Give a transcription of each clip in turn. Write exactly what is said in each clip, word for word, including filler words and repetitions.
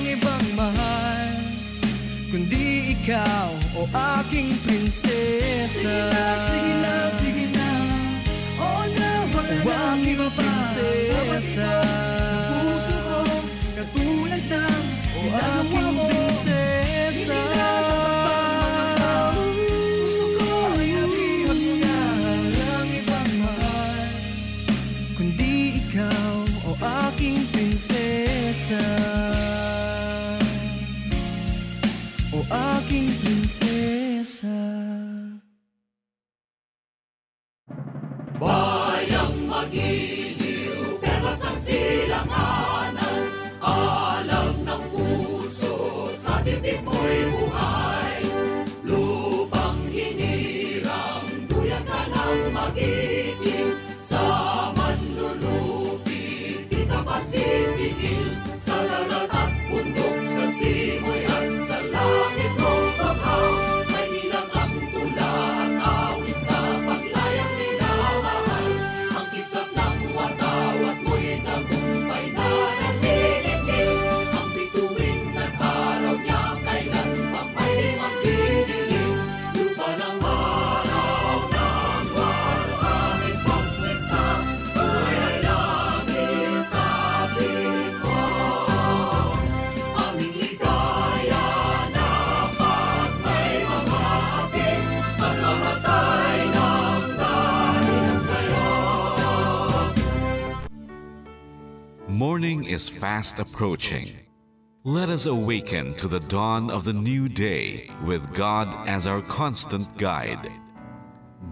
ibang mahal, kundi ikaw, o aking prinsesa. Sige na, sige na, sige na. O, aking prinsesa. Puso ko, katulad ng, o, aking prinsesa. Puso ko, ay nabihag mo na. Walang ibang mahal, kundi ikaw, o aking prinsesa. O aking prinsesa. Bayang magiliw, perlas ang silanganan, alam ng puso, sa titik mo'y buhay. Lupang hinirang, duyan ka ng magiting, sa manlulupi, di ka pasisingil, sa dagat at bundok, sa simoy at sa langit, o banghaw, may ilang ang tula at awit sa paglayang minamahal. Ang kislap ng watawat mo'y tagumpay na nagdidikit. Ang bituin at araw niya kailan pang may limang didilim. Lupa ng araw ng waluhangin pagsinta, buhay ay langit sa piling mo. Aming ligaya na pag may mga hapit, pagmamatay ng dahil sa'yo. Morning is fast approaching. Let us awaken to the dawn of the new day with God as our constant guide.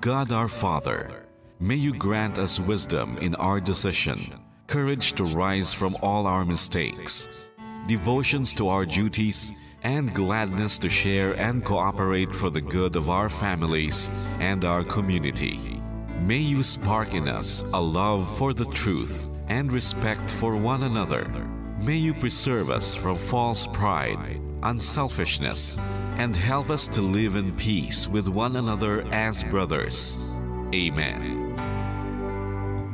God our Father, may you grant us wisdom in our decision, courage to rise from all our mistakes, devotions to our duties, and gladness to share and cooperate for the good of our families and our community. May you spark in us a love for the truth and respect for one another. May you preserve us from false pride, unselfishness, and help us to live in peace with one another as brothers. Amen.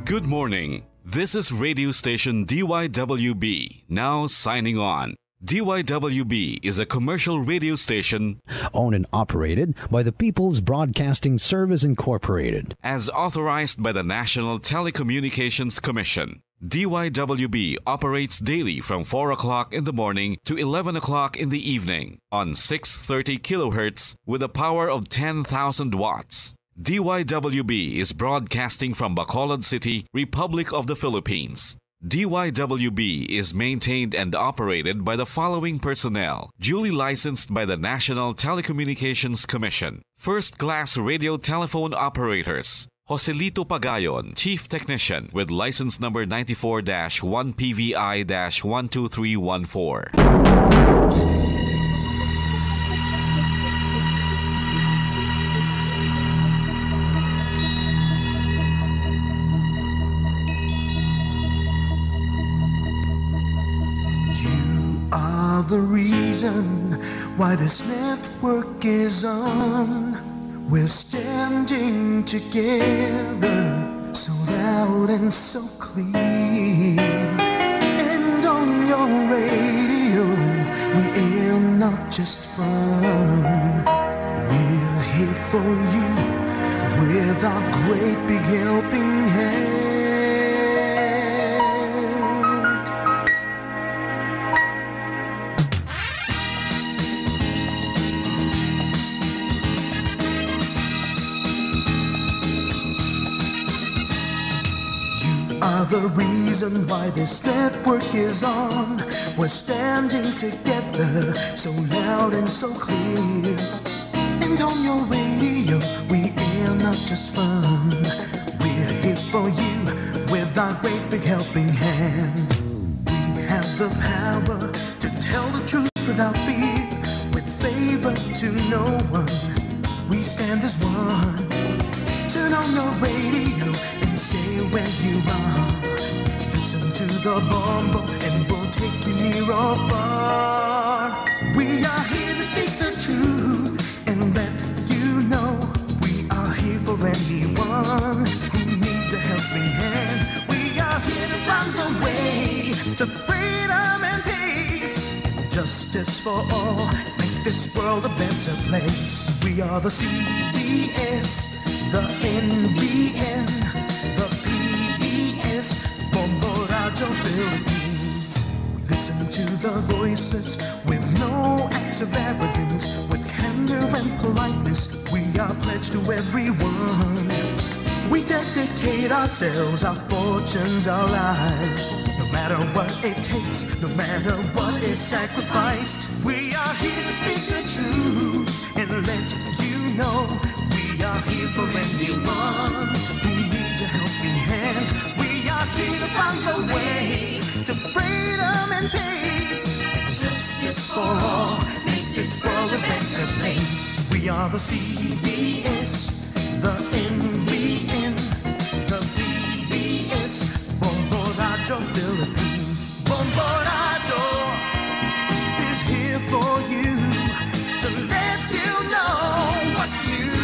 Good morning. This is radio station D Y W B, now signing on. D Y W B is a commercial radio station owned and operated by the People's Broadcasting Service Incorporated. As authorized by the National Telecommunications Commission. D Y W B operates daily from four o'clock in the morning to eleven o'clock in the evening on six thirty kilohertz with a power of ten thousand watts. D Y W B is broadcasting from Bacolod City, Republic of the Philippines. D Y W B is maintained and operated by the following personnel, duly licensed by the National Telecommunications Commission. First class radio telephone operators, Joselito Pagayon, Chief Technician, with license number ninety-four dash one P V I dash one two three one four. You are the reason why this network is on. We're standing together, so loud and so clear. And on your radio, we air not just fun. We're here for you with our great big helping hand. You are the reason why this network is on. We're standing together, so loud and so clear. And on your radio, we air not just fun. We're here for you with our great big helping hand. We have the power to tell the truth without fear, with favor to no one. We stand as one. Turn on your radio and stay where you are. Listen to the Bombo and we'll take you near or far. We are here to speak the truth and let you know we are here for anyone who needs a helping hand. We are here to find the way to freedom and peace. Justice for all, make this world a better place. We are the C B S, the N B N, the P B S, Bombo Radio Philippines. We listen to the voices with no acts of arrogance, with candor and politeness. We are pledged to everyone. We dedicate ourselves, our fortunes, our lives. No matter what it takes, no matter what is sacrificed, we are here to speak the truth and let you know we are here for anyone who needs a helping hand. We are here to find the way to freedom and peace. Justice for all, make this world a better place. We are the C B S, the N B N, the P B S, Bombo Radio Philippines. Bombo Radio is here for you to let you know what's new.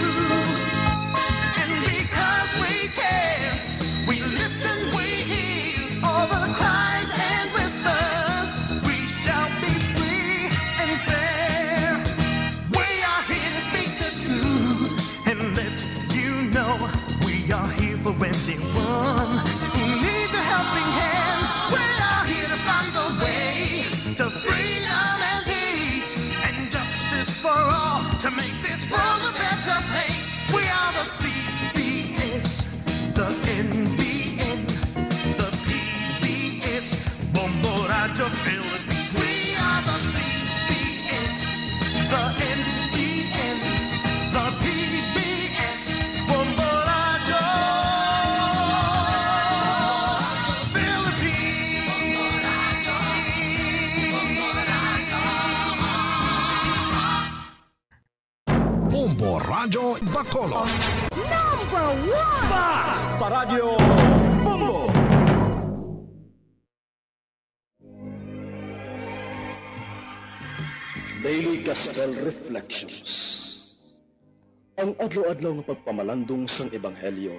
And because we care, we listen, we hear all the cries and whispers. We shall be free and fair. We are here to speak the truth and let you know we are here for anyone who needs a helping hand. We are here to find the way to freedom and peace and justice for all to make this world a better place. We are the C B S, the N B N, the P B S, Bombo Radio Philippines. We are the C B S, the N B N, the P B S, Bombo Radio Philippines. Bombo Radyo Bacolod. Number one! Basta Radyo Bombo! Daily Gospel Reflections. Ang adlaw-adlaw nga pagpamalandong sang Ebanghelyo,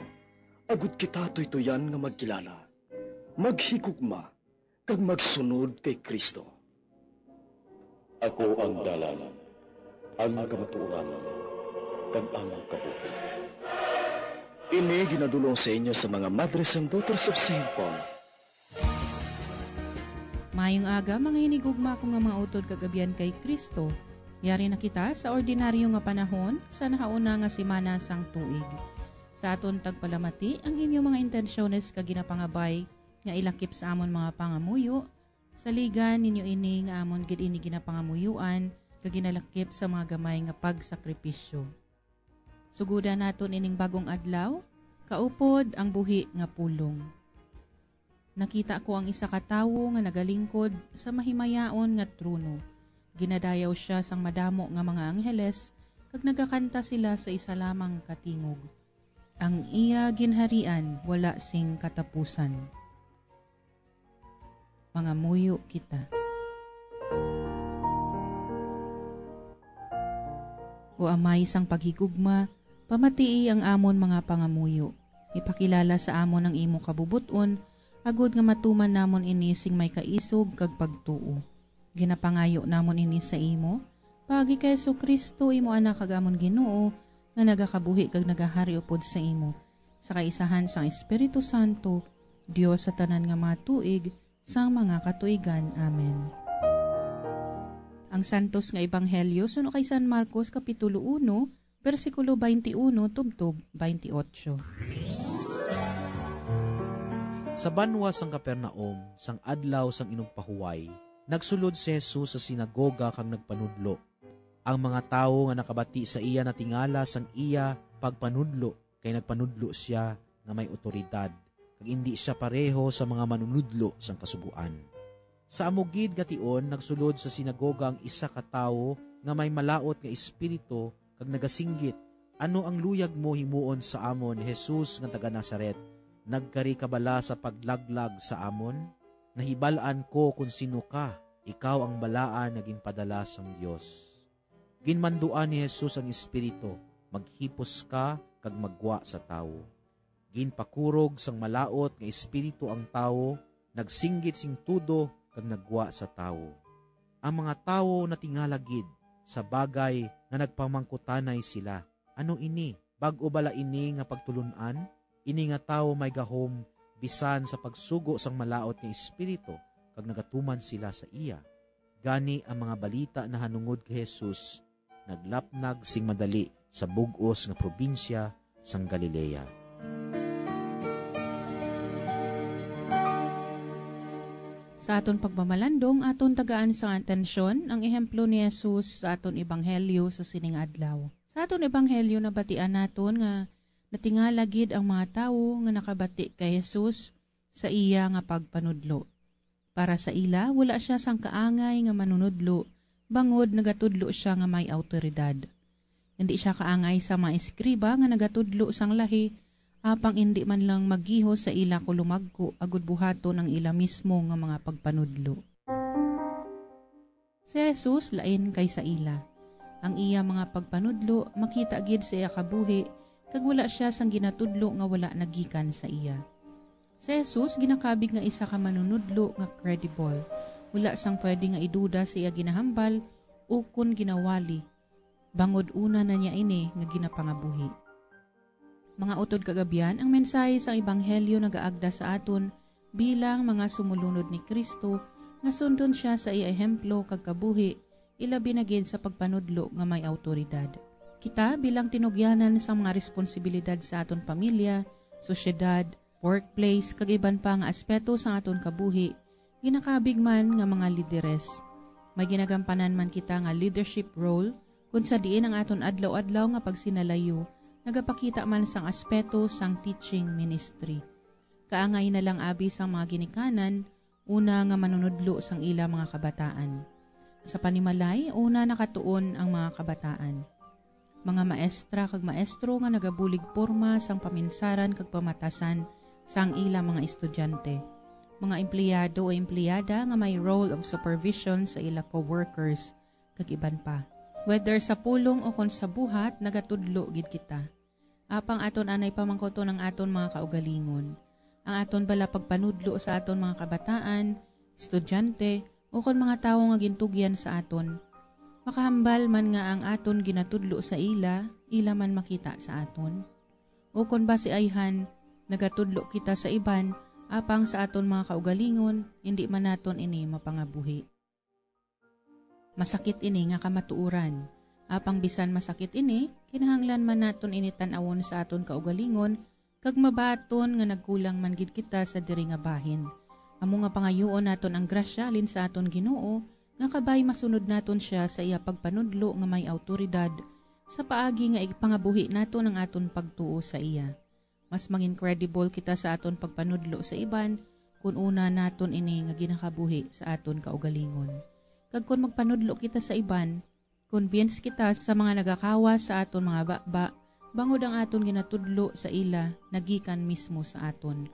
agud kita tuytuyan nga magkilala, maghigugma, kag magsunod kay Cristo. Ako ang dalan, ang kamatuoran, kag ang kabuhi. Ini ginadul-ong sa inyo sa mga Madres and Daughters of Saint Paul. Mayong aga, mga hinigugma ko nga mga utod kag abyan kay Cristo. Yari na kita sa ordinaryo nga panahon sa nahauna nga semana sang tuig. Sa aton tagpalamati ang inyo mga intensyones kag ginapangabay nga ilakip sa amon mga pangamuyo, saligan ninyo ini nga amon gid ini ginapangamuyuan kag ginalakip sa mga gamay nga pagsakripisyo. Sugoda naton ining bagong adlaw, kaupod ang buhi nga pulong. Nakita ko ang isa ka tawo nga nagalingkod sa mahimayaon nga trono. Ginadayaw sia sang madamo nga mga angheles, kag nagakanta sila sa isa lamang ka tingog, "Ang iya ginharian wala sing katapusan." Mangamuyo kita. O Amay sang paghigugma, pamatii ang amon mga pangamuyo. Ipakilala sa amon ang imo kabubot-on, agod nga matuman namon ini sing may kaisog kag pagtuo. Ginapangayo namon ini sa imo, paagi kay Jesu-Cristo, imo Anak kag amon Ginoo, nga nagakabuhi kag nagahari upod sa imo, sa kaisahan sang Espiritu Santo, Dios sa tanan nga mga tuig, sang mga katuigan. Amen. Ang Santos nga Ebanghelyo suno kay San Marcos, Kapitulo uno, bersikulo twenty-uno tubtob twenty-ocho. Sa banwa sang Capernaum, sang adlaw sang Inugpahuway, nagsulod si Jesus sa sinagoga kag nagpanudlo. Ang mga tawo nga nakabati sa iya natingala sang iya pagpanudlo, kay nagpanudlo sia nga may awtoridad, kag indi sia pareho sa mga manunudlo sang Kasugoan. Sa amo gid nga tion, nagsulod sa sinagoga ang isa ka tawo nga may malaut nga espiritu, kag nagasinggit, "Ano ang luyag mo himuon sa amon, Jesus nga taga Nazaret? Nagkari ka bala sa paglaglag sa amon? Nahibal-an ko kon sino ka, ikaw ang balaan nga ginpadala sang Dios." Ginmanduan ni Jesus ang espiritu, "Maghipos ka kag maggwa sa tawo." Ginpakurog sang malaut nga espiritu ang tawo, nagsinggit sing tudo kag naggwa sa tawo. Ang mga tawo natingala gid sa bagay nga nagpamangkutanay sila, "Ano ini? Bag-o bala ini nga pagtulon-an?" Ini nga tawo may gahom bisan sa pagsugo sang malaut nga espiritu, kag nagatuman sila sa iya. Gani ang mga balita nahanungod kay Jesus naglapnag sing madali sa bug-os nga probinsya sang Galilea. Sa aton pagpamalandong, aton tagaan sa atensyon ang ehemplo ni Jesus sa aton ebanghelyo sa sining adlaw. Sa aton ebanghelyo, nabatian naton nga natingala gid ang mga tawo nga nakabati kay Jesus sa iya nga pagpanudlo. Para sa ila, wala sia sang kaangay nga manunudlo, bangod nagatudlo sia nga may awtoridad. Indi sia kaangay sa mga eskriba nga nagatudlo sang lahi, apang indi man lang maggihos sa ila kulomagko agud buhaton ang ila mismo nga mga pagpanudlo. Si Jesus lain kay sa ila. Ang iya mga pagpanudlo makita gid sa iya kabuhi, kag wala sia sang ginatudlo nga wala nagikan sa iya. Si Jesus ginakabig nga isa ka manunudlo nga credible. Wala sang pwede nga iduda sa iya ginahambal ukon ginawali, bangod una na niya ini nga ginapangabuhi. Mga utod kag abyan, ang mensahe sang ebanghelyo nagaagda sa aton bilang mga sumulunod ni Cristo nga sundon sia sa iya ehemplo kag kabuhi, ilabi na gid sa pagpanudlo nga may awtoridad. Kita, bilang tinugyanan sang mga responsibilidad sa aton pamilya, sosyedad, workplace, kag iban pa nga aspeto sang aton kabuhi, ginakabig man nga mga lideres. May ginagampanan man kita nga leadership role, kun sa diin ang aton adlaw-adlaw nga pagsinalayo nagapakita man sang aspeto sang teaching ministry. Kaangay na lang abi sang mga ginikanan, una nga manunudlo sang ila mga kabataan. Sa panimalay, una nakatuon ang mga kabataan. Mga maestra kag maestro nga nagabulig porma sang paminsaran kag pamatasan sang ila mga estudyante. Mga empleyado o empleyada nga may role of supervision sa ila co-workers, kag iban pa. Whether sa pulong o kon sa buhat, nagatudlo gid kita. Apang aton anay pamangkuton ang aton mga kaugalingon. Ang aton bala pagpanudlo sa aton mga kabataan, estudyante, o kon mga tawo nga gintugyan sa aton, makahambal man nga ang aton ginatudlo sa ila, ila man makita sa aton. O kon basi ayhan, nagatudlo kita sa iban, apang sa aton mga kaugalingon, indi man naton ini mapangabuhi. Masakit ini nga kamatuoran. Apang bisan masakit ini, kinahanglan man naton ini tan-awon sa aton kaugalingon, kag mabaton nga nagkulang man gid kita sa diri nga bahin. Amo nga pangayuon naton ang grasya halin sa aton Ginoo, nga kabay masunod naton sia sa iya pagpanudlo nga may awtoridad, sa paagi nga ipangabuhi naton ang aton pagtuo sa iya. Mas mangin-credible kita sa aton pagpanudlo sa iban kon una naton ini nga ginakabuhi sa aton kaugalingon. Kag kon magpanudlo kita sa iban, convince kita sa mga nagakawas sa aton mga baba, bangod ang aton ginatudlo sa ila nagikan mismo sa aton.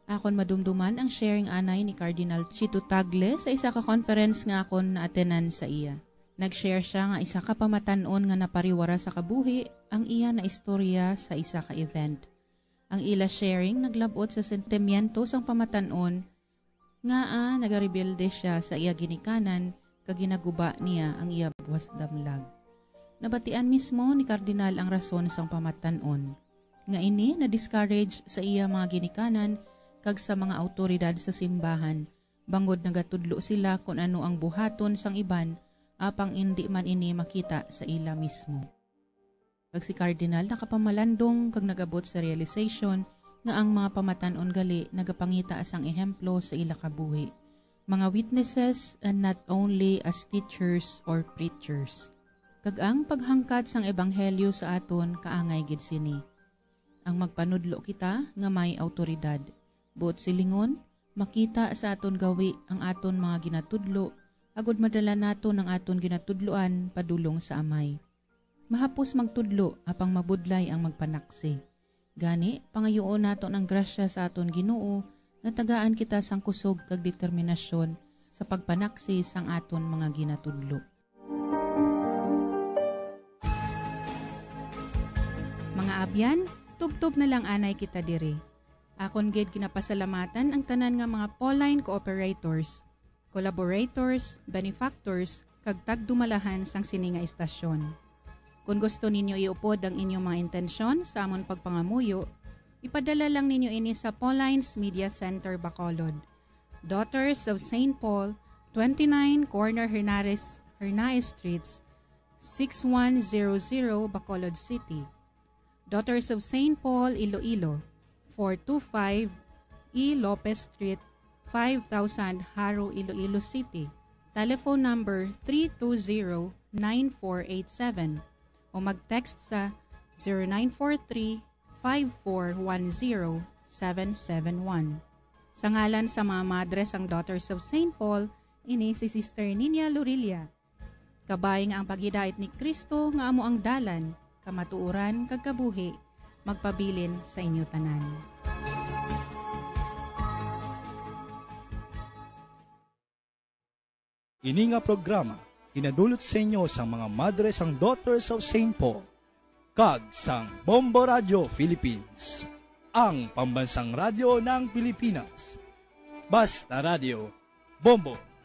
Akon madumduman ang sharing anay ni Cardinal Chito Tagle sa isa ka conference nga akon naatenan sa iya. Nag-share sia nga isa ka pamatan-on nga napariwara sa kabuhi ang iya naistorya sa isa ka event. Ang ila sharing naglab-ot sa sentimiento sang pamatan-on nga, ah, nagarebelde sia sa iya ginikanan kag ginaguba niya ang iya buwas damlag. Nabatian mismo ni Kardinal ang rason sang pamatan-on, nga ini na-discourage sa iya mga ginikanan kag sa mga awtoridad sa simbahan, bangod nagatudlo sila kon ano ang buhaton sang iban, apang indi man ini makita sa ila mismo. Kag si Cardinal nakapamalandong kag nag-abot sa realization nga ang mga pamatan-on gali nagapangita sang ehemplo sa ila kabuhi, mga witnesses, and not only as teachers or preachers. Kag ang paghangkat sang ebanghelyo sa aton kaangay gid sini. Ang magpanudlo kita nga may awtoridad. Buot silingon, makita sa aton gawi ang aton mga ginatudlo, agod madala naton ang aton ginatudloan padulong sa Amay. Mahapos magtudlo, apang mabudlay ang magpanaksi. Gani, pangayuon naton ang grasya sa aton Ginoo nga tagaan kita sang kusog kag determinasyon sa pagpanaksi sang aton mga ginatudlo. Mga abyan, tubtob na lang anay kita diri. Akon gid ginapasalamatan ang tanan nga mga Pauline cooperators. collaborators, benefactors, kag tagdumalahan sang sini nga istasyon. Kon gusto ninyo iupod ang inyong mga intensyon sa amon pagpangamuyo, ipadala lang ninyo ini sa Paulines Media Center, Bacolod, Daughters of Saint Paul, twenty-nine Corner Hernares, Hernaez Streets, six one zero zero, Bacolod City. Daughters of Saint Paul, Iloilo, four two five E Lopez Street, five thousand, Jaro, Iloilo City. Telephone number three two zero, nine four eight seven o mag-text sa zero nine four three, five four one zero, seven seven one. Sa ngalan sa mga madre sang Daughters of Saint Paul, ini si Sister Nina Lorilla. Kabay nga ang paghidait ni Cristo nga amo ang dalan, kamatuoran, kag kabuhi, magpabilin sa inyo tanan. Ini nga programa ginadulot sa inyo sang mga madre sang Daughters of Saint Paul kag sang Bombo Radio Philippines, ang pambansang radyo ng Pilipinas. Basta Radio, Bombo.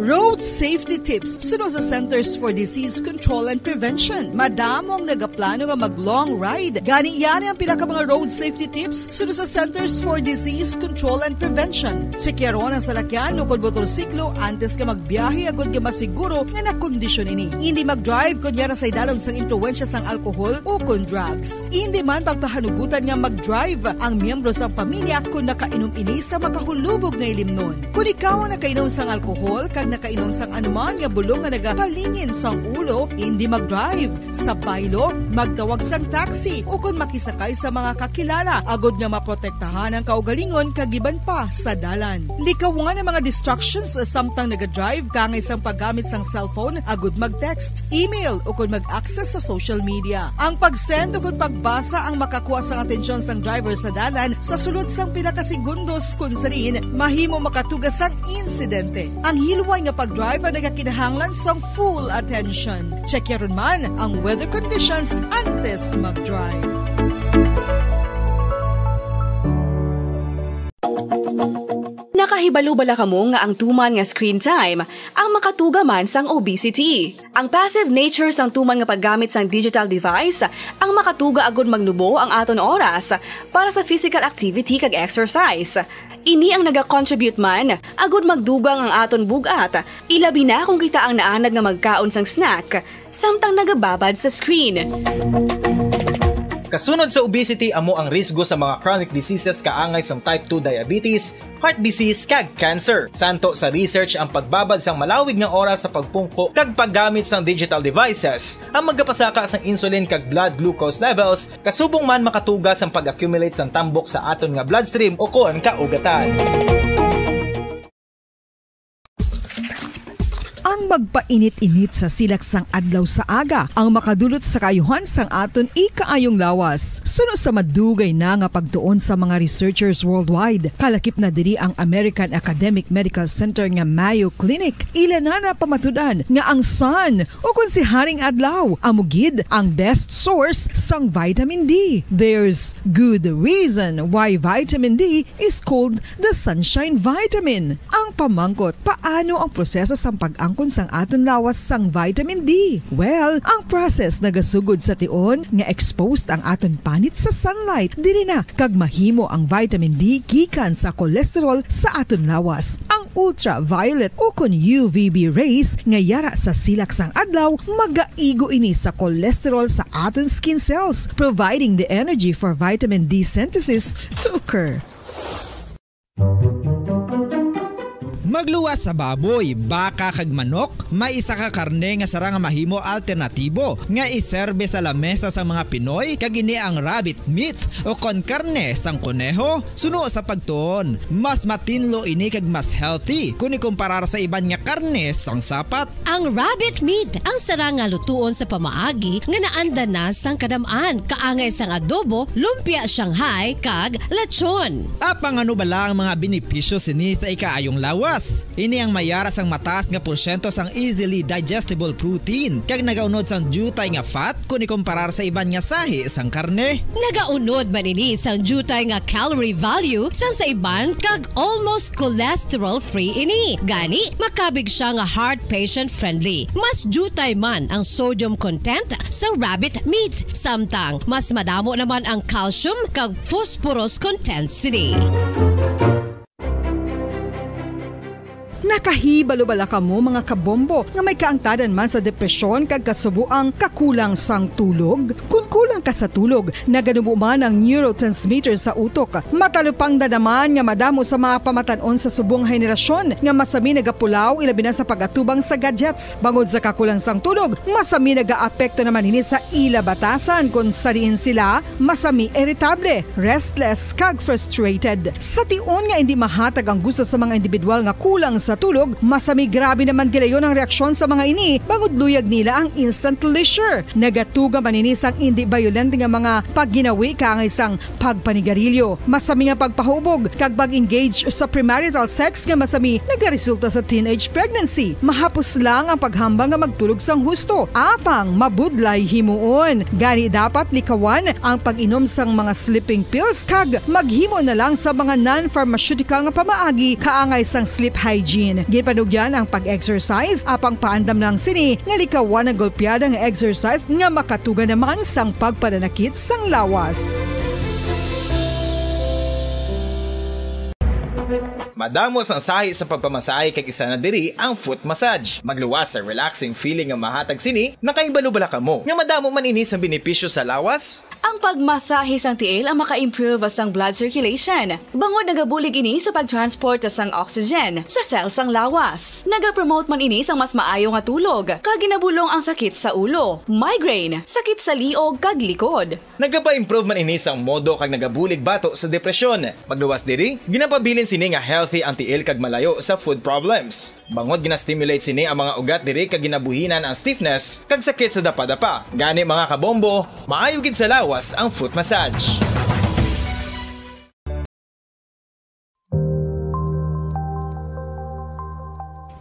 Road safety tips suno sa Centers for Disease Control and Prevention. Madamo ang nagaplano nga mag long ride. Gani, yari ang pila ka mga road safety tips suno sa Centers for Disease Control and Prevention. Tsekyaron ang salakyan ukon motorsiklo antes nga magbiyahe agud nga masiguro nga nakondisyon ini. Indi mag-drive kon yara sa idalom sang impluwensya sang alkohol ukon drugs. Indi man pagpahanugutan nga mag-drive ang miyembro sang pamilya kon nakainom ini sa makahulubog nga ilimnon. Kon ikaw ang nakainom sang alkohol kag nakainom sang anuman nga bulong nga nagapalingin sang ulo, indi mag-drive. Sa baylo, magtawag sang taxi ukon makisakay sa mga kakilala agud nga maprotektahan ang kaugalingon kag iban pa sa dalan. Likawan ang mga distractions samtang naga-drive, kaangay sang paggamit sang cellphone agud mag-text, email, ukon mag-access sa social media. Ang pag-send ukon pagbasa ang makakuha sang atensyon sang driver sa dalan sa sulod sang pila ka segundos, kun sa diin mahimo makatuga sang insidente. Ang hilway nga pag-drive ang nagakinahanglan sang full attention. Check yaron man ang weather conditions antes mag-drive. Nakahibalo bala kamo nga ang tuman nga screen time ang makatuga man sang obesity? Ang passive nature sang tuman nga paggamit sang digital device ang makatuga agud magnubo ang aton oras para sa physical activity kag exercise. Ini ang nagacontribute man agud magdugang ang aton bug-at, ilabi na kon kita ang naanad nga magkaon sang snack samtang nagababad sa screen. Kasunod sa obesity, amo ang risgo sa mga chronic diseases kaangay sang type two diabetes, heart disease, kag cancer. Santo sa research, ang pagbabad sang malawig nga oras sa pagpungko kag paggamit sang digital devices ang magapasaka sang insulin kag blood glucose levels, kasubong man makatuga sang pag-accumulate sang tambok sa aton nga bloodstream ukon kaugatan. Ang magpainit-init sa silak sang adlaw sa aga ang makadulot sa kaayuhan sang aton ikaayong lawas. Suno sa madugay na nga pagtuon sa mga researchers worldwide, kalakip na diri ang American Academic Medical Center nga Mayo Clinic, ila na napamatud-an nga ang sun, ukon si Haring Adlaw, amo gid ang best source sang vitamin D. There's good reason why vitamin D is called the sunshine vitamin. Ang pamangkot, paano ang proseso sang pag-angkon sang aton lawas sang vitamin D? Well, ang process nagasugod sa tion nga exposed ang aton panit sa sunlight. Diri na kag mahimo ang vitamin D gikan sa cholesterol sa aton lawas. Ang ultraviolet ukon U V B rays nga yara sa silak sang adlaw magaigo ini sa cholesterol sa aton skin cells, providing the energy for vitamin D synthesis to occur. Magluwas sa baboy, baka, kag manok, may isa ka karne nga sarang nga mahimo alternatibo nga iserbe sa lamesa sang mga Pinoy, kag ini ang rabbit meat, ukon karne sang koneho. Suno sa pagtuon, mas matinlo ini kag mas healthy kon ikumparar sa iban nga karne sang sapat. Ang rabbit meat ang sarang nga lutuon sa pamaagi nga naanda na sang kadam-an, kaangay sang adobo, lumpia Shanghai, kag lechon. Apang ano bala ang mga benepisyo sini sa ikaayong lawas? Ini ang may ara sang mataas nga porsyento sang easily digestible protein kag nagaunod sang diutay nga fat kon ikumparar sa iban nga sahi sang karne. Nagaunod man ini sang diutay nga calorie value sang sa iban kag almost cholesterol-free ini. Gani, makabig siya nga heart patient-friendly. Mas diutay man ang sodium content sa rabbit meat, samtang mas madamo naman ang calcium kag phosphorus content sini. Nakahibalo bala kamo, mga kabombo, nga may kaangtanan man sa depresyon kag kasubo ang kakulang sang tulog? Kon kulang ka sa tulog, naganubo man ang neurotransmitter sa utok. Matalupangdan naman nga madamo sa mga pamatan-on sa subong nga henerasyon nga masami nagapulaw, ilabi na sa pag-atubang sa gadgets. Bangod sa kakulang sang tulog, masami nagaapekto naman ini sa ila batasan, kon sa diin sila masami iritable, restless, kag frustrated. Sa tion nga indi mahatag ang gusto sa mga individual nga kulang sa tulog, masami grabe naman gilayon ang reaksyon sa mga ini, bangod luyag nila ang instant leisure. Nagatuga man ini sang indi bayolente nga mga pagginawi kaangay sang pagpanigarilyo, masami nga pagpahubog, kag pag-engage sa premarital sex nga masami nagaresulta sa teenage pregnancy. Mahapos lang ang paghambal nga magtulog sang husto, apang mabudlay himuon. Gani, dapat likawan ang pag-inom sang mga sleeping pills kag maghimo na lang sa mga non-pharmaceutical nga pamaagi kaangay sang sleep hygiene. Ginpanugyan ang pag-exercise, apang paandam lang sini nga likawan ang golpeada nga exercise nga makatuga naman sang pagpananakit sang lawas. Madamo sang sahi sa pagpamasahe, kag isa na diri ang foot massage. Magluwas sa relaxing feeling nga mahatag sini. Nakahibalo bala kamo nga madamo man ini sang benepisyo sa lawas? Ang pagmasahe sang tiil ang maka-improve sang blood circulation, bangod nagabulig ini sa pag-transport sang oxygen sa cell sang lawas. Nagapromote man ini sang mas maayo nga tulog, kag ginabulong ang sakit sa ulo, migraine, sakit sa liog, kag likod. Nagapa-improve man ini sang modo kag nagabulig bato sa depresyon. Magluwas diri, ginapabilin sini nga healthy ang tiil kag malayo sa foot problems. Bangod gina-stimulate sini ang mga ugat diri kag ginabuhinan ang stiffness kag sakit sa dapadapa. Gani, mga kabombo, maayo gid sa lawas ang foot massage.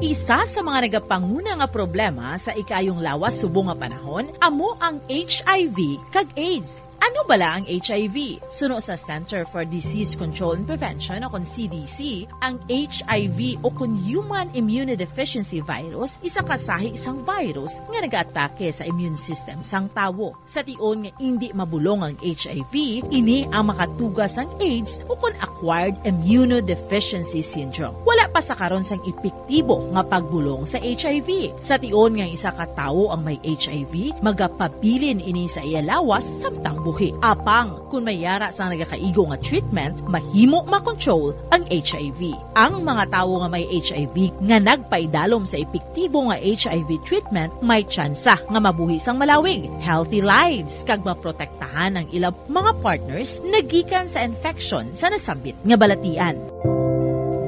Isa sa mga nagapanguna nga problema sa ikaayong lawas subong nga panahon amo ang H I V kag AIDS. Ano bala ang H I V? Suno sa Center for Disease Control and Prevention, o kon C D C, ang H I V, o kon Human Immunodeficiency Virus, isa ka sahi sang virus nga nagaatake sa immune system sang tawo. Sa tion nga indi mabulong ang H I V, ini ang makatuga sang AIDS, o kon Acquired Immunodeficiency Syndrome. Wala pa sa karon sang epektibo nga pagbulong sa H I V. Sa tion nga isa ka tawo ang may H I V, magapabilin ini sa iya lawas samtang buhi. Apang, kon may yara sang nagakaigo nga treatment, mahimo makontrol ang H I V. Ang mga tawo nga may H I V nga nagpaidalom sa epektibo nga H I V treatment may tsansa nga mabuhi sang malawig, healthy lives, kag maprotektahan ang ila mga partners nagikan sa infection sa nasambit nga balatian.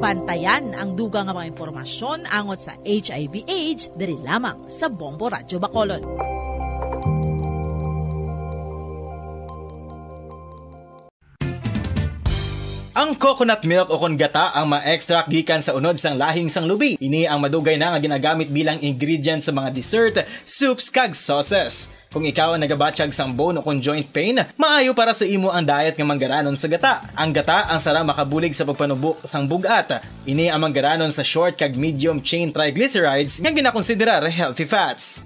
Bantayan ang dugang nga mga impormasyon angot sa H I V AIDS diri lamang sa Bombo Radyo Bacolod. Ang coconut milk, o kon gata, ang ma-extract gikan sa unod sang lahing sang lubi. Ini ang madugay na nga ginagamit bilang ingredient sa mga dessert, soups, kag sauces. Kung ikaw ang nagabatyag sang bone o kon joint pain, maayo para sa imo ang diet nga manggaranon sa gata. Ang gata ang sara makabulig sa pagpanubo sang bug-at. Ini ang manggaranon sa short kag medium chain triglycerides nga ginakonsiderar healthy fats.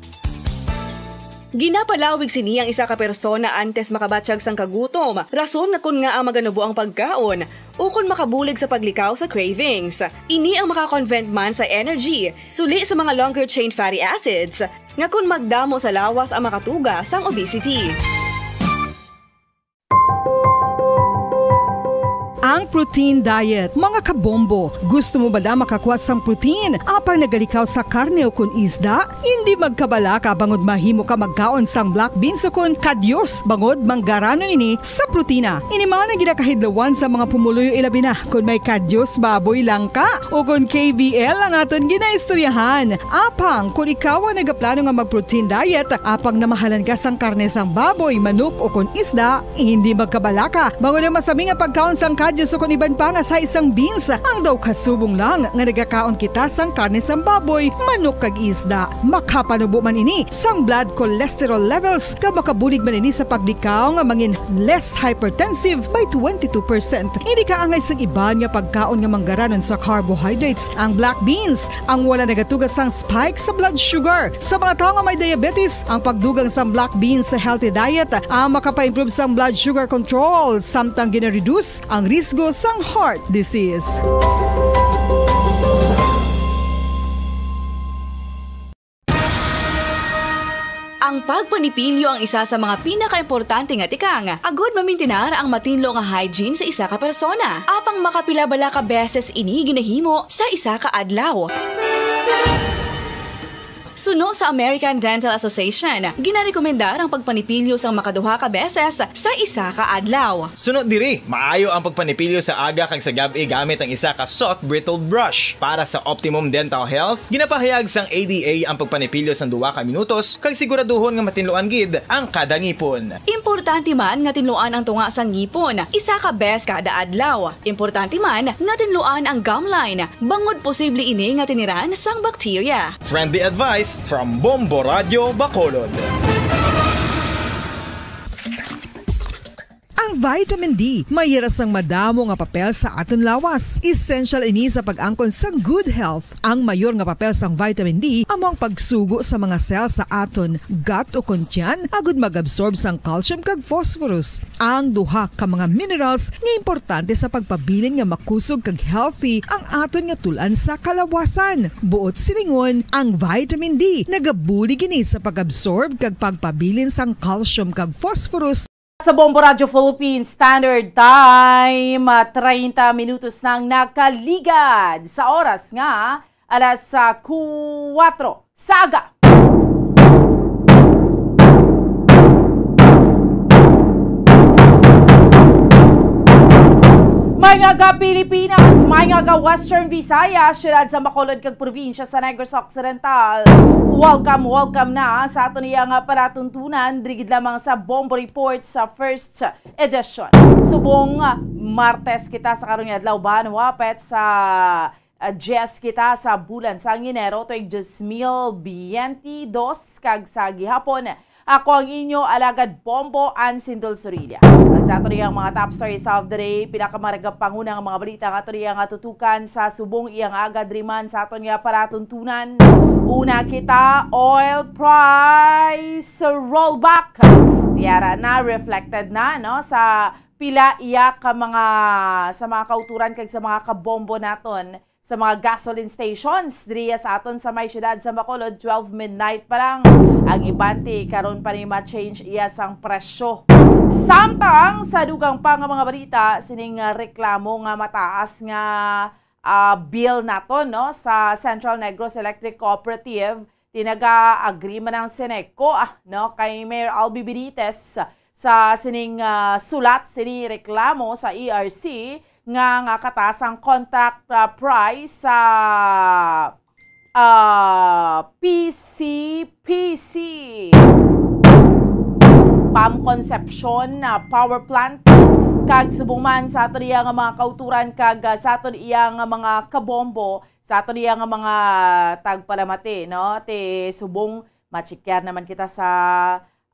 Ginapalawig sini ang isa ka persona antes makabatyag sang kagutom, rason nga kon ngaa maganubo ang pagkaon, ukon makabulig sa paglikaw sa cravings. Ini ang maka-convert man sa energy, suli sa mga longer chain fatty acids, nga kon magdamo sa lawas ang makatuga sang obesity. Ang protein diet. Mga kabombo, gusto mo ba na makakuha sang protein apang nagalikaw sa karne o kon isda? Indi magkabalaka, bangod mahimo ka magkaon sang black beans o kon kadyos, bangod manggaranon ini sa protina. Ini man ang ginakahidlawan sa mga pumuluyo, ilabi na kon may kadyos baboy lang ka o kon K B L ang aton ginaistoryahan. Apang kon ikaw ang nagaplano nga mag-protein diet, apang namahalan ka sang karne sang baboy, manok, o kon isda, hindi magkabalaka, bangod ang masami nga pagkaon sang kadyos Sa kon iban pa nga sa isang beans, ang daw kasubong lang nga nagakaon kita sang karne sang baboy, manok kag isda. Makapanubo man ini sang blood cholesterol levels, kag makabulig man ini sa paglikaw nga mangin less hypertensive by twenty-two percent. Hindi kaangay sang iban nga pagkaon nga manggaranon sa carbohydrates ang black beans. Ang wala nagatuga sang spike sa blood sugar. Sa mga tawo nga may diabetes, ang pagdugang sang black beans sa healthy diet ang makapa-improve sang blood sugar control, samtang gina-reduce ang risgo sang heart disease. Ang pagpanipilyo ang isa sa mga pinakaimportante nga tikang agud mamintinar ang matinlo nga hygiene sa isa ka persona. Apang makapila bala ka beses ini ginahimo sa isa ka adlaw? Suno sa American Dental Association, ginarekomendar ang pagpanipilyo sang makaduha ka beses sa isa ka adlaw. Suno diri, maayo ang pagpanipilyo sa aga kag sa gab-i gamit ang isa ka soft bristled brush. Para sa optimum dental health, ginapahayag sang A D A ang pagpanipilyo sang duha ka minutos kag siguraduhon nga matinluan gid ang kada ngipon. Importante man nga tinluan ang tunga sang ngipon isa ka bes kada adlaw. Importante man nga tinluan ang gum line, bangod posible ini nga tiniran sang bakterya. Friendly advice from Bombo Radio Bacolod. Ang vitamin D may hira sang madamo nga papel sa aton lawas. Essential ini sa pag-angkon sang good health. Ang mayor nga papel sang vitamin D amo ang pagsugo sa mga cell sa aton gut o kon tiyan agud mag-absorb sang calcium kag phosphorus, ang duha ka mga minerals nga importante sa pagpabilin nga makusog kag healthy ang aton nga tul-an sa kalawasan. Buot silingon, ang vitamin D nagabulig ini sa pag-absorb kag pagpabilin sang calcium kag phosphorus. Sa Bombo Radyo Philippines Standard Time, ah, treinta minutos nang nakaligad sa oras nga alas, ah, kuwatro sa aga. May nga ga Pilipinas, may nga ga Western Visayas, siyudad sa Bacolod kag probinsya sa Negros Occidental. Welcome, welcome na sa aton iya nga palatuntunan, diri gid lamang sa Bombo Report sa first edition. Subong, ah, Martes kita sa karon nga adlaw, banwa, pet sa, ah, diyes kita sa bulan sang Enero tuig dos mil biyente dos, kag sa gihapon, ako ang inyo alagad Bombo, Ann Sindol Sorilla. Sa aton iyang mga top stories of the day, pinakamaragap pangunang mga balita nga aton iyang tutukan sa subong iyang aga diri man sa aton nga palatuntunan. Una kita, oil price rollback. Tiara na, reflected na, no, sa pila iya ka mga, sa mga kauturan kag sa mga kabombo naton sa mga gasoline stations diriya sa aton sa may siyudad sa Bacolod. Twelve midnight pa lang ang iban ti karon pa ni ma-change iya sang presyo. Samtang sa dugang pa nga mga balita, sining, ah, reklamo nga mataas nga, ah, bill naton, no, sa Central Negros Electric Cooperative, tinaga-agree man ang Ceneco, ah, no, kay Mayor Albi Benitez sa sining, ah, sulat sini reklamo sa E R C nga, nga kataas ang contract, ah, price sa, ah, P C P C Pam Concepcion na power plant, kag subong man sa aton iya nga mga kauturan kag, ah, sa aton iya nga mga kabombo, sa aton iya nga mga tagpalamati, no? Ti subong machikyar naman kita sa,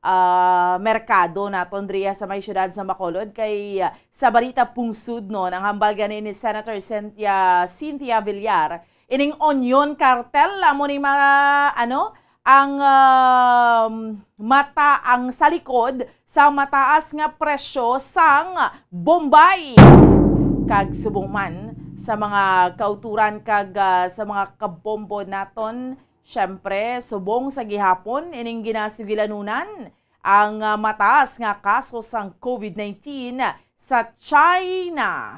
ah, merkado naton diriya sa may siyudad sa Bacolod, kay, ah, sa balita pungsod, no, ang hambal gani ni Senator Cynthia, Cynthia Villar, ining onion cartel amo ni ma-, ano, ang, um, mata ang sa likod sa mataas nga presyo sang bombay. Kag subong man sa mga kauturan kag, ah, sa mga kabombo naton, syempre, subong sa gihapon ining ginasigilanunan ang, ah, mataas nga kaso sang covid nineteen sa China.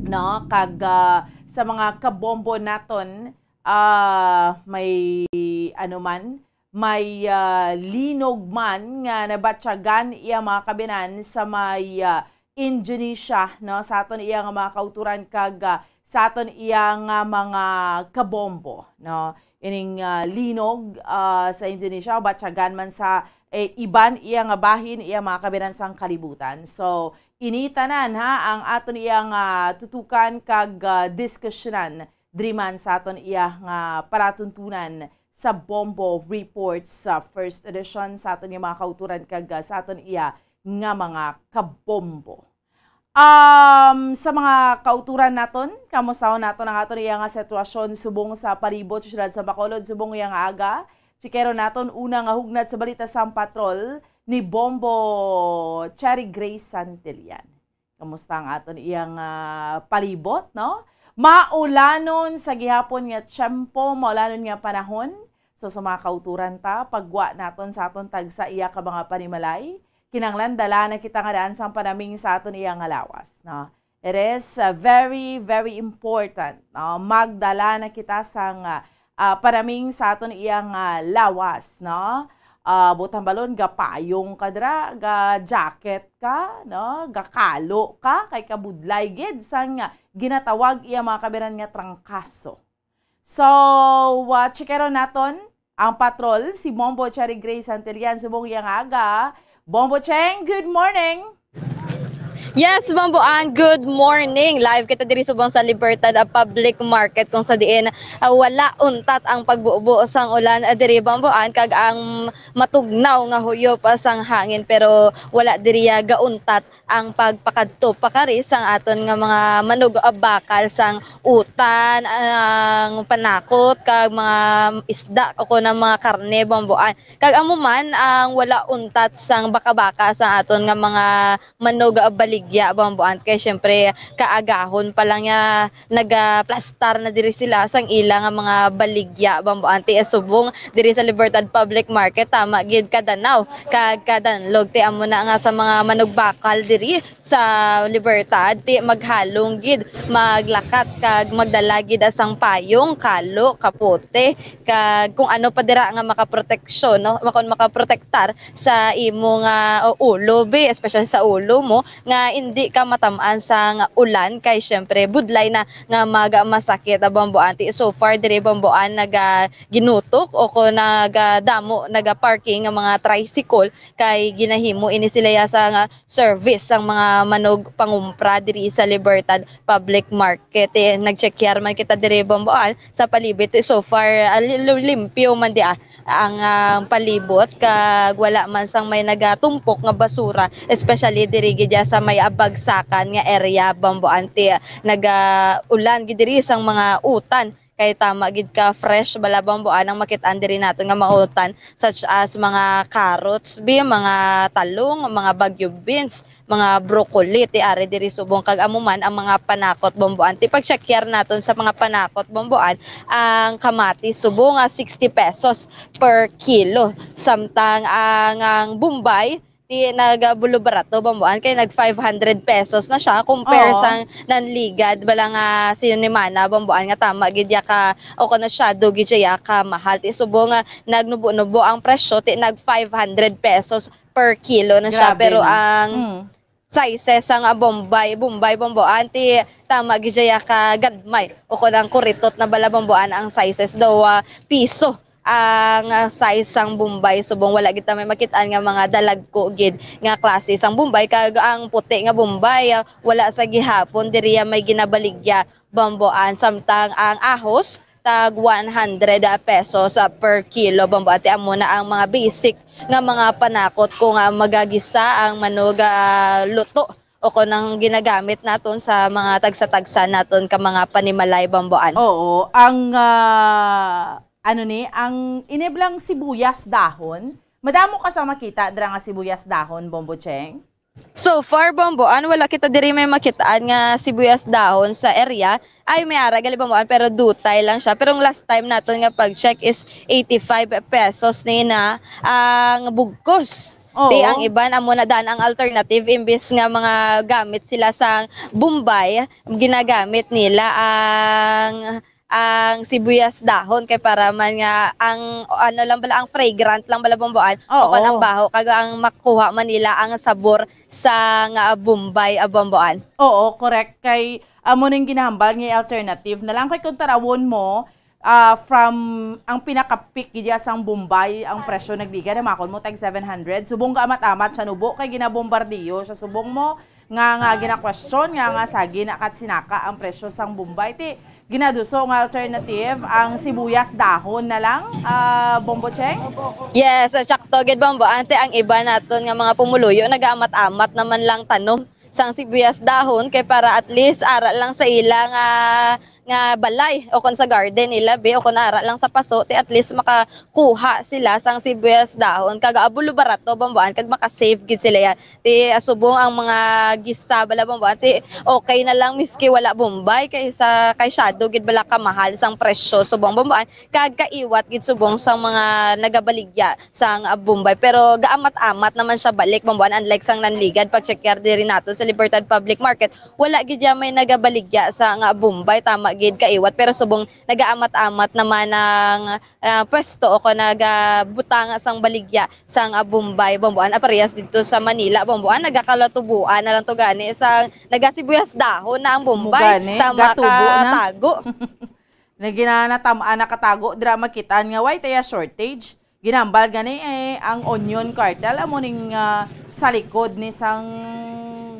No, kag, ah, sa mga kabombo naton, ah, may, ano man, may, ah, linog man nga nabatyagan iya mga kabinan sa may, ah, Indonesia, no, sa aton iya nga mga kauturan kag, ah, sa aton iya nga mga kabombo, no. Ining, ah, linog, ah, sa Indonesia, batyagan man sa eh, iban iya nga bahin, iya mga kabiran sang kalibutan. So, ini tanan, ha, ang aton iya nga tutukan kag, ah, diskusyonan diri man sa aton iya nga palatuntunan sa Bombo Report sa first edition sa aton iya mga kauturan kag, ah, sa aton iya nga mga kabombo. Um, sa mga kauturan naton, kamustahon naton ang aton iya nga sitwasyon subong sa palibot sa siyudad sa Bacolod subong iya nga aga. Chikero naton una nga hugnat sa balita sang patrol ni Bombo Cherry Grace Santillan. Kamusta ang aton iya nga palibot, no? Maulanon sa gihapon nga tiyempo, maulanon nga panahon. So, sa mga kauturan ta, pagwa naton sa aton tagsa iya ka mga panimalay, kinahanglan dala na kita nga daan sang panaming sa aton iya nga lawas, no? It is, uh, very, very important, no? Magdala na kita sang, uh, uh, panaming sa aton iya nga lawas, no? Uh, buot hambalon, gapayong ka dira, ga-jacket ka, no? Gakalo ka, kay kabudlay gid sang ginatawag iya mga kabiran nga trangkaso. So, uh, chikero naton ang patrol, si Bombo Cherry Grace Santillan, subong iya nga aga. Bombo Cheng, good morning! Yes, Bombo Ann, good morning. Live kita diri subong sa Libertad, ah, Public Market, kung sa diin, ah, wala untat ang pagbubo sang ulan, ah, diri, Bombo Ann, kag ang matugnaw nga huyop, ah, sang hangin, pero wala diri, ah, gauntat ang pagpakadto pakari sang aton nga mga manug-abakal sang utan, ang panakot, kag mga isda o kon ang mga karne, Bombo Ann. Kag amo man ang wala untat sang baka-baka sa aton nga mga manug-abaligya, Bombo Ann. Kay siyempre, kaagahon pa lang niya nagaplastar na diri sila sang ila nga mga baligya, Bombo Ann, ti subong diri sa Libertad Public Market, tama gid, kadanaw kag kadanlog, ti amo na nga sa mga manugbakal diri sa Libertad, ti maghalong gid, maglakat kag magdala gid sang payong, kalo, kapote, kag kung ano pa dira nga makaproteksyon, no, kon makaprotektar sa imo nga, o, ulo, be, especially sa ulo mo, nga indi ka matam-an sang ulan, kay siyempre budlay na nga magmasakit, ah, Bombo Ann. Ti so far diri, Bombo Ann, naga ginutok o kon nagadamo, naga-parking nga mga tricycle, kay ginahimo ini sila ya sang service sang mga manugpangumpra diri sa Libertad Public Market. Eh, nag-check man kita diri, Bombo Ann, sa palibot. So far, ah, li-, lu-, limpyo man di, ah, ang, ah, palibot, kag wala man sang may nagatumpok nga basura, especially diri gid ya sa may abagsakan nga area, Bombo Ann, ti nagaulan gid diri sang mga utan, kay tama gid ka fresh bala, Bombo Ann, ang makit-an diri naton nga mga utan, such as mga carrots, bi, mga talong, mga Baguio beans, mga broccoli, ti ari diri subong, kag amo man ang mga panakot, Bombo Ann. Ti pag-check here naton sa mga panakot, Bombo Ann, ang kamatis subong nga sixty pesos per kilo, samtang ang, ang bombay, ti nagabulubarato, Bombo Ann, kay nag five hundred pesos na siya, compare Oo. sang nanligad bala nga sinimana, Bombo Ann, nga tama gid ya ka, o kon masyado gid siya ya ka mahal. Ti subong nga nagnubo-nubo ang presyo, ti nag five hundred pesos per kilo na siya. Grabe, Pero no? ang Mm. sizes sang, ah, bombay, bombay, Bombo Ann, ti tama gid siya ya ka gagmay, o kon ang kuritot na bala, Bombo Ann, ang sizes daw, ah, piso ang, ah, size sang bombay. Subong wala gid ta may makit-an nga mga dalagko gid nga klase sang bombay, kag ang puti nga bombay, ah, wala sa gihapon diri ya may ginabaligya, Bombo Ann. Samtang ang ahos, tag one hundred pesos, ah, per kilo, Bombo Ann. Ti amo na ang mga basic nga mga panakot kung, ah, magagisa ang manug, ah, luto o kon ang ginagamit naton sa mga tagsa-tagsa naton ka mga panimalay, Bombo Ann. Oo, ang, ah, ano ni, ang iniblang sibuyas dahon, madamo ka sa makita dira nga sibuyas dahon, Bombo Cheng? So far, Bombo Ann, wala kita diri may makit-an nga sibuyas dahon sa area. Ay, may ara gali, Bombo Ann, pero dutay lang siya. Pero ang last time naton nga pag-check is eighty-five pesos ni na ang bugkos. Oo. Ti ang iban, amo na daan ang alternative, imbis nga mga gamit sila sa bombay, ginagamit nila ang ang sibuyas dahon, kay para man nga ang, ano lang bala, ang fragrant lang bala, Bombo Ann, o Oo. kon ang baho, kag ang makuha man nila ang sabor sa nga bombay, ah, Bombo Ann. Oo, correct. Kay amo ning ginahambal nga alternative na lang. Kay kung tarawon mo, ah, from ang pinaka-peak gid sang Bombay, ang presyo nagligad, hamakon mo tag seven hundred. Subong ka amat-amat siya nubo kay ginabombardiyo siya subong mo nga, nga gina-question nga, nga sagi na kat sinaka ang presyo sang Bombay. Ti ginaduso nga alternative ang sibuyas dahon na lang, ah, Bombo Cheng? Yes, ah, sakto gid, Bombo. Ante, ang iba naton nga mga pumuluyo nagaamat-amat naman lang tanom sang sibuyas dahon kay para at least ara lang sa ila nga, nga balay o kon sa garden nila, be, o kon ara lang sa paso, ti at least makakuha sila sang sibuyas dahon kag abol barato, Bomboan, kag makasave gid sila yan. Ti, ah, subong ang mga gisa bala, Bomboan, ti okay na lang miski wala Bombay kaysa kay shadow gid bala kamahal sang presyo subong, Bomboan, kag kaiwat gid subong sang mga nagabaligya sang, ah, Bombay. Pero gaamat-amat naman siya balik, Bomboan, unlike sang nanligad, pag-check yar diri nato sa Libertad Public Market, wala gid ya may nagabaligya sang, ah, Bombay, tama gid kaiwat, pero subong nagaamat-amat naman ang, ah, pwesto o kon nagabutanga sang baligya sang, ah, Bombay, Bomboan, ah, parehas didto sa Manila, Bomboan, nagakalatubuan na lang to gani sang nagasibuyas dahon na ang Bombay. Mugani, tama gatubo na. Katago. Nagina-, natam-an, nakatago dira, makitaan nga way taya shortage. Ginambal gani, eh, ang onion cartel amo ning, ah, sa likod ni sang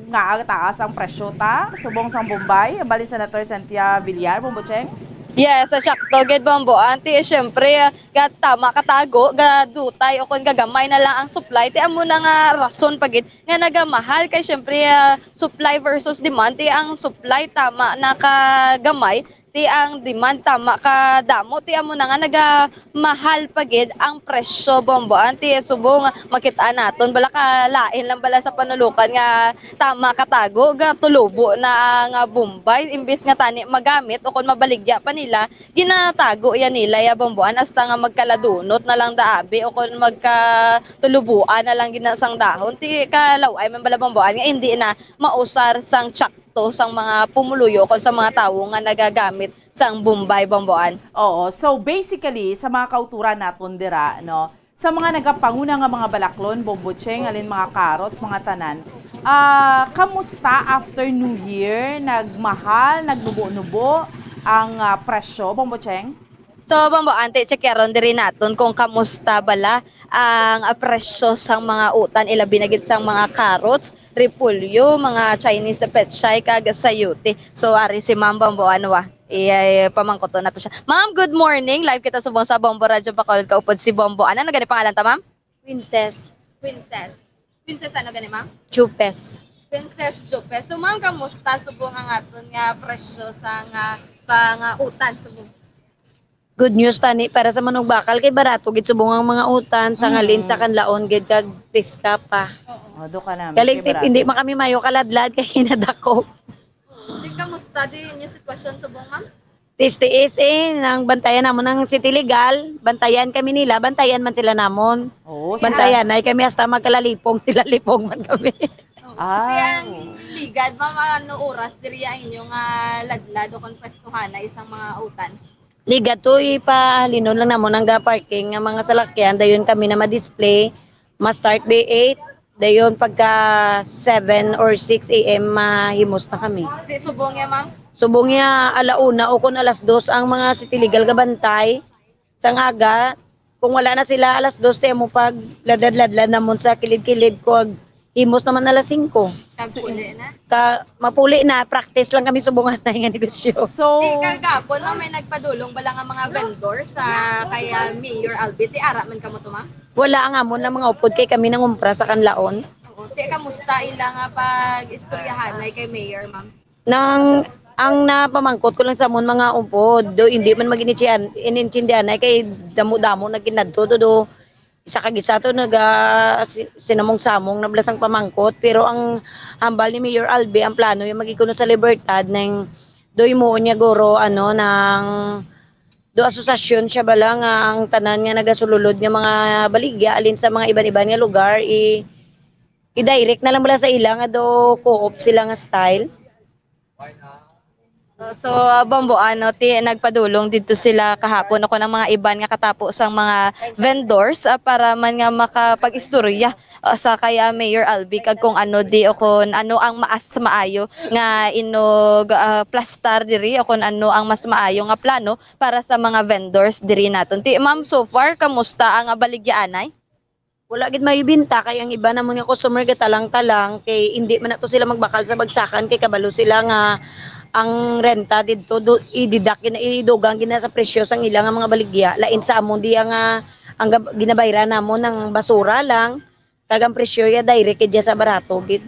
nga taas ang presyo ta subong sang Bombay. Bali, Senator Cynthia Villar, Bombo Cheng. Yes, sa sakto gid, Bombo. Anti, eh, syempre, ah, ga-, tama katago, gadutay o kon gagamay na lang ang supply. Ti amo na nga rason pa gid nga nagamahal kay syempre, ah, supply versus demand. Ti ang supply tama na kagamay, ti ang demand tama ka damo, ti amo na nga nagamahal pa gid ang presyo, Bombo. Anti subong makit-an naton bala ka lain lang bala sa panulukan nga tama katago, ga tulubo na ang, ah, Bombay, imbis nga tani magamit o kon mabaligya pa nila, ginatago yan nila ya, Bomboan, hasta nga magkaladunot na lang daabi o kon magkatulubuan na lang gina sang dahon. Ti kalaw-ay man bala, Bomboan, nga hindi na mausar sang tsakto sang mga pumuluyo o kon sa mga tawo nga nagagamit sang Bombay, Bomboan. Oo. So, basically, sa mga kauturan naton dira, no, sa mga nagapanguna nga mga balaklon, Bombo Cheng, halin mga carrots, mga tanan, ah, kamusta after New Year? Nagmahal, nagnubo-nubo ang, ah, presyo, Bombo Cheng? So, Bombo, ante, check yaron diri naton kung kamusta bala ang, ah, presyo sang mga utan, ilabi na gid sang mga carrots, repolyo, mga Chinese pechay, kag sayote. So, ari si Ma'am Bombo, ano, ah, iya, pamangkuton nato siya. Ma'am, good morning. Live kita subong sa Bombo Radyo Bacolod, kaupod si Bombo. Ano, ano gani pangalan ta, ma'am? Princess. Princess. Princess ano gani, ma'am? Jupes. Princess Jupes. So, ma'am, kamusta subong ang aton nga presyo sa nga pang, ah, utan subong? Good news tani para sa manugbakal kay barato gid subong ang mga utan sa, mm, halin sa Kanlaon gid kag Tiscapa. Oo. Oh, do ka na, Galing kay tip, barato. Hindi man kami mayo kaladlad kay hinadako. Di, kamusta di inyo sitwasyon subong, ma'am? Tiis-tiis, eh, nang bantayan namon ang City Legal, bantayan kami nila, bantayan man sila namon. Oo, sila. Bantayan ay kami hasta magkalalipong, sila lipong man kami. Oo. Ah. Kaya ang ligad, ma'am, ano oras diri ang inyo nga ladlad o kon pwestuhan na isang mga utan? Ligad to, ipahalinon lang namon ang ga-parking nga mga salakyan, dayon kami na ma-display, ma-start by eight, dayon pagka seven or six A M mahimos na kami. Si subong ya, ma'am? Subong ya, ala una o kon alas dos ang mga City Legal gabantay sang aga. Kung wala na sila alas dos, ti amo pag ladlad-ladlad namon sa kilid-kilid ko, ag himos naman alas singko. Kag puli na? Ka, mapuli na, practice lang kami subong anay nga negosyo. So, di, kagapon, ma'am, may nagpadulong bala nga mga vendor sa kay, ah, Mayor Albi? Ti ara man kamo to, ma'am? Wala ang amon na mga upod kay kami nangumpra sa Kanlaon. Oo. Ti, kamusta ila nga pag-istoryahanay kay Mayor, ma'am? Nang, ang napamangkot ko lang sa amon mga upod, do hindi man mag-initian-, inintindihan ay kay damo-damo na ginadto, do, do, isa ka gisa to naga, si-, sinamong-samong na bala sang pamangkot, pero ang hambal ni Mayor Albi, ang plano yung magikuno sa Libertad, nang do himuon niya guro, ano, nang do asosasyon siya bala nga ang tanan nga nagasululod nga mga baligya, alin sa mga iban-iban nga lugar, i-, i-direct na lang bala sa ila nga do co-op sila nga style. Uh, so, uh, Bombo, ano, ti nagpadulong didto sila kahapon, o kon ang mga iban nga katapo sang mga vendors, ah, para man nga makapag-istorya, ah, sa kay, ah, Mayor Albi kag kung ano di o kon ano ang maas maayo nga inog, ah, plastar diri o kon ano ang mas maayo nga plano para sa mga vendors diri naton. Ti, ma'am, so far, kamusta ang, ah, baligyaanay? Wala gid may binta kay ang iba namon nga customer gatalang-talang kay indi man nato sila magbakal sa bagsakan kay kabalo sila nga ang renta didto do, ididak gina, idugang gina sa presyo sang ila nga mga baligya. Lain sa amon diya nga ang gab, ginabayran namon ang basura lang kag ang presyo ya direct gid siya sa barato gid.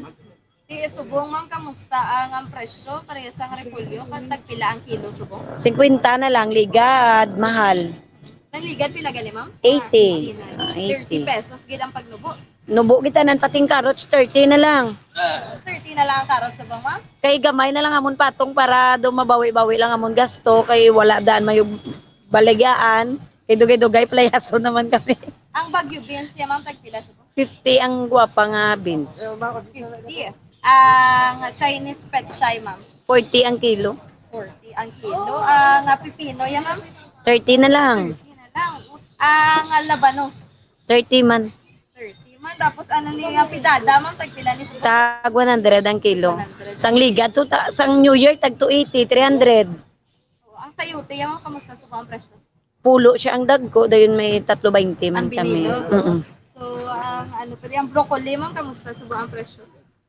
Ti, subong, ma'am, kamusta ang, ang presyo? Parehas ang repolyo, kan tagpila ang kilo, subong? Singkwenta na lang, ligad, mahal. Ang ligad, pila gani, ma'am? Eighty. Ah, eighty. Ah, eighty. Thirty pesos gid ang pagnubo. Nubo kita nan pating carrots, thirty na lang. Thirty na lang ang carrots, subong, ma'am? Kay gamay na lang amon patong para do mabawi-bawi lang amon gasto, kay wala daan may balagyaan. Kay dugay-dugay, playason naman kami. Ang Baguio beans, ya, ma'am, tagpila, subong? Fifty ang guwapa nga beans. Fifty. Ang Chinese pechay, ma'am? Forty ang kilo. Forty ang kilo. Ang, ah, pipino, ya, ma'am? Thirty na lang. Thirty na lang. Ang, ah, labanos? Thirty man. Thirty man. Tapos ano ni, ah, pidada, ma'am? Tagpila ni, subong? Tag one hundred ang kilo. One hundred. Sang ligad to, ta, sang New Year, tag two eighty, three hundred. Oh, ang sayote, ya, ma'am, kamusta, subong, ang presyo? Pulo siya ang dagko, dayon may tatlo baynte man kami. Ang binilog, oo. Mm-mm. So, ang ano pa rin, ang broccoli, ma'am, kamusta, subong, ang presyo?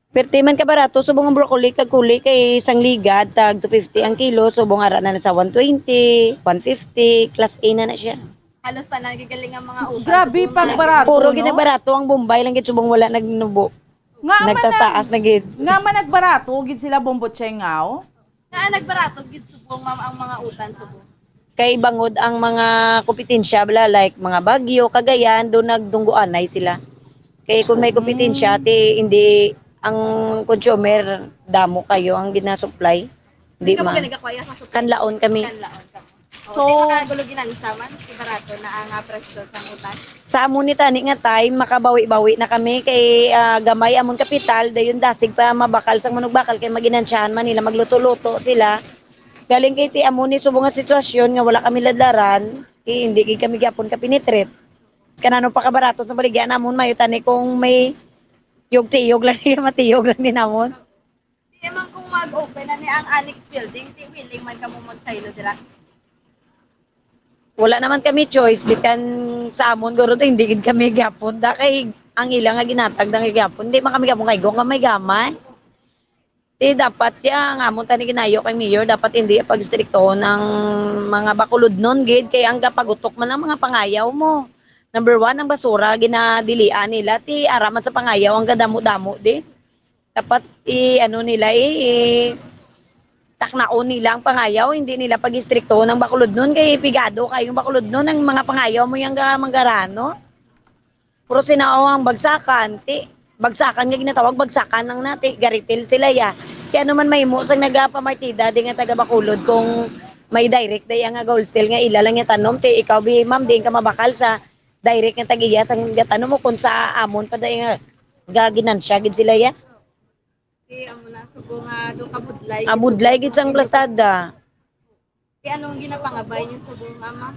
Perti man ka barato, subong ang broccoli kag kuli kay sang ligad, tag two fifty ang kilo, subong ara na sa one twenty, one fifty, class A na na siya. Halos tanan gid galing ang mga utan, grabe, subong, pagbarato, puro no? Ginagbarato ang Bombay lang gid, subong wala nagnubo. Nga man nagtaas-taas nag-, na gid. Nga man nagbarato gid sila, Bombo Cheng, aw? Nga nagbarato gid, subong, ma'am, ang mga utan, subong. Kay bangod ang mga kompetensya bala, like mga Baguio, Cagayan, do nagdunggoanay sila. Kay kung may kompetensya, mm, ti hindi ang consumer damo kayo ang ginasupply. Di man. Ikaw ba gani gakuha sa supply? Kanlaon kami. Kanlaon kami. So, so, di makagulo ginansya man, di barato na ang, ah, presyo sa utan? Sa amo ni tani nga time, makabawi-bawi na kami kay, ah, gamay amon kapital, dayon dasig pa mabakal sang manugbakal kay maginansyahan man nila, magluto-luto sila. Galing kay ti amo ni subong nga sitwasyon nga wala kami ladlaran, kay hindi gid kami gyapon ka-penetrate. Kanano pa kabarato sa baligya namon, mayo tani kung may tiyog-tiyog lang, matiyog lang ni namon. Di man kung mag-open na ni ang annex building, di willing man kamo magsaylo dira? Wala naman kami choice, biskan sa amon guro, hindi gid kami gyapon. Da kay ang ila nga ginatag da nga gyapon, hindi man kami gyapon kay gamay-gamay. Di dapat siya, ang amon tani ginayo kay mayor, dapat hindi pag-istriktohon ang mga bakuludnon gid, kay ang gapagutok man ang mga pangayaw mo. Number one, ang basura, ginadilian nila, ti ara man sa pangayaw ang gadamo-damo di. Dapat i-, ano nila, i-, i-, taknaon nila ang pangayaw, hindi nila pag-istriktohon ang bakuludnon, kay pigado kayong bakuludnon, ang mga pangayaw mo yang ga-, manggarano. Puro sinaw ang bagsakan, ti, bagsakan nga ginatawag, bagsakan lang na, ti, garitil sila, ya. Kaya naman mahimo sang nagapamartida di nga taga Bacolod kung may direct da iya nga wholesale nga ila lang nga tanom, ti, ikaw, bi, ma'am, di ka mabakal sa direct nga tag-iya sang gatanom mo, kung sa amon pa da iya nga gaginansya gid sila, ya. Di, amo na, subo nga, do kabudlay. Ah, budlay gid sang plastada. Ti anong ginapangabay niyo subong, ama?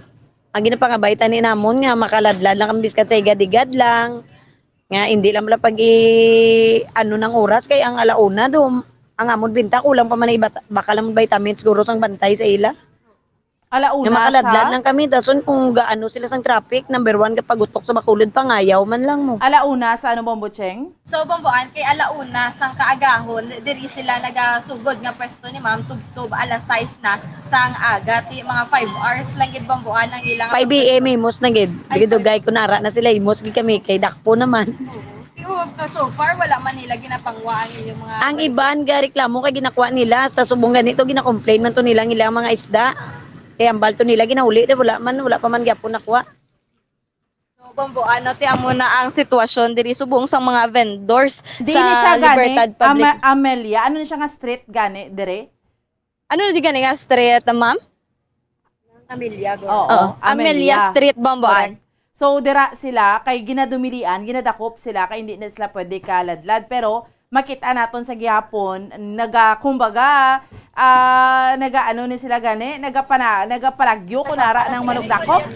Ang ginapangabay tani namon nga makaladlad lang kami biskan sa igad-igad lang. Nga hindi lang pala pag i-, ano ng oras kay ang alauna do, ang amon binta kulang pa man na ibat-, baka lang vitamins siguro sang bantay sa ila. Alauna. Nga makaladlad sa lang kami, dason kung gaano sila sang traffic, number one, kapagutok sa Bacolod, pangayaw man lang mo. Alauna sa ano, Bombo Cheng? So, Bomboan, kay alauna sang kaagahon, diri sila nagasugod nga pwesto ni Ma'am, tubtob alas sais na sang aga, ti mga five hours lang gid, Bomboan, ang ilang five A M himos na gid. Ay, dugay-dugay ko nara na sila, himos gid kami kay dakpo naman. Oo. Ti, oh, so far, wala man nila ginapangwa ang inyong mga. Ang iban gareklamo kay ginakuha nila, hasta subong ganito, ginacomplain man to nila ang ilang mga isda. Kay hambal to nila ginauli, ti wala man, wala pa man gyapon nakuha. So, Bombo, ano, ti, amo na ang sitwasyon diri subong sang mga vendors. Di ni siya sa gani, Libertad Public Ame-, Amelia. Ano ni siya nga street gani dire? Ano na di gani nga street, ma'am? Amelia, go. Oo, oo. Amelia. Amelia Street, Bomboan. Correct. So, dira sila, kay ginadumilian, ginadakop sila, kay hindi na sila pwede kaladlad. Pero, makita naton sa gihapon, naga-, kumbaga, Ah, nagaano ni sila gani? Nagapana-, nagapalagyo kun ara ng manugdakop?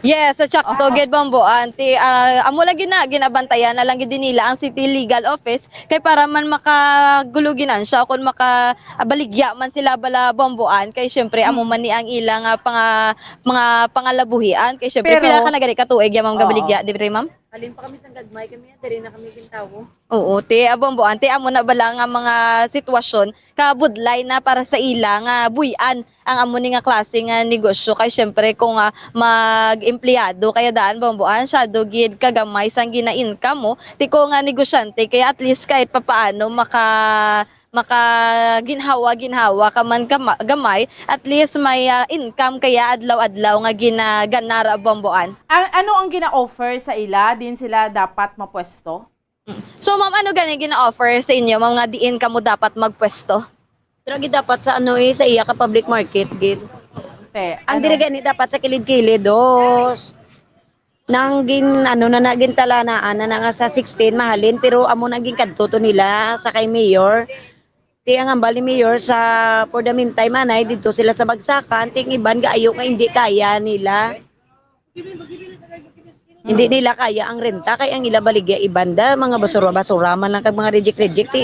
Yes, sa tsakto, Oo. gid, Bomboan. Ti, ah, amo lagi na, ginabantayan na lang gid nila ang City Legal Office kay para man makagulo ginansya o kung makabaligya man sila bala, Bomboan. Kay syempre, amo Mm. man ni ang ilang, ah, panga-, mga pangalabuhian. Kay syempre, Pero pila ka na gani ka tuig ya, ma'am, Oo. gabaligya, di ba, ma'am? Halin pa kami sa gagmay, kami, diri na kami gintawo. Oo, ti, ah, Bomboan, ti, amo na bala nga mga sitwasyon, kabudlay na para sa ila nga buy-an ang amo ni nga klase nga negosyo. Kay syempre, kung, ah, mag-empleyado kaya daan, Bomboan, syado gid kagamay sang gina-income mo. Ti, kung, ah, negosyante, kaya at least kahit papaano maka-, makaginhawa-ginhawa ka man gama-, gamay, at least may, ah, income kaya adlaw-adlaw nga ginaganar, Bomboan. Ang, ano ang gina-offer sa ila? Din sila dapat mapwesto? So, ma'am, ano gani gina-offer sa inyo, ma'am, nga diin kamo dapat magpwesto? Dira gid dapat sa ano eh, sa iya ka public market gid. Te, Ang ano? diri gani dapat sa kilid-kilid, dos. Nang gin, ano na na, gintalanaan na na nga sa sixteen, mahalin, pero amo na ginkadto to nila sa kay mayor. Ti ang hambal ni mayor sa, for the meantime, anay, dito sila sa bagsakan, ting iban gaayo nga hindi kaya nila. Hindi nila kaya ang renta, kay ang ila baligya iban da, mga basura-basura man lang kag mga reject-reject. Ti,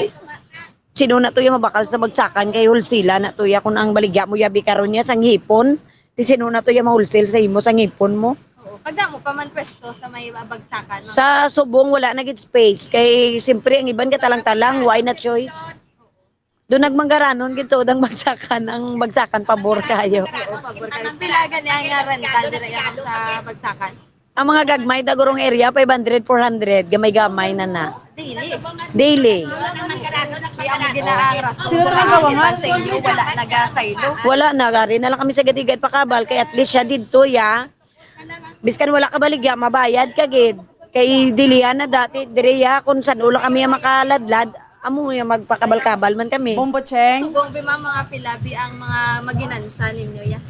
sino na to yung mabakal sa bagsakan kay wholesale na to ya, kung ang baligya mo yabi karon niya sang hipon, ti sino na to yung ma-wholesale sa imo sang hipon mo? Oo. Pagdamo pa man pwesto sa may bagsakan, ma'am. Sa subong, wala na gid space. Kay, siyempre, ang iban gatalang-talang, why na choice? Doon nagmanggaranon gid tuod ang bagsakan, ang bagsakan pabor kayo. Oo, pabor kayo. Pila gani ang, ah, rental dira yang sa bagsakan? Ang mga gagmay, dagurong area, five hundred, four hundred, gamay-gamay na na. Daily? Daily. Di ang ginaang rason. Sino to nagawangan? Sa inyo, wala nagasaylo? Wala na, gari na lang kami sa gadigay pakabal, kay at least siya didto, ya. Biskan wala ka baligya, mabayad ka gid. Kay dilihan na dati, diri ya, kung san-o lang kami ang makaladlad, amo ya magpakabal-kabal man kami. Bombo Cheng? Subong bi, ma'am, mga pila bi ang mga maginansya ninyo ya?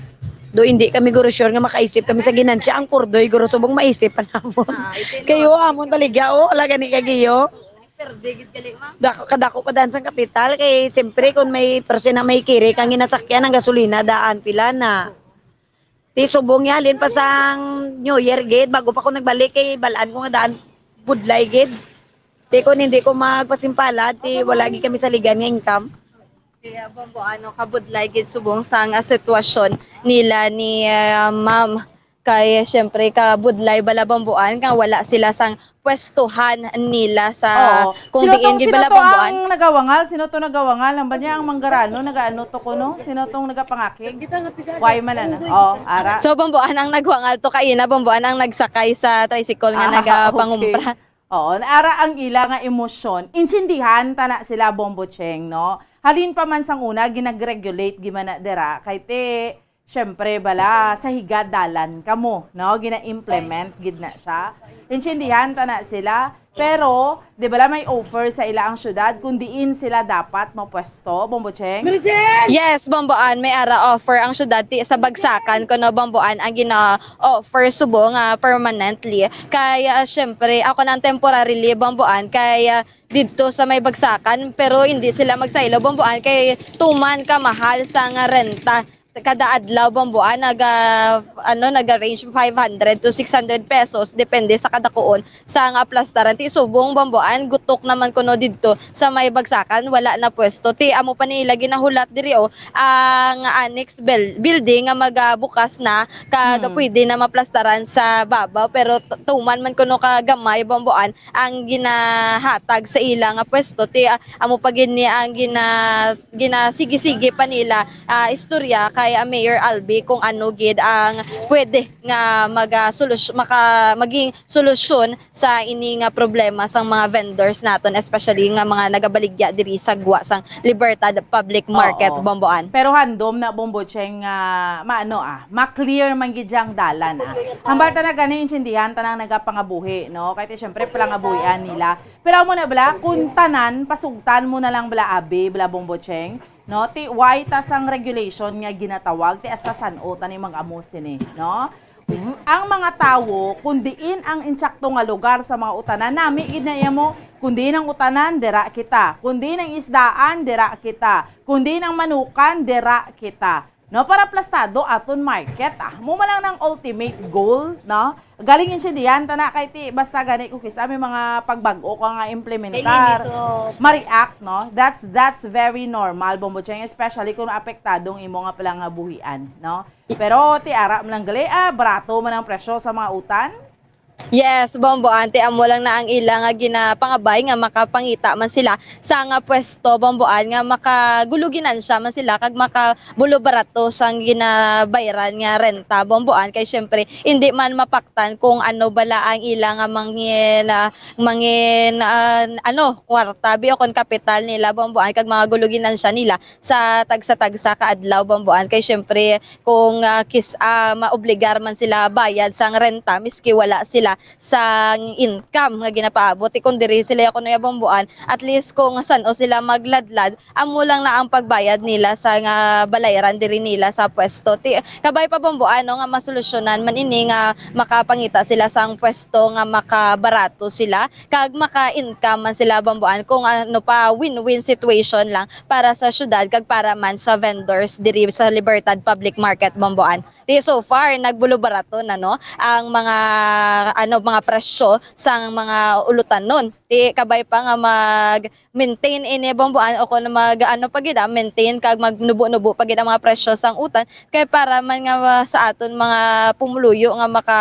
Do, hindi kami guro sure nga makaisip kami sa ginansya. Ang kurdoy, guro, subong maisip pa namon. Ah, ito, Kayo, no? Amon baligya, oh, wala gani kagiyo. Perde gid gali, ma'am. Dako, kadako pa dan sang kapital, kay siyempre kung may perse na may kiri kang ginasakyan, ang gasolina, daan, pila na. Ti subong ya, halin pa sang New Year gid, bago pa ko nagbalik, kay balaan ko nga daan budlay gid. Ti kun hindi ko magpasimpalad, ti wala gid kami saligan nga income. Kaya, Bombo, ano, kabudlay gid subong sang, ah, sitwasyon nila ni, ah, ma'am. Kay, siyempre, kabudlay bala, Bomboan, nga wala sila sang pwestuhan nila sa Oo. kung Sino diin tong, gid sino bala, to Bomboan. Ang nagawangal? Sino to nagawangal? Ang ba niya ang manggarano? Nagaano to kuno? Sino tong nagapangakig? Why man, ano? Oh, ara. So, Bomboan ang nagwangal to kaina, Bomboan ang nagsakay sa tricycle nga Ah, nagapangumpra. Okay. Oo, ara ang ila nga emosyon. Intindihan ta na sila, Bombo Cheng, no? Halin pa man sang una, ginag-regulate gid man na dira. Kay ti, Siyempre, bala, sa higad dalan kamo, no? Gina-implement gid na siya. Intindihan ta na sila, pero, di bala, may offer sa ila ang syudad kung diin sila dapat mapwesto, Bombo Cheng? Yes, Bomboan, may ara offer ang syudad ti, sa bagsakan kuno, Bomboan, ang gina-offer subong nga permanently. Kay, ah, siyempre, ako nang temporarily, Bomboan, kay, ah, didto sa may bagsakan, pero hindi sila magsaylo, Bomboan, kay tuman ka mahal sang renta. Kada adlaw, Bomboan, naga, ano, naga-range five hundred to six hundred pesos, depende sa kadakuon sang plastaran. Ti subong, Bomboan, gutok naman kuno didto sa may bagsakan, wala na pwesto. Ti amo pa nila ginahulat diri, oh, ang annex buil-, building nga magabukas na, kag Hmm. pwede na maplastaran sa babaw, pero t-, tuman man kuno ka gamay, Bomboan, ang ginahatag sa ila nga pwesto. Ti, ah, amo pa gid ni ang gina-, ginasigi-sigi pa nila, ah, istorya kay, ah, Mayor Albi kung ano gid ang pwede nga maga-solusy-, maka-, maging solusyon sa ini nga problema sang mga vendors naton, especially nga mga nagabaligya diri sa gwa sang Libertad Public Market, Oo. Bomboan. Pero handom na, Bombo Cheng, nga maano, ah, ma-clear man gid siya ang dalan, ah. Hambal ta na gani, intindihan ta nang nagapangabuhi, no? Kay ti, syempre, palangabuhian nila. Pero amo na bala, kung tanan, pasugtan mo na lang bala, abi, bala, Bombo Cheng, no? Ti, why ta sang regulation nga ginatawag, ti, hasta san-o ta ni mag-amo sini, no? Ang mga tawo, kung diin ang insakto nga lugar sa mga utanan, nami gid na iya mo, kung diin ang utanan, dira kita. Kung diin ang isdaan, dira kita. Kung diin ang manukan, dira kita. No, para plastado aton market, ah. Mo man lang nang ultimate goal, no? Galing yun siya diyan, tana kay ti, basta gani ko kisa may mga pagbag-o ka nga implementar, Kaya nito, ma-react, no? That's, that's very normal, Bombo Cheng, especially kung apektado ang imo nga palangabuhian, no? Pero ti ara man lang gali, ah, barato man ang presyo sa mga utan. Yes, Bombo, ante, amo lang na ang ila nga ginapangabay nga makapangita man sila sa nga pwesto, Bombo, an, nga makaguluginansya man sila kag makabulubarato sang ginabayran nga renta, Bombo, an, kay syempre hindi man mapaktan kung ano bala ang ila nga mangin, ah, mangin, ah, ano, kwarta bi o kon kapital nila, Bombo, an, kag mga guluginansya nila sa tagsa-tagsa ka adlaw, Bombo, an, kay syempre kung, ah, kis-, ah, maobligar man sila bayad sang renta miski wala sila sang income nga ginapaabot. Ti kon diri sila kuno ya, Bombo, an, at least kung san-o sila magladlad, amo lang na ang pagbayad nila sa nga balayran diri nila sa pwesto. Ti, kabay pa, Bombo, an, no, nga masolusyonan man ini nga makapangita sila sang pwesto nga makabarato sila kag maka-income man sila, Bombo, an, kung ano pa, win-win situation lang para sa syudad kag para man sa vendors diri sa Libertad Public Market, Bombo, an. Ti so far, nagbulubarato na, no, ang mga, ano, mga presyo sang mga ulutanon. Ti kabay pa nga mag-maintain ini, Bombo, an, o kon mag, ano pa gid, ah, maintain kag magnubo-nubo pa gid ang mga presyo sang utan kay para man nga, ah, sa aton mga pumuluyo nga maka,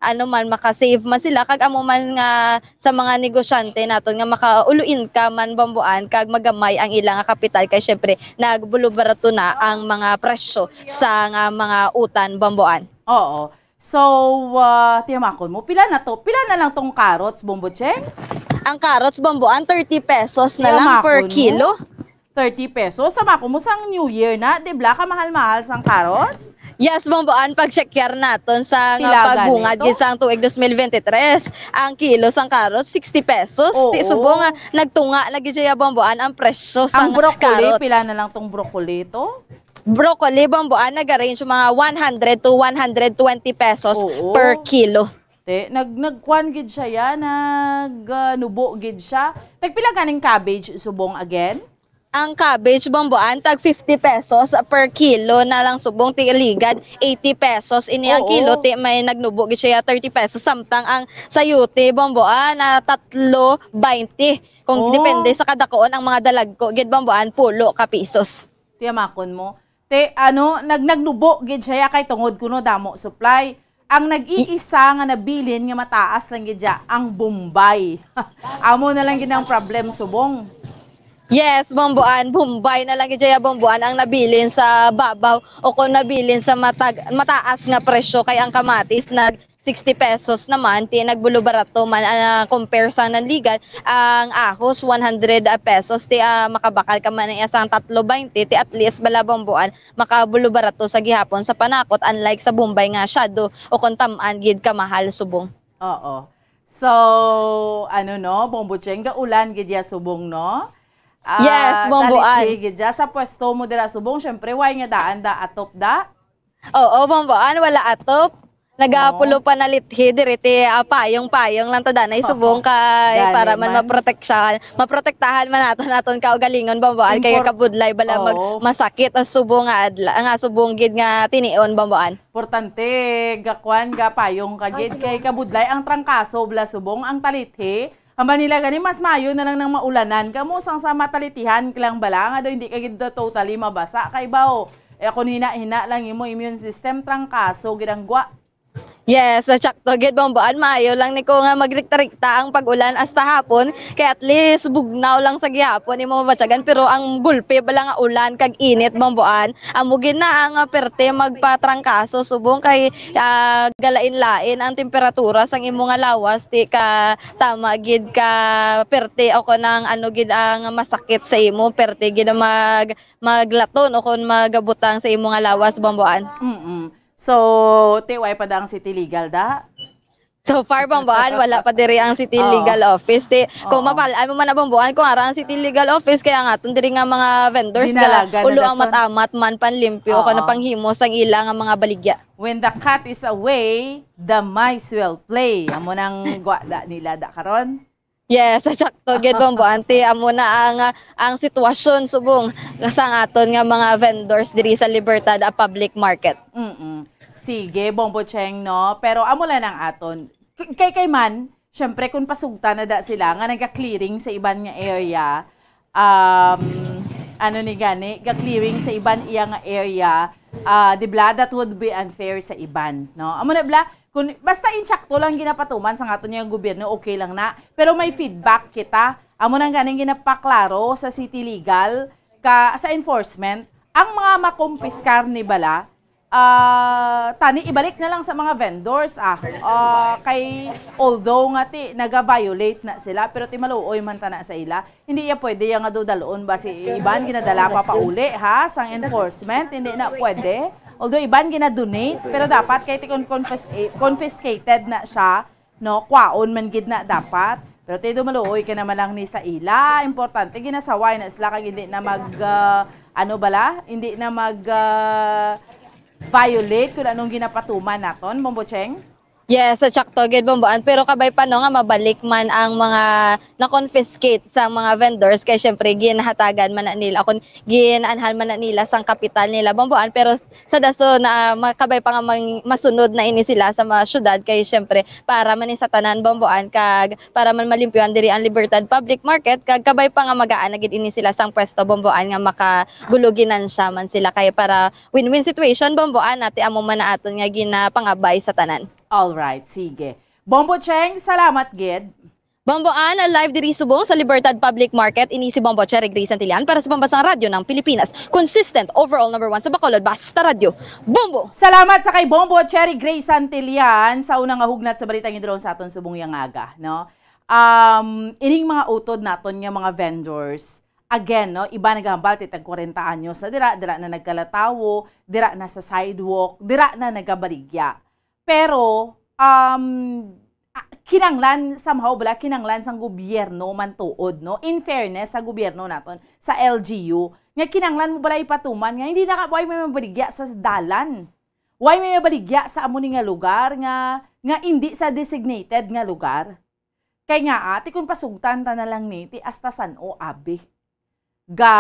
ano man, maka-save man sila kag amo man nga sa mga negosyante naton nga makauluin ka man, Bombo, an, kag magamay ang ila nga kapital kay syempre nagbulubarato na ang mga presyo sa nga mga utan, Bombo, an. Oo. So, ah, tiyamakon mo, pila na to? Pila na lang tong carrots, Bombo Cheng? Ang carrots, Bombo, an, thirty pesos na lang per Tiyamakon mo? kilo. Thirty pesos. Sama ko mo sang New Year na, di bla, kamahal-mahal sang carrots? Yes, Bombo, an, pag-check yar naton sa nga Pila pagbungad ganito? gid sang tuig dos mil bente tres, ang kilo sang carrots, sixty pesos. Ti Oo. subong nga nagtunga na gid siya, Bombo, an, ang presyo sang Ang broccoli, carrots. pila na lang tong broccoli to? Broccoli, Bombo, an, nag-range mga one hundred to one hundred twenty pesos Oo. per kilo. Te, nag-, nagkuan gid siya, ya, nag, ah, nubo gid siya. Tagpila ganing cabbage subong again? Ang cabbage, Bombo, an, tag fifty pesos per kilo na lang subong, ti ligad eighty pesos ini ang Oo. kilo, ti may nagnubo gid siya thirty pesos, samtang ang sayote, Bombo, an, na tatlo baynte. Kung Oh. depende sa kadakuon ang mga dalagko gid, Bombo, an, pulo ka pisos. Tiyamakon mo. Te, ano, nag-, nagnubo gid siya kay tungod kuno damo supply. Ang nag-iisa nga nabilin nga mataas lang gid siya, ang Bombay. Amo na lang gid ang problem subong. Yes, Bombo, an, Bombay na lang gid siya, Bombo, an, ang nabilin sa babaw o kung nabilin sa matag-, mataas nga presyo kay ang kamatis nag sixty pesos naman, ti nagbulubarato man, ah, compare sa nanligan, ang ahos one hundred pesos, ti, ah, makabakal ka man iya sang tatlo baynte, ti at least bala, Bombo, an, makabulubarato sa gihapon sa panakot, unlike sa Bombay nga shadow o kon tam-an gid kamahal subong. Oo. So, ano, no, Bombo Cheng, gaulan gid ya subong, no? Ah, Yes, Bombo, talithi an. gid ya. Sa pwesto mo dira subong, syempre, way nga daan da, atop da? Oo, Bombo, an, wala atop. Nagapulo Oo. pa na lithi diri ti, ah, payong-payong lang ta danay Oo. subong kay Gani para man man. maproteksyahan, maprotektahan man naton aton kaugalingon, Bombo, an, kay Impor-, kabudlay bala mag-, oo. masakit ang subong nga adla-, nga subong gid nga tinion, Bombo, an. Importante, gakuan, gapayong ka gid, kay kabudlay ang trangkaso, bala subong ang talithi. Ang Manila gani, mas maayo na lang nang maulanan. Kamo sang sa matalitihan ka lang bala, nga daw hindi ka gid totally mabasa. Kay baw, eh, kung hina-hina lang imo immune system, trangkaso gid ang gwa. Yes, sakto gid, Bombo. An, maayo lang ni ko nga magrikta-rikta ang pag-ulan hasta hapon. Kay at least, bugnaw lang sa gihapon imo mabatyagan. Pero ang gulpi bala nga ulan kag init, Bombo, an, amo gid na ang, ah, perte magpatrangkaso subong kay, ah, galain-lain ang temperatura sang imo nga lawas, ti ka tama gid ka perte o kanang ano gid ang masakit sa imo, perte gid ang mag-, maglaton o kon magabutang sa imo nga lawas, Bombo, an. Mm-mm. So, ti, way pa da ang City Legal, da? So far, Bamboan, wala pa diri ang City Oo. Legal Office. Ti, kung Oo. mapal-an mo man na, Bamboan, kung ara ang City Legal Office, kaya nga, itong diri nga mga vendors Dinalaga na ulo ang dason. Matamat man panlimpyo o Oo. Kung panghimo sang ila nga mga baligya. When the cat is away, the mice will play. Amo nang gwada nila da karon. Yes, sakto gid, Bamboan. Ti, amo na ang, ah, ang sitwasyon subong sa aton nga mga vendors diri sa Libertad, ah, Public Market. Mm-mm. Sige, Bombo Cheng, no? Pero amo lang ang aton. K-, kay, kay man, syempre, kung pasugta na da sila nga naga-clearing sa iban nga area, um, ano ni gani, ga-clearing sa iban iya nga area, ah, di bla, that would be unfair sa iban, no? Amo na bla, kung, basta insakto lang ginapatuman sa aton nga gobyerno, okay lang na. Pero may feedback kita. Amo nang ganing ginapaklaro sa City Legal, ka, sa enforcement, ang mga makumpiskar ni bala, ah, tani ibalik na lang sa mga vendors, ah. Ah, kay, although nga ti naga-violate na sila, pero ti maluoy man tana sa ila. Hindi iya pwede yang nga dudalon ba si iban ginadala pa pauli, ha, sang enforcement, hindi na pwede. Although iban gina-donate, pero dapat kay ti kon confis-, eh, confiscated na siya, no, kwaon man gid na dapat. Pero ti dumaluoy ka naman lang ni sa ila, importante ginasaway na sila kag hindi na mag, ah, ano bala, hindi na mag, ah, violate kung anong ginapatuman naton, Bombo Cheng. Yes, sa sakto gid, Bomboan. Pero kabay pa, no, nga mabalik man ang mga na-confiscate sa mga vendors kay syempre ginhatagan man na nila, kung ginanhal man na nila sang kapital nila, Bomboan. Pero sa dason na makabay pa nga mang-, masunod na ini sila sa mga syudad kay syempre para man ni sa tanan, Bomboan, kag para man malimpyuhan diri ang Libertad Public Market, kag kabay pa nga magaan na gid ini sila sang pwesto, Bomboan, nga makagulo ginansya man sila kay para win-win situation, Bomboan, nati amo man na aton nga ginapangabay sa tanan. All right, sige. Bombo Cheng, salamat gid. Bomboan, live diri subong sa Libertad Public Market. Ini si Bombo Cherry Grace Santillan para sa Pambasang Radyo ng Pilipinas. Consistent, overall number one sa Bacolod, basta radyo. Bombo! Salamat sa kay Bombo Cherry Grace Santillan sa unang nga hugnat sa balita nga idulong sa aton subong yang aga, no? Um, ining mga utod naton nga mga vendors, again, no, iba nagahambal ti tag kwarenta anyos na dira, dira na nagkalatawo, dira na sa sidewalk, dira na nagabaligya. Pero, um, ah, kinanglan, somehow bala, kinanglan sang gobyerno man tuod, no? In fairness sa gobyerno naton, sa L G U, nga kinanglan mo bala ipatuman nga hindi na ka, why may mabaligya sa dalan? Why may mabaligya sa amo ni nga lugar nga, nga hindi sa designated nga lugar? Kay nga, ati, kung pasugtan ta na lang ni, ti hasta san-o, abi. Ga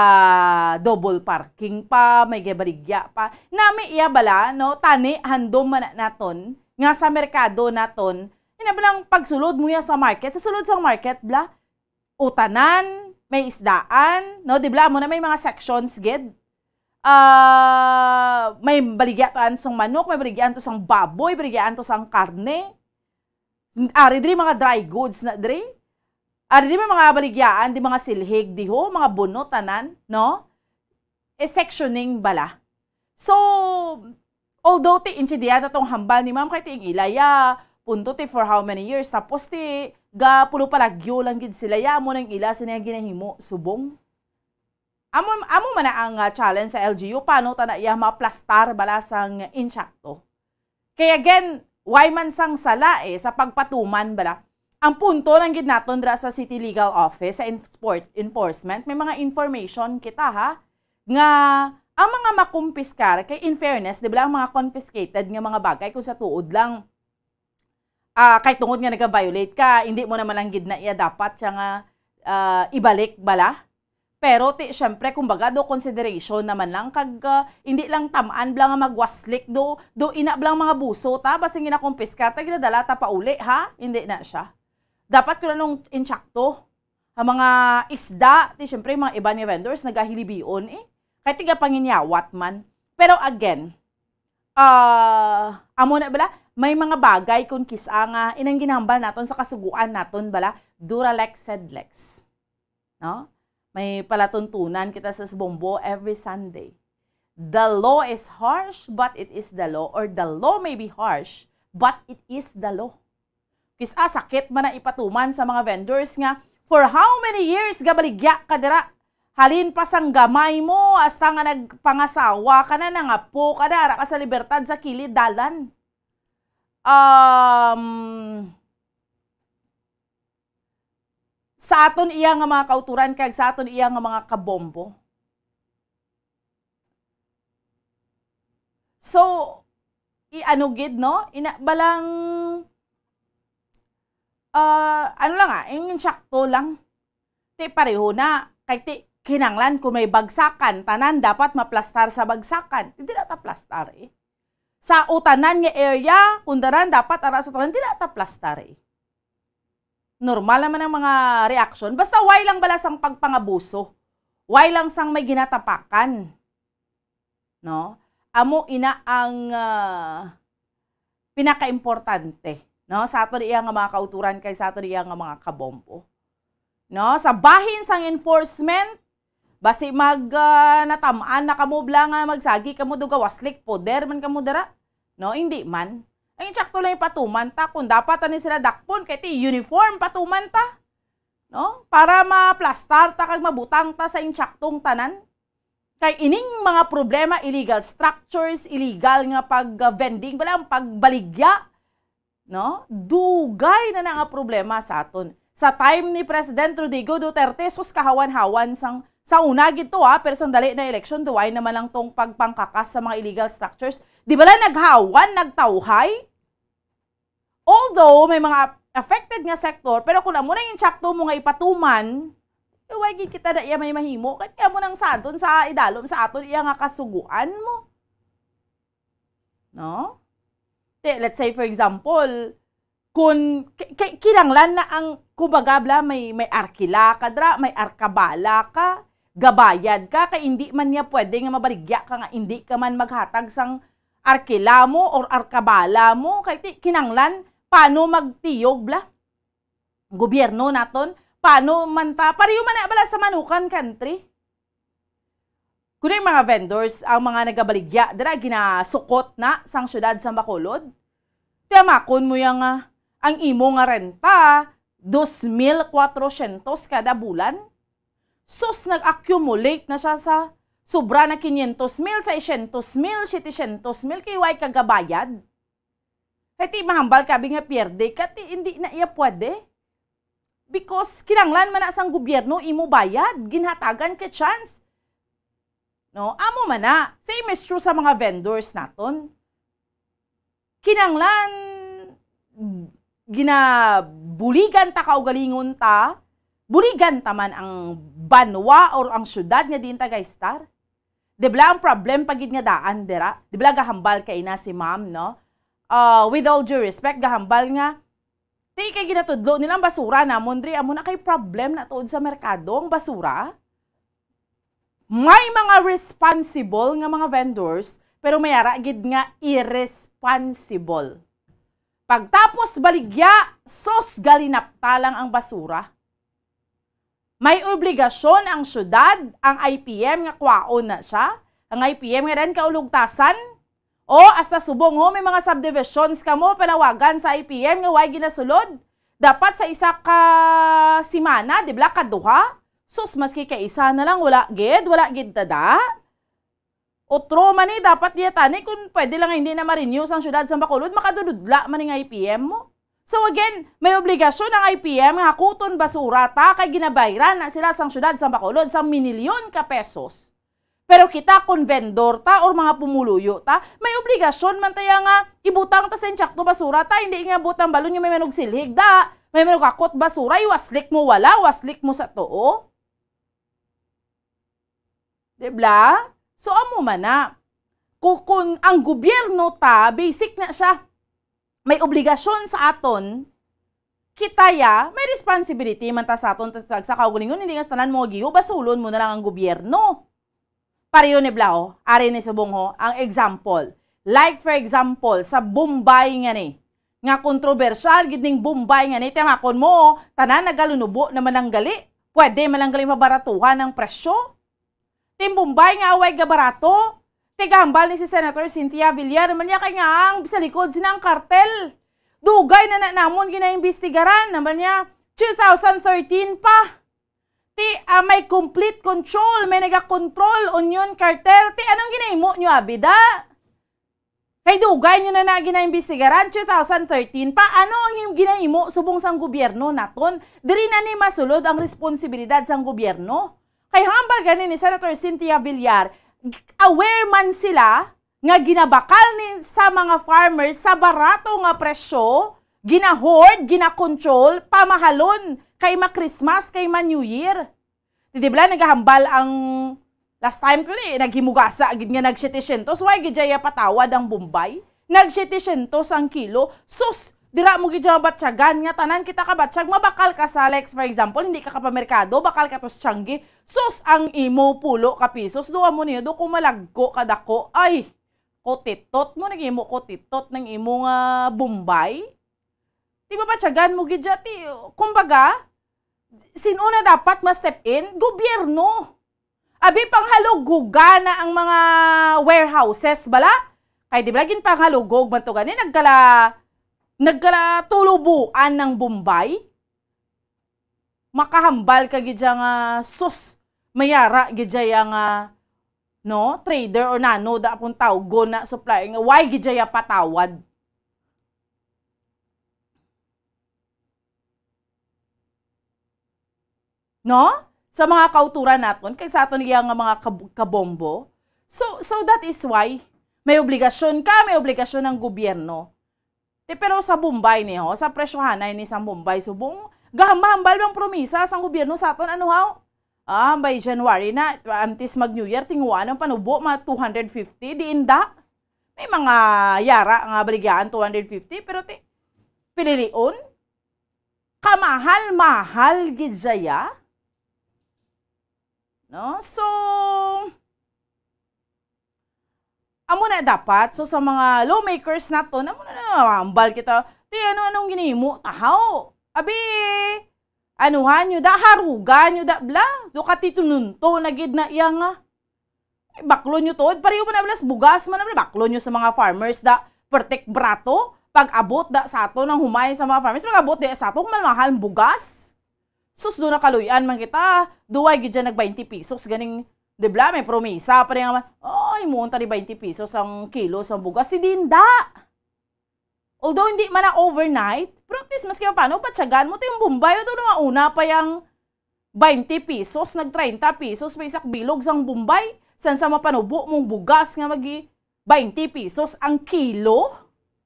double parking pa, may gabaligya pa. Nami iya bala, no? Tani, handom man na naton, nga sa merkado naton, ina ba lang pagsulod mo ya sa market? Sa sulod sa market, bla, utanan, may isdaan, no? Di bla, mo na may mga sections, gid. Ah, may baligya to an sang manok, may baligya to sang baboy, baligya to sang karne. Ari diri mga dry goods na diri. Ari diri mga baligyaan, di mga silhig diho, mga bunot tanan, no? E sectioning bala. So, although ti intindihan ta tong hambal ni ma'am kay ti ang ila ya punto ti for how many years, tapos ti ga pulo palagyo lang gid sila ya, amo nang ila sini nga ginahimo subong. Amo, amo man na ang, ah, challenge sa L G U, paano ta na iya maplastar bala sang insakto? Kay again, why man sang sala, eh, sa pagpatuman bala? Ang punto lang gid naton dira sa City Legal Office, sa ensport-, enforcement, may mga information kita, ha, nga ang mga makumpiskar, kay in fairness, di ba, ang mga confiscated nga mga bagay, kung sa tuod lang, ah, kay tungod nga naga-violate ka, hindi mo naman lang gid na iya dapat siya nga, ah, ibalik bala. Pero ti, syempre, kumbaga, do consideration naman lang, kag, ah, hindi lang tam-an bala nga magwaslik, do, do ina bala nga mga buso ta, basta ginakumpiskar ta, ginadala ta pauli, ha? Hindi na siya. Dapat kung anong insakto. Ang mga isda, ti, syempre, mga iba ni vendors, nagahilibion, eh. Kay tiga panginyawat man. Pero again, ah, amo na bala, may mga bagay kung kis-a nga inang ginahambal naton sa kasuguan naton bala, dura lex sed lex. No? May palatuntunan kita sa Bombo every Sunday. The law is harsh, but it is the law. Or the law may be harsh, but it is the law. Kis-a sakit man na ipatuman sa mga vendors nga, for how many years gabaligya ka dira? Halin pa sang gamay mo, hasta nga nagpangasawa ka na, nangapo ka na, ara ka sa Libertad sa kilid dalan. um, sa aton iya nga mga kauturan kag sa aton iya nga mga kabombo. So, i-ano gid, no? Ina, balang, ah, ano lang, ah, yung sakto lang. Ti pareho na. Kay ti, kinanglan kung may bagsakan, tanan dapat maplastar sa bagsakan. Hindi na ta plastar, eh. Sa utanan nga area, kung daran dapat ara sa utanan, hindi na ta plastar, eh. Normal naman ang mga reaksyon. Basta why lang bala sang pagpangabuso? Why lang sang may ginatapakan? No? Amo ina ang, ah, pinakaimportante, no? Sa aton iya nga mga kauturan kay sa aton iya nga mga kabombo. No? Sa bahin sang enforcement, basi mag, ah, natam-an na kamo bala nga magsagi kamo duga waslik, poder man kamo dira. No? Hindi man. Ang insakto lang ipatuman ta kung dapat ani sila dakpon kay ti uniform patuman ta. No? Para maplastar ta kag mabutang ta sa insaktong tanan. Kay ining mga problema, illegal structures, illegal nga pag-vending, bala ang pagbaligya, no? Dugay na na nga problema sa aton. Sa time ni President Rodrigo Duterte, sus, kahawan-hawan sang, sa una gid to, ha, pero sang dali na eleksyon, duway naman lang tong pagpangkakas sa mga illegal structures. Di bala naghawan, nagtawhay? Although may mga affected nga sektor, pero kung amo na yung insakto mo nga ipatuman, eh, why gid kita na iya may mahimo? Kaya mo nang sa aton, sa idalom sa aton, iya nga kasuguan mo. No? Te, let's say, for example, kung ki-, ki-, kinanglan na ang, kumbaga, bla, may, may arkila ka dra, may arkabala ka, gabayad ka, kay hindi man niya pwede nga mabaligya ka nga hindi ka man maghatag sang arkila mo or arkabala mo, kay ti-, kinanglan, paano magtiyog, bla? Gobyerno naton, paano man ta, pareho man na bala sa manukan country. Kuno yung mga vendors, ang mga nagabaligya, dira ginasukot na sang syudad sa Bacolod. Tiyamakon mo yang, ah, ang imo nga renta, dos mil kwatrosyentos kada bulan. Sus, nag-accumulate na siya sa sobra na quinientos mil, seiscientos mil, setecientos mil, kay way kagabayad. Kay ti mahambal ka, abi nga pierde ka, ti hindi na iya pwede. Because kinanglan man na sang gobyerno imo bayad, ginhatagan ka chance. No, amo man na. Same is true sa mga vendors naton. Kinanglan ginabuligan ta kaugalingon ta, buligan ta man ang banwa or ang syudad nga diin ta gaistar. Di bala ang problem pa gid nga daan dira? Di bala gahambal kay na si ma'am, no? Ah, with all due respect, gahambal nga, di kay ginatudlo nila ang basura namon diri, amo na kay problem na tuod sa merkado ang basura. May mga responsible nga mga vendors, pero may ara gid nga irresponsible. Pagtapos baligya, sos, galinapta lang ang basura. May obligasyon ang syudad, ang I P M nga kwaon na siya. Ang I P M nga rin kaulugtasan. O, hasta subong ho, may mga subdivisions kamo panawagan sa I P M nga way ginasulod. Dapat sa isa ka simana, di ba, kaduha? Sus, maski ka isa na lang, wala gid, wala gid tada. Otro man ni, dapat diya tani, kung pwede lang hindi na ma-renew sang syudad sa Bacolod, makadududla man ni nga I P M mo. So again, may obligasyon ang I P M nga hakuton basura ta kay ginabayran na sila sang syudad sa Bacolod sang minilyon ka pesos. Pero kita, kung vendor ta or mga pumuluyo ta, may obligasyon man taya nga ibutang ta sa insakto basura ta, hindi nga butang balon nga may manugsilhig da, may manugakot basura, iwaslik mo wala, waslik mo sa tuo. Di bla? So, amo man na. Ku-, kun ang gobyerno ta, basic na siya. May obligasyon sa aton, kita ya, may responsibility man ta sa aton, sa, sa kaugalingon, hindi nga sa tanan mo giho, basulon mo na lang ang gobyerno. Pareho ni bla, oh. Ari ni subong ho, ang example. Like, for example, sa Bombay nga ni, nga kontrobersyal gid ning Bombay nga ni, tiyamakon mo, tanan nagalunubo naman ang gali. Pwede man lang gali mabaratuhan ang presyo. Ting Bombay nga away gabarato. Tigahambal ni si Senator Cynthia Villar, naman niya kay nga ang sa likod sina ang kartel. Dugay na na namon ginaimbestigaran, naman niya two thousand thirteen pa. Ti, ah, may complete control, may nagakontrol, union cartel. Ti, anong ginahimo nyo, abida? Kay dugay nyo na na ginaimbestigaran, two thousand thirteen, paano ang im-, ginahimo subong sang gobyerno naton? Diri na ni masulod ang responsibilidad sang gobyerno. Kay hambal gani ni Senator Cynthia Villar, aware man sila nga ginabakal ni sa mga farmers sa barato nga presyo, gina-hoard, gina-control, pamahalon kay ma-Christmas, kay ma-New Year. Di, di bala nagahambal ang last time to, di, naghimugasa gid nga nag-siyete syentos, why gid siya patawad ang Bombay? Nag-siyete syentos ang kilo. Sus, dira mo gid siya mabatyagan nga tanan kita kabatyag, mabakal ka sa, like, for example, hindi ka kapamerkado, bakal ka to sa Changi. Sus, ang imo pulo ka pisos, duha mo niyo, do kung malagko ka dako. Ay, kotitot mo, nag-imo kotitot ng imo nga Bombay. Di ba, batyagan mo gid siya, ti, kumbaga, sin-o na dapat ma-step in? Gobyerno. Abi, panghalugoga na ang mga warehouses bala. Kay di ba, ginpanghalugog man to gani, nagkala, nagkala tulubuan ng Bombay. Makahambal ka gid siya nga, sus, mayara gid siya nga, no, trader or nano da akong tawgon na supplier nga, why gid siya patawad? No? Sa mga kauturan naton, kag sa aton iya nga mga kab-, kabombo. So, so that is why may obligasyon ka, may obligasyon ang gobyerno. Ti, pero sa Bombay ni, ho, sa presyohanay ni sa Bombay, subong, gahambal-hambal bang promisa sang gobyerno sa aton, ano, haw? Ah, by January na, antes mag New Year, tinguhaan ang panubo, mga two hundred fifty, diin da? May mga yara nga baligyaan, two hundred fifty, pero ti, pililion? Kamahal-mahal gid siya, ya? No? So, amo na dapat. So, sa mga lawmakers naton, amo na, na, ambal kita. Ti, ano, anong ginimo? Tahaw. Abi, anuhan nyo da, harugan nyo da, bla. So, katitununto na gid na iya nga. Ay, baklon nyo tuod. Pareho man na bla, sa bugas man na bla. Baklon nyo sa mga farmers da, pertek brato. Pag-abot da sa ato ng humay sa mga farmers, pag-abot da sa ato, kung malmahal ang bugas. Sus, do nakaluy-an man kita. Duway gid dyan nag twenty pesos. Ganing, di bla, may promisa pa rin nga, ay, muon ta ni twenty pesos ang kilo sa bugas. Ti dinda. Although hindi man na overnight, pero at least maski paano, patyagan mo, ti yung Bombay, o doon, una pa yung twenty pesos, nag treinta pesos pa isak bilog sang Bombay, san sa mapanubo mong bugas nga magi twenty pesos ang kilo,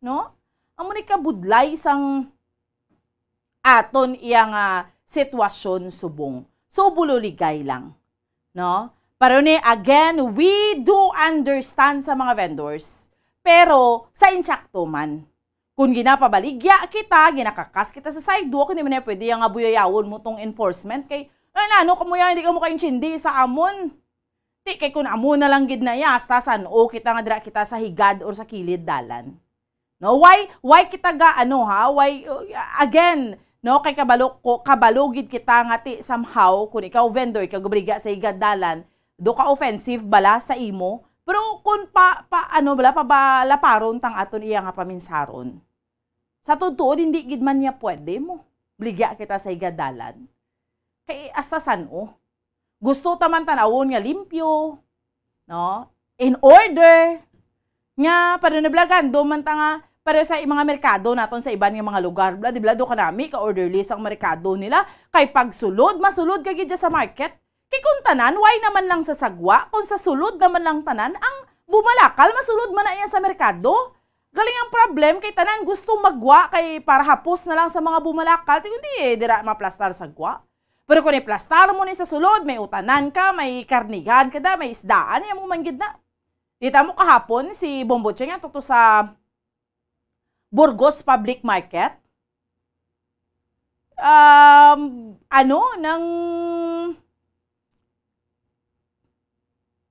no? Amo ni kabudlay sang aton iya nga sitwasyon subong. So, bululigay lang, no? Pero ni, again, we do understand sa mga vendors, pero sa insakto man. Kung ginapabaligya kita, ginakakas kita sa sidewalk, hindi man na pwede nga buyayawon mo tong enforcement kay, ay, nano ka mo yan, hindi ka mo kaintindi sa amon. Ti, kay kun amo na lang gid na ya, hasta san-o kita nga dira kita sa higad or sa kilid dalan. No, why, why kita ga, ano, ha? Why, uh, again, no, kay kabalo ko, kabalo gid kita nga ti somehow, kung ikaw vendor, ikaw gabaligya sa higad dalan, do ka offensive bala sa imo. Pero kung pa, pa, ano bala, pabalaparon tang aton iya nga paminsaron. Sa tuod-tuod, hindi gid man niya pwede mo baligya kita sa higad dalan. Kay hasta san-o. Gusto ta man tan-awon nga limpyo, no? In order, nga, paano na bala, gando man ta nga, pareho sa mga merkado naton sa iban nga mga lugar, bla, di bla, do kanami, ka-orderless ang merkado nila. Kay pagsulod, masulod ka gid dyan sa market. Kay kung tanan, why naman lang sa sagwa? Kung sa sulod naman lang tanan, ang bumalakal, masulod man na iya sa merkado. Galing ang problem, kay tanan gusto magwa, kay para hapos na lang sa mga bumalakal. Ti kundi, eh, dira maplastar sagwa. Pero kung iplastar mo ni sa sulod, may utanan ka, may karnihan ka da, may isdaan, iya mo man gid na. Kita mo kahapon, si Bombo Cheng, ato to sa Burgos Public Market. Um, ano, nang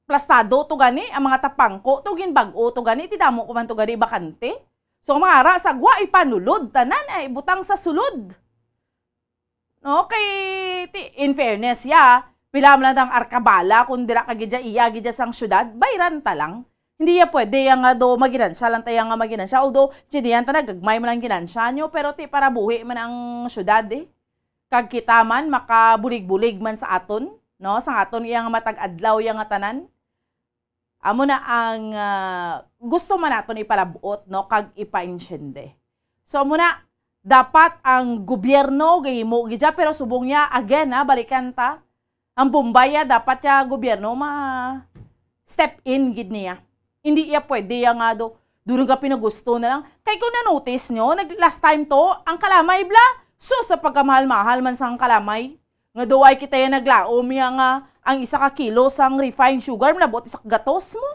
plastado to gani, ang mga tapangko to, ginbag-o to gani, ti damo ko man to gani, bakante. So, ang mga ara, sagwa, ipanulod, tanan, ay, butang sa sulod. No, kay, ti, in fairness, ya, pila man lang ang arkabala, kung dira ka gidya, iya gidya sang syudad, bayran ta lang. Hindi ya pwede yang nga do maginansya lang ta yang nga maginansya. Although, tsidihan ta na, gagmay man ang ginansya nyo, pero ti, para buhi man ang syudad, eh. Kag kita man, makabulig-bulig man sa aton, no? Sa aton iya nga matag adlaw iya nga tanan. Amo na ang, ah, gusto man naton ipalabot, no, kag ipaintiende. So, amo na, dapat ang gobyerno gahimo gid siya, pero subong niya, again, ha, balikan ta, ang Bombay, ah, dapat ya gobyerno ma-step in gid niya. Hindi iya pwede ya nga do, duro nga pinagusto na lang. Kay kung na-notice nyo, nag-, last time to, ang kalamay bla, sus, sa pagkamahal-mahal man sang kalamay. Nga do ay kita ya naglaom ya nga ang isa ka kilo sang refined sugar, malabot isa ka gatos mo.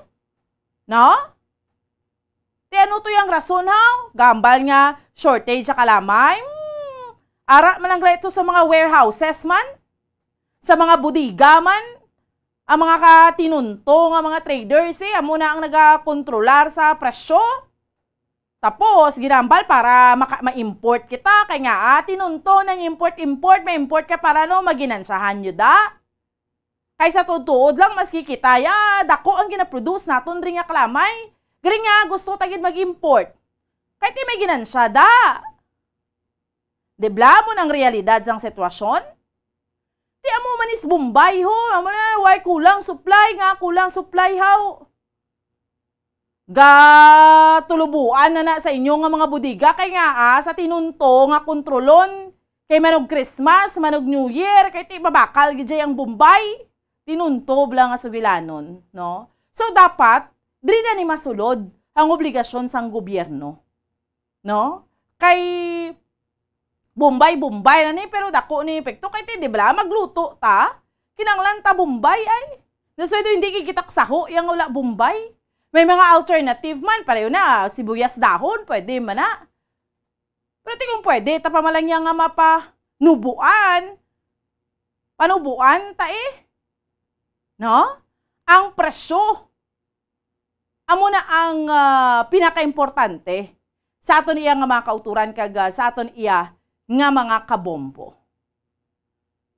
No? Ti ano to yang rason, ha? Gahambal nga shortage sa kalamay? Hmm. Ara man lang ito sa mga warehouses man, sa mga bodega man, ang mga katinunto nga mga traders, eh, amo na ang nagakontrolar sa presyo. Tapos, ginambal para maka-, ma-import kita. Kay nga, ah, tinunto ng import-import, ma-import ka para, no, maginansyahan nyo da. Kay sa tuod-tuod lang, maski kita, ya, dako ang ginaproduce naton diri nga kalamay. Galing nga, gusto ta gid mag-import. Kay ti may ginansya da. Di bla mo nang realidad sang sitwasyon? Ti amo man is Bombay, ho. Amo na, way kulang supply nga, kulang supply, haw. Gatulubuan na na sa inyo nga mga bodega, kay nga, ah, sa tinunto nga kontrolon, kay manog Christmas, manog New Year, kay ti mabakal gid jay ang Bombay. Tinunto bala nga sugilanon, no? So, dapat, diri na ni masulod ang obligasyon sang gobyerno, no? Kay Bombay-Bombay na ni, pero dako ni epekto. Kay ti, di bala, magluto ta, kinanglan ta Bombay ay. Nasuway do, hindi kay kita kasaho yang wala Bombay. May mga alternative man, pareho na, sibuyas dahon, pwede man na. Pero ti kung pwede, ta pa man lang yang nga mapanubuan. Panubuan ta eh. No? Ang presyo. Amo na ang, ah, pinakaimportante sa aton iya nga mga kauturan kag, ah, sa aton iya nga mga kabombo.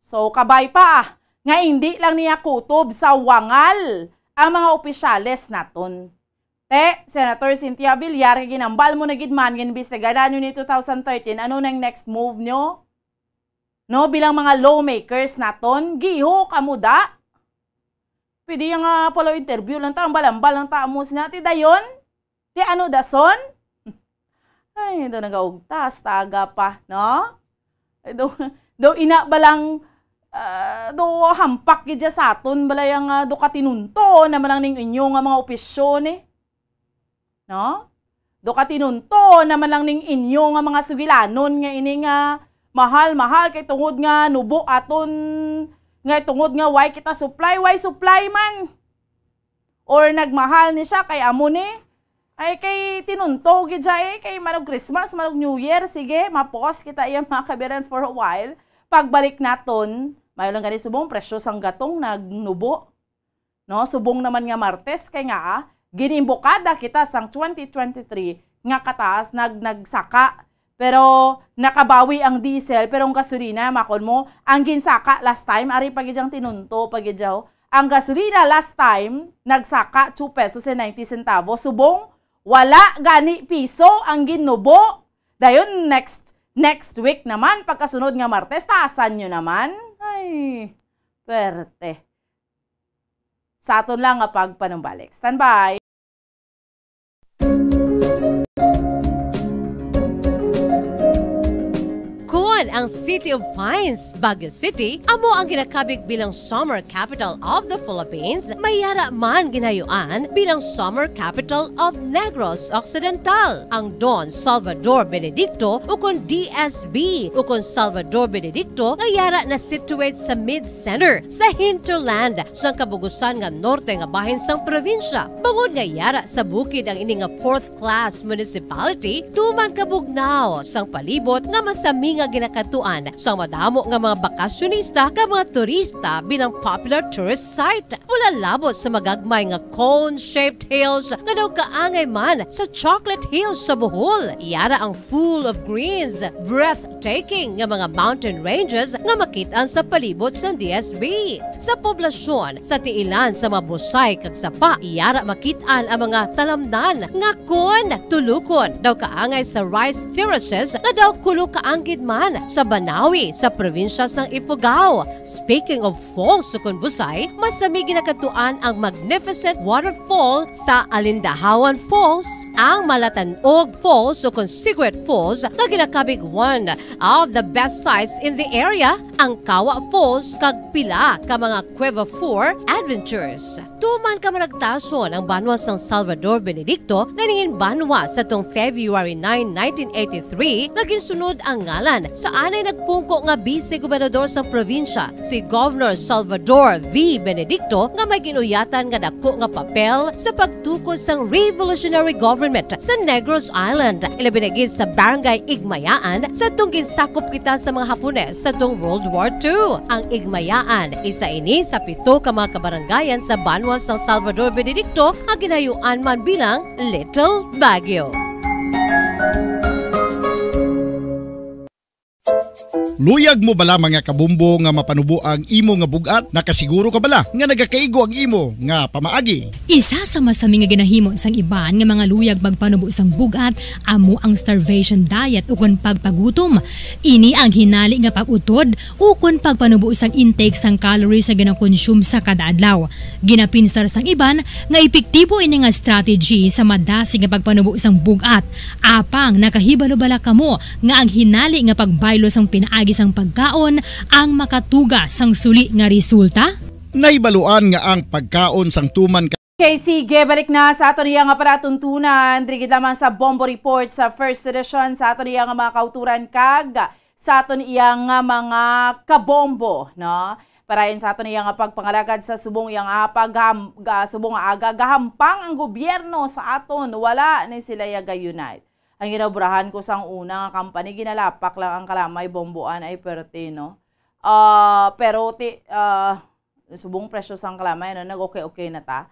So, kabay pa, ah, nga hindi lang niya kutob sa wangal ang mga opisyales naton. Te, Senator Cynthia Villar, kay ginambal mo na gid man, ginbistigaran nyo ni two thousand thirteen, ano nang next move nyo? No, bilang mga lawmakers naton, giho kamo da. Pwede yang, ah, pala interview lang ta, ambal-ambal lang ta amo sina ti dayon. Ti ano dason? Ay, do nagaugtas, taga pa, no? Ay, do, do ina ba lang, ah, do hampak gid siya sa aton, balay ang, ah, do katinunto naman lang ning inyo nga mga opisyon, eh. No? Do katinunto naman lang ning inyo nga mga sugilanon nga ini nga mahal-mahal kay tungod nga nubo aton, nga tungod nga way kita supply, way supply man. Or nagmahal ni siya kay amo ni. Ay, kay tinunto gid siya eh, kay manog Christmas, manog New Year, sige, mapos kita iya mga kabiran for a while. Pagbalik naton, mayo lang gani subong presyo sang gatong nagnubo. No, subong naman nga Martes kay nga, ah, ginimbukada kita sang twenty twenty-three nga kataas nag-, nagsaka. Pero nakabawi ang diesel, pero ang gasolina, makon mo, ang ginsaka last time, ari pa gid ang tinunto pa gid siya, oh. Ang gasolina last time, nagsaka two pesos and ninety centavos. Subong, wala gani piso ang ginubo. Dayon, next, next week naman, pagkasunod nga Martes, taasan nyo naman. Ay, perte. Sa aton lang nga pagpanumbalik. Standby. Kon ang City of Pines, Baguio City, amo ang ginakabig bilang Summer Capital of the Philippines, may yara man ginayuan bilang Summer Capital of Negros Occidental. Ang Don Salvador Benedicto, ukon D S B, ukon Salvador Benedicto, nga yara na-situate sa mid-center, sa hinterland, sang kabugusan nga norte nga bahin sang probinsya. Bangod nga yara sa bukid ang ini nga fourth class municipality, tuman kabugnaw sang palibot nga masami nga ginakadtuan sang madamo nga mga bakasyonista kag mga turista bilang popular tourist site. Wala labot sa magagmay nga cone-shaped hills nga daw kaangay man sa Chocolate Hills sa Bohol. Yara ang full of greens, breathtaking nga mga mountain ranges nga makit-an sa palibot sang D S B. Sa poblasyon, sa tiilan sa mga busay kag sapa, yara makit-an ang mga talamnan nga kon tulukon daw kaangay sa rice terraces nga daw kulo kaanggid man sa Banawi, sa probinsya sang Ifugao. Speaking of falls, sukon Busay, masami ginakatuan ang magnificent waterfall sa Alindahawan Falls, ang Malatanog Falls, sukon Secret Falls, nga ginakabig one of the best sights in the area, ang Kawa Falls, kag pila ka mga Cueva Four adventures. Tuman ka managtason ang banwa sang Salvador Benedicto nga nangin banwa sa tong February nine, nineteen eighty-three, nga ginsunod ang ngalan sa anay nagpungko nga bise gobernador sang probinsya, si Governor Salvador V. Benedicto, nga may ginuyatan nga dako nga papel sa pagtukod sang revolutionary government sa Negros Island, ilabi na gid sa Barangay Igmayaan, sa tong ginsakop kita sa mga Hapones sa tong World War Two. Ang Igmayaan, isa ini sa pito ka mga kabarangayan sa banwa sang Salvador Benedicto nga ginayuan man bilang Little Baguio. Luyag mo bala, mga kabombo, nga mapanubo ang imo nga bug-at? Nakasiguro ka bala nga nagakaigo ang imo nga pamaagi? Isa sa masami nga ginahimo sang iban nga mga luyag magpanubo sang bug-at amo ang starvation diet ukon pagpagutom. Ini ang hinali nga pag-utod ukon pagpanubo sang intake sang calories nga ginakonsume sa kada adlaw. Ginapinsar sang iban nga epektibo ini nga strategy sa madasig nga pagpanubo sang bug-at. Apang nakahibalo bala kamo nga ang hinali nga pagbaylo sang pinaagi sang pagkaon ang makatuga sang suli nga resulta? Nahibaluan nga ang pagkaon sang tuman ka Okay, sige, balik na sa aton iya nga palatuntunan. Diri gid lamang sa Bombo Report sa first edition sa aton iya nga mga kauturan kag sa aton iya nga mga kabombo, no? Parayon sa aton iya nga pagpangalagad sa subong iya nga pag-, ga-, subong nga aga, gahampang ang gobyerno sa aton. Wala ni sila ya ga-unite. Ang ginaobrahan ko sang una nga company, ginalapak lang ang kalamay, bomboan ay perte, no? Ah, pero ti-, ah, subong presyo sang kalamay, no? Nag-okay-okay na ta.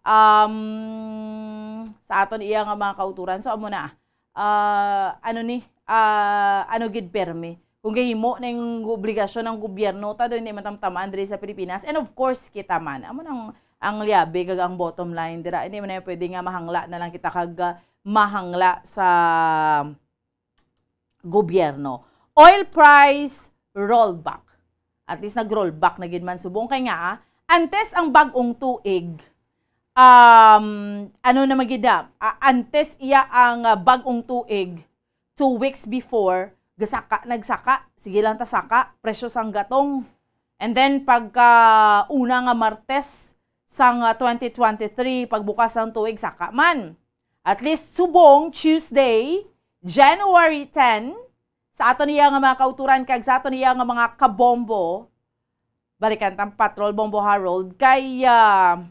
Um, sa aton iya nga mga kauturan. So, amo na. Ah, ano ni? Ah, ano gid permi? Kung gahimo na yung obligasyon ng gobyerno, ta do hindi matamtamaan diri sa Pilipinas. And of course, kita man. Amo nang ang liabe kag ang bottom line dira. Hindi man na pwede nga mahangla na lang kita kag, ah, mahangla sa gobyerno. Oil price rollback. At least nag-rollback na gid man subong kay nga, ah, antes ang bag-ong tuig, um, ano na man gid na, ah, antes iya ang, ah, bag-ong tuig, two weeks before, gasaka, nagsaka, sige lang ta saka, presyo sang gatong. And then pagka una nga Martes sang, ah, twenty twenty-three, pagbukas sang tuig, saka man. At least subong Tuesday, January ten, sa aton iya nga mga kauturan kag sa aton iya nga mga kabombo, balikan tang Patrol Bombo Harold, kay, ah,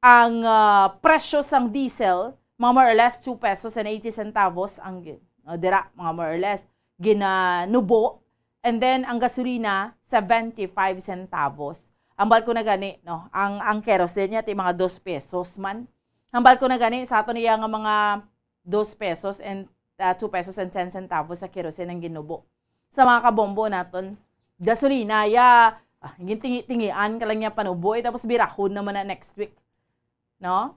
ang, ah, presyo sang diesel, mga more or less two pesos and eighty centavos ang gi-, o, dira, mga more or less, ginanubo. And then, ang gasolina, seventy-five centavos. Hambal ko na gani, no, ang, ang kerosene niya, ti mga dos pesos man. Hambal ko na gani, sa aton iya nga mga dos pesos and, ah, two pesos and ten centavos sa kerosene ang ginubo sa mga kabombo naton. Gasolina, ya, ah, gintingi-tingian ka lang niya panubo, eh, tapos birahon naman na next week. No?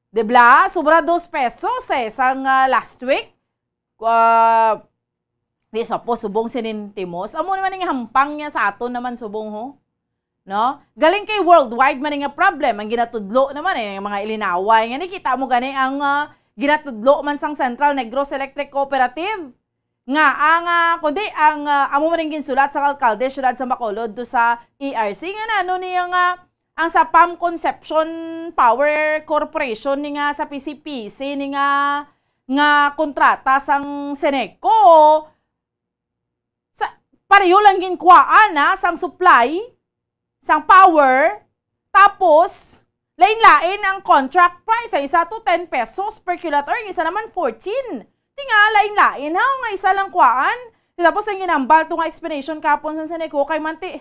Di bla? Sobra dos pesos, eh, sang, ah, last week. Ah, di sa po, subong sinintimos. Amo naman ang hampang niya sa aton naman, subong, ho. No? Galing kay worldwide man nga problem. Ang ginatudlo naman, eh, ang mga ilinaway. Nga ni, kita mo gani ang, ah, ginatudlo man sang Central Negros Electric Cooperative. Nga ang, ah, kundi ang, ah, amo man ang ginsulat sa alkalde, siyudad sa Bacolod, to sa E R C, nga nano niya nga ang sa Pam Concepcion Power Corporation ni nga sa P C P C ni nga, nga kontrata sang Seneco, sa, pareho lang ginkuhaan na sang supply, sang power, tapos lain-lain ang contract price. Ang isa to ten pesos per kilowatt hour, ang isa naman fourteen. Di nga, lain-lain, ha? Nga isa lang kuhaan. Tapos ang ginambal to nga explanation kapon sa Seneco kay manti,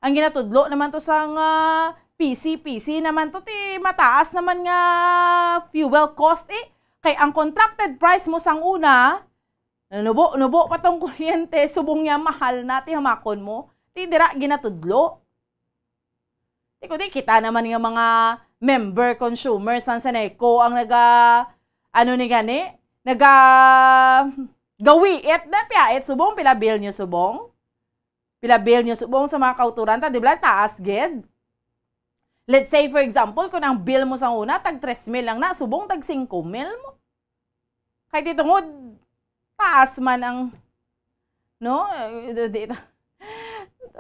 ang ginatudlo naman to sang, ah, P C P C naman to, ti mataas naman nga fuel cost, eh. Kay ang contracted price mo sang una, nubo-nubo pa tong kuryente, subong niya mahal na, ti hamakon mo. Ti dira ginatudlo. Di ko, di kita naman nga mga member, consumers sang Seneco ang naga, ano ni gani? Naga, Gawiit na, piyait subong, pila bill nyo subong? Pila bill nyo subong sa mga kauturan ta, di ba? Taas gid. Let's say, for example, kung ang bill mo sa una, tag tres mil lang na, subong tag singko mil mo. Kay di tungod, taas man ang, no? Eh, di, di,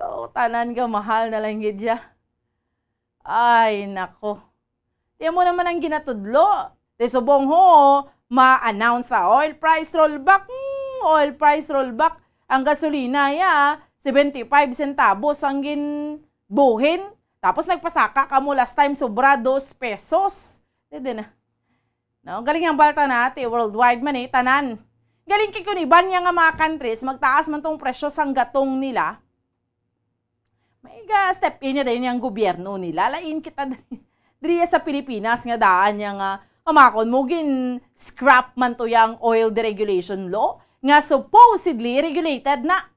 oh, tanan ka, mahal na lang gid siya. Ay, nako. Di mo naman ang ginatudlo. Di subong ho, ma-announce sa oil price rollback. Hmm, oil price rollback. Ang gasolina, ya, seventy-five centavos ang ginbuhin. Tapos nagpasaka ka mo last time, sobra dos pesos. Di, di na. No? Galing ang balta na, ti worldwide man eh, tanan. Galing kay kun iban niya nga mga countries, magtaas man tong presyo sang gatong nila. May ga-step in niya dayon yung gobyerno nila. Lain kita diri, diri sa Pilipinas nga daan niya nga mamakon mo gin-scrap man to yung oil deregulation law nga supposedly regulated na.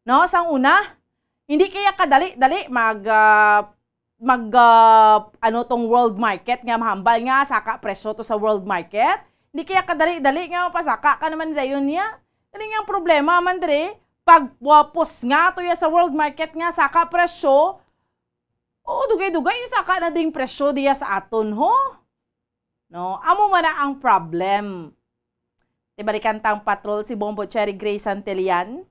No, sang una, hindi kaya kadali-dali mag, ah, mag, ah, ano tong world market nga mahambal nga saka presyo to sa world market. Hindi kaya kadali-dali nga mapasaka ka naman dayon niya. Galing ang problema man diri, pag wapos nga to ya sa world market nga saka presyo, oo, dugay-dugay saka na ding presyo diya sa aton, ho. No, amo man na ang problem. Tibalikan tang patrol si Bombo Cherry Gray Santillan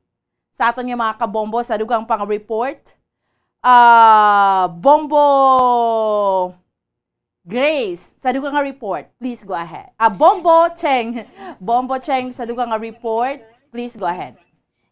sa aton nga mga kabombo sa dugang pang report. Ah, Bombo Grace, sa dugang nga report, please go ahead. Ah, Bombo Cheng. Bombo Cheng, sa dugang nga report, please go ahead.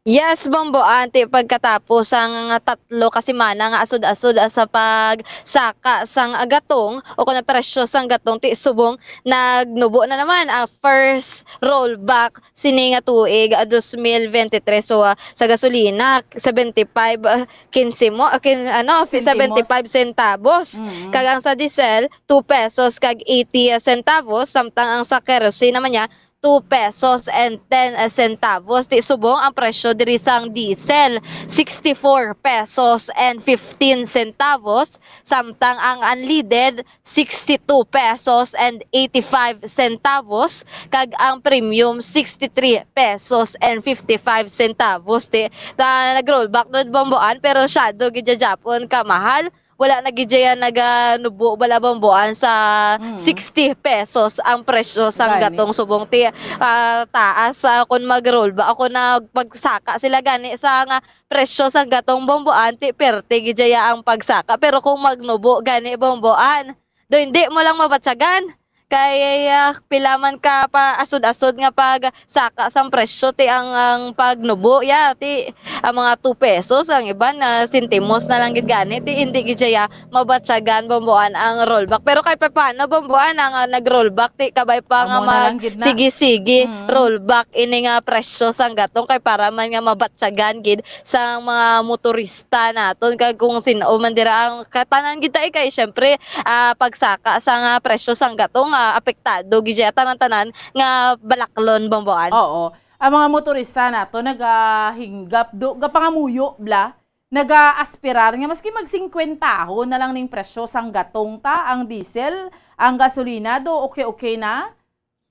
Yes, Bombo Anti, pagkatapos ang tatlo ka semana nga asod-asod sa pagsaka sang gatong o kung presyo sang gatong, ti subong nagnubo na naman ang first rollback sini nga tuig, ah, dos mil bente tres. So, ah, sa gasolina, seventy-five, ah, kinse mo, ah, kin-, ano, Sentimos. seventy-five centavos. Mm. Kag ang sa diesel, two pesos kag eighty centavos, samtang ang sa kerosene naman niya, two pesos and ten centavos. Ti subong ang presyo diri sang diesel, sixty-four pesos and fifteen centavos, samtang ang unleaded, sixty-two pesos and eighty-five centavos, kag ang premium, sixty-three pesos and fifty-five centavos. Ti, ta, nag-rollback nun, Bomboan, pero shadow gid siya, Japon, kamahal. Wala na gid siya naganubo bala, Bomboan, sa Mm. sixty pesos ang presyo sang Gani. gatong subong. Ti, ah, taas, ah, kung mag-rollback, kung nag-, magsaka sila gani sa nga presyo sang gatong, Bomboan, ti perte gid siya ang pagsaka. Pero kung magnubo gani, Bomboan, do hindi mo lang mabatyagan. Kay, ah, pila man ka pa asod-asod nga pagsaka sang presyo, ti ang, ang pagnubo, ya, ti ang mga two pesos, ang iban na sentimos na lang gid gani, ti hindi gid siya mabatyagan, Bomboan, ang rollback. Pero kay paano, Bomboan, ang, ah, nag-rollback, ti kabay pa nga Amo na lang gid na. magsigi-sige Mm. rollback ini nga presyo sang gatong, kay para man nga mabatyagan gid sang mga motorista naton, kag kung sin-o man dira ang katanan gid tayo kay, syempre, ah, pagsaka sa nga presyo sang gatong, ah, apektado gid siya tanan-tanan nga balaklon, Bomboan. Oo. Ang mga motorista nato nagahinggap do, gapangamuyo bla, nagaaspirar nga maski mag singkwentahon na lang ning presyo sang gatong ta, ang diesel, ang gasolina do, okay-okay na.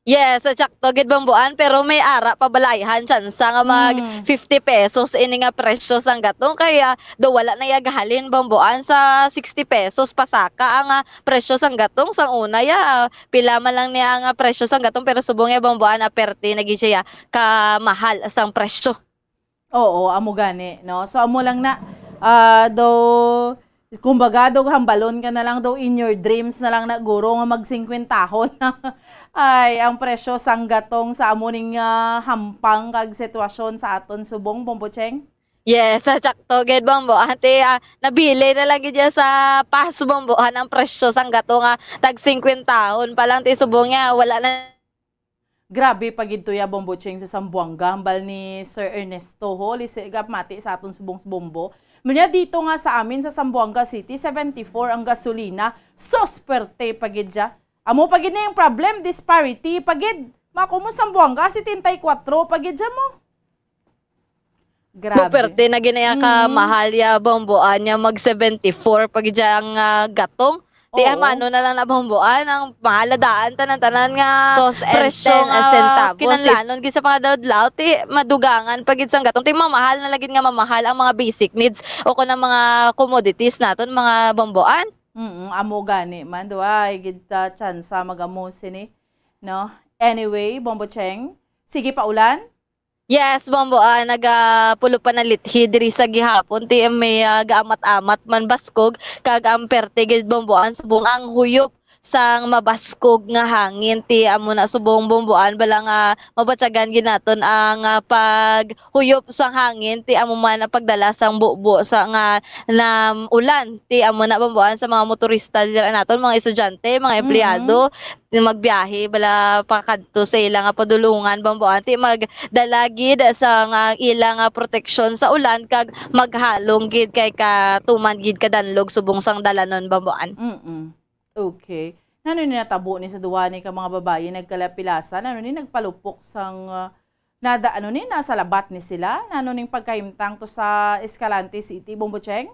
Yes, sakto gid, Bomboan, pero may ara pa balayhan tsansa nga mag Hmm. fifty pesos ini nga presyo sang gatong, kaya do wala na iya gahalin, Bomboan, sa sixty pesos pasaka ang, ah, presyo sang gatong. Sang una ya, pila man lang niya ang, ah, presyo sang gatong, pero subong ya, Bomboan, na perte na gid siya kamahal sang presyo. Oo, amo gani, no? So, amo lang na, ah, do, kumbaga, do, hambalon ka na lang, do, in your dreams na lang na, guro, nga mag singkwentahon. Ay, ang presyo sang gatong sa amo ning, ah, hampang kag sitwasyon sa aton subong, Bombo Cheng? Yes, ah, sakto gid, Bombo. Ate, ah, nabili na lang gid niya sa pas, Bombo, ah, ang presyo sang gatong, ah, tag singkwentahon pa lang, ti subong niya, wala na Grabe pa gid to ya, Bombo Cheng, sa Zamboanga, hambal ni Sir Ernesto, ho, lisi, gapmati sa aton subong Bombo. Manya dito nga sa amin sa Zamboanga City, seventy-four ang gasolina. Sus, perte pa gid siya. Amo pa gid na yung problem, disparity pa gid. Mako mo Zamboanga, setenta y cuatro pa gid siya mo. Grabe. Perte na gid na ya ka Mm. mahal ya, Bomboan, ya mag seventy-four pa gid siya ang, ah, gatong. Ti, oo, amano na lang na, Bomboan, ang mahaladaan tanan-tanan nga presyo nga kinahanglanon gid sa mga daw adlaw, ti madugangan pa gid sang gatong, ti mamahal na lang gid nga mamahal ang mga basic needs o kon ang mga commodities naton, mga Bomboan. Mm, amo gani man, duwa gid ta tsansa mag-amo sini, no? Anyway, Bombo Cheng, sige pa ulan. Yes, Bombo, ah, nagapulo pa na lithi diri sa gihapon, ti may, ah, gaamat-amat man baskog, kag ang perte gid, Bombo, ang subong ang huyop sang mabaskog nga hangin, ti amo na subong, Bombo, an bala nga mabatyagan gid naton ang, ah, paghuyop sang hangin, ti amo man ang pagdala sang bubo sa nga na ulan, ti amo na, Bombo, an sa mga motorista dira naton, mga estudyante, mga empleyado, magbiyahe bala pakadto sa ila nga padulongan, Bomboan, ti magdala gid sa nga ila nga proteksyon sa ulan kag maghalong gid kay katuman gid kadanlog subong sang dalanon, Bomboan. Mm. Okay. Nano ni natabo ni sa duwa ni ka mga babayi nagkalapilasan? Nano ni nagpalupok sang, ah, nada, ano ni, nasalabat ni sila? Nano ning pagkahimtang to sa Escalante City, Bombo Cheng?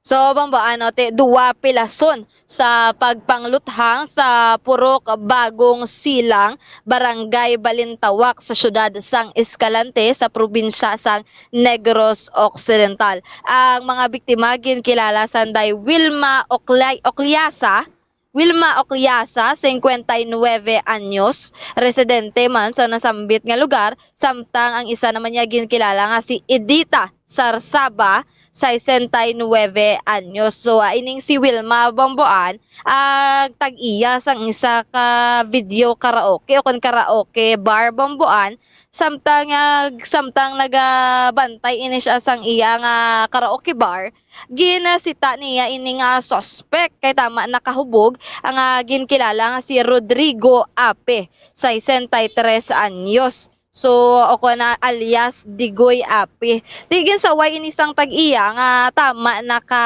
So, Bombo, ano, ti, duwa pilason sa pagpangluthang sa Purok Bagong Silang, Barangay Balintawak, sa siyudad sang Escalante, sa probinsya sang Negros Occidental. Ang mga biktima ginkilala sanday Wilma Oclay-, Ocliasa, Wilma Ocliasa, singkwenta y nuwebe anyos, residente man sa nasambit nga lugar, samtang ang isa naman niya ginkilala nga si Edita Sarsaba, sesenta y nuwebe anyos. So, ah, ining si Wilma Bomboan, ah, tag-iya sang isa ka video karaoke o kon karaoke bar, Bomboan, samtang, ah, samtang nagabantay ini siya sang iya nga karaoke bar, ginasita niya ini nga suspect kay tama nakahubog ang, ah, ginkilala nga si Rodrigo Ape, sesenta y tres anyos. So, o kon na alias Digoy Ape. Ti ginsaway ini sang tag-iya nga tama na ka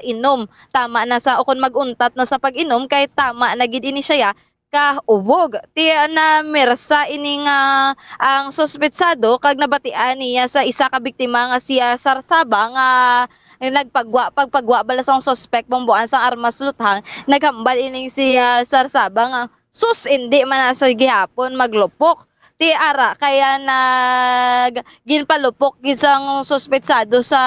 inom, tama na sa, o kon mag-untat na sa pag-inom kay tama na gid ini siya kahubog. Ti namersa ini nga ang suspetsado kag nabatian niya sa isa ka biktima nga si, ah, Sarsaba nga nagpagwa, pagpagwa bala sang suspect, Bomboan, sang armas luthang, naghambal ining si, ah, Sarsaba nga, "Sus, indi man na sa gihapon maglupok." Ti ara kaya nag ginpalupok gid sang suspetsado sa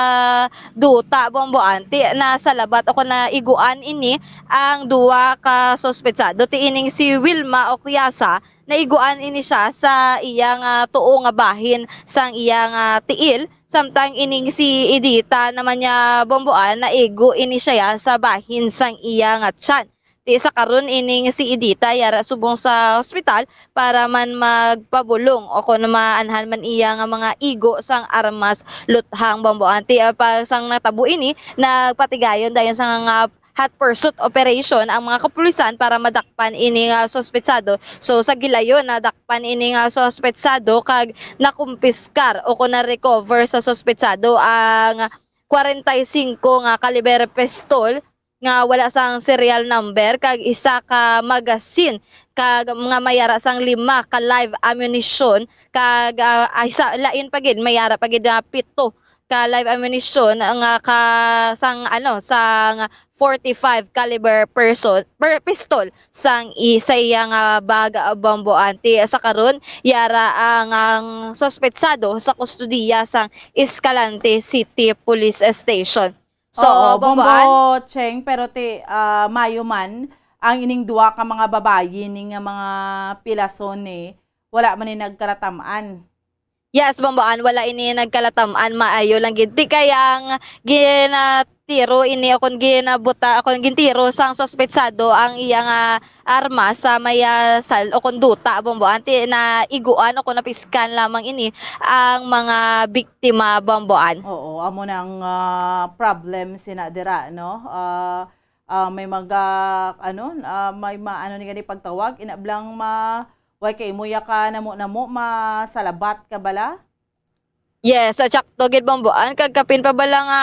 duta, Bomboan, ti nasalabat o kon naiguan ini ang duwa ka suspetsado. Ti ining si Wilma Ocliasa, naiguan ini siya sa iya nga tuo nga bahin sang iya nga tiil, samtang ining si Edita naman niya, Bomboan, naigo ini siya sa bahin sang iya nga tiyan. Ti sa karon, ining si Edita yara subong sa ospital para man magpabulong o kon maanhan man iya nga mga igo sang armas luthang, Bomboan. Ti, ah, pa, sang natabo ini, nagpatigayon dayon sa nga hot pursuit operation ang mga kapulisan para madakpan ini nga suspetsado. So, sa gilayon, nadakpan ini nga suspetsado kag nakumpiskar o kon na-recover sa suspetsado ang kwarenta y singko nga kaliber pistol nga wala sang serial number, kag isa ka magazine, kag mga mayara sang lima ka live ammunition, kag, ah, isa, lain pa gid, mayara pa gid nga pito ka live ammunition nga ka, sang, ano, sang forty-five caliber person, per, pistol sang i-, sa iya nga bag, ah, Bomboan. Ti sa karon, yara ang, ang suspetsado sa kustodiya sang Escalante City Police Station. So, oo, Bomboan? Bombo Cheng, pero ti, ah, mayo man ang ining duwa ka mga babayi ni nga mga pilason ni, wala man ni nagkalatam-an. Yes, Bomboan, wala ini nagkalatam-an, maayo lang gid. Ti kay ang ginatiro ini o kon ginabuta, o kon gintiro sang suspetsado ang iya nga armas sa may, ah, sal-, o kon duta, Bomboan, ti naiguan o kon napiskan lamang ini ang mga biktima, Bomboan. Oo, amo na ang, ah, problem sina dira, no? Ah, ah, may mga, ano, ah, may ma-, ano ni gani pagtawag, ina blang ma-, way kay mo ya ka namo-namo, masalabat ka bala? Yes, ah, tsakto gid, Bomboan. Kag kapin pa bala nga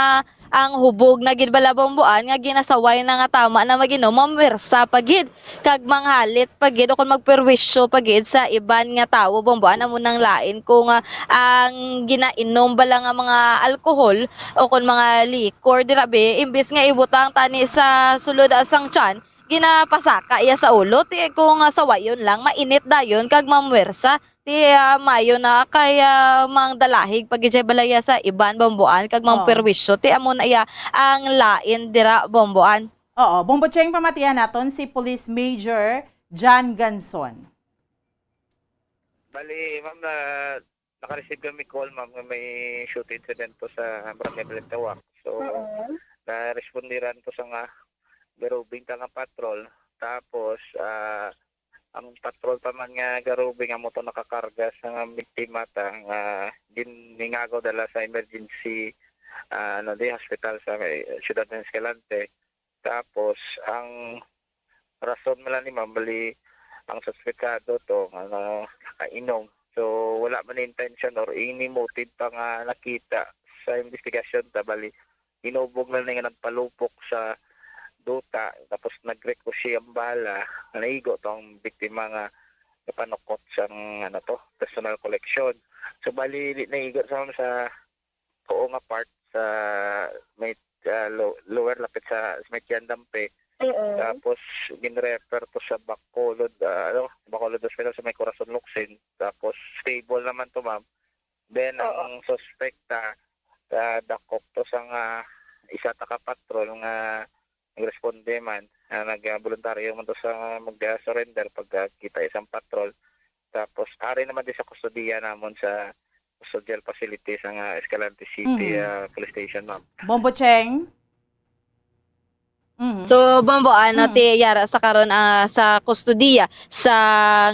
ang hubog na gid bala, Bomboan, nga ginasaway na nga tama na mag-inom, mamersa pa gid kag manghalit pa gid o kon magperwisyo pa gid sa iban nga tawo, Bomboan. Amo nang lain kung, ah, ang ginainom bala nga mga alkohol o kon mga liquor, dira bi, imbis nga ibutang tani sa sulod, ah, sang tiyan, ginapasaka iya sa ulo, ti kung, ah, sawayon lang, mainit dayon kag mamwersa. Ti, ah, mayo na kay, ah, mangdalahig pa gid siya balaya sa iban, Bomboan, kag mang Oo. perwisyo. Ti amo na iya ang lain dira, Bomboan. Oo, Bombo Cheng, pamatian naton si Police Major John Ganson. Bali, ma'am, na, naka-receive kami call, ma'am, nga may shooting incident po sa Barangay Balintawak. So, Oo. na-respondiran po sa nga garubing ta nga patrol. Tapos, ah, ang patrol pa man nga garubing amo to nakakarga sa nga biktima ta nga gin-, giningagaw dala sa emergency, ah, ano, di, hospital sa may siyudad ng Escalante. Tapos, ang rason man lang ni ma'am, bali, ang suspetsado to, nga na-, nakainom. So, wala man ni intention or any motive pa nga nakita sa investigasyon ta, bali, inubog na ni nga nagpalupok sa duta, tapos nag-ricochet ang bala, naigo to ang biktima nga napanukot sang, ano to, personal collection. So, bali, di naigo sa, sa tuo nga part sa may, ah, lo-, lower lapit sa, sa may tiyan dampe. Oo. Tapos, gin-refer to sa Bacolod, ah, ano, Bacolod Hospital sa may Corazon Locsin. Tapos, stable naman to, ma'am. Then, Oo. ang suspect, ah, ah, dakop to sa nga isa ta ka patrol nga nagresponde man, ah, nag-, ah, voluntaryo man to sa mag-surrender pag, ah, kita isang patrol. Tapos, ari naman din sa kustodiya namon sa custodial facility sa nga Escalante City, Mhm. ah, Police Station, ma'am. Bombo Cheng? Mhm. So, Bombo, ano, Mhm. ti yara sa karon, ah, sa kustodiya sa,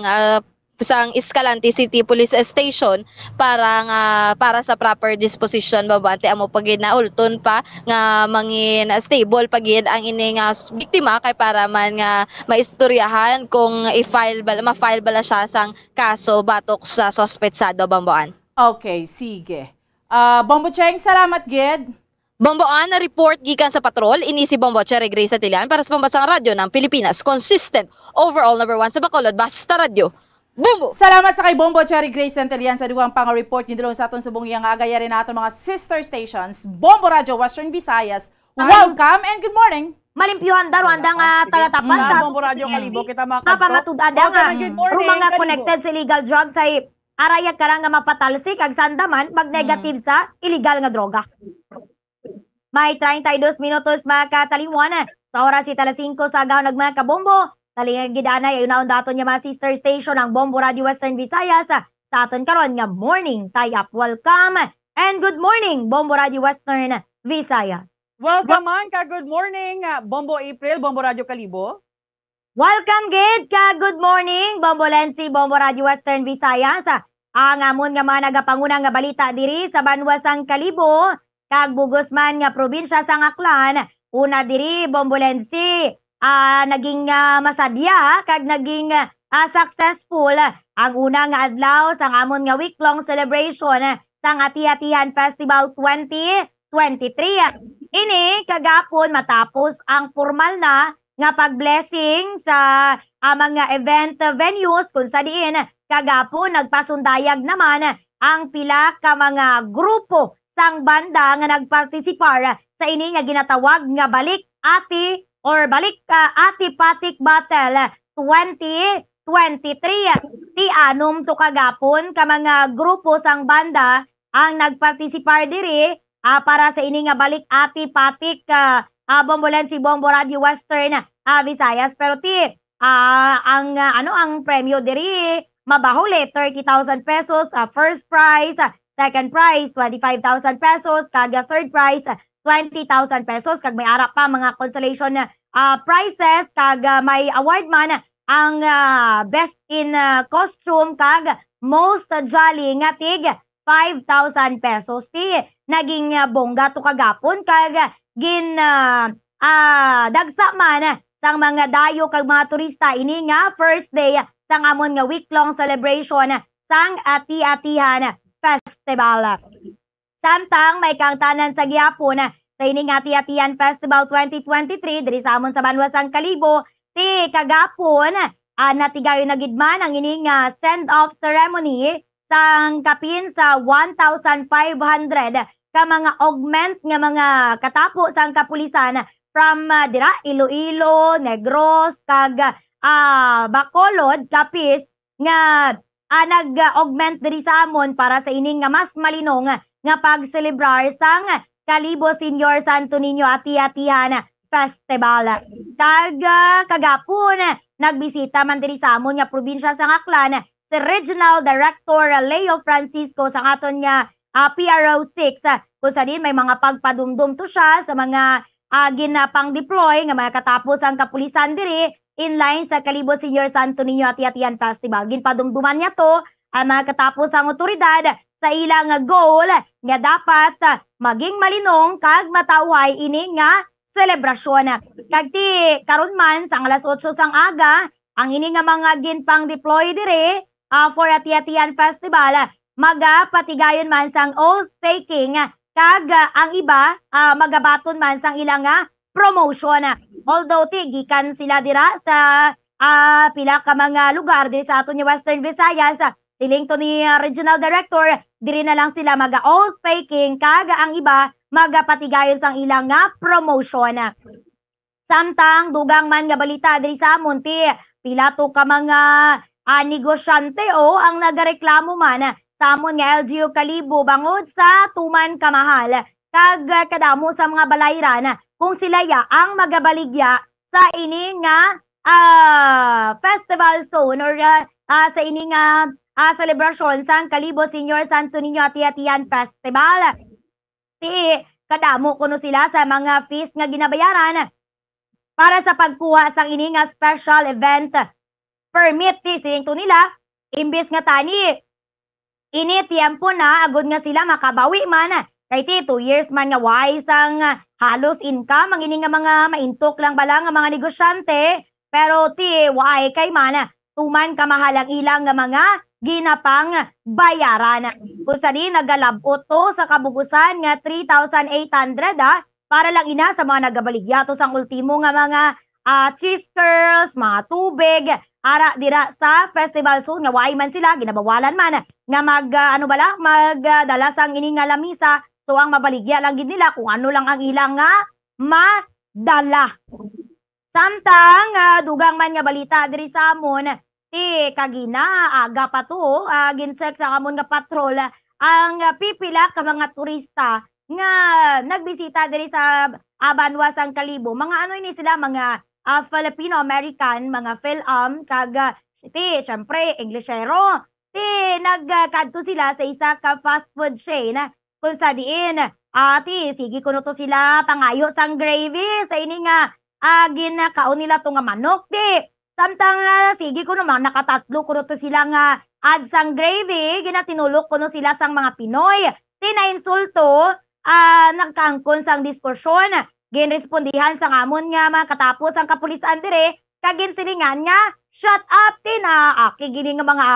ah, sang Escalante City Police Station para nga, para sa proper disposition, Bombo, ante amo pa gid na ulton pa nga mangin stable pa gid ang ini nga s-, biktima kay para man nga maistoryahan kung i-file bala, ma-file bala siya sang kaso batok sa suspetsado, Bomboan. Okay, sige. Ah, Bombo Cheng, salamat gid. Bomboan, na report gikan sa patrol, ini si Bombo Cherry Grace Atilian para sa Pambansang Radyo ng Pilipinas. Consistent, overall number one sa Bacolod, basta radyo. Bombo! Salamat sa kay Bombo Cherry Grace Atilian sa dugang pang report. Gindulong sa aton subong iya nga agay. Yari na aton mga sister stations, Bombo Radyo Western Visayas. Ay. Welcome and good morning. Malimpyuhan da, Rwanda, nga taga-Tapas. Sa Bombo Radyo Kalibo, kita makadto. Mapamatug-ada nga, Welcome and good morning, mga Kalibo. Connected sa illegal drugs ay arayag karang nga mapatalsik, ag sanda man mag-negative Mm. sa illegal nga droga. May treinta y dos minutos, mga katalinwan. Sa oras sa alas singko sa agahon, mga kabombo. Talinga gid anay, ayun na ang daton niya, mga sister station, ang Bombo Radio Western Visayas, sa aton karon nga morning tie-up. Welcome and good morning, Bombo Radio Western Visayas. Welcome man ka, good morning, ah, Bombo April, Bombo Radio Kalibo. Welcome gid ka, good morning, Bombo Lensi, Bombo Radio Western Visayas. Ang amon nga mga nagapanguna nga balita diri sa banwa sang Kalibo, kag bugos man nga probinsya sang Aklan, una diri, Bombo Lensi, ah, naging, ah, masadya kag naging, ah, successful ang una nga adlaw sang amon nga week-long celebration sang Ati-Atihan Festival twenty twenty-three. Ini kagapon matapos ang pormal na nga pag-blessing sa, ah, mga event venues, kung sa diin kagapon nagpasundayag naman ang pila ka mga grupo sang banda nga nagpartisipar sa ini nga ginatawag nga Balik Ati or Balik, ah, Ati Patik Battle twenty twenty-three. Ti anom to kagapon ka mga grupo sang banda ang nagpartisipar diri, ah, para sa ini nga Balik Ati Patik, ah, ah, Bombo Lensi, Bombo Radio Western, ah, Visayas. Pero ti, ah, ang, ah, ano, ang premyo diri, mabahol, eh, thirty thousand pesos, ah, first prize, ah, second prize, twenty-five thousand pesos, kag, ah, third prize, ah, twenty thousand pesos, kag may ara pa mga consolation, ah, prizes, kag, ah, may award man ang, ah, best in, ah, costume kag most jolly nga tig five thousand pesos. Ti naging, ah, bongga to kagapon kag gin, ah, ah, dagsa man sang mga dayo kag mga turista ini nga first day sang amon nga week-long celebration sang Ati-Atihan Festival. Samtang may kaangtanan sa gihapon sa ini nga Ati-Atihan Festival twenty twenty-three diri sa amon sa banwa sang Kalibo, ti kagapon, ah, natigayon na gid man ang ini nga send-off ceremony sang kapin sa one thousand five hundred ka mga augment nga mga katapo sang kapulisan from, ah, dira, Iloilo, Negros, kag, ah, Bacolod, Capiz, nga, ah, nag-augment diri sa amon para sa ining nga mas malinong nga pagselebrar sang Kalibo Senior Santo Niño Ati-Atihan Festival. Kag, ah, kagapon, nagbisita man diri sa amon nga probinsya sang Aklan si Regional Director Leo Francisco sang aton nga, ah, P R O six, ah, kung sa diin may mga pagpadumdom to siya sa mga, ah, ginapang-deploy nga mga katapos ang kapulisan diri in line sa Kalibo Senior Santo Niño Ati-Atihan Festival. Ginpadumduman niya to ang mga katapos ang otoridad sa ilang goal nga dapat, ah, maging malinong kag matauhay ini nga selebrasyon. Kag ti karon man sang alas otso sang aga, ang ini nga mga ginpang-deploy diri, ah, for Ati-Atihan Festival, magapatigayon man sang oath taking, kag, ah, ang iba, ah, magabaton man sang ilang, ah, promotion. Although ti gikan sila dira sa, ah, pila ka mga lugar diri sa aton nga Western Visayas, siling to ni, ah, Regional Director, diri na lang sila maga-oath taking, kag ang iba magapatigayon sang ilang nga promotion. Samtang dugang man nga balita diri sa amon, ti pila to ka mga, ah, negosyante, o, ang nagareklamo man sa amon nga L G U Kalibo bangod sa tuman kamahal kag, ah, kadamo sa mga balayran kung sila ya ang magabaligya sa ini nga, ah, festival zone or, ah, ah, sa ini nga, ah, selebrasyon sang Kalibo Senior Santo Niño Ati-Atihan Festival. Ti kadamo kuno sila sa mga fees nga ginabayaran para sa pagkuha sang ini nga special event permit. Ti siling to nila, imbis nga tani ini tiyempo na agud nga sila makabawi man, kay ti two years man nga way sang halos income ang ini nga mga maintok lang bala nga mga negosyante. Pero ti waay kay man, tuman kamahal ang ilang nga mga ginapang bayaran. Kung sa di nagalab-ot to sa kabugusan nga three thousand eight hundred, ah, para lang ina sa mga nagabaligya to sang ultimo nga mga, ah, cheese curls, mga tubig, ara dira sa festival zone nga waay man sila, ginabawalan man nga mag, ah, ano bala, mag, ah, dala sang ini nga lamisa. So ang mabaligya lang gid nila kung ano lang ang ilang nga madala. Samtang, ah, dugang man nga balita diri sa amon, ti kagina, aga pa to, ah, gin-check sa amon nga patrol ang, ah, pipila ka mga turista nga nagbisita diri sa, ah, banwa sang Kalibo. Mga ano ini sila, mga, ah, Filipino-American, mga Fil-Am, kag, ah, ti, syempre, Englishero. Ti nagkadto sila sa isa ka fast food chain kung sa diin, ah, ti sige kuno to sila pangayo sang gravy sa ini nga, ah, ginakaon nila to nga manok. Ti samtang, ah, sige kuno, mga nakatatlo kuno to sila nga add sang gravy, ginatinulok kuno sila sang mga Pinoy. Ti nainsulto, ah, nagkaangkon sang diskusyon. Ginrespondihan sang amon nga mga katapos ang kapulisan diri kag ginsilingan nga, "Shut up, ti na, aki gini nga mga,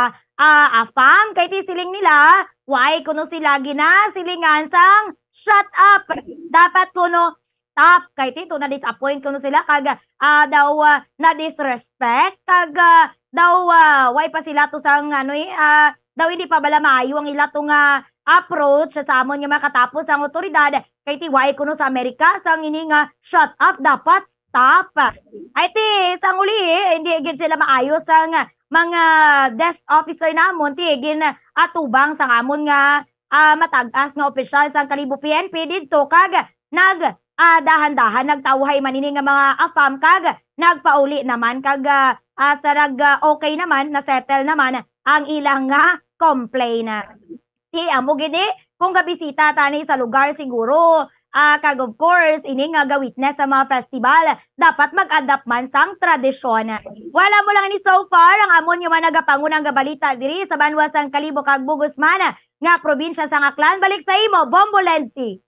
ah, afam," kay ti siling nila, why kuno sila ginasilingan sang, "Shut up." Dapat kuno, "Stop," kay ti to na-disappoint kuno sila kag, ah, daw, ah, na-disrespect kag, ah, daw, ah, why pa sila to sang, ano, eh, ah, daw hindi pa bala maayo ang ila to nga approach sa amon nga mga katapos ang otoridad. Kay ti why kuno sa Amerika sang ini nga, "Shut up," dapat stop. Ay ti, sang uli, hindi gid sila maayo sang mga desk officer namon, ti gin-atubang sang amon nga, ah, matag-as nga opisyal sang Kalibo P N P didto kag nag, ah, dahan-dahan nagtawhay man ini nga mga afam kag nagpauli naman kag, ah, ah, sa nag, ah, okay naman, na-settle naman ang ilang nga complaint. Ti amo gid ni, kung gabisita tani sa lugar siguro, ah, kag of course, ini nga ga-witness sa mga festival, dapat mag-adapt man sang tradisyon. Wala mo lang ini so far ang amon nga mga nagapangunang nga balita diri sa banwa sang Kalibo kag Bugos man nga probinsya sang Aklan. Balik sa imo, Bombo Lenzi.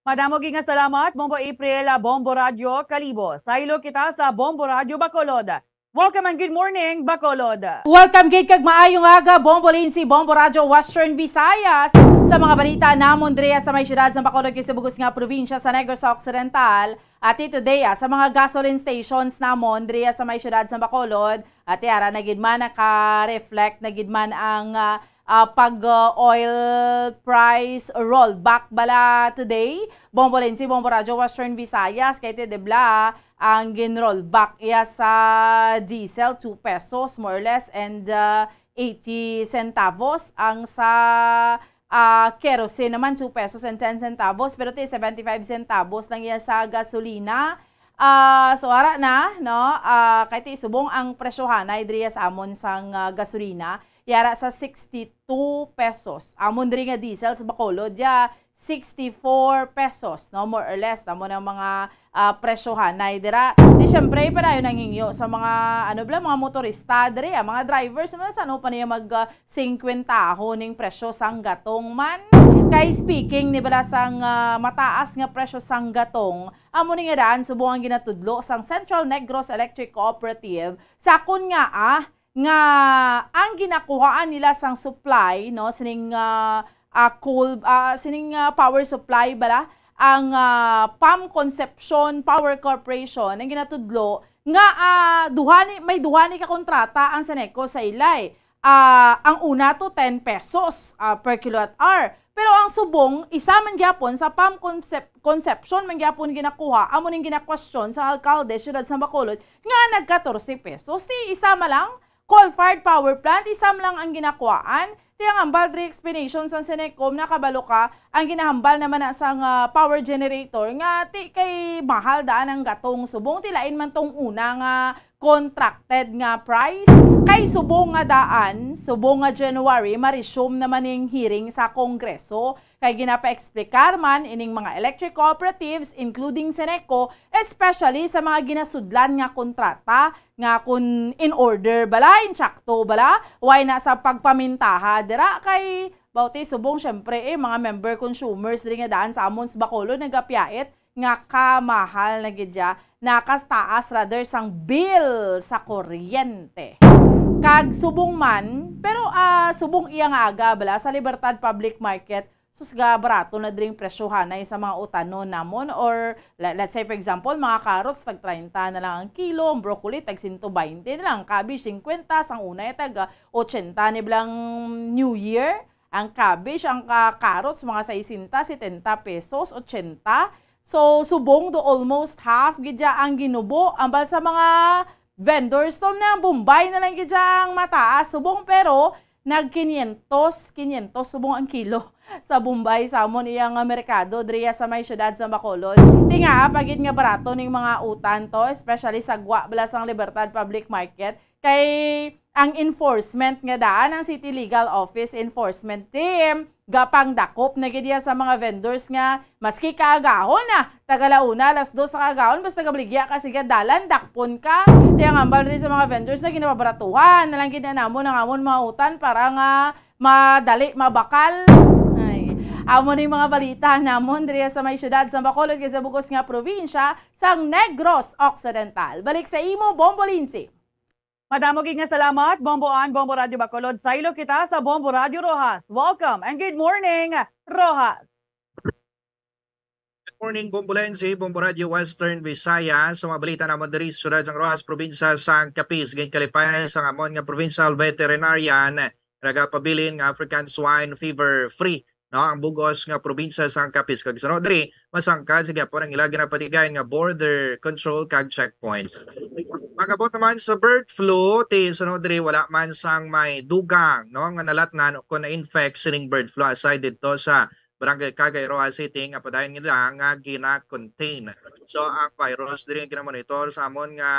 Madamo gid nga salamat, Bombo April, ah, Bombo Radyo Kalibo. Saylo kita sa Bombo Radyo Bacolod. Welcome and good morning, Bacolod. Welcome gid kag maayong aga, Bombo Lindsay, Bombo Radyo Western Visayas. Sa mga balita namon diri sa may siyudad sa Bacolod kag sa bugos nga probinsya sa Negros Occidental, ati today, ah, sa mga gasoline stations namon diri sa may siyudad sa Bacolod, ati ara na gid man, naka-reflect na gid man ang, ah, ah, pag, ah, oil price rollback bala today. Bombo Lindsay, Bombo Radyo Western Visayas, kay ti dibla ang ginrollback iya sa diesel, two pesos more or less, and, ah, eighty centavos. Ang sa, ah, kerosene naman, two pesos and ten centavos, pero ti seventy-five centavos lang iya sa gasolina. Ah, so ara na, no? Ah, kay ti subong ang presyohanay diriya sa amon sang, ah, gasolina, yara sa sixty-two pesos. Amon diri nga diesel sa Bacolod, ya, sixty-four pesos, no? More or less, amo na mga, ah, presyohanay dira. Di syempre, padayon ang hingyo sa mga, ano bala, mga motorista diri, ah, mga drivers, ano, sa ano pa niya mag, ah, singkwentaho ning presyo sang gatong man. Kay speaking ni bala sang, ah, mataas nga presyo sang gatong, amo ni nga daan subong ang ginatudlo sang Central Negros Electric Cooperative, sa kon nga, ah, nga ang ginakuhaan nila sang supply, no, sining, ah, ah, coal, ah, sining, ah, power supply bala, ang, ah, Pam Concepcion Power Corporation, ang ginatudlo nga, ah, duha ni, may duha ni ka kontrata ang Seneco sa ilay. Ah, ang una to ten pesos, ah, per kilowatt hour. Pero ang subong, isa man gyapon sa Pam Concep-, Concepcion man gyapon ginakuha, amo ning ginakwestiyon sa alkalde, siyudad sa Bacolod, nga nag katorse pesos. Ti isa man lang, coal-fired power plant, isa man lang ang ginakuhaan. Ti ang hambal diri explanation sa Senecom, nakabalo ka, ang ginahambal naman na sang, ah, power generator nga ti kay mahal daan ang gatong subong, ti lain man tong una nga contracted nga price. Kay subong nga daan, subong nga January, ma-resume naman ning hearing sa Kongreso. Kay ginapaeksplikar man ining mga electric cooperatives, including Seneco, especially sa mga ginasudlan nga kontrata, nga kun in order bala, insakto bala, way na sa pagpamintaha dira kay bawti subong, syempre, eh, mga member consumers diri nga daan sa amon sa Bacolod nagapiyait nga kamahal na gid siya, nakastaas rather sang bill sa kuryente. Kag subong man, pero, ah, subong iya nga aga bala sa Libertad Public Market, sus, ga barato na dring presyohanay sa mga utanon namon, or le-, let's say for example, mga carrots tag treinta na lang ang kilo, ang broccoli tag sento baynte na lang, ang cabbage singkwenta, sang una ya tag, ah, ochenta ni blang New Year. Ang cabbage, ang, ah, carrots, mga sesenta, setenta pesos, ochenta. So, subong do almost half gid ya ang ginubo. Ambal sa mga vendors, tom na, Bombay na lang gid ya ang mataas subong, pero nag kinyentos, kinyentos subong ang kilo sa Bombay sa amon iya nga merkado diriya sa may siyudad sa Bacolod. Tingaa pa gid nga barato ning mga utan to, especially sa gwa bala sang Libertad Public Market. Kay ang enforcement nga daan ang City Legal Office Enforcement Team, gapangdakop na gid iya sa mga vendors nga maski kaagahon na, tagalauna, alas dos sa kaagahon, basta gabaligya ka, sige, dalan, dakpon ka. Ti ang hambal rin sa mga vendors na ginapabaratuhan na lang gid na namon ang amon mga utan para nga madali mabakal. Ay, amo ni mga balita namon diri sa may siyudad sa Bacolod kag sa bug-os nga probinsya sang Negros Occidental. Balik sa imo, Bombo Lindsay. Madamo gid nga salamat, Bombo Ann, Bombo Radyo Bacolod. Saylo kita sa Bombo Radyo Roxas. Welcome and good morning, Roxas. Good morning, Bombo Lindsay, Bombo Radyo Western Visayas. Sa mga balita namon diri sa siyudad sang Roxas, probinsya sang Capiz, ginkalipayan sang amon nga provincial veterinarian, nagapabilin nga African Swine Fever Free, no, ang bug-os nga probinsya sang Capiz. Kag sunod diri, masangkad sa gihapon ang ila ginapatigayon nga border control kag checkpoints. Pag-abot naman sa bird flu, ti sunod diri, wala man sang may dugang, no, nga nalatnan o kon na-infect sining bird flu aside didto sa Barangay Cagay, Roxas City, nga padayon nila nga gina-contain. So, ang virus diri nga ginamonitor sa amon nga,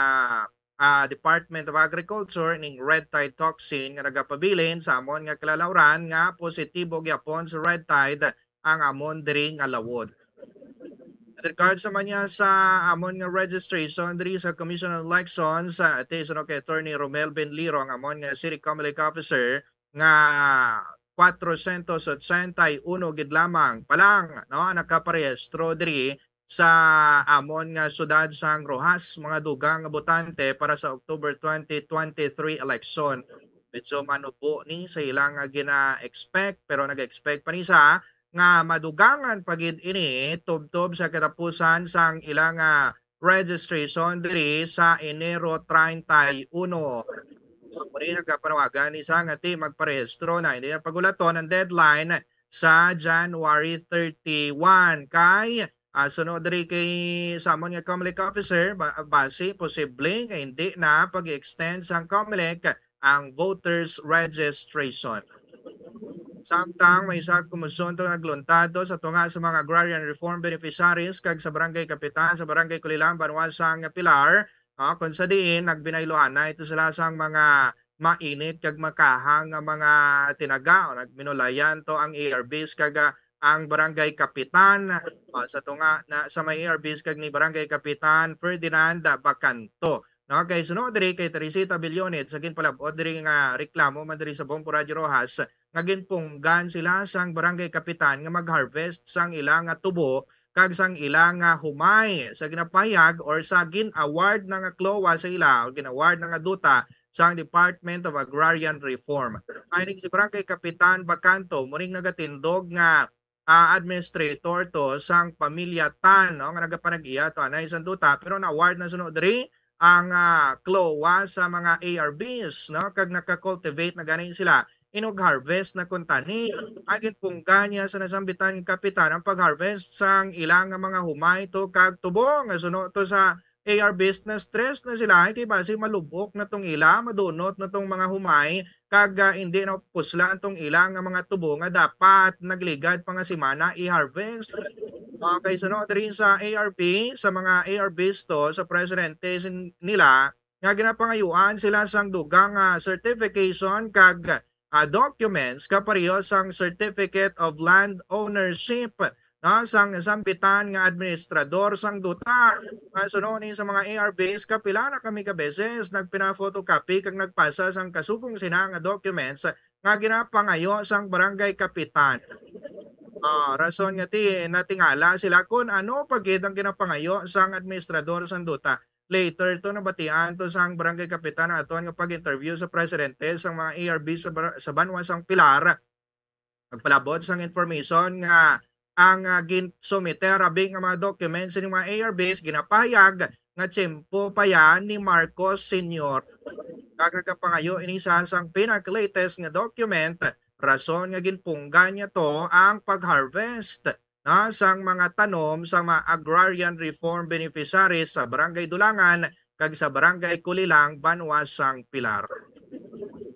ah, Department of Agriculture ning red tide toxin nga nagapabilin sa amon nga kalalauran nga positibo gyapon sa red tide ang amon diri nga lawod. With regards naman niya sa amon nga registration diri sa Commission on Elections, ah, ati suno kay Attorney Romel Benliro, ang amon nga City Comelec Officer, nga kwatrocientos ochenta y uno gid lamang pa lang, no, ang nakaparehistro diri sa amon nga siyudad sang Roxas, mga dugang nga botante para sa October twenty twenty-three election. Medyo manubo ni sa ilang nga gina-expect, pero nag-expect pa ni sa nga madugangan pa gid ini tubtob sa katapusan sang ilang, ah, registration diri sa Enero treinta y uno. Muli nagapanawagan ni sa nga team magparehistro na hindi na pagulaton ang deadline sa January thirty-one. Kay ah, suno diri kay samon nga Comelec officer, ba- base posible nga hindi na pag-extend sang Comelec ang voters registration. Samtang may isa kumusyon to nagluntado sa tunga sa mga agrarian reform beneficiaries kag sa barangay kapitan sa barangay Kulilang, Banwa sang Pilar, ah, kung sa diin nagbinayluhan na ito sila sang mga mainit kag makahang nga mga tinaga o nagminulayan to ang A R Bs kag ah, ang barangay kapitan, ah, sa tunga na sa may A R Bs kag ni barangay kapitan Ferdinand Bacanto. No, kay suno diri kay Teresita Billonit sa ginpalab-ot diri nga reklamo man diri sa Bombo Radyo Rojas nga ginpunggan sila sang barangay kapitan nga mag-harvest sang ila nga tubo kag sang ila nga humay sa ginapahayag or sa gin-award na nga CLOA sa ila o gin-award na nga duta sang Department of Agrarian Reform. Ay ning si Barangay Kapitan Bacanto muning nagatindog nga ah, administrator to sang pamilya Tan, no, nga nagapanag-iya to anay sang duta, pero na-award na suno diri ang ah, CLOA sa mga A R Bs, no, kag naka-cultivate na gani sila inog harvest na kuntani. Ang ginpunggan niya sa nasambitan nga kapitan ang pag-harvest sang ilang nga mga humay to kag tubo nga suno to sa A R Bs na stress na sila kay basi malubok na tong ila, madunot na tong mga humay kag ah, hindi na puslan tong ila nga mga tubo nga dapat nagligad pa nga semana i-harvest. Okay, suno diri sa A R P, sa mga A R Bs to sa presidente sin- nila nga ginapangayuan sila sang dugang ah, certification kag ah, documents kapareho sang Certificate of Land Ownership, no, sang sambitan nga administrador sang duta. Nga suno ni sa mga A R Bs, kapila na kami ka beses nagpina-photocopy kag nagpasa sang kasugong sina nga documents nga ginapangayo sang barangay kapitan. Ah, rason nga ti natingala sila kon ano pa gid ang ginapangayo sang administrador sang duta. Later to nabatian to sang barangay kapitan ang aton nga pag-interview sa presidente sang mga A R B sa, bar- sa banwa sang Pilar. Nagpalabot sang information nga ang ah, ginsumiter abi nga mga documents sa mga A R Bs ginapahayag nga tiyempo pa yan ni Marcos Senior. Kag nagapangayo ini sa sang pinaka-latest nga document, rason nga ginpunggan niya to ang pag-harvest na sang mga tanom sa mga agrarian reform beneficiaries sa Barangay Dulangan kag sa Barangay Kulilang, Banwa sang Pilar.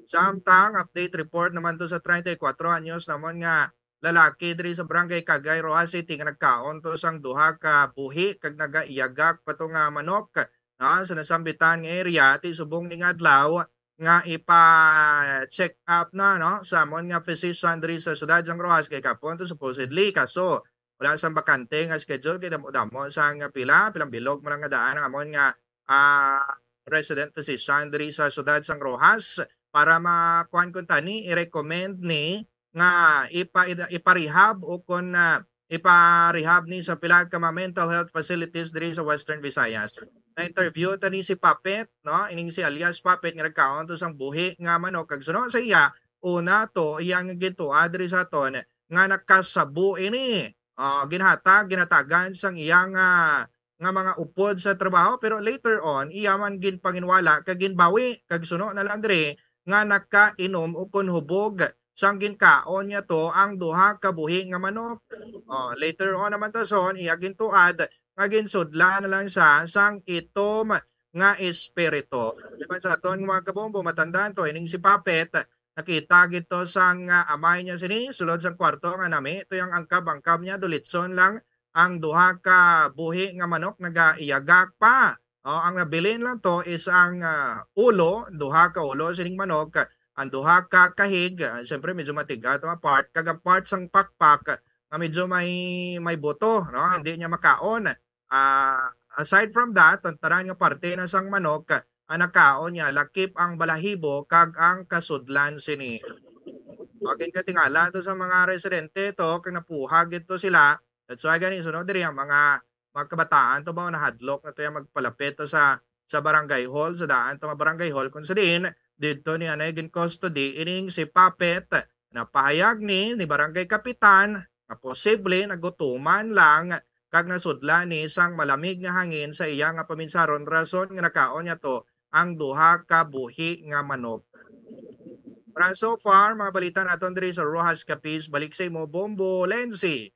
Samtang update report naman to sa treinta y cuatro anyos namon nga lalaki diri sa Barangay Cagay, Roxas City nga nagkaon to sang duha ka buhi kag nagaiyagak pa to nga manok, no, sa nasambitan nga area ti subong ning adlaw nga ipa-check up na, no, sa amon nga physician diri sa siyudad sang Roxas kay kapon to supposedly, kaso wala sang bakante nga schedule kay damo-damo sang pila, pilang bilog man lang nga daan ang amon nga ah, resident physician diri sa siyudad sang Roxas para makuan kuntani i-recommend ni nga ipa ipa-rehab o kon ah, ipa-rehab ni sa pila ka mga mental health facilities diri sa Western Visayas. Na-interview ta ni si Papet, no? Ining si alias Papet nga nagkaon to sang buhi nga manok kag suno sa iya, una to iya nga gintuad diri sa aton nga nakasabo ini. Ah, ginhatag, ginhatagan sang iya nga nga mga upod sa trabaho, pero later on iya man ginpanginwala kag ginbawi kag suno na lang diri nga nakainom o kon hubog sang ginkaon niya to ang duha ka buhi nga manok. Oh, later on naman ta son iya gintuad nga ginsudla na lang siya sang itom nga espiritu. Di ba sa aton nga mga kabombo, matandaan to, ining si Papet, nakita gid to sang ah, amay niya sini sulod sang kwarto nga nami to ang angkab-angkab niya, dulitson lang ang duha ka buhi nga manok nagaiyagak pa. Oh, ang nabilin lang to is ang ah, ulo, duha ka ulo sining manok, ang duha ka kahig, ah, siyempre medyo matiga to nga part, kag ang part sang pakpak nga medyo may may buto, no? Hindi niya makaon. Ah, aside from that, ang tanan nga parte na sang manok, ang nakaon niya lakip ang balahibo kag ang kasudlan sini. Maging katingala to sa mga residente to kag napuhag ito sila. That's why gani sunod diri ang mga mga kabataan to ba nahadlok na to yung magpalapit to sa sa barangay hall, sa daan to nga barangay hall kung sa diin didto ni anay gin custody ining si Papet. Napahayag ni ni barangay kapitan nga posible nagutuman lang kag nasudlan ni sang malamig nga hangin sa iya nga paminsaron, rason nga nakaon niya to ang duha ka buhi nga manok. Para so far, mga balita naton diri sa Rojas Capiz, balik sa imo, Bombo Lenzy.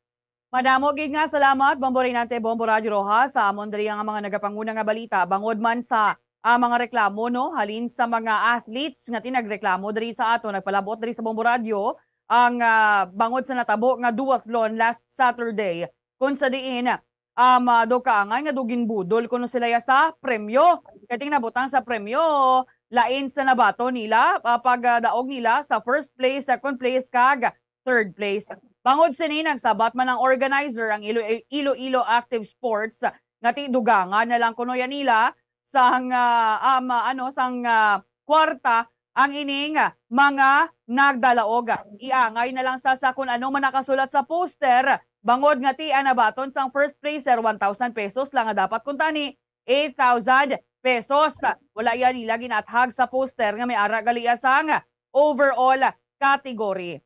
Madamo gid nga salamat, Bombo Reynante, Bombo Radyo Rojas. Sa amon diri nga mga nagapanguna nga balita, bangod man sa, ah, mga reklamo, no, halin sa mga athletes nga tinagreklamo diri sa ato, nagpalabot diri sa Bombo Radyo ang, ah, bangod sa natabo nga duathlon last Saturday, kung sa diin, um, ah, do kaangay nga do ginbudol kuno sila ya sa premyo. Kay ting nabutang sa premyo, lain sa nabaton nila, ah, pagdaog nila sa first place, second place, kag third place. Bangod sini, nagsabat man ang organizer, ang Ilo-, Iloilo Active Sports, nga ti dugangan na lang kuno ya nila sang, ah, um, ano, sang, ah, kwarta ang ining mga nagdalaog. Iangay na lang sa, sa kung ano man nakasulat sa poster, bangod nga ti ang nabaton sang first placer, one thousand pesos lang nga dapat, kuntani eight thousand pesos. Wala ya nila ginathag sa poster nga may ara gali ya sang overall category.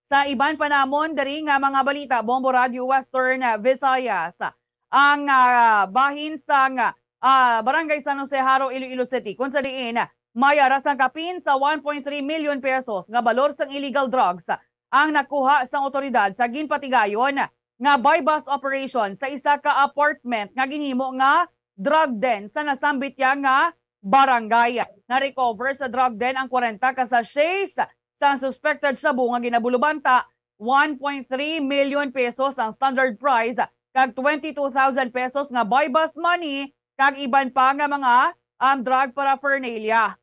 Sa iban pa namon diri nga mga balita, Bombo Radyo Western Visayas, ang, ah, bahin sang, ah, Barangay San Jose Jaro, Iloilo City, kung sa diin may ara sang kapin sa one point three million pesos nga balor sang illegal drugs ang nakuha sang awtoridad sa ginpatigayon nga buy-bust operation sa isa ka apartment nga ginhimo nga drug den sa nasambit ya nga barangay. Na-recover sa drug den ang kwarenta ka sachets sang suspected shabu nga ginabulubanta, one point three million pesos ang standard price, kag twenty-two thousand pesos nga buy-bust money, kag iban pa nga mga, um, drug paraphernalia.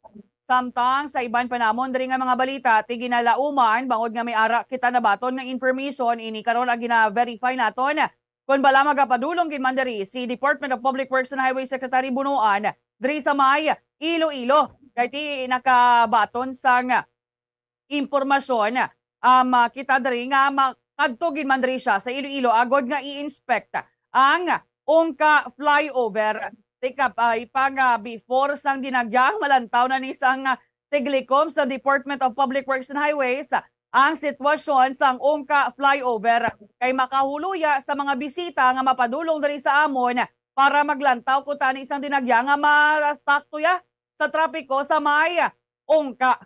Samtang sa iban pa namon diri nga mga balita, ti ginalauman, bangod nga may ara kita nabaton nga information, ini karon ang gina-verify naton. Kon bala magapadulong gid man diri si Department of Public Works and Highway Secretary Bunuan diri sa may Iloilo, kay ti nakabaton sang impormasyon, um, ah, kita diri nga makadto gid man diri siya sa Iloilo agod nga i-inspect ang Ungka flyover. Tikap ay pang, ah, before sang dinagyang malantaw na ni sang, ah, tiglikom sa Department of Public Works and Highways ang sitwasyon sang Ungka flyover, kay makahuluya sa mga bisita nga mapadulong diri sa amon para maglantaw kuntani sang dinagya nga ma-stuck to ya sa trapiko sa may Ungka.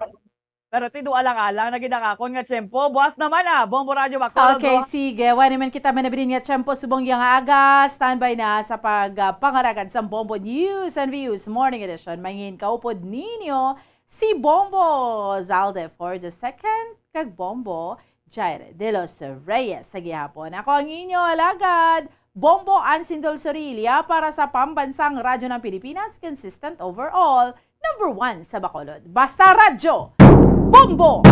Pero ti duha lang alang na gid ang akon nga tiyempo. Buwas naman, ah, Bombo Radyo Bacolod, Okay, buwas. Sige. Wala naman kita manabilin nga tiyempo subong yang aga. Standby na sa pag, ah, pangaragad sa Bombo News and Views Morning Edition. Mangin kaupod ninyo si Bombo Zalde for the second kag Bombo Jaire de los Reyes sa gihapon. Ako ang inyo alagad, Bombo Ansindol Sorilla para sa Pambansang Radyo ng Pilipinas, consistent overall, number one sa Bacolod. Basta Radyo, Bombo!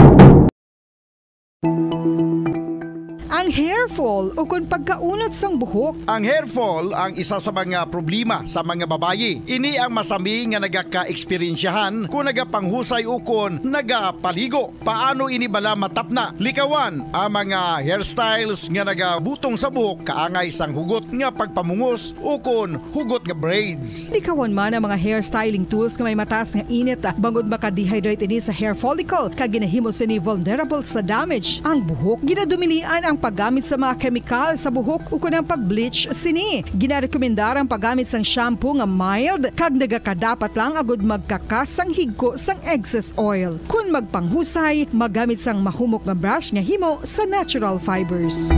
Ang hair fall o kon pagkaunot sang buhok. Ang hair fall ang isa sa mga problema sa mga babayi. Ini ang masami nga nagaka-eksperyensyahan kung nagapanghusay ukon nagapaligo. Paano ini bala matapna? Likawan ang mga hairstyles nga nagabutong sa buhok kaangay sang hugot nga pagpamungos ukon hugot nga braids. Likawan man ang mga hair styling tools nga may mataas nga init, bangod maka-dehydrate ini sa hair follicle kag ginahimo sini vulnerable sa damage ang buhok. Ginadumilian ang paggamit sa mga kemikal sa buhok ukon ang pag-bleach sini. Ginarekomendar ang paggamit sang shampoo nga mild kag nagakadapat lang agud magkakas sang higko sang excess oil. Kon magpanghusay, magamit sang mahumok nga brush nga himo sa natural fibers.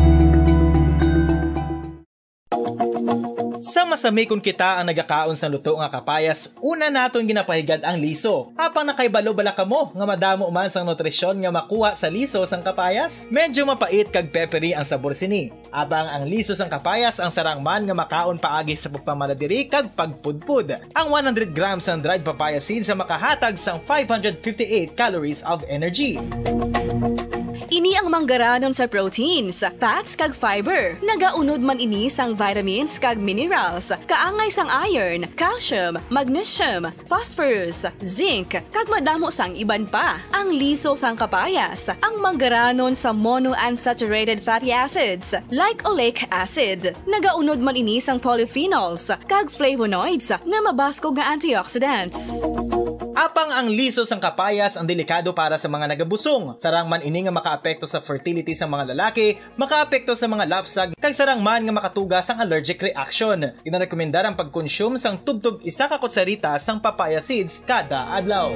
Sa masami kon kita ang nagakaon sang luto nga kapayas, una naton ginapahigad ang liso. Apang nakahibalo bala kamo nga madamo man sang nutrisyon nga makuha sa liso sang kapayas? Medyo mapait kag peppery ang sabor sini. Apang ang liso sang kapayas ang sarang man nga makaon paagi sa pagpamanadiri kag pagpudpod. Ang one hundred grams sang dried papaya seeds ang makahatag sang five hundred fifty-eight calories of energy. Ini ang manggaranon sa proteins, fats kag fiber. Nagaunod man ini sang vitamins kag minerals, kaangay sang iron, calcium, magnesium, phosphorus, zinc, kag madamo sang iban pa. Ang liso sang kapayas, ang manggaranon sa monounsaturated fatty acids, like oleic acid. Nagaunod man ini sang polyphenols kag flavonoids nga mabaskog nga antioxidants. Apang ang liso sang kapayas ang delikado para sa mga nagabusong. Sarang man ini nga makaapekto sa fertility sa mga lalaki, makaapekto sa mga lapsag, kag sarang man nga makatuga sang allergic reaction. Ginarekomendar ang pagkonsume sang tubtob isa ka kutsarita sang papaya seeds kada adlaw.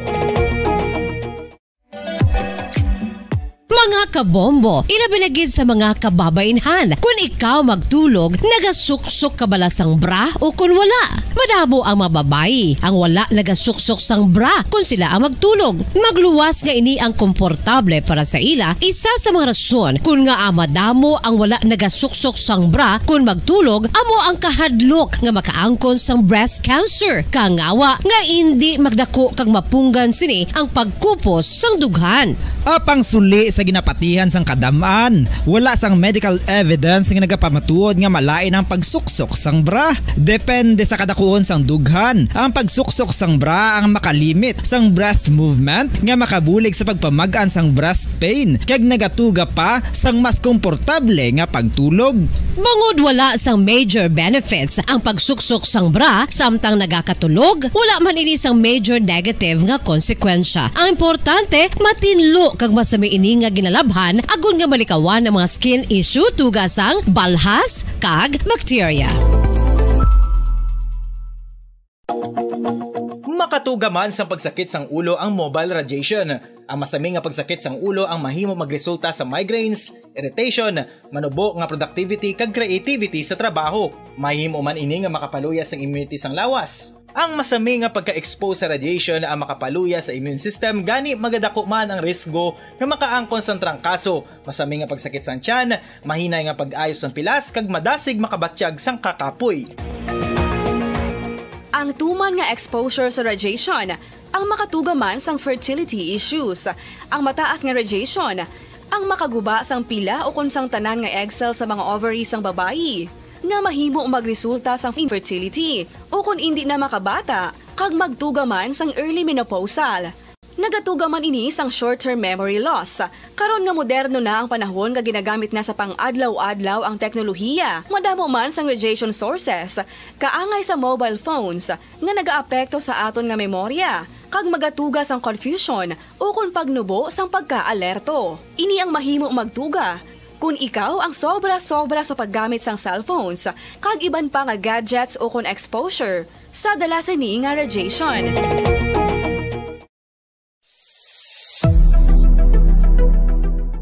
nga kabombo, ilabi na gid sa mga kababaynhan. Kun ikaw magtulog, nagasuksok ka bala sang bra o kun wala? Madamo ang mga babayi ang wala nagasuksok sang bra kun sila ang magtulog. Magluwas nga ini ang komportable para sa ila. Isa sa mga rason kun ngaa madamo ang wala nagasuksok sang bra kun magtulog amo ang kahadlok nga makaangkon sang breast cancer. Kangawa nga indi magdako kag mapunggan sini ang pagkupos sang dughan. Apang suli sa ginapatihan sang kadam-an, wala sang medical evidence nga nagapamatuod nga malain ang pagsuksok sang bra. Depende sa kadakuon sang dughan, ang pagsuksok sang bra ang makalimit sang breast movement nga makabulig sa pagpamag-an sang breast pain kag nagatuga pa sang mas komportable nga pagtulog. Bangod wala sang major benefits ang pagsuksok sang bra samtang nagakatulog, wala man ini sang major negative nga konsekwensya. Ang importante, matinlo kag masami ini nga ginalabhan agod nga malikawan ang mga skin issue tuga sang balhas kag bakterya. Makatuga man sang pagsakit sang ulo ang mobile radiation. Ang masami nga pagsakit sang ulo ang mahimo magresulta sa migraines, irritation, manubo nga productivity kag creativity sa trabaho. Mahimo man ini nga makapaluya sang immunity sang lawas. Ang masami nga pagka-expose sa radiation ang makapaluya sa immune system, gani magadako man ang risgo nga makaangkon sang trangkaso, masami nga pagsakit sang tiyan, mahinay nga pag-ayo sang pilas, kag madasig makabatyag sang kakapoy. Ang tuman nga exposure sa radiation ang makatuga man sang fertility issues. Ang mataas nga radiation ang makaguba sang pila ukon sang tanan nga egg cell sa mga ovary sang babayi, nga mahimo magresulta sang infertility ukon indi na makabata kag magtuga man sang early menopausal. Nagatuga man ini sang short-term memory loss. Karon nga moderno na ang panahon nga ginagamit na sa pang-adlaw-adlaw ang teknolohiya, madamo man sang radiation sources, kaangay sa mobile phones, nga nagaapekto sa aton nga memorya, kag magatuga sang confusion ukon pagnubo sang pagkaalerto. Ini ang mahimo magtuga kon ikaw ang sobra-sobra sa paggamit sang cellphones kag iban pa nga gadgets ukon exposure sa dala sini nga radiation.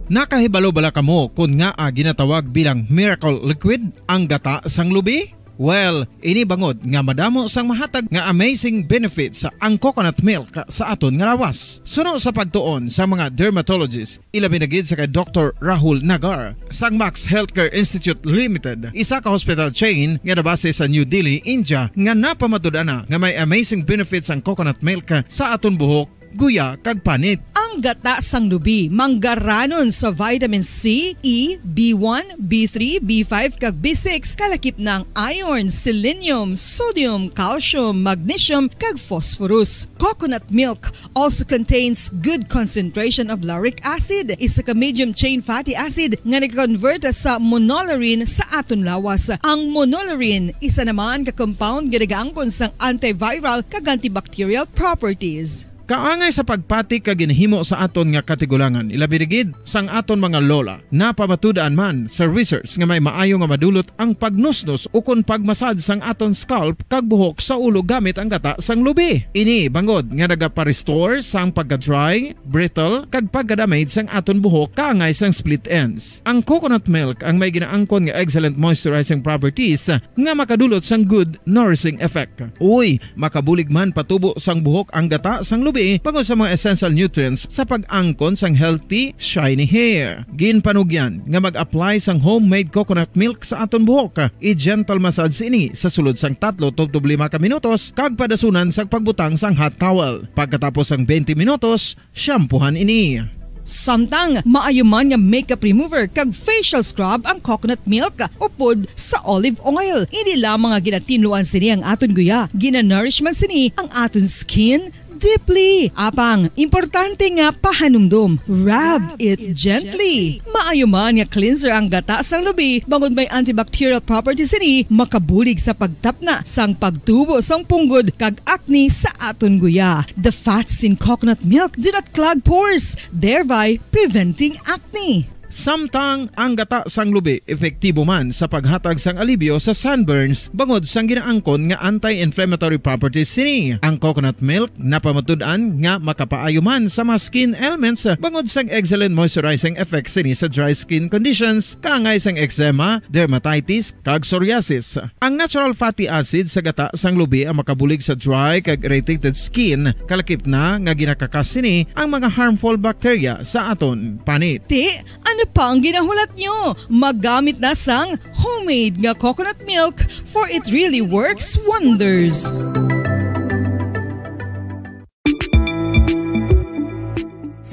Nakahibalo bala kamo kon ngaa ginatawag bilang miracle liquid ang gata sang lubi? Well, ini bangod nga madamo sang mahatag nga amazing benefits ang coconut milk sa aton nga lawas. Suno sa pagtuon sa mga dermatologist, ilabi na gid sa kay Doktor Rahul Nagar sang Max Healthcare Institute Limited, isa ka hospital chain nga nabase sa New Delhi, India, nga napamatud-an na nga may amazing benefits ang coconut milk sa aton buhok, guya, kag panit. Ang gata sang lubi manggaranon sa vitamin C, E, B one, B three, B five, kag B six, kalakip na ang iron, selenium, sodium, calcium, magnesium, kag phosphorus. Coconut milk also contains good concentration of lauric acid, isa ka medium chain fatty acid nga nag-convert sa monolaurin sa aton lawas. Ang monolaurin isa naman ka compound nga nagaangkon sang antiviral kag antibacterial properties. Kaangay sa pagpati kag ginhimo sa aton nga katigulangan, ilabi na gid sang aton mga lola. Napamatud-an man sa research nga may maayo nga madulot ang pagnusnos ukon pagmasad sang aton scalp kag buhok sa ulo gamit ang gata sang lubi. Ini bangod nga nagapa-restore sang pagka-dry, brittle, kag pagka-damage sang aton buhok kaangay sang split ends. Ang coconut milk ang may ginaangkon nga excellent moisturizing properties nga makadulot sang good nourishing effect. Uy, makabulig man patubo sang buhok ang gata sang lubi bangod sa mga essential nutrients sa pag-angkon sang healthy, shiny hair. Ginpanugyan nga mag-apply sang homemade coconut milk sa aton buhok. I-gentle massage ini sa sulod sang tatlo tubtob lima ka minutos kag padasunan sa pagbutang sang hot towel. Pagkatapos sang twenty minutos, shampoohan ini. Samtang maayo man nga makeup remover kag facial scrub ang coconut milk upod sa olive oil. Hindi lamang nga ginatinluan sini ang aton guya, ginanourish man sini ang aton skin deeply. Apang, importante nga pahanumdom, rub it gently. Maayo man nga cleanser ang gata sang lubi, bangod may antibacterial properties sini, makabulig sa pagtapna sang pagtubo sang punggod kag acne sa aton guya. The fats in coconut milk do not clog pores, thereby preventing acne. Samtang ang gata sang lubi epektibo man sa paghatag sang alibyo sa sunburns bangod sang ginaangkon nga anti-inflammatory properties sini. Ang coconut milk napamatud-an nga makapaayo man sa mga skin ailments bangod sang excellent moisturizing effect sini sa dry skin conditions, kaangay sang eczema, dermatitis, kag psoriasis. Ang natural fatty acid sa gata sang lubi ang makabulig sa dry kag irritated skin, kalakip na nga ginakakas sini ang mga harmful bacteria sa aton panit. Ti, ano pa ang ginahulat nyo? Maggamit na sang homemade nga coconut milk, for it really works wonders.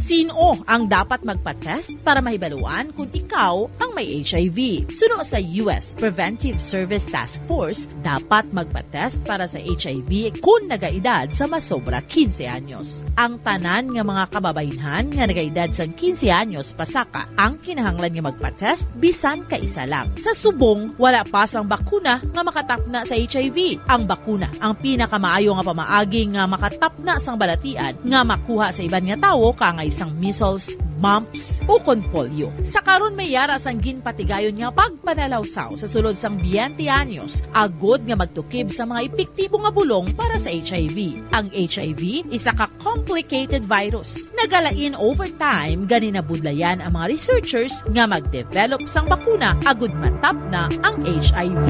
Sino ang dapat magpa-test para mahibaluan kung ikaw ang may H I V? Suno sa U S Preventive Service Task Force, dapat magpa-test para sa H I V kung nagaedad sa masobra quince anyos. Ang tanan nga mga kababaynhan nga nagaedad sang quince anyos pasaka ang kinahanglan nga magpa-test bisan kaisa lang. Sa subong, wala pa sang bakuna nga makatapna sa H I V. Ang bakuna ang pinakamaayo nga pamaagi nga makatapna sang balatian nga makuha sa iban nga tawo, kaangay sang measles, mumps, ukon polio. Sa karon, may yara sang ginpatigayon nga pagpanalawsaw sa sulod sang twenty anyos agod nga magtukib sa mga epektibo nga bulong para sa H I V. Ang H I V isa ka complicated virus. Nagalain over time, gani nabudlayan ang mga researchers nga mag-develop sang bakuna agud matapna ang H I V.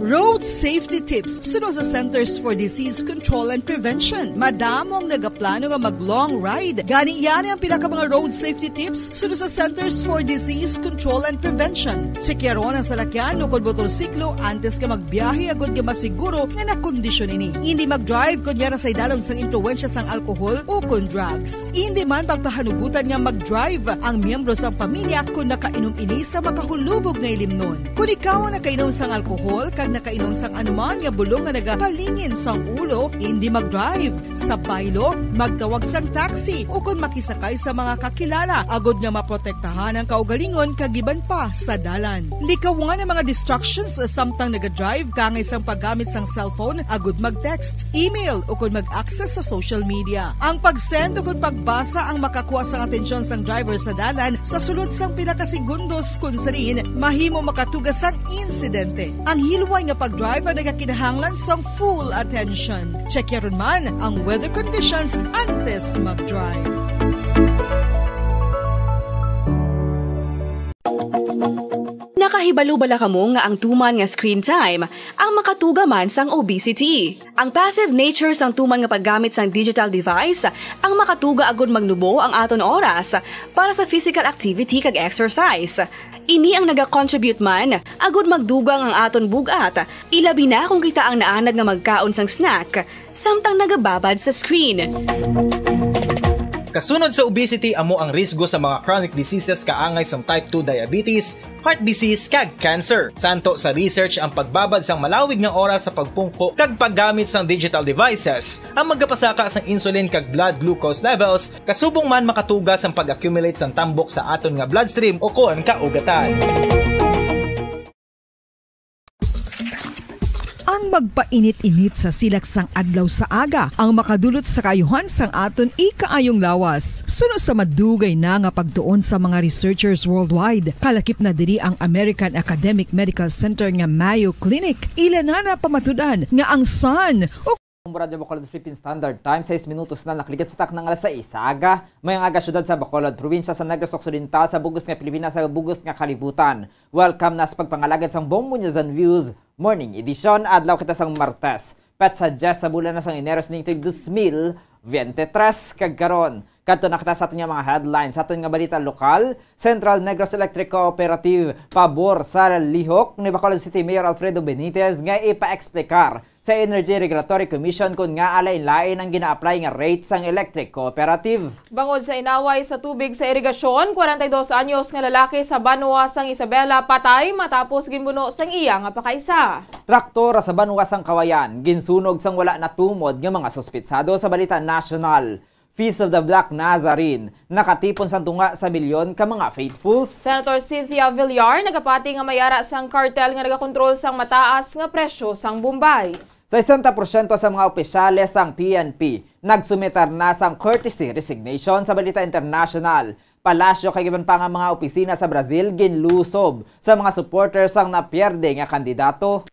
Road safety tips suno sa Centers for Disease Control and Prevention. Madamo ang nagaplano nga mag-long ride. Gani, yari ang pila ka mga road safety tips suno sa Centers for Disease Control and Prevention. Tsekyaron ang salakyan ukon motorsiklo antes nga magbiyahe agud nga masiguro nga nakondisyon ini. Indi mag-drive kon yara sa idalom sang impluwensya sang alkohol ukon drugs. Indi man pagpahanugutan nga mag-drive ang miyembro sang pamilya kon nakainom ini sa makahulubog nga ilimnon. Kon ikaw ang nakainom sang alkohol kag nakainom sang anuman nga bulong nga nagapalingin sang ulo, indi mag-drive. Sa baylo, magtawag sang taxi ukon makisakay sa mga kakilala agod nga maprotektahan ang kaugalingon kag iban pa sa dalan. Likawan ang mga distractions samtang naga-drive, kaangay sang paggamit sang cellphone agud mag-text, email, ukon mag-access sa social media. Ang pag-send ukon pagbasa ang makakuha sang atensyon sang driver sa dalan sa sulod sang pila ka segundos, kon sa diin mahimo makatuga sang insidente. Ang hilway nga pag-drive ang nagakinahanglan sang full attention. Check yaron man ang weather conditions antes mag-drive. Nakahibalo bala kamo nga ang tuman nga screen time ang makatuga man sang obesity? Ang passive nature sang tuman nga paggamit sang digital device ang makatuga agud magnubo ang aton oras para sa physical activity kag exercise. Ini ang naga-contribute man agud magdugang ang aton bug-at, ilabi na kung kita ang naanad nga magkaon sang snack samtang nagababad sa screen. Kasunod sa obesity, amo ang risgo sa mga chronic diseases kaangay sang type two diabetes, heart disease, kag cancer. Santo sa research, ang pagbabad sang malawig nga oras sa pagpungko kag paggamit sang digital devices ang magapasaka sang insulin kag blood glucose levels, kasubong man makatuga sang pag-accumulate sang tambok sa aton nga bloodstream ukon kaugatan. Ang magpainit-init sa silak sang adlaw sa aga ang makadulot sa kaayuhan sang aton ikaayong lawas. Suno sa madugay na nga pagtuon sa mga researchers worldwide, kalakip na diri ang American Academic Medical Center nga Mayo Clinic, ila na napamatud-an nga ang sun Ang Radyo Bacolod Philippine Standard Time, sais minutos na nakaligad sa takna nga alas sais sa aga. Mayong aga, syudad sa Bacolod, probinsya sa Negros Occidental, sa bug-os nga Pilipinas, sa bug-os nga kalibutan. Welcome na sa pagpangalagad sang Bombo News and Views Morning Edition. Adlaw kita sang Martes, petsa dyes sa bulan na sang Enero sa ning tuig dos mil bente tres, kag karon, Kadto na kita sa aton nga mga headlines. Sa aton nga balita lokal, Central Negros Electric Cooperative pabor sa lihok ni Bacolod City Mayor Alfredo Benitez nga ipa-explicar sa Energy Regulatory Commission kon ngaa lain-lain ang gina-apply nga rate sang electric cooperative. Bangod sa inaway sa tubig sa irigasyon, kwarenta y dos anyos nga lalaki sa banwa sang Isabela patay matapos ginbuno sang iya nga pakaisa. Traktor sa banwa sang Kawayan ginsunog sang wala natumod nga mga suspitsado. Sa balita nasyonal, Feast of the Black Nazarene nakatipon sang tunga sa milyon ka mga faithfuls. Senator Cynthia Villar nagapati nga may ara sang kartel nga nagakontrol sang mataas nga presyo sang Bombay. Sesenta porsyento sa mga opisyales sang P N P nagsumitar na sang courtesy resignation. Sa balita internasyonal, palasyo kag iban pa nga mga opisina sa Brazil ginlusob sa mga supporters sang napierde nga kandidato.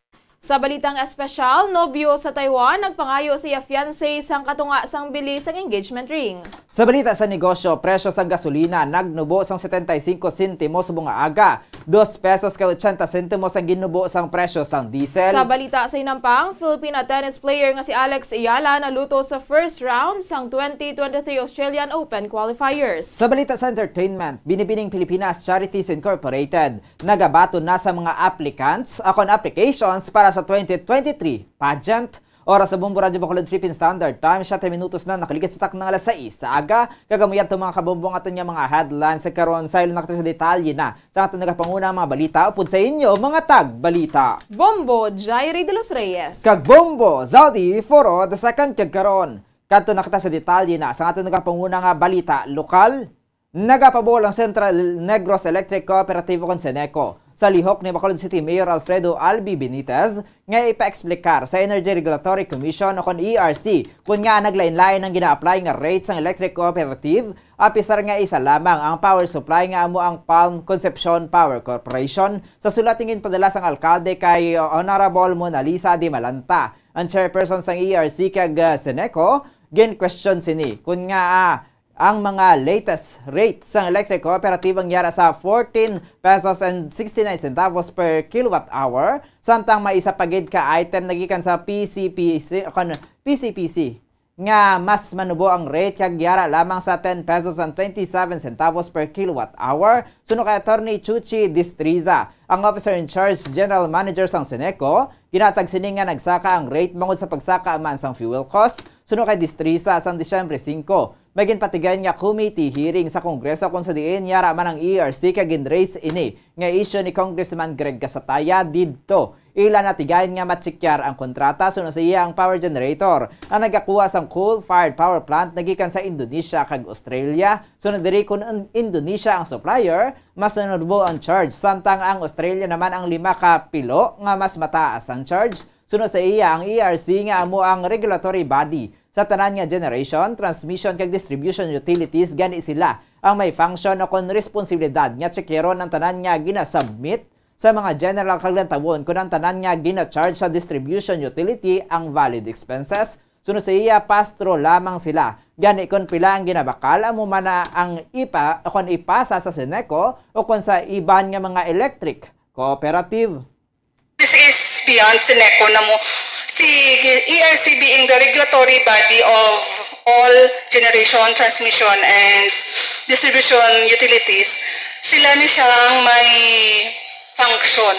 Sa balitang espesyal, nobyo sa Taiwan nagpangayo sa iya fiancé sang katunga sang bili sang engagement ring. Sa balita sa negosyo, presyo sang gasolina nagnubo sang setenta y cinco sentimos subong nga aga, dos pesos kag ochenta sentimos ang ginnubo sang presyo sang diesel. Sa balita sa hinampang, Filipina tennis player nga si Alex Eala naluto sa first round sang twenty twenty-three Australian Open qualifiers. Sa balita sa entertainment, Binibining Pilipinas Charities Incorporated nagabaton na sa mga applicants, akon applications para sa twenty twenty-three pageant. Oras sa Bombo Radyo Bacolod Philippine Standard Time, siyete minutos na nakaligid sa takna nga alas sais sa aga. Kag amo yadto, mga kabombo, ang aton nga mga headlines sa karon. Saylo na kita sa detalye na sa aton nagapanguna nga mga balita upod sa inyo, mga tagbalita. Bombo Jairi de los Reyes. Kag Bombo Zaldi Foro the second. Kag karon, kadto na kita sa detalye na sa aton nagapanguna nga balita lokal. Nagapabol ang Central Negros Electric Cooperative, kon CENECO, sa lihok ni Bacolod City Mayor Alfredo Albi Benitez nga ipa-explicar sa Energy Regulatory Commission, kon E R C, kon ngaa naglain-lain ang gina-apply nga rate sang electric cooperative, apisar nga isa lamang ang power supply nga amo ang Palm Concepcion Power Corporation. Sa sulat nga ginpadala sang alkalde kay Honorable Mona Lisa Di Malanta, ang chairperson sang E R C kag, ah, CENECO, gin-question sini kon ngaa, ah, ang mga latest rate sang electric cooperative ang yara sa fourteen pesos and sixty-nine centavos per kilowatt hour, samtang may isa pa gid ka item nagikan sa P C P C, kon P C P C, nga mas manubo ang rate kag yara lamang sa ten pesos and twenty-seven centavos per kilowatt hour. Suno kay Attorney Chuchi Distriza, ang officer in charge, general manager sang CENECO, ginatag sini nga nagsaka ang rate bangod sa pagsaka man sang fuel cost. Suno kay Distriza, sang Disyembre singko, may ginpatigayon nga committee hearing sa Kongreso kon sa diin yara man ang E R C kag gin-raise ini nga issue ni Congressman Greg Casataya didto. Ila natigayon nga matsikar ang kontrata, suno sa iya ang power generator ang nagakuha sang coal-fired power plant nagikan sa Indonesia kag Australia. Suno diri, kon ang Indonesia ang supplier, mas nanubo ang charge, samtang ang Australia naman ang lima ka pilo nga mas mataas ang charge. Suno sa iya, ang E R C nga amo ang regulatory body sa tanan nga generation, transmission, kag distribution utilities, gani sila ang may function o kon responsibilidad nga tsekeron ang tanan nga ginasubmit sa mga general kag lantawon kon ang tanan nga gina-charge sa distribution utility ang valid expenses. Suno sa iya, pastro lamang sila. Gani, kon pila ang ginabakal, amo man na ang ipa-, o kon ipasa sa CENECO o kon sa iban nga mga electric cooperative. This is beyond CENECO na mo. Si E R C being the regulatory body of all generation, transmission, and distribution utilities, sila ni siyang may function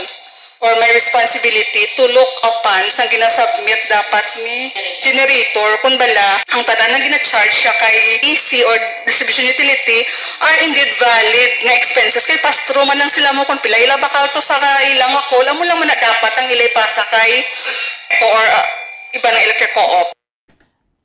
or may responsibility to look upon sa ginasubmit dapat ni generator, kun bala ang tanan nga gina-charge siya kay E C or distribution utility are indeed valid nga expenses, kay pastro man lang sila mo kung pila ila bakal to sa ilang nga call, amo lang man na dapat ang ila ipasa kay or, uh, iba nga electric co-op.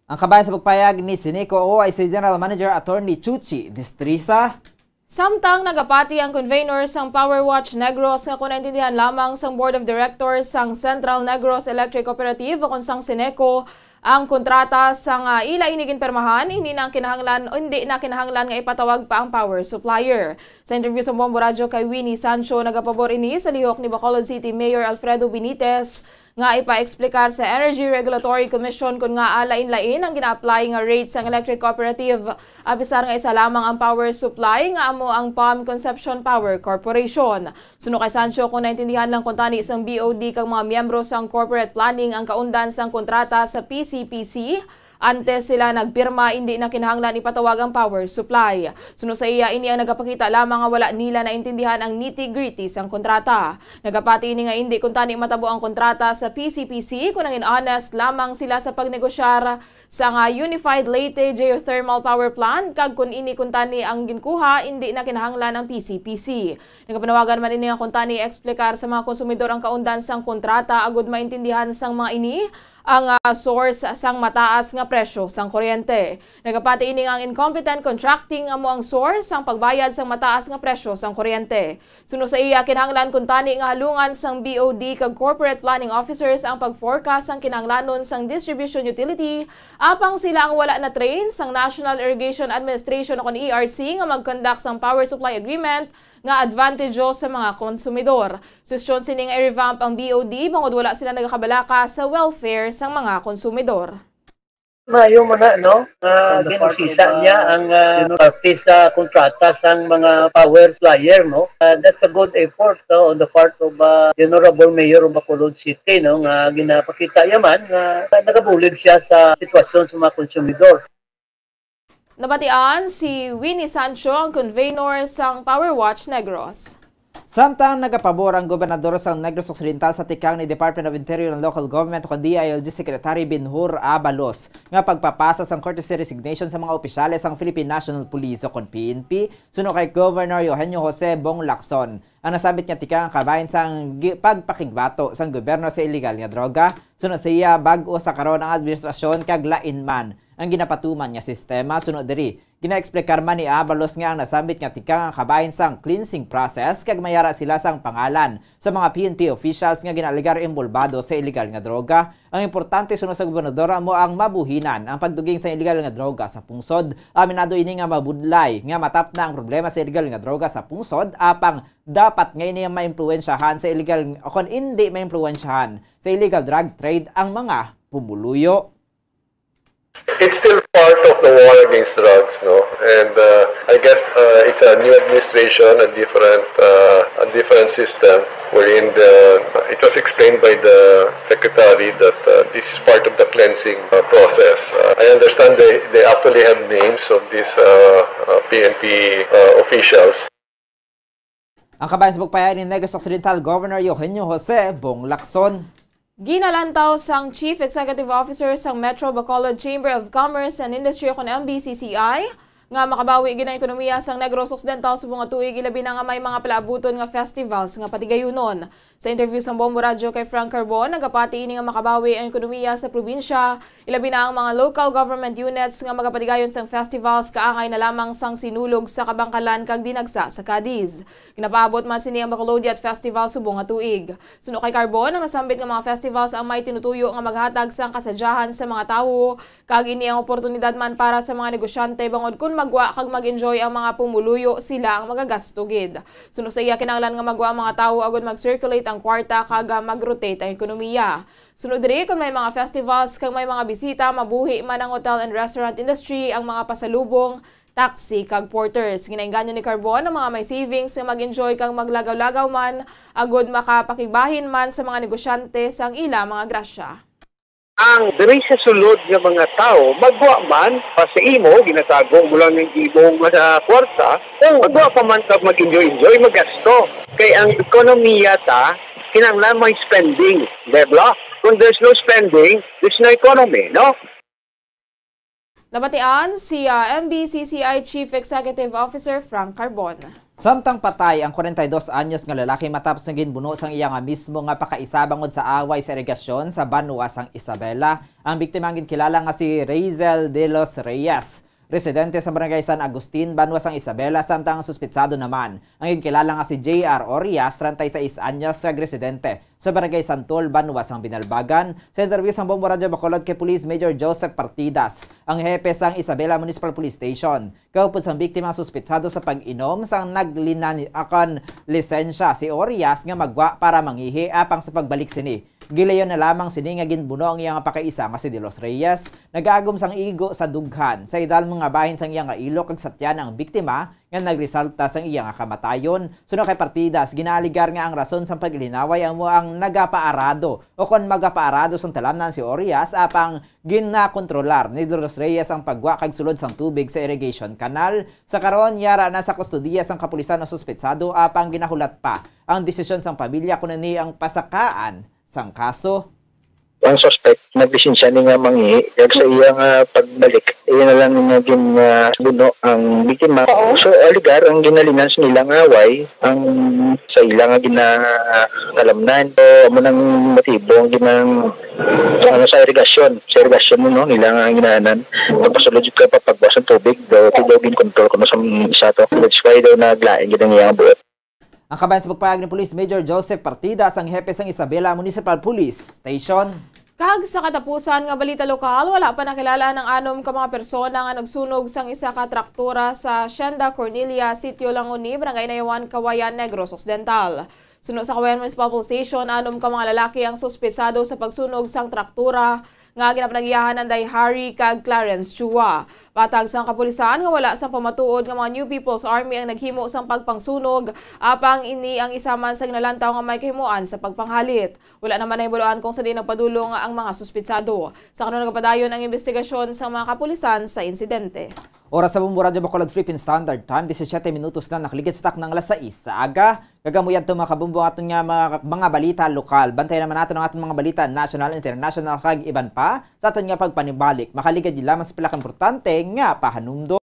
Ang kabahin sa pagpayag ni CENECO O I C General Manager Attorney Chuchi Distrisa. Samtang nagapati ang convener sang Power Watch Negros nga kon naintindihan lamang sang Board of Directors sang Central Negros Electric Cooperative o kon sang CENECO ang kontrata sang, ah, ila ini ginpirmahan, hindi na kinahanglan, hindi na kinahanglan nga ipatawag pa ang power supplier. Sa interview sa Bombo Radyo kay Winnie Sancho, nagapabor ini sa lihok ni Bacolod City Mayor Alfredo Benitez nga ipa-explicar sa Energy Regulatory Commission kon ngaa lain-lain ang gina-apply nga rate sang electric cooperative, apisar nga isa lamang ang power supply nga amo ang Palm Concepcion Power Corporation. Suno kay Sancho, kon naintindihan lang kuntani sang B O D kag mga miyembro sang corporate planning ang kaundan sang kontrata sa P C P C, Antes sila nagpirma, indi na kinahanglan ipatawag ang power supply. Suno sa iya, ini ang nagapakita lamang nga wala nila naintindihan ang nitty-gritty sang kontrata. Nagapati ini nga indi kuntani matabo ang kontrata sa P C P C kon nangin honest lamang sila sa pagnegosyar sa nga Unified Leyte Geothermal Power Plant, kag kon ini kuntani ang ginkuha, indi na kinahanglan ang P C P C. Nagapanawagan man ini nga kuntani i-eksplikar sa mga konsumidor ang kaundan sang kontrata agud maintindihan sang mga ini ang, ah, source sang mataas nga presyo sang kuryente. Nagapati ini nga ang incompetent contracting amo ang source sang pagbayad sang mataas nga presyo sang kuryente. Suno sa iya, kinahanglan kuntani nga halungan sang B O D kag corporate planning officers ang pag-forecast sang kinahanglanon sang distribution utility, apang sila ang wala na-train sang National Irrigation Administration o kon E R C nga mag-conduct sang power supply agreement nga advantageous sa mga konsumidor. Suhestyon sini nga i-revamp ang B O D bangod wala sila nagakabalaka sa welfare sang mga konsumidor. Maayo man na, no? Ah, On the part ginusisa of, niya ah, ang, ah, you know, parte sa kontrata sang mga power supplier, no? Ah, that's a good effort, no, on the part of, ah, the Honorable Mayor of Bacolod City, no, nga ginapakita niya man nga nagabulig siya sa sitwasyon sa mga konsumidor. Nabatian si Winnie Sancho, ang convener sang Power Watch Negros. Samtang nagapabor ang gobernador sang Negros Occidental sa tikang ni Department of Interior and Local Government o D I L G Secretary Benhur Abalos nga pagpapasa sang courtesy resignation sa mga opisyales sang Philippine National Police o kon P N P, suno kay Governor Eugenio Jose Bong Lacson. Ang nasambit nga tikang ang kabahin sang gi-, pagpakigbato sang gobyerno sa iligal nga droga. Suno sa iya, bag-o sa karon ang administrasyon kag lain man ang ginapatuman nga sistema. Suno diri, ginaeksplikar man ni Abalos nga ang nasambit nga tikang ang kabahin sang cleansing process kag mayara sila sang pangalan sa mga P N P officials nga ginaalegar inbolbado sa iligal nga droga. Ang importante, suno sa gobernador, amo ang mabuhinan ang pagduging sa iligal nga droga sa pungsod. Aminado ini nga mabudlay nga matapna ang problema sa iligal nga droga sa pungsod, apang dapat nga ini ang maimpluwensyahan sa iligal, o kon indi maimpluwensyahan sa illegal drug trade ang mga pumuluyo. It's still part of the war against drugs, no? And, uh, I guess, uh, it's a new administration, a different, uh, a different system, wherein the, it was explained by the secretary that, uh, this is part of the cleansing, uh, process. Uh, I understand they, they actually have names of these, uh, uh, P N P, uh, officials. Ang kabahin sa pagpayag ni Negros Occidental Governor Eugenio Jose Bong Lacson. Ginalantaw sang Chief Executive Officer sang Metro Bacolod Chamber of Commerce and Industry o kon M B C C I nga makabawi gid ang ekonomiya sang Negros Occidental subong nga tuig, ilabi na nga may mga palaabuton nga festivals nga patigayunon. Sa interview sang Bombo Radyo kay Frank Carbon, nagapati ini nga makabawi ang ekonomiya sa probinsya, ilabi na ang mga local government units nga magapatigayon sang festivals kaangay na lamang sang Sinulog sa Kabangkalan kag Dinagsa sa Cadiz. Ginapaabot man sini ang Bacolodiat Festival subong nga tuig. Suno kay Carbon, ang nasambit nga mga festivals ang may tinutuyo nga maghatag sang kasadyahan sa mga tawo, kag ini ang oportunidad man para sa mga negosyante bangod kon maggwa kag mag-enjoy ang mga pumuluyo, sila ang magagasto gid. Suno sa iya, kinahanglan nga maggwa ang mga tawo agud mag-circulate ang kwarta kag, ah, mag-rotate ang ekonomiya. Suno diri, kon may mga festivals kag may mga bisita, mabuhi man ang hotel and restaurant industry, ang mga pasalubong, taxi kag porters. Ginainganyo ni Carbon ang mga may savings nga mag-enjoy kag maglagaw-lagaw man agud makapakigbahin man sa mga negosyante sang ila mga grasya. Ang diri sa sulod nga mga tawo, maggwa man pa sa imo, ginatago mo lang ang imo nga kwarta, o maggwa pa man kag mag-enjoy-enjoy, magasto. Kay ang ekonomiya ta, kinahanglan may spending, di ba? Kung there's no spending, there's no economy, no? Nabatian si, ah, M B C C I Chief Executive Officer Frank Carbon. Samtang patay ang kwarenta y dos anyos nga lalaki matapos nga ginbuno sang iya nga mismo nga pakaisa bangod sa away sa irigasyon sa banwa sang Isabela. Ang biktima ang ginkilala nga si Razel de los Reyes, residente sa barangay San Agustin, banwa sang Isabela, samtang ang suspitsado naman ang ginkilala nga si J R Orias, treinta y seis anyos, nga residente sa Barangay Santol, banwa sang Binalbagan. Sa interview sang Bombo Radyo Bacolod kay Police Major Joseph Partidas, ang hepe sang Isabela Municipal Police Station, kaupod sang biktima ang suspitsado sa pag-inom sang naglinani-, akan lisensya si Orias nga maggwa para mangihi, apang sa pagbalik sini, Gilayon na lamang sini nga ginbuno ang iya nga pakaisa nga si De Los Reyes, nagaagom sang igo sa dughan. Sa idalom nga bahin sang iya nga ilok kag sa tiyan ang biktima nga nagresulta sang iya nga kamatayon. Suno kay Partidas, ginaaligar nga ang rason sang paglinaway amo ang nagapaarado o kon magapaarado sang talamnan si Orias, apang ginakontrolar ni De Los Reyes ang pagwa kag sulod sang tubig sa irrigation canal. Sa karon, yara na sa kustodiya sang kapulisan ang suspetsado, apang ginahulat pa ang desisyon sang pamilya kon ano ang pasakaan sang kaso. Ang suspect, naglisensya ni nga mangihi, kag sa iya nga pagbalik, iya na lang nga gin, ah, buno ang biktima. Oo. So, aligar ang ginalinan sa nila nga away, ang sa ila nga ginakalamnan. So, amo nang motibo ang ginang, ano, sa irigasyon, sa irigasyon mo, no, nila nga ang ginaanan. Tapos, legit ka papagwas ang tubig, daw, ti daw ginkontrol ko no sa isa to. That's why daw naglain gid ang iyang buot. Ang kabayan sa pagpahayag ni Police Major Joseph Partida, sang hepe sang Isabela Municipal Police Station. Kag sa katapusan nga balita lokal, wala pa nakilala ang anom ka mga persona nga nagsunog sang isa ka traktora sa Hacienda Cornelia, Sitio Langoni, Barangay Nayawan, Cauayan, Negros Occidental. Suno sa Cauayan Municipal Police Station, anom ka mga lalaki ang suspesado sa pagsunog sang traktora nga ginapanagiyahan anday Harry kag Clarence Chua. Patag sang kapulisan nga wala sang pamatuod nga mga New People's Army ang naghimo sang pagpangsunog, apang ini ang isa man sa ginalantaw nga may kahimuan sa pagpanghalit. Wala naman nahibaluan kung sa diin nagpadulong ang mga suspitsado. Sa karon nagapadayon ang imbestigasyon sang mga kapulisan sa insidente. Oras sa Bombo Radyo Bacolod Philippine Standard Time, disisiete minutos na nakaligid sa takna nga alas sais sa aga. Kag amo yadto, mga kabombo, ang aton nga mga, mga balita lokal. Bantayan naman naton ang aton mga balita national, international, kag iban pa sa aton nga pagpanibalik. Makaligid lamang sa pila ka importante nga pahanumdom.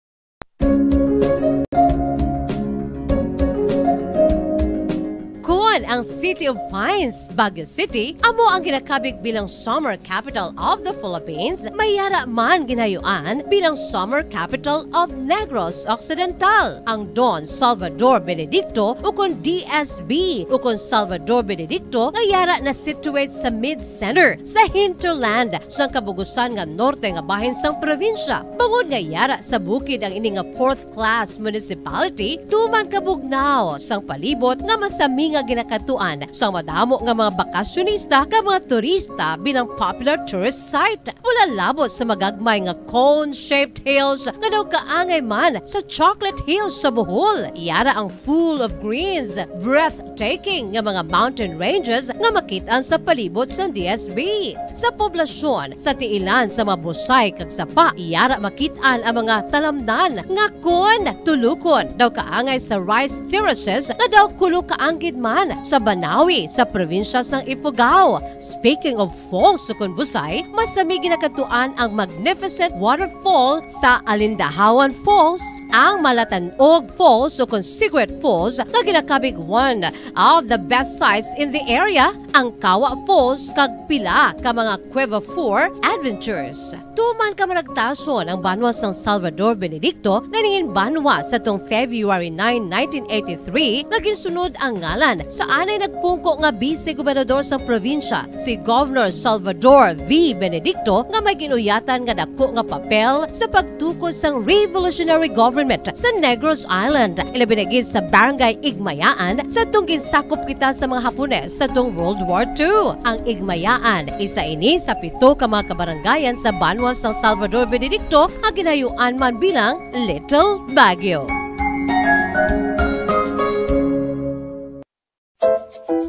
Kon ang City of Pines, Baguio City, amo ang ginakabig bilang Summer Capital of the Philippines, may yara man ginayuan bilang Summer Capital of Negros Occidental. Ang Don Salvador Benedicto, ukon D S B, ukon Salvador Benedicto, nga yara na situate sa mid-center, sa hinterland, sang kabugusan nga norte nga bahin sang probinsya. Bangod nga yara sa bukid ang ini nga fourth class municipality, tuman kabugnaw sang palibot nga masami nga ginakadtuan sang madamo nga mga bakasyonista kag mga turista bilang popular tourist site. Wala labot sa magagmay nga cone-shaped hills nga daw kaangay man sa Chocolate Hills sa Bohol. Yara ang full of greens, breathtaking nga mga mountain ranges nga makit-an sa palibot sang D S B. Sa poblasyon, sa tiilan sa mga busay kag sapa, yara makit-an ang mga talamnan nga kon tulukon daw kaangay sa rice terraces nga daw kulo kaanggid man sa Banawi sa probinsya sang Ifugao. Speaking of falls ukon busay, masami ginakadtuan ang magnificent waterfall sa Alindahawan Falls, ang Malatanog Falls ukon Secret Falls nga ginakabig one of the best sites in the area, ang Kawa Falls kag pila ka mga Cueva Four adventures. Tuman ka managtason ang banwa sang Salvador Benedicto nga nangin banwa sa tong February nine, nineteen eighty-three, nga ginsunod ang ngalan sa anay nagpungko nga bise gobernador sang probinsya, si Governor Salvador V. Benedicto, nga may ginuyatan nga dako nga papel sa pagtukod sang revolutionary government sa Negros Island, ilabi na gid sa Barangay Igmayaan, sa tong ginsakop kita sa mga Hapones sa tong World War Two. Ang Igmayaan, isa ini sa pito ka mga kabarangayan sa banwa sang Salvador Benedicto nga ginayuan man bilang Little Baguio.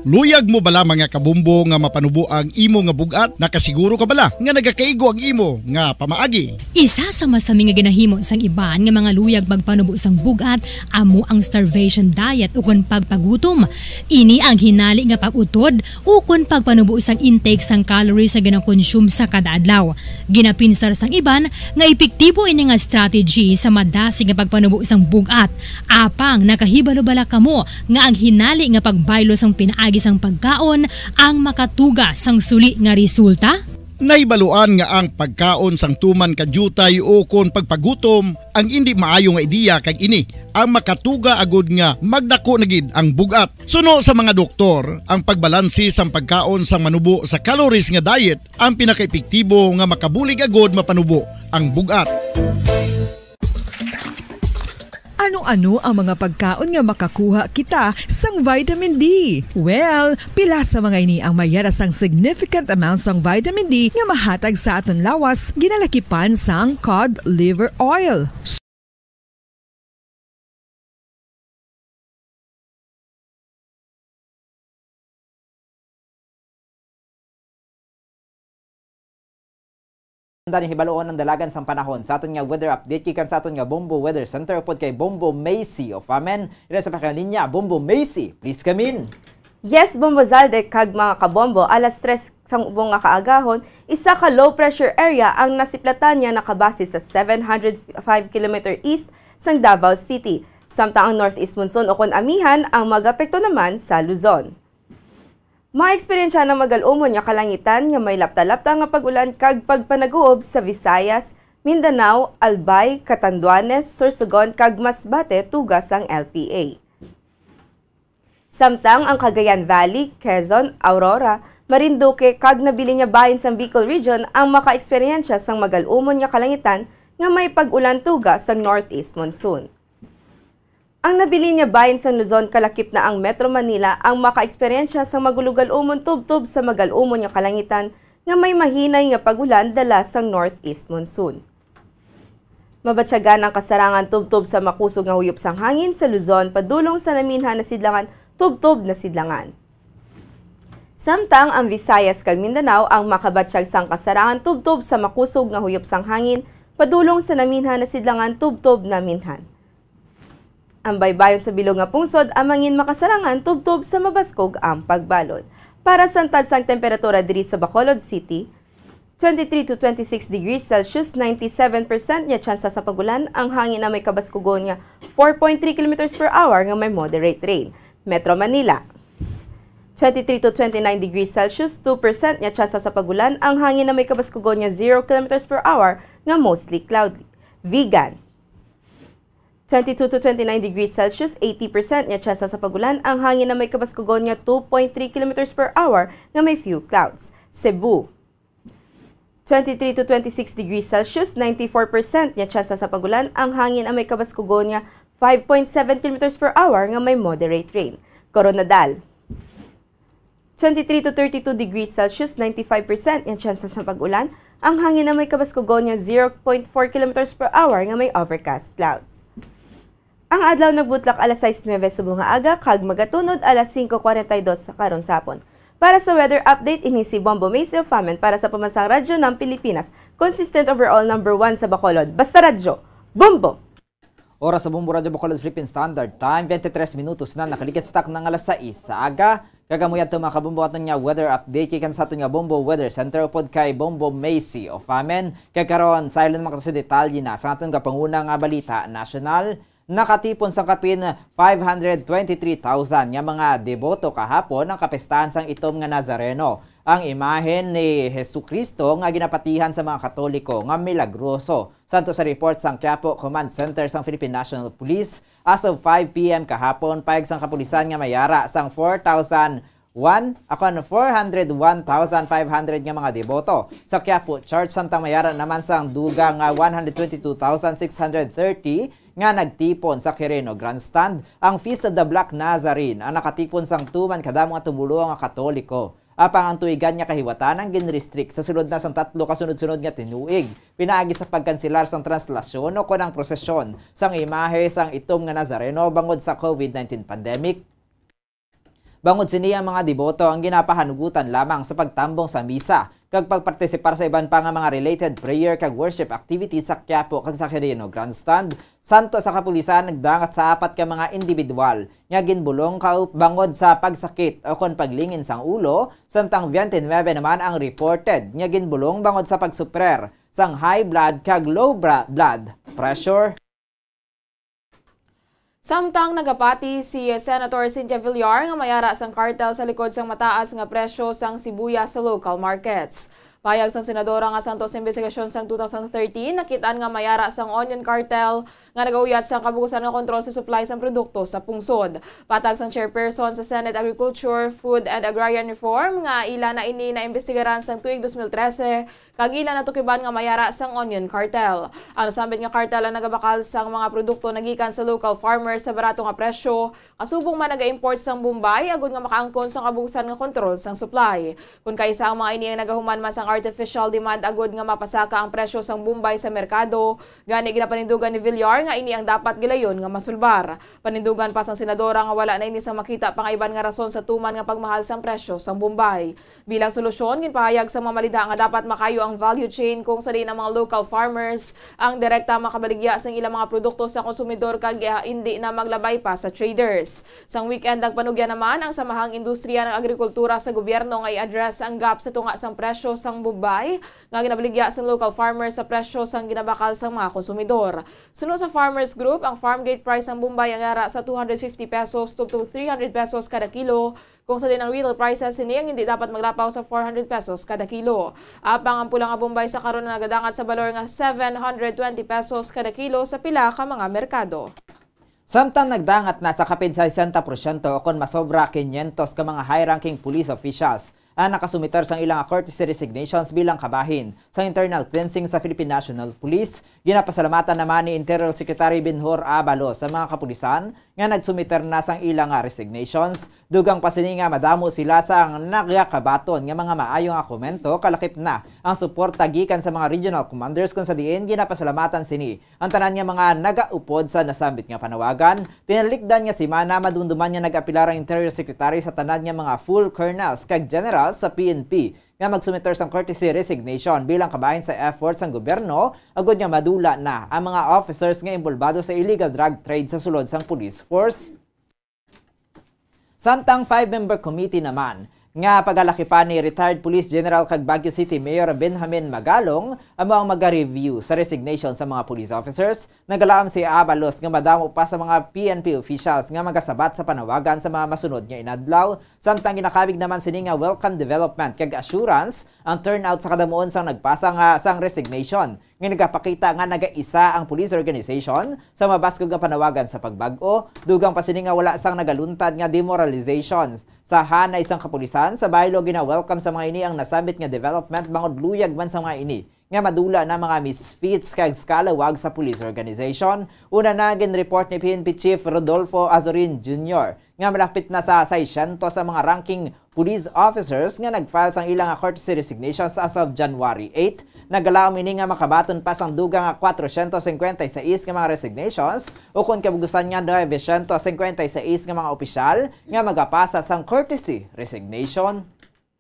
Luyag mo bala, mga kabumbo, nga mapanubo ang imo nga bug-at? Nakasiguro ka bala nga nagakaigo ang imo nga pamaagi? Isa sa masami nga ginahimo sang iban nga mga luyag magpanubo sang bug-at amo ang starvation diet ukon pagpagutom. Ini ang hinali nga pag-utod ukon pagpanubo sang intake sang calories nga ginakonsume sa kada adlaw. Ginapinsar sang iban nga epektibo ini nga strategy sa madasig nga pagpanubo sang bug-at. Apang nakahibalo bala kamo nga ang hinali nga pagbaylo sang pinaagi sang pagkaon ang makatuga sang suli nga resulta? Nahibaluan nga ang pagkaon sang tuman ka diutay ukon pagpagutom ang indi maayo nga ideya, kag ini ang makatuga agud nga magdako na gid ang bug-at. Suno sa mga doktor, ang pagbalanse sang pagkaon sang manubo sa calories nga diet ang pinakaepektibo nga makabulig agud mapanubo ang bug-at. Ano-ano ang mga pagkaon nga makakuha kita sang vitamin D? Well, pila sa mga ini ang mayara sang significant amount sang vitamin D nga mahatag sa aton lawas, ginalakipan sang cod liver oil. Anda ni hibaluon ang dalagan sang panahon sa aton nga weather update gikan sa aton nga Bombo Weather Center upod kay Bombo Macy of Amen. Ira sa pakalinya, Bombo Macy, please come in. Yes, Bombo Zalde kag mga kabombo, alas tres sang ubong nga kaagahon, isa ka low pressure area ang nasiplatan nga nakabase sa seven hundred five kilometer east sang Davao City, samtang ang northeast monsoon o kon amihan ang magapekto naman sa Luzon. Maeksperiensya ang magal-umon nga kalangitan nga may lapta-lapta nga pag-ulan kag pagpanaguob sa Visayas, Mindanao, Albay, Catanduanes, Sorsogon, kag Masbate tuga sang L P A. Samtang ang Cagayan Valley, Quezon, Aurora, Marinduque, kag nabilin nga bahin sang Bicol Region ang makaeksperyensya sang magal-umon nga kalangitan nga may pag-ulan tuga sang northeast monsoon. Ang nabilin nga bahin sang Luzon, kalakip na ang Metro Manila, ang makaeksperyensya sang magugal-umon tubtob sa magal-umon nga kalangitan nga may mahinay nga pag-ulan dala sang northeast monsoon. Mabatyagan ang kasarangan tubtob sa makusog nga huyop sang hangin sa Luzon padulong sa naminhan na sidlangan tubtob na sidlangan. Samtang ang Visayas kag Mindanao ang makabatyag sang kasarangan tubtob sa makusog nga huyop sang hangin padulong sa naminhan na sidlangan tubtob naminhan. Ang baybayon sa bilog nga pungsod ang mangin makasarangan tubtob sa mabaskog ang pagbalod. Para sa tansang temperatura diri sa Bacolod City, twenty-three to twenty-six degrees Celsius, ninety-seven percent nga tsansa sa pag-ulan, ang hangin na may kabaskugon nga four point three kilometers per hour nga may moderate rain. Metro Manila, twenty-three to twenty-nine degrees Celsius, two percent nga tsansa sa pag-ulan, ang hangin na may kabaskugon nga zero kilometers per hour nga mostly cloudy. Vigan, twenty-two to twenty-nine degrees Celsius, eighty percent nga tsansa sa pag-ulan, ang hangin na may kabaskugon nga two point three kilometers per hour nga may few clouds. Cebu, twenty-three to twenty-six degrees Celsius, ninety-four percent nga tsansa sa pag-ulan, ang hangin na may kabaskugon nga five point seven kilometers per hour nga may moderate rain. Koronadal, twenty-three to thirty-two degrees Celsius, ninety-five percent nga tsansa sa pag-ulan, ang hangin na may kabaskugon nga zero point four kilometers per hour nga may overcast clouds. Ang adlaw nagbutlak alas sais nuebe subong nga aga kag magatunod alas singko kuwarenta y dos sa karon sa hapon. Para sa weather update, ini si Bombo Macy of Amen para sa Pambansang Radyo ng Pilipinas, consistent overall number one sa Bacolod. Basta Radyo, Bombo! Oras sa Bombo Radyo Bacolod Philippine Standard Time, twenty-three minutos na nakaligid sa takna nga alas sais sa aga. Kag amo yadto, mga kabombo, aton nga weather update gikan sa aton nga Bombo Weather Center upod kay Bombo Macy of Amen. Kag karon, saylo naman kita sa detalye na sa aton kapanguna nga balita nasyonal. Nakatipon sang kapin five hundred twenty-three thousand nga mga deboto kahapon ang kapistahan sang Itom nga Nazareno, ang imahen ni Jesu-Cristo nga ginapatihan sa mga Katoliko nga milagroso. Santo sa report sang Quiapo Command Center sang Philippine National Police, as of five P M kahapon, payag sang kapulisan nga mayara sang four thousand one, akon, four hundred one thousand five hundred nga mga deboto sa Quiapo Church, samtang mayara naman sang dugang nga one hundred twenty-two thousand six hundred thirty nga nagtipon sa Quirino Grandstand. Ang Feast of the Black Nazarene ang nakatipon sang tuman kadamo nga tumuluo nga Katoliko. Apang ang tuigan nga kahiwatanan ginrestrict sa sulod na sang tatlo ka sunod-sunod nga tinuig, pinaagi sa pagkanselar sang translasyon o kon ang prosesyon sang imahe sang Itom nga Nazareno bangod sa COVID nineteen pandemic. Bangod sini, ang mga deboto ang ginapahanugutan lamang sa pagtambong sa misa kag pagpartisipar sa iban pa nga mga related prayer kag worship activities sa Quiapo kag sa Quirino Grandstand. Santo sa kapulisan nagdangat sa apat ka mga individual nga ginbulong kaup bangod sa pagsakit o kon paglingin sang ulo, samtang twenty-nine naman ang reported nga ginbulong bangod sa pagsuprer sang high blood kag low bra-, blood pressure. Samtang nagapati si Senator Cynthia Villar nga mayara sang cartel sa likod sang mataas nga presyo sang sibuyas sa local markets. Pahayag sang senadora nga santos sa imbestigasyon sang two thousand thirteen, nakit-an nga may ara sang onion cartel nga nagauyat sang kabugusan nga kontrol sa supply sang produkto sa pungsod. Patag sang chairperson sa Senate Agriculture, Food and Agrarian Reform nga ila na ini naimbestigaran sang tuig dos mil trese, kag ila natukiban nga may ara sang onion cartel. Ang nasambit nga cartel ang nagabakal sang mga produkto nagikan sa local farmers sa barato nga presyo, kasubong man naga-import sang Bombay agud nga makaangkon sang kabugusan nga kontrol sang supply. Kon kaisa ang mga ini ang nagahuman man sang artificial demand agud nga mapasaka ang presyo sang Bombay sa merkado, gani ginapanindugan ni Villar nga ini ang dapat gilayon nga masulbar. Panindugan pa sang senadora nga wala na ini sang makita pa nga iban nga rason sa tuman nga pagmahal sang presyo sang Bombay. Bilang solusyon, ginpahayag sang mga malindaha nga dapat makayo ang value chain kung sa diin ang mga local farmers ang direkta makabaligya sang ilang mga produkto sa konsumidor kag, ah, indi na maglabay pa sa traders. Sang weekend, nagpanugyan naman ang Samahang Industriya ng Agrikultura sa gobyerno nga i-address ang gap sa tunga sang presyo sang Bombay nga ginabaligya sang local farmers sa presyo sang ginabakal sang mga konsumidor. Suno sa farmers group, ang farm gate price sang Bombay ang yara sa two hundred fifty pesos to, to three hundred pesos kada kilo, kung sa diin ang retail prices sini ang hindi dapat maglapaw sa four hundred pesos kada kilo. Apang ang pula nga Bombay sa karon nagadangat sa balor nga seven hundred twenty pesos kada kilo sa pila ka mga merkado. Samtang nagdangat na sa kapin sesenta porsyento o kon masobra quinientos ka mga high-ranking police officials ang nakasumiter sang ilang courtesy resignations bilang kabahin sa internal cleansing sa Philippine National Police, ginapasalamatan naman ni Interior Secretary Benhur Abalos sa mga kapulisan nga nagsumiter na sang ila nga resignations. Dugang pa sini nga madamo sila sang nagakabaton nga mga maayo nga komento, kalakip na ang suporta gikan sa mga regional commanders, kung sa diin ginapasalamatan sini ang tanan nga mga nagaupod sa nasambit nga panawagan. Tinalikdan nga semana, madumduman nga nag-apelar ang Interior Secretary sa tanan nga mga full colonels kag generals sa P N P nga magsumiter sang courtesy resignation bilang kabahin sa effort sang gobyerno agud nga madula na ang mga officers nga inbolbado sa illegal drug trade sa sulod sang police force. Samtang five-member committee naman nga pagalakipan ni retired Police General kag Baguio City Mayor Benjamin Magalong amo ang maga-review sa resignation sa mga police officers, nagalaom si Abalos nga madamo pa sa mga P N P officials nga magasabat sa panawagan sa mga masunod nga inadlaw, samtang ginakabig naman sini nga welcome development kag assurance ang turnout sa kadamuon sang nagpasa nga sang resignation nga nagapakita nga nagaisa ang police organization sa mabaskog nga panawagan sa pagbag-o, dugang pa sini nga wala sang nagaluntad nga demoralization sa hanay sang kapulisan. Sa baylo, gina-welcome sa mga ini ang nasambit nga development bangod luyag man sa mga ini nga madula na mga misfits kag scalawag sa police organization. Una na, ginreport ni P N P Chief Rodolfo Azorin Junior nga malapit na sa seiscientos ang mga ranking police officers nga nag-file sang ilang courtesy resignations as of January eight. Nagalaom ini nga makabaton pa sang dugang nga kwatrocientos cincuenta y seis nga mga resignations, ukon kabugusan nga novecientos cincuenta y seis nga mga opisyal nga magapasa sang courtesy resignation.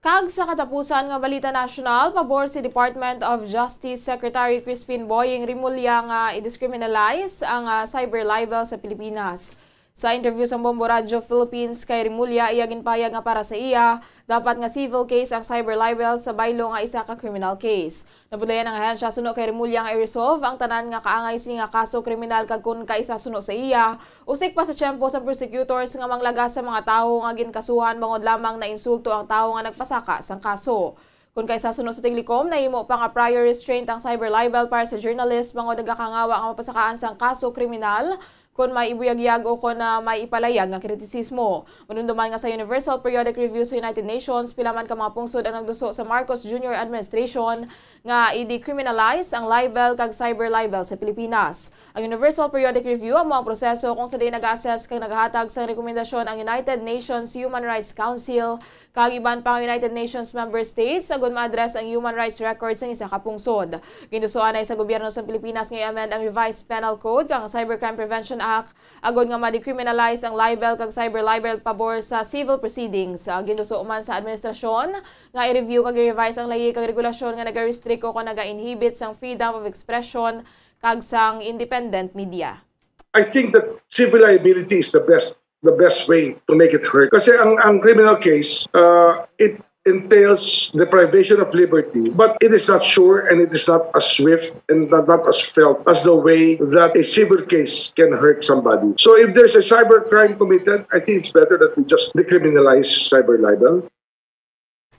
Kag sa katapusan nga balita nasyonal, pabor si Department of Justice Secretary Crispin Boying Remulla nga i-decriminalize ang, ah, cyber libel sa Pilipinas. Sa interview sa Bombo Radyo Philippines kay Remulla, iya ginpahayag nga para sa iya, dapat nga civil case ang cyber libel sa baylo nga isa ka criminal case. Nabudlayan ang ahensya suno kay Remulla nga i-resolve ang tanan nga kaangay sini nga kaso kriminal kag kon kaisa suno sa iya, usik pa sa tiyempo sa prosecutors nga manglagas sa mga tawo nga ginkasuhan bangod lamang nainsulto ang tawo nga nagpasaka sang kaso. Kon kaisa suno sa Tiglikom, nahimo pa nga prior restraint ang cyber libel para sa journalist bangod nagakangawa nga mapasakaan sang kaso kriminal kon may ibuyagyag o kon, ah, may ipalayag nga kritisismo. Madumduman nga sa Universal Periodic Review sa United Nations, pila man ka mga pungsod ang nagduso sa Marcos Junior administration nga i-decriminalize ang libel kag cyber libel sa Pilipinas. Ang Universal Periodic Review amo ang proseso kung sa diin nag-assess kag naghatag sang rekomendasyon ang United Nations Human Rights Council kag iban pa nga United Nations member states agud ma-address ang human rights record sang isa ka pungsod. Ginduso anay sa gobyerno sa Pilipinas nga i-amend ang Revised Penal Code kag ang Cybercrime Prevention Act agud nga ma-decriminalize ang libel kag cyber libel pabor sa civil proceedings. Ah, ginduso man sa administrasyon nga i-review kag i-revise ang layi kag regulasyon nga naga-restrict o kon naga-inhibit sang freedom of expression kag sang independent media. I think that civil liability is the best the best way to make it hurt. Kasi ang, ang criminal case, uh, it entails deprivation of liberty, but it is not sure and it is not as swift and not, not as felt as the way that a civil case can hurt somebody. So if there's a cyber crime committed, I think it's better that we just decriminalize cyber libel.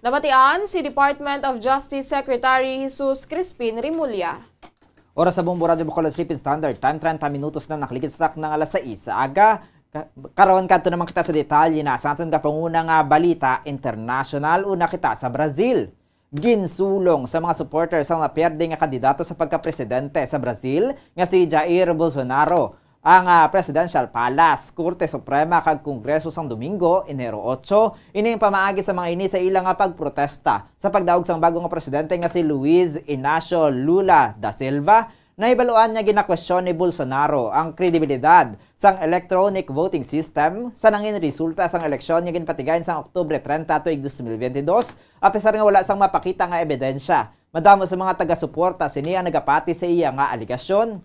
Nabatian si Department of Justice Secretary Jesus Crispin Remulla. Oras sa Bombo Radyo Bacolod Philippine Standard Time, treinta minutos na nakaligid sa takna nga alas sais sa aga. Ka-, karon kadto naman kita sa detalye na sa aton kapanguna nga balita international. Una kita sa Brazil. Ginsulong sa mga supporters ang napiyerde nga kandidato sa pagkapresidente sa Brazil nga si Jair Bolsonaro ang, ah, Presidential Palace, Korte Suprema kag Kongreso sang Domingo, Enero otso, ining pamaagi sa mga ini sa ila nga pagprotesta sa pagdaog sang bago nga presidente nga si Luiz Inacio Lula da Silva. Nahibaluan nga ginakwestiyon ni Bolsonaro ang kredibilidad sang electronic voting system sa nangin resulta sang eleksyon nga ginpatigayon sang Oktubre treinta tuig dos mil veintidós, apisar nga wala sang mapakita nga ebidensya. Madamo sa mga taga-suporta sini ang nagapati sa iya nga alegasyon.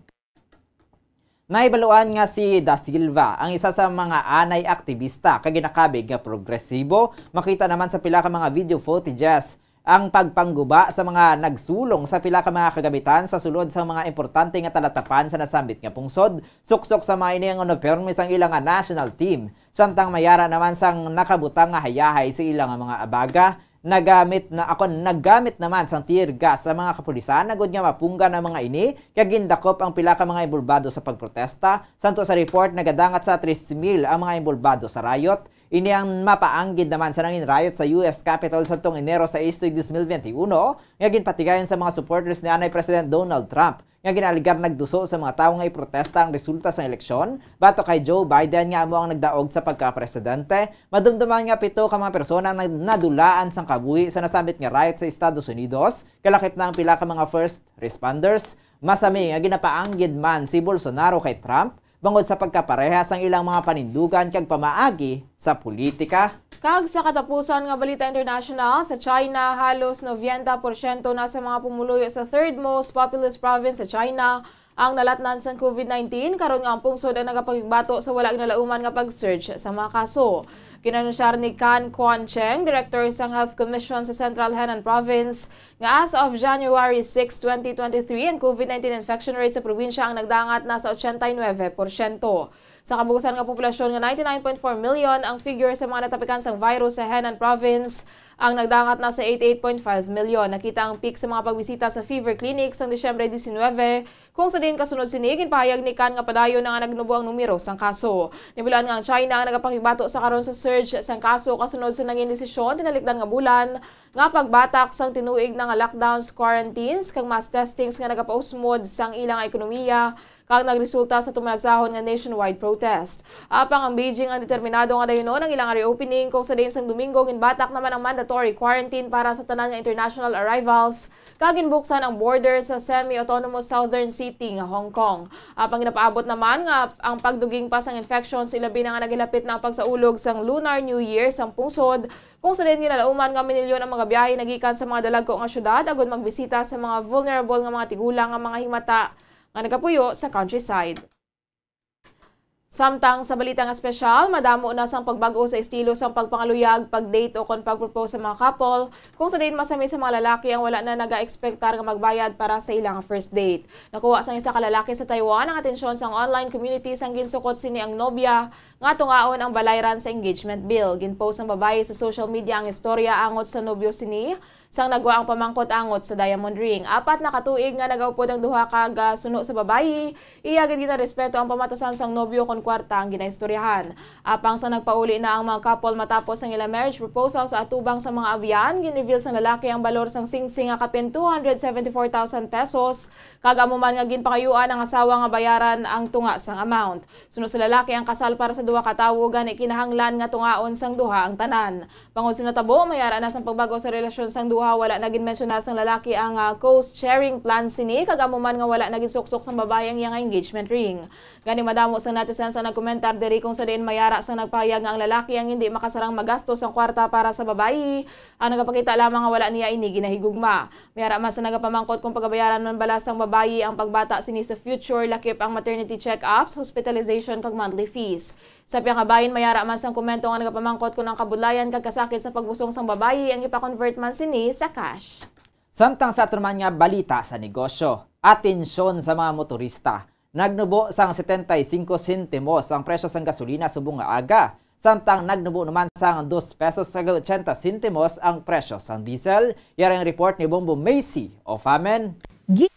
Nahibaluan nga si Da Silva ang isa sa mga anay aktibista kag ginakabig nga progresibo. Makita naman sa pila ka mga video footages ang pagpangguba sa mga nagsulong sa pila ka mga kagamitan sa sulod sang mga importante nga talatapan sa nasambit nga pungsod. Suksok sa mga ini ang uniporme sang ila nga national team, samtang may ara naman sang nakabutang nga hayahay sa ila nga mga abaga. Nagamit na, ako, naggamit naman sang tear gas sa mga kapulisan agud nga mapunggan ang mga ini, kag gindakop ang pila ka mga inbolbado sa pagprotesta. Santo sa report, nagadangat sa tres mil ang mga inbolbado sa riot. Ini ang mapaanggid naman sa nangin riot sa U S Capitol sadtong Enero sais tuig dos mil veintiuno, nga ginpatigayon sa mga supporters ni anay President Donald Trump, nga ginaaligar nagduso sa mga tawo nga iprotesta ang resulta sang eleksyon batok kay Joe Biden nga amo ang nagdaog sa pagkapresidente. Madumduman nga pito ka mga persona ang nag-, nadulaan sang kabuhi sa nasambit nga riot sa Estados Unidos, kalakip na ang pila ka mga first responders. Masami nga ginapaanggid man si Bolsonaro kay Trump bangod sa pagkapareha sang ilang mga panindugan kag pamaagi sa politika. Kag sa katapusan nga balita international, sa China, halos nobenta porsyento na sa mga pumuluyo sa third most populous province sa China ang nalatnan sang COVID nineteen, karon nga ang pungsod ang nagapakigbato sa wala ginalauman nga pag-surge sa mga kaso. Ginanusyar ni Kan Kuan Cheng, Director sang Health Commission sa Central Henan Province, nga as of January six, twenty twenty-three, ang COVID nineteen infection rate sa probinsya ang nagdangat na sa ochenta y nuebe porsyento. Sa kabuusan nga populasyon nga ninety-nine point four million, ang figure sa mga natapikan sang virus sa Henan Province ang nagdangat na sa eighty-eight point five million. Nakita ang peak sa mga pagbisita sa fever clinic sang Disyembre diecinuebe, kung sa diin kasunod sini, ginpahayag ni Kan nga padayon na nga nagnubo ang numero sang kaso. Nahibaluan nga ang China ang nagapakigbato sa karon sa surge sang kaso kasunod sa nangin desisyon tinalikdan nga bulan nga pagbatak sang tinuig na nga lockdowns, quarantines, kag mass testings nga nagapausmod sang ila nga ekonomiya kag nagresulta sa tumanagsahon nga nationwide protest. Apang ang Beijing ang determinado nga dayunon ang ila nga reopening, kung sa diin sang Domingo ginbatak naman ang mandatory quarantine para sa tanan nga international arrivals kag ginbuksan ang border sa semi-autonomous southern city nga Hong Kong. Apang ginapaabot naman nga ang pagduging pa sang infections, ilabi na nga nagilapit na ang pagsaulog sang Lunar New Year sang pungsod, kung sa diin ginalauman nga minilyon ang mga biyahe nagikan sa mga dalagko nga syudad agud magbisita sa mga vulnerable nga mga tigulang nga mga himata nga nagapuyo sa countryside. Samtang sa balita nga espesyal, madamo na sang pagbag-o sa estilo sang pagpangaluyag, pag-date o kon pag-propose sa mga couple, kung sa diin masami sa mga lalaki ang wala na naga-ekspektar nga magbayad para sa ilang first date. Nakuha sang isa ka lalaki sa Taiwan ang atensyon sang online community sang ginsukot sini ang nobya nga tungaon ang balayran sa engagement bill. Ginpost sang babayi sa social media ang istorya angot sa nobyo sini, sang nagwa ang pamangkot angot sa diamond ring. Apat na ka tuig nga nagaupod ang duha kag, ah, suno sa babayi, iya gid ginarespeto ang pamatasan sang nobyo kon kwarta ang ginaistoryahan. Apang sa nagpauli na ang mga couple matapos ang ila marriage proposal sa atubang sa mga abyan, ginreveal sang lalaki ang balor sang singsing nga kapin two hundred seventy-four thousand pesos, kag amo man nga ginpangayuan ang asawa nga bayaran ang tunga sang amount. Suno sa lalaki, ang kasal para sa duha ka tawo, gani kinahanglan nga tungaon sang duha ang tanan. Bangod sa natabo, may ara na sang pagbag-o sa relasyon sang duha. Wala na ginmensyona sang lalaki ang, ah, co-sharing plan sini, kag amo man nga wala na ginsuksok sang babayi ang iya nga engagement ring. Gani, madamo sang netizens ang nagkomentar diri, kung sa diin may ara sang nagpahayag nga ang lalaki ang hindi makasarang magastos sang kwarta para sa babayi. Ang nagapakita lamang nga wala niya ini ginahigugma. May ara man sa nagapamangkot kung pagabayaran man bala sang babayi ang pagbata sini sa future, lakip ang maternity check-ups, hospitalization, kag monthly fees. Sa pihak nga bahin, may ara man sang komento nga nagapamangkot kon ang kabudlayan kag kasakit sa pagbusong sang babayi ang ipa-convert man sini sa cash. Samtang sa aton man nga balita sa negosyo, atensyon sa mga motorista. Nagnubo sang setenta y cinco sentimos ang presyo sang gasolina subong nga aga. samtang nagnubo naman sang dos pesos kag ochenta sentimos ang presyo sang diesel. Yari ang report ni Bombo Macy of Amen. Gi-,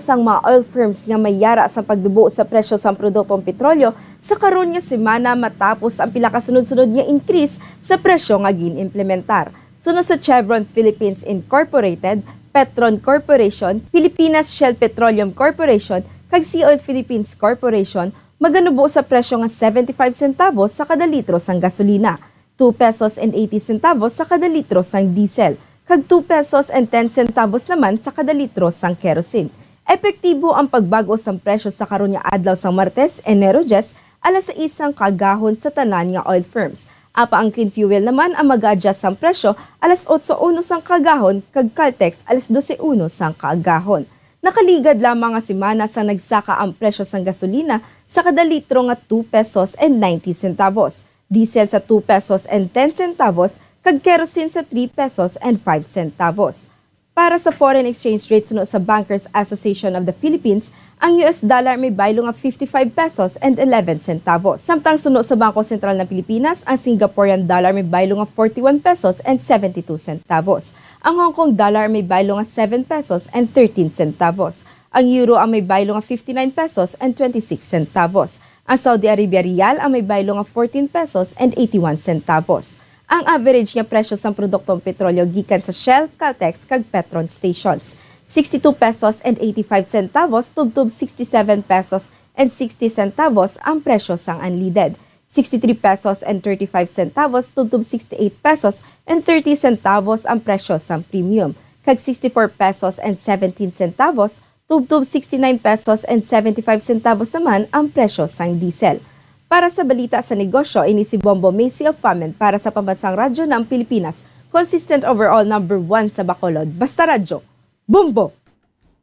sang mga oil firms nga may yara sa pagnubo sa presyo sang produktong petrolyo sa karon nga semana matapos ang pila ka sunod-sunod nga increase sa presyo nga gin-implementar. Suno sa Chevron Philippines Incorporated, Petron Corporation, Pilipinas Shell Petroleum Corporation, kag Sea Oil Philippines Corporation, maganubo sa presyo nga seventy-five centavos sa kada litro sang gasolina, two pesos and eighty centavos sa kada litro sang diesel, kag two pesos and ten centavos naman sa kada litro sang kerosene. Epektibo ang pagbag-o sang presyo sa karon nga adlaw sang Martes, Enero diyes, alas sais sang kaagahon sa tanan nga oil firms. Apa ang clean fuel naman ang mag-adjust sang presyo alas otso uno sang kaagahon kag Caltex alas dose uno sang kaagahon. Nakaligad lamang nga semana sang nagsaka ang presyo sang gasolina sa kada litro nga two pesos and ninety centavos, diesel sa two pesos and ten centavos, kag kerosene sa three pesos and five centavos. Para sa foreign exchange rate, suno sa Bankers Association of the Philippines, ang U S dollar may baylo nga fifty-five pesos and eleven centavos. Samtang suno sa Bangko Sentral ng Pilipinas, ang Singaporean dollar may baylo nga forty-one pesos and seventy-two centavos. Ang Hong Kong dollar may baylo nga seven pesos and thirteen centavos. Ang euro ang may baylo nga fifty-nine pesos and twenty-six centavos. Ang Saudi Arabia riyal ang may baylo nga fourteen pesos and eighty-one centavos. Ang average nga presyo sang produktong petrolyo gikan sa Shell, Caltex, kag Petron stations, sixty-two pesos and eighty-five centavos tubtob sixty-seven pesos and sixty centavos ang presyo sang unleaded, sixty-three pesos and thirty-five centavos tubtob sixty-eight pesos and thirty centavos ang presyo sang premium, kag sixty-four pesos and seventeen centavos tubtob sixty-nine pesos and seventy-five centavos naman ang presyo sang diesel. Para sa balita sa negosyo, ini si Bombo Macy of Famen para sa Pambansang Radyo ng Pilipinas, consistent overall number one sa Bacolod. Basta Radyo, Bombo!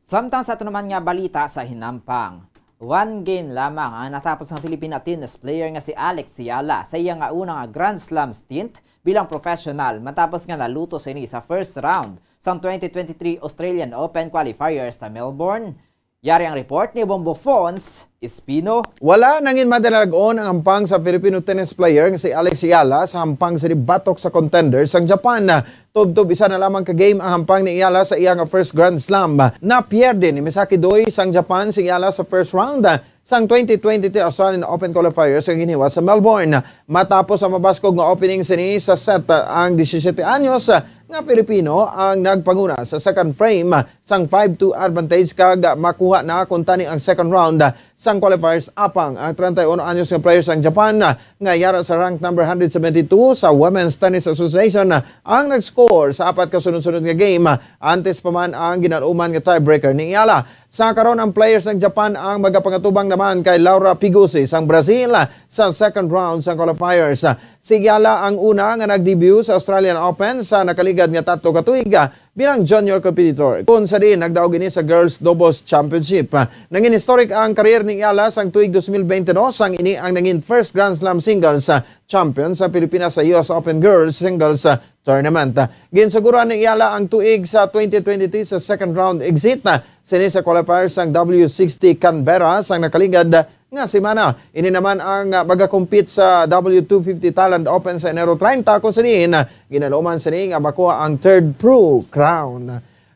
Samtang sa ato naman nga balita sa hinampang, one game lamang ang natapos ng Filipina tennis player nga si Alex Eala sa iya nga una nga Grand Slam stint bilang professional matapos nga naluto sini sa first round sang twenty twenty-three Australian Open qualifier sa Melbourne. Yari ang report ni Bombo Fons Espino. Wala nangin madalag-on ang hampang sa Filipino tennis player nga si Alex Eala sa hampang sini batok sa contender sang Japan. Tubtob isa na lamang ka game ang hampang ni Eala sa iya nga first Grand Slam. Napierde ni Misaki Doi sang Japan si Eala sa first round sang twenty twenty-three Australian Open qualifiers nga ginhiwa sa Melbourne. Matapos ang mabaskog nga opening sini sa set, ang disisiete anyos nga Filipino ang nagpanguna sa second frame sang five two advantage kag makuha na kuntani ang second round sang qualifiers, apang ang treinta y uno anyos nga player sang Japan nga yara sa rank number one hundred seventy-two sa Women's Tennis Association ang nag-score sa apat ka sunod-sunod nga game, antes pa man ang ginaluman nga tiebreaker ni Eala. Sa karon, ang player sang Japan ang magapangatubang naman kay Laura Pigossi sang Brazil sa second round sang qualifiers. Si Eala ang una nga nag-debut sa Australian Open sa nakaligad nga tatlo ka tuig bilang junior competitor, kon sa diin nagdaog ini sa Girls Doubles Championship. Nangin historic ang career ni Eala sang tuig dos mil bente dos, sang ini ang nangin first Grand Slam singles champion sa Pilipinas sa U S Open Girls Singles Tournament. Ginsuguran ni Eala ang tuig sa twenty twenty-three sa second round exit sini sa qualifier sang W sixty Canberra sang nakaligad nga semana. Ini naman ang, ah, magakompete sa W two fifty Thailand Open sa Enero treinta, kung sa diin, ah, ginaluman sini nga makuha ang third pro crown.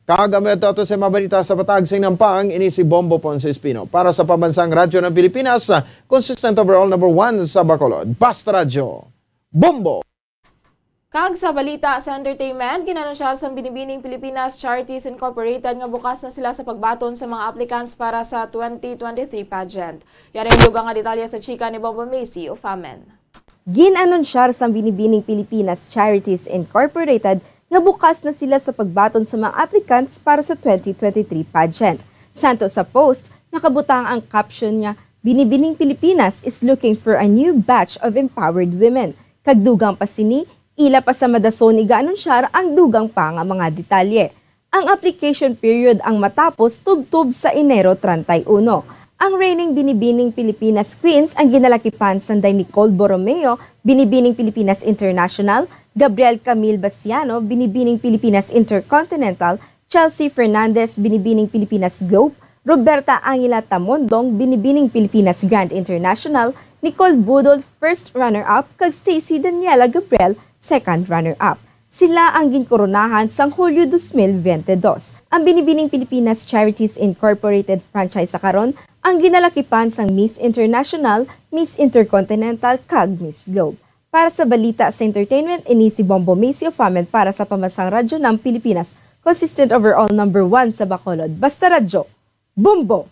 Kag amo ato sa mga balita sa Patag sing Nampang, ini si Bombo Ponce Espino. Para sa Pambansang Radyo ng Pilipinas, ah, consistent overall number one sa Bacolod. Basta Radyo, Bombo! Kag sa balita sa entertainment, ginanunsyar sang Binibining Pilipinas Charities Incorporated nga bukas na sila sa pagbaton sa mga applicants para sa twenty twenty-three pageant. Yari ang dugang nga detalye sa chika ni Bombo Macy Ufamen. Gin-anunsyar sang Binibining Pilipinas Charities Incorporated nga bukas na sila sa pagbaton sa mga applicants para sa twenty twenty-three pageant. Santo sa post, nakabutang ang caption nga, "Binibining Pilipinas is looking for a new batch of empowered women." Kag dugang pa sini, ila pa sa madason iga-anunsyar ang dugang pa nga mga detalye. Ang application period ang matapos tubtob sa Enero treinta y uno. Ang reigning Binibining Pilipinas Queens ang ginalakipan sanday Nicole Borromeo, Binibining Pilipinas International, Gabriel Camille Basiano, Binibining Pilipinas Intercontinental, Chelsea Fernandez, Binibining Pilipinas Globe, Roberta Angela Tamondong, Binibining Pilipinas Grand International, Nicole Budol, first runner-up, kag Stacy Daniela Gabriel, second runner-up. Sila ang ginkoronahan sang Hulyo dos mil biyente dos. Ang Binibining Pilipinas Charities Incorporated franchise sa karon ang ginalakipan sang Miss International, Miss Intercontinental, kag Miss Globe. Para sa balita sa entertainment, ini si Bombo Macy of Amen para sa Pambansang Radyo ng Pilipinas, consistent overall number one sa Bacolod. Basta Radyo, Bombo!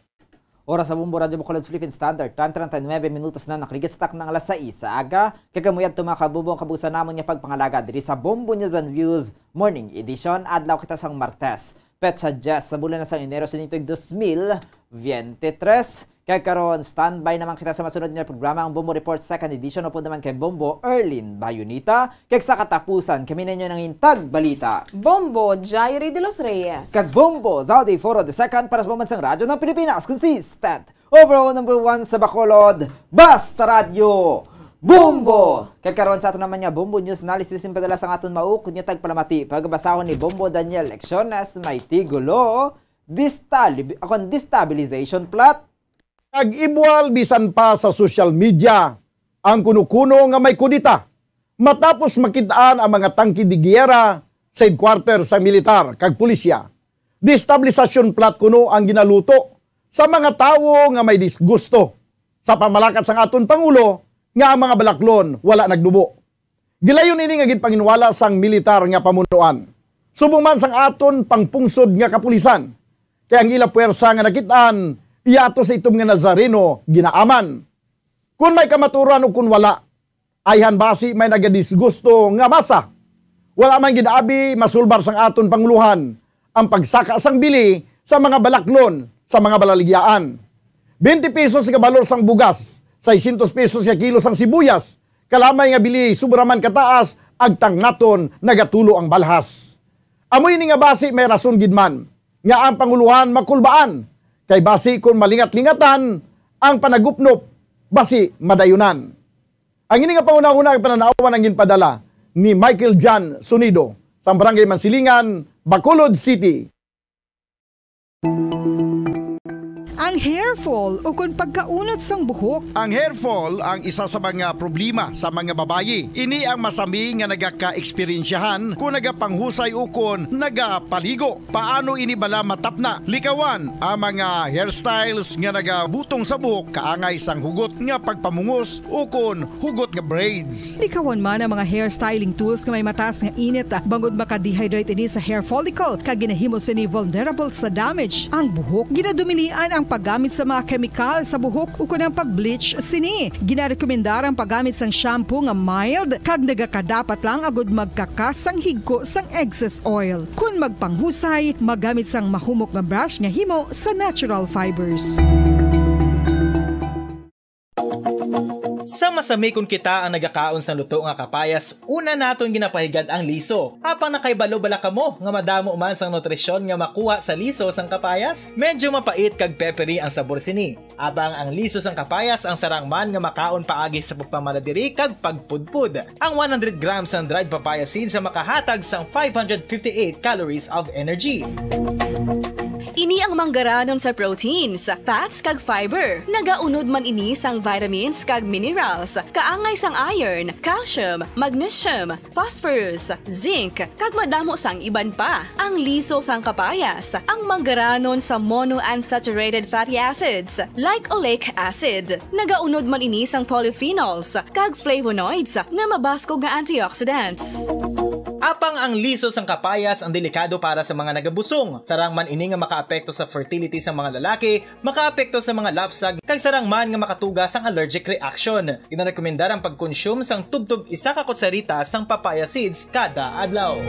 Oras sa Bombo Radyo Bacolod Philippine Standard Time, treinta y nueve minutos na, nakarigit sa takna nga alas sais sa aga. Kag kamo yadto, mga kabombo, ang kabuusan namon nga pagpangalagad diri sa Bombo News and Views Morning Edition. Adlaw kita sang Martes, petsa diyes sa bulan na sang Enero sa tuig dos mil biyente tres. Kag karon, standby naman kita sa masunod nga programa, ang Bombo Report Second Edition, upod naman kay Bombo Erlin Bayunita. Kag sa katapusan, kami na inyo nangin tagbalita, Bombo Jairi de los Reyes. Kag Bombo Zaudi Foro the Second para sa Pambansang Radyo ng Pilipinas, consistent overall number one sa Bacolod, Basta Radyo, Bombo! Kag karon sa aton naman nga Bombo News Analysis, ginpadala sang aton maukod nga tagpalamati, pagabasahon ni Bombo Daniel Lecciones, may titulo, Destali-, akon, Destabilization Plot. Nag-ibwal bisan pa sa social media ang kuno-kuno nga may kudeta matapos makit-an ang mga tangke de giyera sa headquarter sa militar kag pulisya. Destabilization plot kuno ang ginaluto sa mga tawo nga may disgusto sa pamalakat sang aton Pangulo nga ang mga balaklon wala nagdubo. Gilayon ini nga ginpanginwala sang militar nga pamunuan, subong man sang aton pangpungsod nga kapulisan, kay ang ila puwersa nga nakit-an iya ato sa itom nga Nazareno ginaaman. Kon may kamaturan o kon wala, ayhan basi may nagadisgusto nga masa. Wala man gid abi masulbar sang aton pangulohan ang pagsaka sang bili sa mga balaklon sa mga balaligyaan. Twenty pesos nga balor sang bugas, seiscientos pesos nga kilo sang sibuyas, kalamay nga bili sobra man kataas, agtang naton nagatulo ang balhas. Amo ini nga basi may rason gid man nga ang pangulohan makulbaan, kay basi kon malingat-lingatan ang panagupnop, basi madayunan. Ang ini nga panghunahuna kag panan-awan ang ginpadala ni Michael John Sonido sa Barangay Mansilingan, Bacolod City. Ang hair fall ukon pagkaunot sang buhok. Ang hair fall ang isa sa mga problema sa mga babayi. Ini ang masami nga nagaka-eksperyensyahan kon nagapanghusay ukon nagapaligo. Paano ini bala matapna? Likawan ang mga hairstyles nga nagabutong sa buhok kaangay sang hugot nga pagpamungos ukon hugot nga braids. Likawan man ang mga hair styling tools nga may mataas nga init, bangod maka-dehydrate ini sa hair follicle kag ginahimo sini vulnerable sa damage ang buhok. Ginadumilian ang paggamit sa mga kemikal sa buhok ukon ang pag-bleach sini. Ginarekomendar ang paggamit sang shampoo nga mild kag nagakadapat lang agud magkakas sang higko sang excess oil. Kon magpanghusay, maggamit sang mahumok nga brush nga himo sa natural fibers. Sa masami kon kita ang nagakaon sang luto nga kapayas, una naton ginapahigad ang liso. Apang nakahibalo bala kamo nga madamo man sang nutrisyon nga makuha sa liso sang kapayas? Medyo mapait kag peppery ang sabor sini. Apang ang liso sang kapayas ang sarang man nga makaon paagi sa pagpamala diri kag pagpudpod. Ang one hundred grams sang dried papaya seeds ang makahatag sang five hundred fifty-eight calories of energy. Ini ang manggaranon sa proteins, fats, kag fiber. Nagaunod man ini sang vitamins kag minerals, kaangay sang iron, calcium, magnesium, phosphorus, zinc, kag madamo sang iban pa. Ang liso sang kapayas, ang manggaranon sa monounsaturated fatty acids, like oleic acid. Nagaunod man ini sang polyphenols kag flavonoids nga mabaskog nga antioxidants. Apang ang liso sang kapayas ang delikado para sa mga nagabusong. Sarang man ini nga makaapekto sa fertility sang mga lalaki, makaapekto sa mga lapsag, kag sarang man nga makatuga sang allergic reaction. Ginarekomendar ang pagkonsume sang tubtob isa ka kutsarita sang papaya seeds kada adlaw.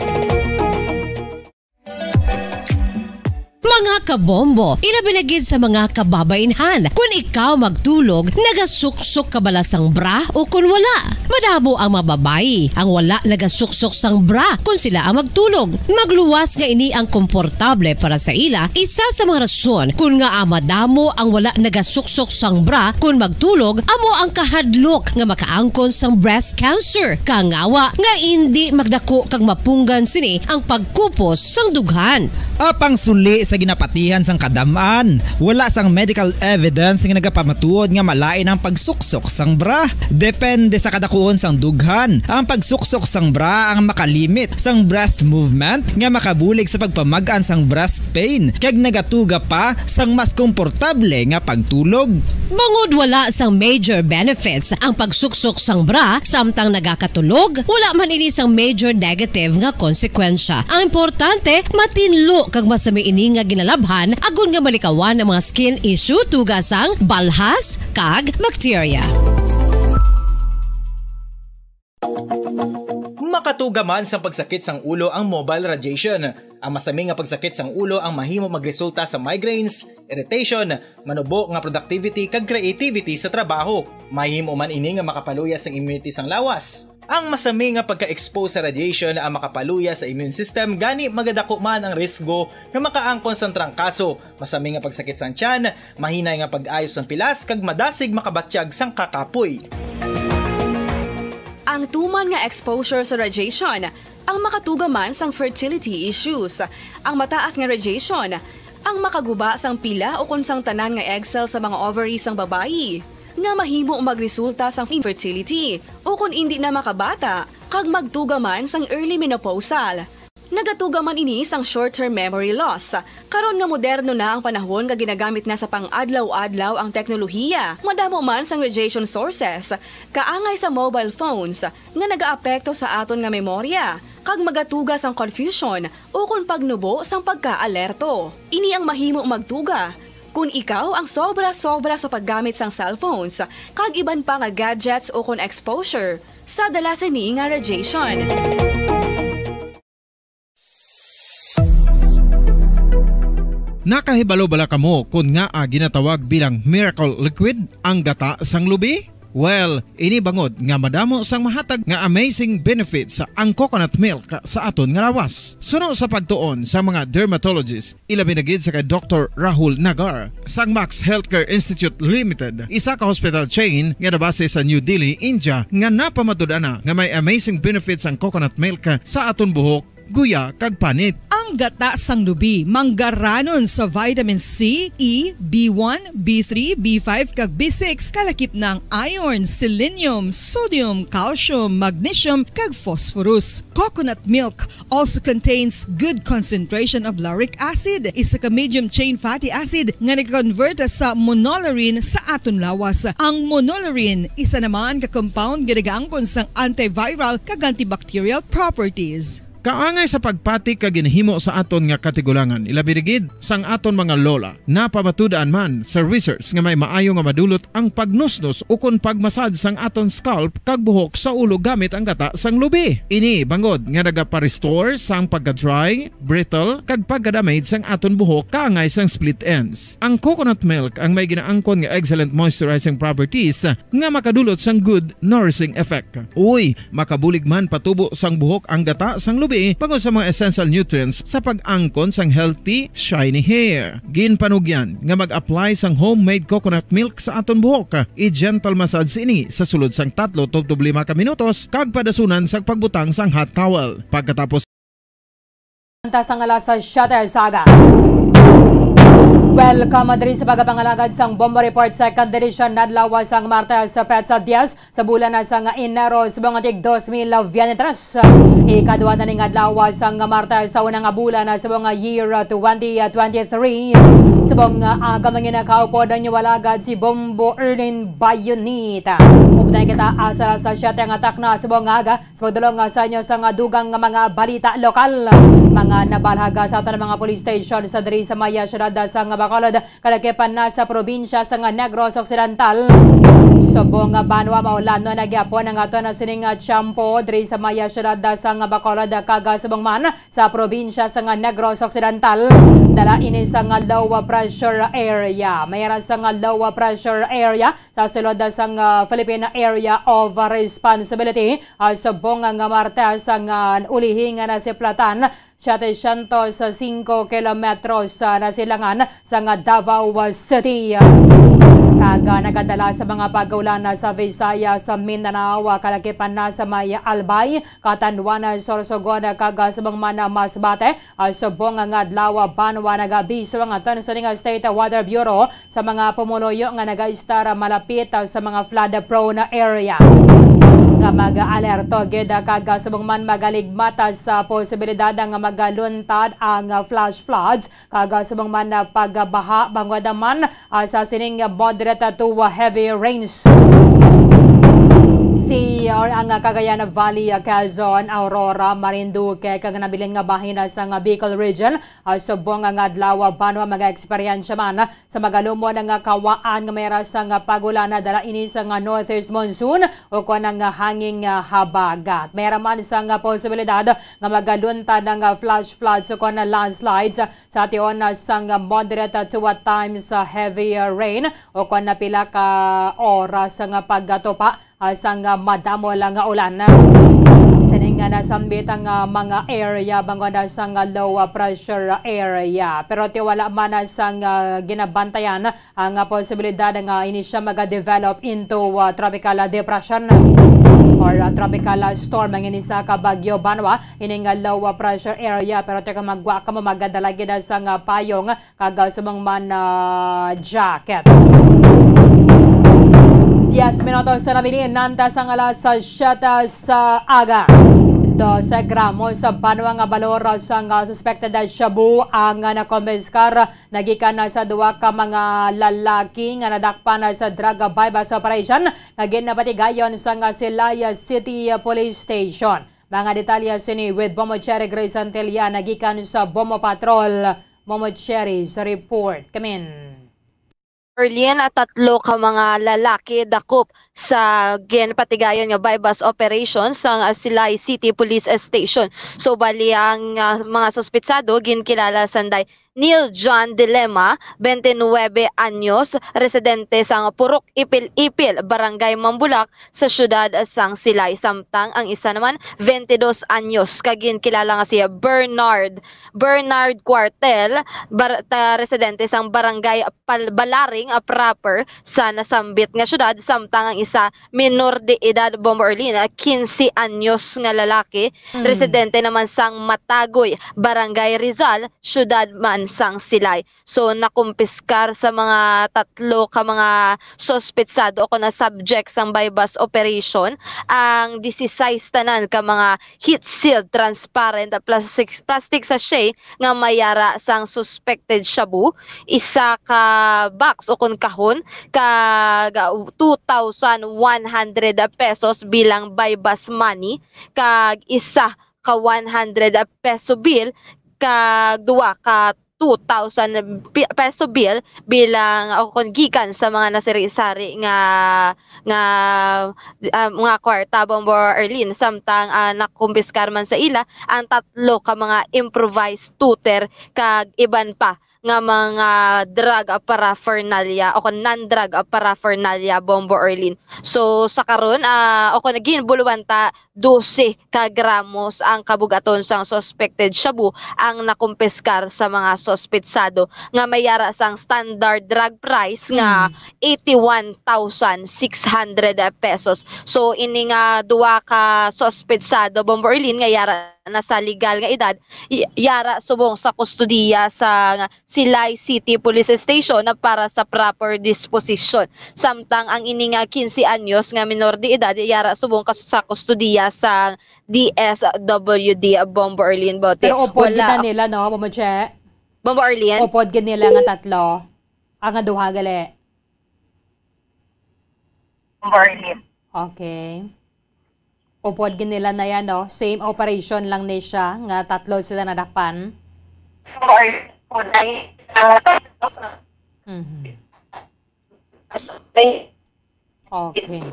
Mga kabombo, ilabi na gid sa mga kababainhan. Kun ikaw magtulog, nagasuksok ka bala sang bra o kun wala? Madamo ang mga babayi ang wala nagasuksok sang bra kun sila ang magtulog. Magluwas nga ini ang komportable para sa ila, isa sa mga rason kun ngaa madamo ang wala nagasuksok sang bra kun magtulog, amo ang kahadlok nga makaangkon sang breast cancer, kangawa nga indi magdako kag mapunggan sini ang pagkupos sang dughan. Apang suli sa ginapat Tihan sang kadam-an, wala sang medical evidence nga nagapamatuod nga malain ang pagsuksok sang bra. Depende sa kadakuon sang dughan, ang pagsuksok sang bra ang makalimit sang breast movement nga makabulig sa pagpamag-an sang breast pain, kag nagatuga pa sang mas komportable nga pagtulog. Bangod wala sang major benefits ang pagsuksok sang bra samtang nagakatulog, wala man ini sang major negative nga konsekwensya. Ang importante, matinlo kag masami ini nga ginalabhan agod nga malikawan ang mga skin issue tuga sang balhas kag bakterya. Makatuga man sang pagsakit sang ulo ang mobile radiation. Ang masami nga pagsakit sang ulo ang mahimo magresulta sa migraines, irritation, manubo nga productivity kag creativity sa trabaho. Mahimo man ini nga makapaluya sang immunity sang lawas. Ang masami nga pagka-expose sa radiation ang makapaluya sa immune system, gani magadako man ang risgo nga makaangkon sang trangkaso, masami nga pagsakit sang tiyan, mahinay nga pag-ayo sang pilas, kag madasig makabatyag sang kakapoy. Ang tuman nga exposure sa radiation ang makatuga man sang fertility issues. Ang mataas nga radiation ang makaguba sang pila ukon sang tanan nga egg cell sa mga ovary sang babayi, nga mahimo magresulta sang infertility ukon indi na makabata kag magtuga man sang early menopausal. Nagatuga man ini sang short-term memory loss. Karon nga moderno na ang panahon nga ginagamit na sa pang-adlaw-adlaw ang teknolohiya, madamo man sang radiation sources, kaangay sa mobile phones, nga nagaapekto sa aton nga memorya, kag magatuga sang confusion ukon pagnubo sang pagkaalerto. Ini ang mahimo magtuga kon ikaw ang sobra-sobra sa paggamit sang cellphones kag iban pa nga gadgets ukon exposure sa dala sini nga radiation. Nakahibalo bala kamo kon ngaa ginatawag bilang miracle liquid ang gata sang lubi? Well, ini bangod nga madamo sang mahatag nga amazing benefits ang coconut milk sa aton nga lawas. Suno sa pagtuon sa mga dermatologist, ilabi na gid sa kay Doktor Rahul Nagar sang Max Healthcare Institute Limited, isa ka hospital chain nga nabase sa New Delhi, India, nga napamatud-an na nga may amazing benefits ang coconut milk sa aton buhok, guya, kag panit. Ang gata sang lubi manggaranon sa vitamin C, E, B one, B three, B five, kag B six, kalakip na ang iron, selenium, sodium, calcium, magnesium, kag phosphorus. Coconut milk also contains good concentration of lauric acid, isa ka medium chain fatty acid nga nag-convert sa monolaurin sa aton lawas. Ang monolaurin isa naman ka compound nga nagaangkon sang antiviral kag antibacterial properties. Kaangay sa pagpati kag ginhimo sa aton nga katigulangan, ilabi na gid sang aton mga lola. Napamatud-an man sa research nga may maayo nga madulot ang pagnusnos ukon pagmasad sang aton scalp kag buhok sa ulo gamit ang gata sang lubi. Ini bangod nga nagapa-restore sang pagka-dry, brittle, kag pagka-damage sang aton buhok kaangay sang split ends. Ang coconut milk ang may ginaangkon nga excellent moisturizing properties nga makadulot sang good nourishing effect. Uy, makabulig man patubo sang buhok ang gata sang lubi bangod sa mga essential nutrients sa pag-angkon sang healthy, shiny hair. Ginpanugyan nga mag-apply sang homemade coconut milk sa aton buhok. I-gentle massage ini sa sulod sang tatlo tubtob lima ka minutos kag padasunan sa pagbutang sang hot towel. Pagkatapos, Antas ang alas siyete sa aga. Welcome diri sa pagpangalagad sang Bombo Report, second edition, adlaw sang Martes, sa petsa diyes sa bulan na sang Enero, subong tig dos mil veintitrés. Ikadua na ning adlaw sang Martes sa unang bulan na subong year twenty twenty-three. Subong nga aga, mga nakaupod ang inyong alagad, si Bombo Erlin Bayonita. Updan kita asa sa siyete nga takna subong nga aga, sa pagdulong, ah, sa inyo sa nga dugang nga mga balita lokal. Mga nabalhag, ah, sa aton mga police station sa diri sa may, ah, siyudad, ah, sa nga Bacolod, kalakipan na sa probinsya sa nga Negros Occidental. Subong nga banwa, maulanon na gyapon ang aton na sining, ah, tiyempo diri sa may, ah, siyudad, ah, sa nga Bacolod, ah, kag, ah, subong man sa probinsya sa nga Negros Occidental. Dala ini sa nga low, ah, pressure area. May ra sa nga low, ah, pressure area sa sulod sang, ah, Philippine Area of Responsibility, ah, subong nga Martes nga ulihi nga nasiplatan setecientos singko kilometros sa nasilangan sang Davao City. Kag, ah, nagadala sa mga pag-ulan sa Visayas, sa Mindanao, ah, kalagipan na sa may Albay, Catanduanes, Sorsogon, kag, ah, subong man, ah, Masbate. Ah, subong nga adlaw, ah, banwa nag-abiso ang aton sining State Weather Bureau sa mga pumuluyo nga nagaistar malapit, ah, sa mga flood-prone area, nga mag-alerto gid, ah, kag, ah, subong man magaligmata sa posibilidad nga magaluntad ang, ah, flash floods, kag, ah, subong man, ah, pagbaha bangod man, ah, sa sining moderate to heavy rains. Si, or ang, ah, Cagayan Valley, ah, Quezon, Aurora, Marinduque, kag nabilin nga bahin, ah, sa, ah, Bicol Region, ah, subong nga adlaw, ah, banwa mag-eksperyensya man sa magalumon nga kawaan nga may rasa nga pag-ulan na dala ini sa nga northeast monsoon o kon ang hanging, ah, habagat. May ra man sa nga posibilidad nga magaluntad nga flash floods o kon landslides sa tion, ah, sang moderate, ah, to at times, ah, heavy, ah, rain o kon na pila ka oras nga pagtupa ah, sang, ah, madamo lang nga ulan. Sini nga nasambit ang, ah, mga area bangod, ah, sang, ah, low, ah, pressure area. Pero ti wala man, ah, sang, ah, ginabantayan ang, ah, posibilidad nga ini siya maga-develop into, ah, tropical, ah, depression or, ah, tropical, ah, storm ang ini sa ka bagyo banwa. Ini nga low, ah, pressure area, pero ti ka magwa ka mo magadala gid, ah, sang, ah, payong kag, ah, subong man, ah, jacket. Diez minutos sa nabilin nanta sang alas siyete sa aga. Dose gramos sa banwa nga balor sang, ah, suspected shabu ang, ah, nakompiskar nagikan na sa duha ka mga lalaki nga nadakpan na sa drug buy-bust operation nga ginapatigayon sang, ah, Silay City Police Station. Mga detalye sini with Bombo Cherry Grace Antilla nagikan sa Bombo Patrol. Momo Cherry sa report. Kamin. Erlin, ah, tatlo ka mga lalaki dakop sa ginpatigayon nga buy-bust operation sang, ah, Silay City Police Station. So, bali ang, ah, mga suspitsado ginkilala sanday Neil John Dilema, twenty-nuebe anyos, residente sang Purok Ipil-Ipil, Barangay Mambulak, sa siyudad sang Silay, samtang ang isa naman, twenty-dos anyos, kag ginkilala nga si Bernard, Bernard Cuartel, bar-, ta-, residente sang Barangay Pal-, Balaring, ah, proper sa nasambit nga siyudad, samtang ang isa, minor de edad, Bombo Erlin, ah, quince anyos nga lalaki, Mm. residente naman sang Matagoy, Barangay Rizal, siyudad man sang Silay. So, nakumpiskar sa mga tatlo ka mga suspetsado o kon na subject sang buy-bust operation ang disisais tanan ka mga heat-sealed transparent plastic, plastic sachet nga may ara sang suspected shabu, isa ka box o kon kahon, kag two thousand one hundred pesos bilang buy-bust money, kag isa ka one hundred peso bill, kag duha ka two thousand pi-, peso bill bilang, o kon gikan sa mga nasari-sari nga, nga, ah, mga kwarta, Bombo Erlin. Samtang, ah, nakumpiskar man sa ila ang tatlo ka mga improvised tutor kag iban pa nga mga drug paraphernalia o kon non-drug paraphernalia, Bombo Erlin. So, sa karon, ah, o kon ginbuluhan ta, dose ka gramos ang kabug-aton sang suspected shabu ang nakumpiskar sa mga suspetsado, nga may ara sang standard drug price nga Mm. eighty-one thousand six hundred pesos. So, ini nga duha ka suspetsado, Bombo Erlin, nga yara na sa legal nga edad, y-, yara subong sa kustodiya sa Silay City Police Station na para sa proper disposition. Samtang ang ini nga quince anyos nga minor de edad, yara subong kas-, sa kustodiya sa D S W D, Bombo Erlin, Bote. Pero upod Wala gid na nila, no, Bombo Che? Bombo Erlin? Upod gid nila nga tatlo. Ang duha gali. Bombo Erlin. Okay. Upod gid nila na yan, no? Same operation lang ni siya, nga tatlo sila nadakpan. So, are, po, nai-, ah, tatlo sa Mhm. sa Okay.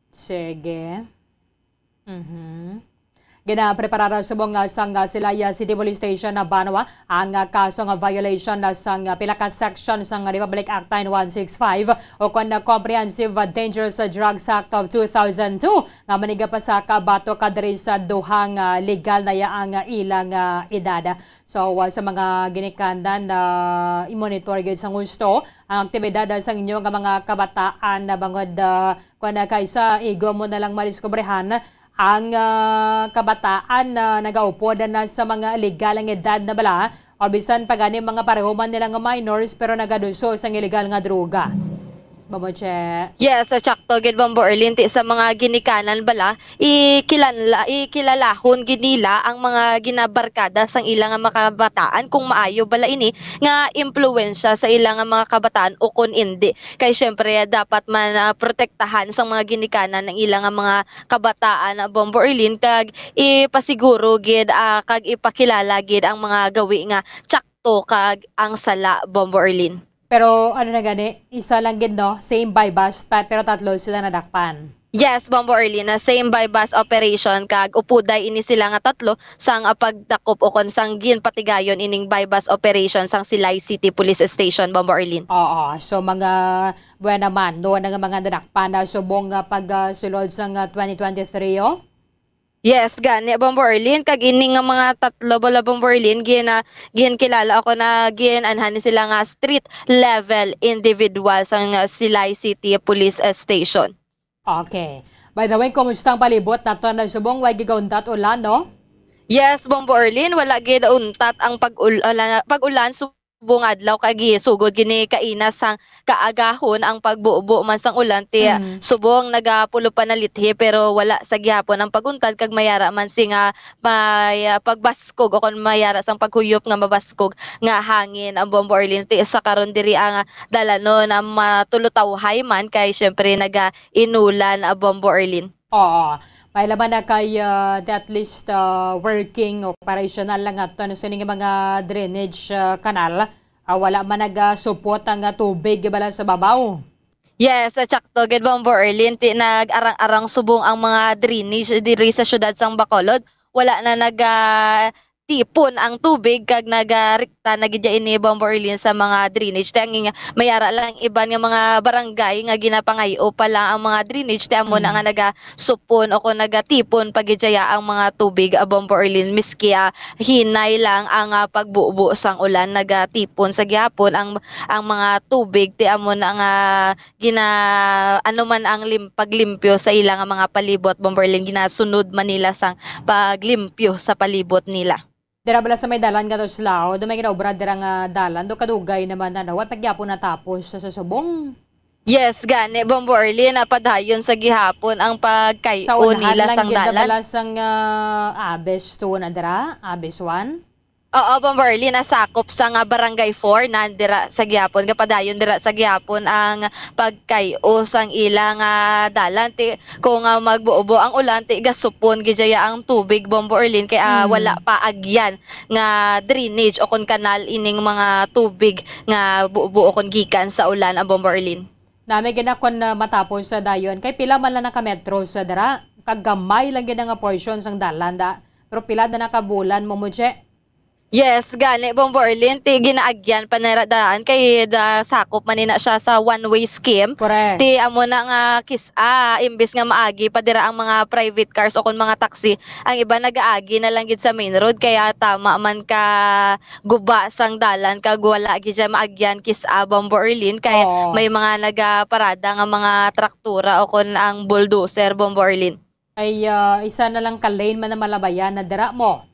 Sige. Mhm. Ginapreparar subong, ah, sang, ah, Silaya City Police Station na Banwa ang, ah, kaso nga violation na sang, ah, pila ka section sang Republic Act nine one six five o kon na Comprehensive, ah, Dangerous, ah, Drugs Act of two thousand two nga manigapasaka batok, ah, diri sa duhang, ah, legal na yaang, ah, ilang, ah, edad. So, ah, sa mga ginikanan na i-monitor gyud sang husto ang aktibidad, ah, sang inyo nga mga kabataan na bangod, ah, kon, ah, kaysa igo mo na lang madiskubrehan ang, ah, kabataan na nagaupod na sa mga illegal nga edad na bala, o bisan pa gani mga pareho man nila nga minors pero nagaduso sang illegal nga droga. Bombo Che. Yes, sakto gid, Bombo Erlin. Ti sa mga ginikanan bala, ikilanla-, ikilalahon gid nila ang mga ginabarkada sang ila nga mga kabataan kung maayo bala ini nga impluwensya sa ila nga mga kabataan o kon indi. Kay siyempre, dapat man, ah, protektahan sang mga ginikanan ang ila nga mga kabataan, ah, Bombo Erlin, kag ipasiguro gid, ah, kag ipakilala gid ang mga gawi nga tsakto kag ang sala, Bombo Erlin. Pero ano na gani, isa lang gid, no? Same buy-bust, ta-, pero tatlo sila nadakpan. Yes, Bombo Erlin, na same buy-bust operation, kag upuday ini sila nga tatlo sang, ah, pagdakop o kon sang ginpatigayon ining buy-bust operation sang Silay City Police Station, Bombo Erlin. Oo, so mga buena man, no, nga mga nadakpan na subong nga pagsulod sang, ah, twenty twenty-three, oh? Yes, gani, Bombo Erlin. Kag ini nga mga tatlo bala, Bombo Erlin, gin-, ah, ginkilala ako na gin-anhan ni sila nga street level individual sang, ah, Silay City Police, ah, Station. Okay. By the way, kumusta ang palibot nato na subong way gigauntat ulan, no? Yes, Bombo Erlin, wala gid untat ang pag-ul-, ala-, pag-ulan subong adlaw kay gisugod gini kaina sang kaagahon ang pagbubo man sang ulan ti Mm. subong nagapulo pa na lithi pero wala sa gihapon ang pag-untat kag mayara man sing, ah, may, ah, pagbaskog o kon mayara sang paghuyop nga mabaskog nga hangin ang Bombo Erlin ti sa karon diri ang dalanon ang matulutawhay man kay siyempre naga-inulan ang Bombo Erlin. Oo. May laban na kay, ah, the at least, ah, working, operational lang ato na sining mga drainage, ah, canal. Ah, wala man nagasupot ang, ah, tubig bala sa babaw. Yes, ah, tsakto gid, Bombo Erlin. Ti-, nag-arang-arang subong ang mga drainage diri sa siyudad sang Bacolod. Wala na naga-, tipon ang tubig kag nagarikta na gid ini, Bombo Erlin, sa mga drainage. Ti ang ing-, may ara lang iban nga mga barangay nga ginapangay-o pa lang ang mga drainage, ti amo na Mm. nga nagasupon o kung nagatipon pa gid siya ang mga tubig, ah, Bombo Erlin. Miski, ah, hinay lang ang, ah, pagbubo sang ulan, nagatipon sa gihapon ang, ang mga tubig, ti amo na nga gina-, ano man ang lim-, paglimpyo sa ila nga mga palibot, Bombo Erlin, ginasunod man nila sang paglimpyo sa palibot nila. Dira bala sa may dalan nga Tuslao, do may ginaobra dira nga dalan, do kadugay naman, ano, wa pa gyapon natapos sa, sa subong. Yes, gani, Bombo Erlin, napadayon sa gihapon ang Sa pagkay-o unahan nila lang sang gid na dalan. Bala sang, ah, Abes two na dira, Abes one? Oo, Bombo Erlin, nasakop sa nga Barangay four na dira sa gihapon, gapadayon dira sa gihapon ang pagkay-o sang ila nga dalan. Ti, kung, ah, magbuobo ang ulan, ti gasupon gid siya ang tubig, Bombo Erlin, kay, ah, Mm. wala pa agyan nga drainage o kon kanal ining mga tubig nga buobo o kon gikan sa ulan, ang Bombo Erlin. Nami gina kon, ah, matapos sa dayon, kay pila man lang na ka metro sa dira, kagamay lang gid nga portion sang dalan da. Pero pila na na ka bulan mo mo, Che? Yes, gani, Bombo Erlin, ti ginaagyan pa nira daan kay da sakop man ni na siya sa one-way scheme. Correct. Ti amo na nga kis-a, imbis nga maagi pa dira ang mga private cars o kon mga taxi, ang iba nagaagi na lang gid sa main road, kaya tama man ka guba sang dalan kag wala gid siya maagyan kis-a, Bombo Erlin, kay Oo. may mga nagaparada nga mga traktura o kon ang bulldozer, Bombo Erlin. Ay, ah, isa na lang ka lane man ang malabayan na dira mo.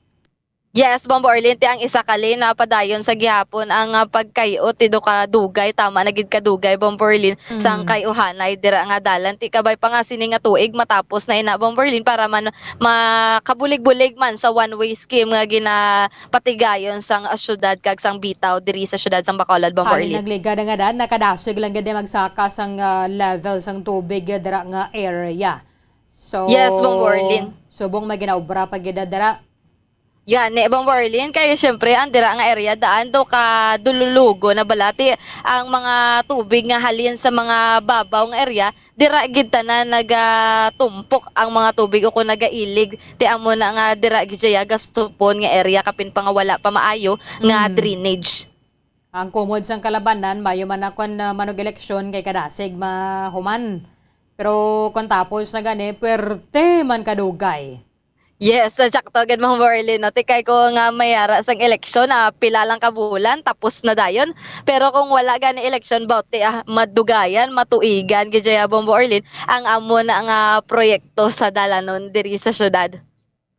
Yes, Bombo Erlin, ti ang isa ka lane na padayon sa gihapon ang, ah, pagkay-o ti do ka dugay, tama na gid ka dugay, Bombo Erlin, sang Mm. kay-uhanay dira nga dalan. Ti kabay pa nga sini nga tuig matapos na ina, Bombo Erlin, para man makabulig-bulig man sa one-way scheme nga ginapatigayon sang, ah, syudad kag sang bitaw diri sa syudad sang Bacolod, Bombo Erlin. Halin nagligad nga dan, nakadasig lang gid magsaka sang, ah, level sang tubig dira nga area. So, Yes, Bombo Erlin. Subong may ginaobra pa gid dira. Gani, Bombo Arlene, kay siyempre, ang dira nga area daan daw ka dululugo na balati ang mga tubig nga halin sa mga babaw nga area, dira gid tanan nagatumpok ang mga tubig o kung nagailig, ti amo na nga dira gid siya gasupon nga area kapin pa nga wala pa maayo nga Mm. drainage. Ang kumod sang kalabanan, mayo man na kon, ah, manog-eleksyon kay kadasig mahuman. Pero kon tapos na gani, puwerte man kadugay. Yes, ah, sakto gid, Ma'am Borlin, no? Ti kay ko nga may ara sang eleksyon, ah, pila lang ka bulan, tapos na dayon. Pero kung wala gani eleksyon, bawti, ah, madugayan, matuigan gid siya, Bombo Orlin, ang amo na nga proyekto sa dalanon diri sa syudad.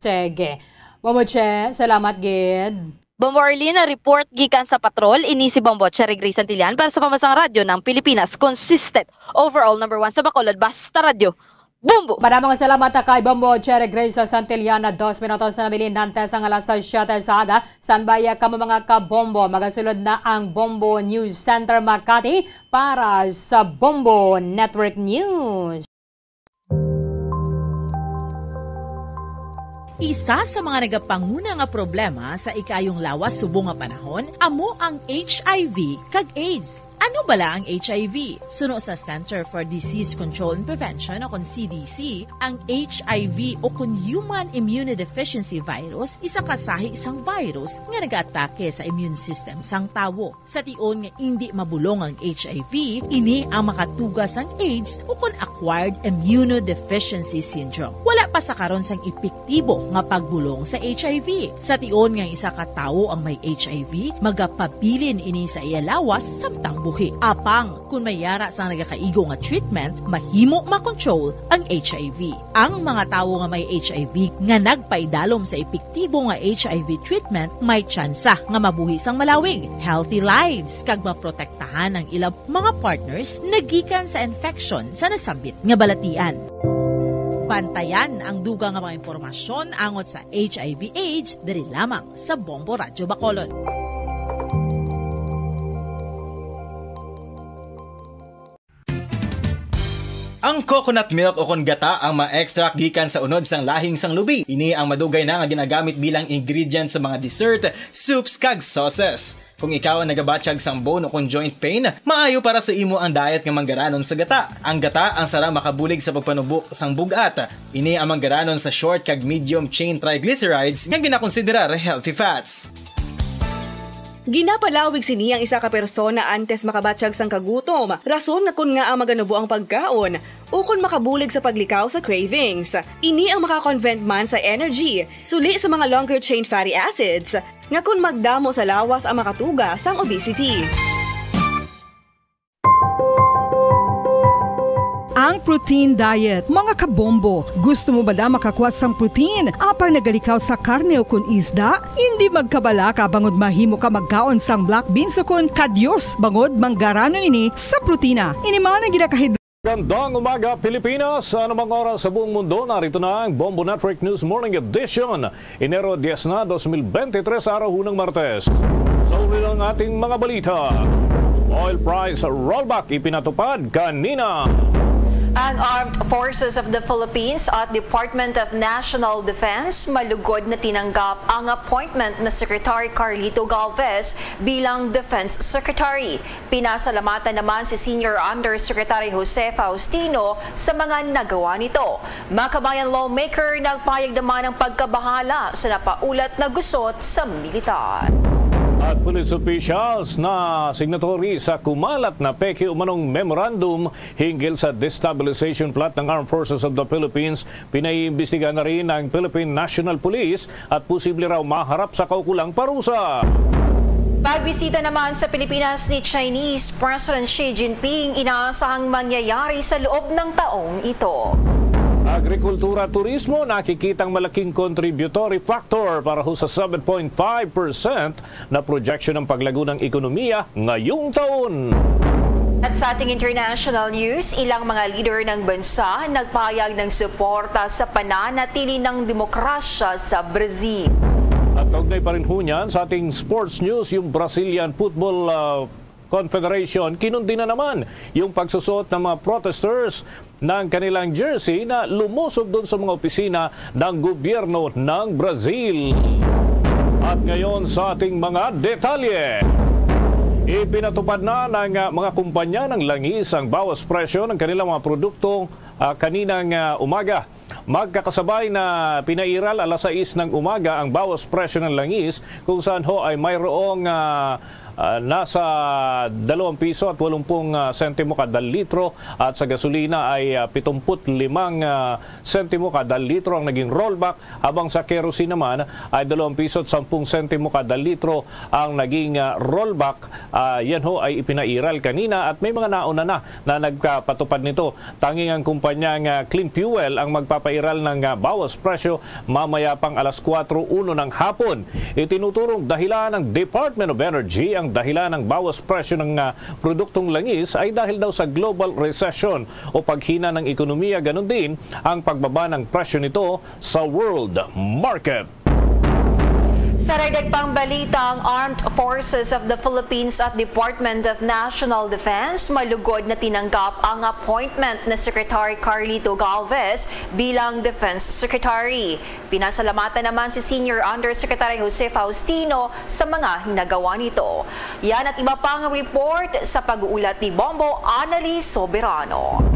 Sige. Bombo Che, salamat gid. Bombo Arlene, report gikan sa patrol. Ini si Bombo Cherry Grace Santillan para sa Pambansang Radyo ng Pilipinas. Consistent. Overall number one sa Bacolod. Basta Radyo. Bombo! Madamo nga salamat kay Bombo Cherry Grace Santillan. Dos minutos na nabilin antes ang alas siyete sa aga. Standby kamo, mga kabombo. Magasulod na ang Bombo News Center Makati para sa Bombo Network News. Isa sa mga nagapanguna nga problema sa ikaayong lawas subong nga panahon amo ang H I V kag AIDS. Ano bala ang H I V? Suno sa Center for Disease Control and Prevention o kon C D C, ang H I V o kon Human Immunodeficiency Virus, isa ka sahi sang virus nga nagaatake sa immune system sang tawo. Sa tion nga indi mabulong ang H I V, ini ang makatuga sang AIDS o kon acquired immunodeficiency syndrome. Wala pa sa karon sang epektibo nga pagbulong sa H I V. Sa tion nga isa ka tawo ang may H I V, magapabilin ini sa iya lawas samtang buhi. Apang kon may ara sang nagakaigo nga treatment, mahimo makontrol ang H I V. Ang mga tawo nga may H I V nga nagpaidalom sa epektibo nga H I V treatment may tsansa nga mabuhi sang malawig, healthy lives, kag maprotektahan ang ilang mga partners nagikan sa infection sa nasambit nga balatian. Bantayan ang dugang nga mga impormasyon angot sa H I V AIDS diri lamang sa Bombo Radyo Bacolod. Ang coconut milk o kon gata ang ma-extract gikan sa unod sang lahing sang lubi. Ini ang madugay na nga ginagamit bilang ingredient sa mga dessert, soups, kag sauces. Kung ikaw ang nagabatyag sang bone o kon joint pain, maayo para sa imo ang diet nga manggaranon sa gata. Ang gata ang sarang makabulig sa pagpanubo sang bug-at. Ini ang manggaranon sa short kag medium chain triglycerides nga ginakonsiderar healthy fats. Ginapalawig sini ang isa ka persona antes makabatyag sang kagutom, rason nga kon ngaa maganubo ang pagkaon, ukon makabulig sa paglikaw sa cravings. Ini ang makakonvert man sa energy, suli sa mga longer chain fatty acids, nga kon magdamo sa lawas ang makatuga sang obesity. Ang protein diet, mga kabombo. Gusto mo bala makakuha sang protein apang nagalikaw sa karne o kon isda? Hindi magkabalaka bangod mahimo ka magkaon sang black beans o kon kadyos bangod manggaranon ini sa protina. Ini man ang ginakahid- Gandang umaga, Pilipinas. Sa anumang oras sa buong mundo, narito na ang Bombo Network News Morning Edition. Enero diyes na, dos mil bente tres, araw hunang Martes. Sa uri ng ating mga balita, oil price rollback ipinatupad kanina. Ang Armed Forces of the Philippines at Department of National Defense malugod na tinanggap ang appointment na Secretary Carlito Galvez bilang Defense Secretary. Pinasalamatan naman si Senior Undersecretary Jose Faustino sa mga nagawa nito. Mga kabayan lawmaker, nagpayag naman ang pagkabahala sa napaulat na gusot sa militar. At police officials na signatory sa kumalat na peke umanong memorandum hinggil sa destabilization plot ng Armed Forces of the Philippines, pinaiimbestigahan na rin ng Philippine National Police at posible raw maharap sa kaukulang parusa. Pagbisita naman sa Pilipinas ni Chinese President Xi Jinping inaasahang mangyayari sa loob ng taong ito. Agrikultura, turismo, nakikitang malaking contributory factor para ho sa seven point five percent na projection ng paglago ng ekonomiya ngayong taon. At sa ating international news, ilang mga leader ng bansa nagpahayag ng suporta sa pananatili ng demokrasya sa Brazil. At kaugnay pa rin ho niyan, sa ating sports news, yung Brazilian Football, ah, Confederation kinundi na naman yung pagsusuot ng mga protesters ng kanilang jersey na lumusob doon sa mga opisina ng gobyerno ng Brazil. At ngayon sa ating mga detalye. Ipinatupad na ng, ah, mga kumpanya ng langis ang bawas presyo ng kanilang mga produkto, ah, kaninang, ah, umaga. Magkakasabay na pinairal alas sais ng umaga ang bawas presyo ng langis, kung saan ho ay mayroong, ah, ah, nasa dalawang piso at walumpung, ah, sentimo kada litro, at sa gasolina ay, ah, pitumput limang, ah, sentimo kada litro ang naging rollback, habang sa kerosene naman ay dalawang piso at sampung sentimo kada litro ang naging, ah, rollback. Ah, yan ho ay ipinairal kanina at may mga nauna na na nagkapatupad nito. Tanging ang kumpanya nga Clean Fuel ang magpapairal ng, ah, bawas presyo mamaya pang alas kuwatro uno ng hapon. Itinuturong dahilan ng Department of Energy ang dahilan ng bawas presyo ng, ah, produktong langis ay dahil daw sa global recession o paghina ng ekonomiya, ganun din ang pagbaba ng presyo nito sa world market. Sa dagdag pang balita, ang Armed Forces of the Philippines at Department of National Defense malugod na tinanggap ang appointment ni Secretary Carlito Galvez bilang Defense Secretary. Pinasalamatan naman si Senior Undersecretary Jose Faustino sa mga hinagawa nito. Yan at iba pang report sa pag-uulat ni Bombo Annalise Soberano.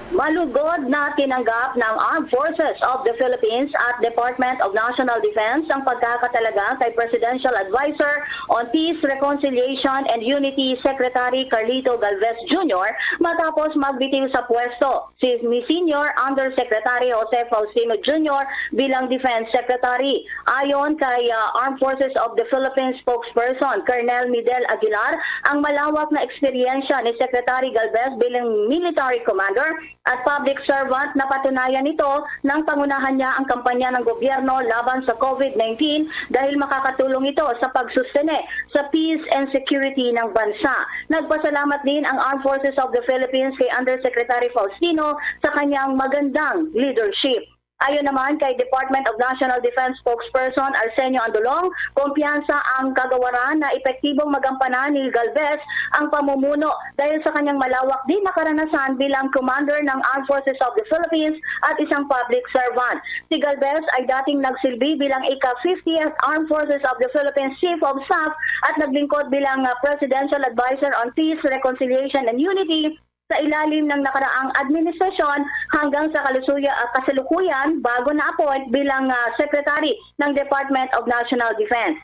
Malugod na tinanggap ng Armed Forces of the Philippines at Department of National Defense ang pagkakatalaga kay Presidential Advisor on Peace, Reconciliation, and Unity Secretary Carlito Galvez Junior matapos magbitiw sa pwesto si ni Senior Undersecretary Jose Faustino Junior bilang Defense Secretary. Ayon kay, ah, Armed Forces of the Philippines spokesperson Colonel Midel Aguilar, ang malawak na eksperyensya ni Secretary Galvez bilang military commander at public servant, napatunayan nito nang pangunahan niya ang kampanya ng gobyerno laban sa COVID nineteen dahil makakatulong ito sa pagsustene sa peace and security ng bansa. Nagpasalamat din ang Armed Forces of the Philippines kay Undersecretary Faustino sa kanyang magandang leadership. Ayon naman kay Department of National Defense spokesperson Arsenio Andolong, kumpiyansa ang kagawaran na epektibong magampanan ni Galvez ang pamumuno dahil sa kanyang malawak din na karanasan bilang commander ng Armed Forces of the Philippines at isang public servant. Si Galvez ay dating nagsilbi bilang ika-fiftieth Armed Forces of the Philippines Chief of Staff at naglingkod bilang, ah, Presidential Advisor on Peace, Reconciliation, and Unity sa ilalim ng nakaraang administrasyon hanggang sa kalusuya-, ah, kasalukuyan bago na-appoint bilang, ah, Secretary ng Department of National Defense.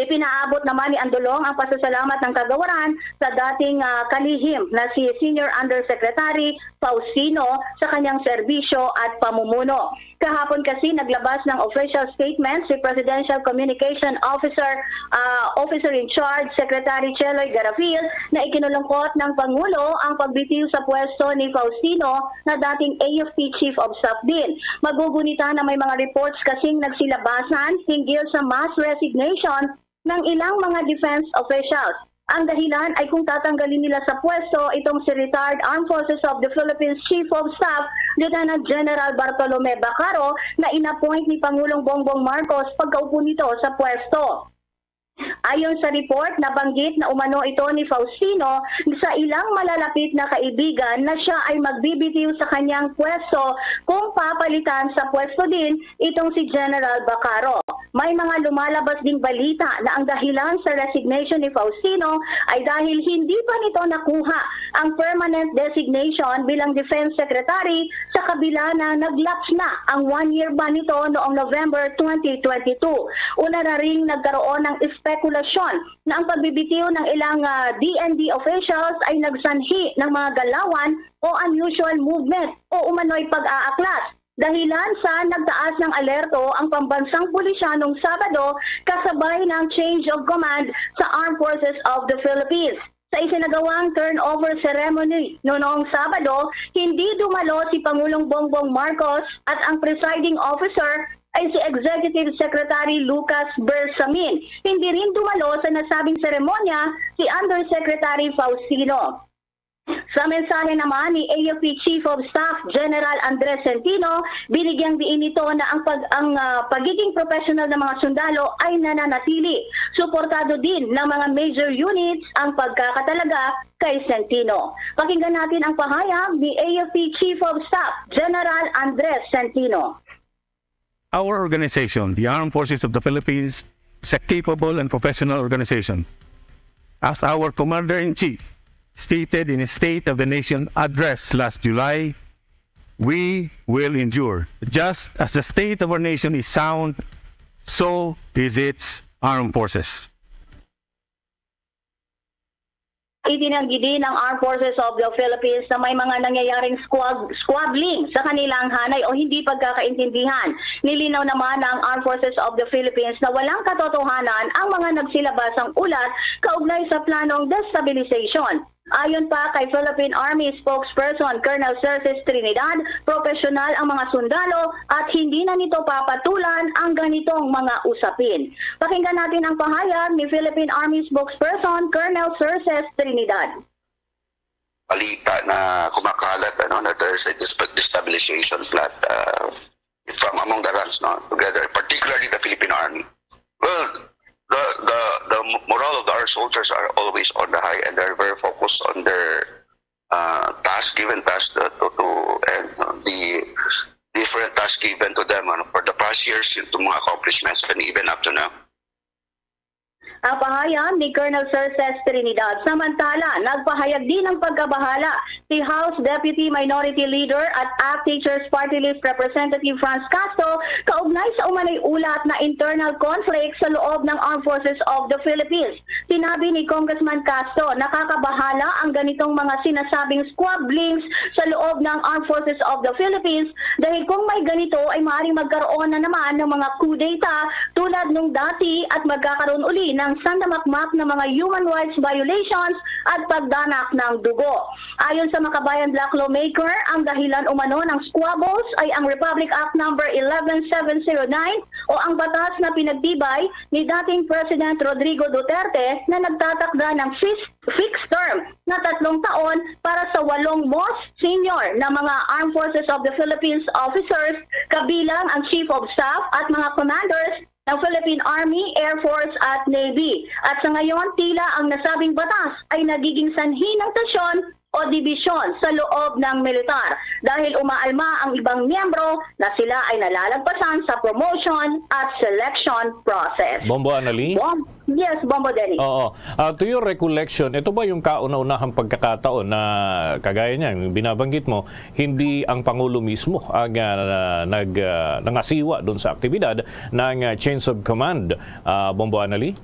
Ipinaabot naman ni Andolong ang pasasalamat ng kagawaran sa dating, ah, kalihim na si Senior Undersecretary Faustino sa kanyang serbisyo at pamumuno. Kahapon kasi naglabas ng official statement si Presidential Communication Officer, ah, Officer in Charge Secretary Cheloy Garafil na ikinulungkot ng Pangulo ang pagbitiw sa pwesto ni Faustino na dating A F P Chief of Staff din. Magugunita na may mga reports kasing nagsilabasan hinggil sa mass resignation ng ilang mga defense officials. Ang dahilan ay kung tatanggalin nila sa pwesto itong si retired Armed Forces of the Philippines Chief of Staff, Lieutenant General Bartolome Bacaro, na inappoint ni Pangulong Bongbong Marcos pagkaupo nito sa pwesto. Ayon sa report, nabanggit na umano ito ni Faustino sa ilang malalapit na kaibigan na siya ay magbibitiw sa kanyang pwesto kung papalitan sa pwesto din itong si General Bacaro. May mga lumalabas ding balita na ang dahilan sa resignation ni Faustino ay dahil hindi pa nito nakuha ang permanent designation bilang Defense Secretary sa kabila na nag-lapse na ang one year ban nito noong November twenty twenty-two. Una na ring nagkaroon ng espekulasyon na ang pagbibitiw ng ilang, ah, D N D officials ay nagsanhi ng mga galawan o unusual movement o umano'y pag-aaklas. Dahilan sa nagtaas ng alerto ang pambansang pulisya nung Sabado kasabay ng change of command sa Armed Forces of the Philippines. Sa isinagawang turnover ceremony no noong Sabado, hindi dumalo si Pangulong Bongbong Marcos at ang presiding officer ay si Executive Secretary Lucas Bersamin. Hindi rin dumalo sa nasabing seremonya si Undersecretary Faustino. Sa mensahe naman ni A F P Chief of Staff General Andres Centino, binigyang diin nito na ang pag-, ang, ah, pagiging professional ng mga sundalo ay nananatili. Suportado din ng mga major units ang pagkakatalaga kay Centino. Pakinggan natin ang pahayag ni A F P Chief of Staff General Andres Centino. Our organization, the Armed Forces of the Philippines, is a capable and professional organization. As our Commander-in-Chief stated in his State of the Nation address last July, we will endure. Just as the state of our nation is sound, so is its armed forces. Itinanggi din ng Armed Forces of the Philippines na may mga nangyayaring squab-, squabbling sa kanilang hanay o hindi pagkakaintindihan. Nilinaw naman ng Armed Forces of the Philippines na walang katotohanan ang mga nagsilabasang ulat kaugnay sa planong destabilization. Ayon pa kay Philippine Army spokesperson Colonel Cerces Trinidad, profesional ang mga sundalo at hindi na nito papatulan ang ganitong mga usapin. Pakinggan natin ang pahayag ni Philippine Army spokesperson Colonel Cerces Trinidad. Balita na kumakalat, ano, na there's a dis-, destabilization plot, uh, from among the ranks, no, together, particularly the Philippine Army. Well, the, the, the morale of our soldiers are always on the high, and they're very focused on their, uh, task, given task, uh, to, to, and, uh, the different tasks given to them, ano, for the past years, yung mga accomplishments, and even up to now. Ang pahayag ni Colonel Cerces Trinidad. Samantala, nagpahayag din ng pagkabahala si House Deputy Minority Leader at ACT Teachers Party List Representative Franz Castro kaugnay sa umano'y ulat na internal conflict sa loob ng Armed Forces of the Philippines. Sinabi ni Congressman Castro, nakakabahala ang ganitong mga sinasabing squabblings sa loob ng Armed Forces of the Philippines dahil kung may ganito ay maaaring magkaroon na naman ng mga coup d'etat tulad nung dati at magkakaroon uli ng sandamakmak na mga human rights violations at pagdanak ng dugo. Ayon sa Makabayan Black Lawmaker, ang dahilan umano ng squabbles ay ang Republic Act Number eleven seven zero nine o ang batas na pinagtibay ni dating President Rodrigo Duterte na nagtatakda ng fis-, fixed term na tatlong taon para sa walong most senior na mga Armed Forces of the Philippines officers, kabilang ang Chief of Staff at mga commanders ng Philippine Army, Air Force at Navy. At sa ngayon, tila ang nasabing batas ay nagiging sanhi ng tasyon o dibisyon sa loob ng militar dahil umaalma ang ibang miyembro na sila ay nalalagpasan sa promotion at selection process. Bombo Anali? Bom-, yes, Bombo Dennis. Oo. Ah, to your recollection, ito ba yung kauna-unahang pagkakataon na kagaya niyan, yung binabanggit mo, hindi ang Pangulo mismo ang, ah, nag, ah, nangasiwa doon sa aktibidad ng, ah, change of command, ah, Bombo Anali?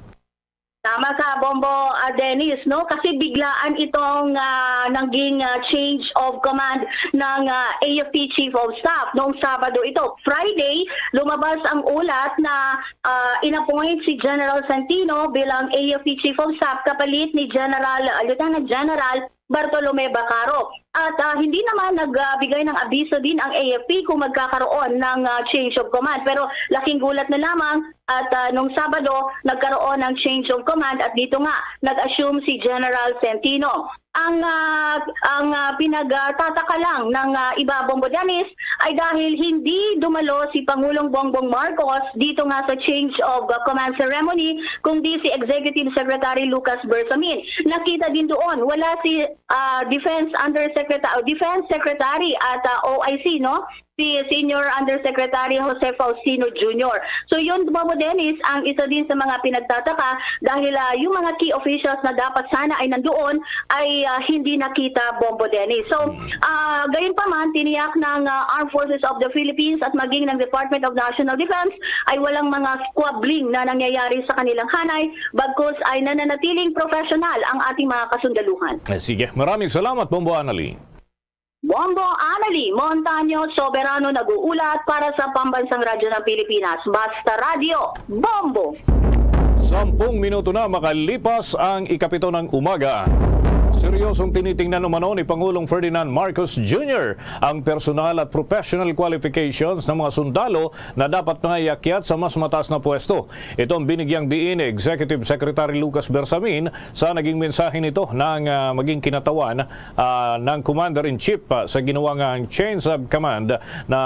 Tama ka, Bombo, ah, Dennis, no? Kasi biglaan itong, ah, naging, ah, change of command ng, ah, A F P Chief of Staff noong Sabado ito. Friday, lumabas ang ulat na, ah, inappoint si General Santino bilang A F P Chief of Staff kapalit ni General, ah, Lieutenant General Bartolome Bacaro. At, ah, hindi naman nagbigay ng abiso din ang A F P kung magkakaroon ng, ah, change of command. Pero laking gulat na lamang at, ah, nung Sabado, nagkaroon ng change of command at dito nga, nag-assume si General Centino. Ang, ah, ang, ah, pinagtataka lang ng, ah, iba, Bombo Dennis, ay dahil hindi dumalo si Pangulong Bongbong Marcos dito nga sa change of, ah, command ceremony, kundi si Executive Secretary Lucas Bersamin. Nakita din doon, wala si ah, Defense Undersecretary, o Defense Secretary at, ah, O I C, no? Si Senior Undersecretary Jose Faustino Junior. So yun, Bombo Dennis, ang isa din sa mga pinagtataka dahil, ah, yung mga key officials na dapat sana ay nandoon ay, ah, hindi nakita, Bombo Dennis. So, Mm. ah, gayon pa man, tiniyak ng, ah, Armed Forces of the Philippines at maging ng Department of National Defense ay walang mga squabbling na nangyayari sa kanilang hanay, bagkus ay nananatiling professional ang ating mga kasundaluhan. Eh, sige. Maraming salamat, Bombo Anali. Bombo Anali Montaño, Soberano nag-uulat para sa Pambansang Radyo ng Pilipinas. Basta Radyo, Bombo! Sampung minuto na makalipas ang ikapito ng umaga. Seryosong tinitingnan umano ni Pangulong Ferdinand Marcos Junior ang personal at professional qualifications ng mga sundalo na dapat na iakyat sa mas mataas na pwesto. Ito ang binigyang diin ni Executive Secretary Lucas Bersamin sa naging mensahe nito nang, ah, maging kinatawan, ah, ng Commander-in-Chief, ah, sa ginawa nga Change of Command na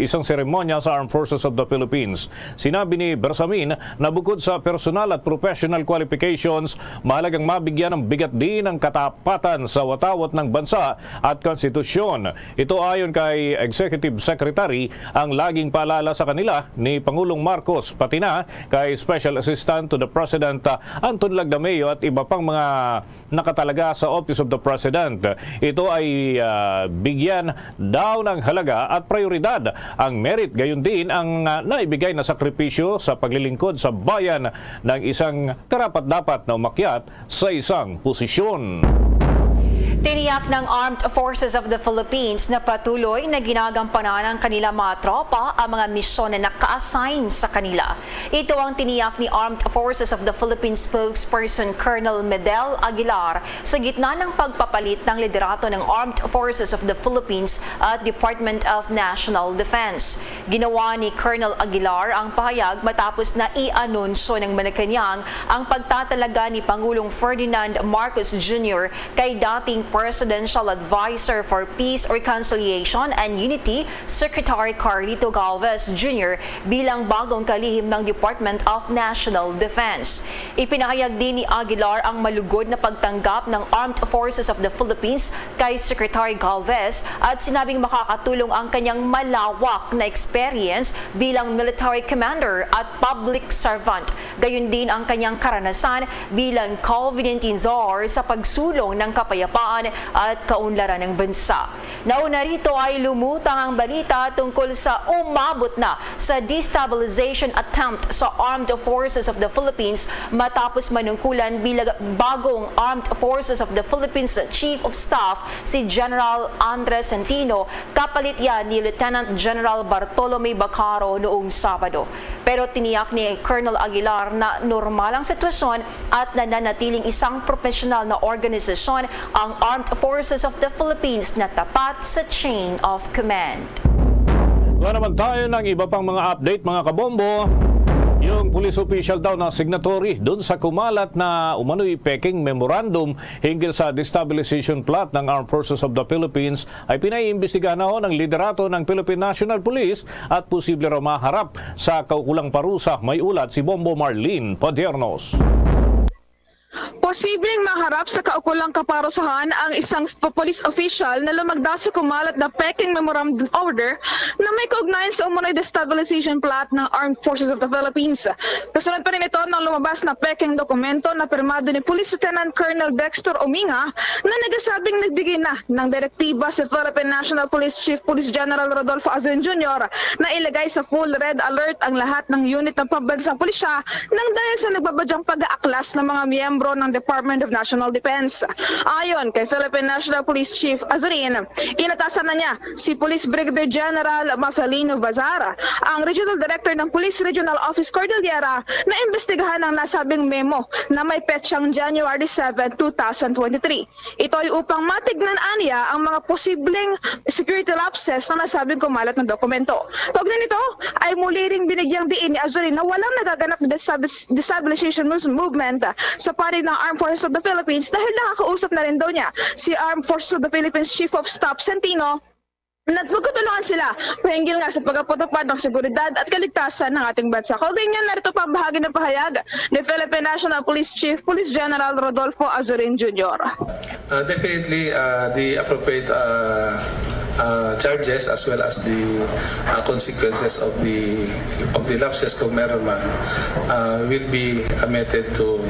isang seremonya sa Armed Forces of the Philippines. Sinabi ni Bersamin na bukod sa personal at professional qualifications, mahalagang mabigyan ng bigat din ang katapatan sa watawat ng bansa at konstitusyon. Ito ayon kay Executive Secretary ang laging paalala sa kanila ni Pangulong Marcos, pati na kay Special Assistant to the President, ah, Anton Lagdameo at iba pang mga nakatalaga sa Office of the President. Ito ay, ah, bigyan daw ng halaga at prioridad ang merit, gayon din ang, ah, naibigay na sakripisyo sa paglilingkod sa bayan ng isang karapat-dapat na umakyat sa isang posisyon. Tiniyak ng Armed Forces of the Philippines na patuloy na ginagampanan ng kanila mga tropa ang mga misyon na naka-assign sa kanila. Ito ang tiniyak ni Armed Forces of the Philippines spokesperson Colonel Medel Aguilar sa gitna ng pagpapalit ng liderato ng Armed Forces of the Philippines at Department of National Defense. Ginawa ni Colonel Aguilar ang pahayag matapos na i-anunsyo ng Malacañang ang pagtatalaga ni Pangulong Ferdinand Marcos Junior kay dating Presidential Advisor for Peace, Reconciliation, and Unity, Secretary Carlito Galvez Junior bilang bagong kalihim ng Department of National Defense. Ipinahayag din ni Aguilar ang malugod na pagtanggap ng Armed Forces of the Philippines kay Secretary Galvez at sinabing makakatulong ang kanyang malawak na experience bilang military commander at public servant, gayon din ang kanyang karanasan bilang COVID nineteen czar sa pagsulong ng kapayapaan at kaunlaran ng bansa. Nauna rito ay lumutang ang balita tungkol sa umabot na sa destabilization attempt sa Armed Forces of the Philippines matapos manungkulan bilang bagong Armed Forces of the Philippines Chief of Staff si General Andres Centino, kapalit yan ni Lieutenant General Bartolome Bacaro noong Sabado. Pero tiniyak ni Colonel Aguilar na normal ang sitwasyon at nananatiling isang profesional na organisasyon ang Armed Forces of the Philippines na tapat sa chain of command. Kuha naman tayo ng iba pang mga update, mga kabombo. Yung police official daw na signatory dun sa kumalat na umano'y peking memorandum hinggil sa destabilization plot ng Armed Forces of the Philippines ay pinaiimbestigahan na ho ng liderato ng Philippine National Police at posible raw maharap sa kaukulang parusa. May ulat si Bombo Marlene Padiernos. Posibleng maharap sa kaukulang kaparusahan ang isang f- police official na lumagda sa kumalat na peking memorandum order na may kaugnayan sa umano'y destabilization plot ng Armed Forces of the Philippines. Kasunod pa rin ito ng lumabas na peking dokumento na pirmado ni Police Lieutenant Colonel Dexter Ominga na nagasabing nagbigay na ng direktiba si Philippine National Police Chief Police General Rodolfo Azurin Junior na ilagay sa full red alert ang lahat ng unit ng pambansang pulisya nang dahil sa nagbabadyang pag-aaklas ng mga miyembro ng Department of National Defense. Ayon kay Philippine National Police Chief Azurin, inatasan na niya si Police Brigadier General Mafelino Bazar, ang Regional Director ng Police Regional Office Cordillera, na imbestigahan ang nasabing memo na may petsang January seven, two thousand twenty-three. Ito ay upang matignan aniya ang mga posibleng security lapses na nasabing kumalat ng dokumento. Kaugnay nito, ay muli ring binigyang diin ni Azurin na walang nagaganap na destabil- destabilization mos- movement sa panig ng Armed Forces of the Philippines dahil nakakausap na rin daw niya si Armed Forces of the Philippines Chief of Staff Centino. Nagpagkatulungan sila pahinggil nga sa pagpatupad ng seguridad at kaligtasan ng ating bansa. Kaugnay niyan, narito pa ang bahagi ng pahayag ni Philippine National Police Chief Police General Rodolfo Azurin Junior. Uh, definitely, uh, the appropriate uh, uh, charges as well as the uh, consequences of the of the lapses, kung meron man, uh, will be meted to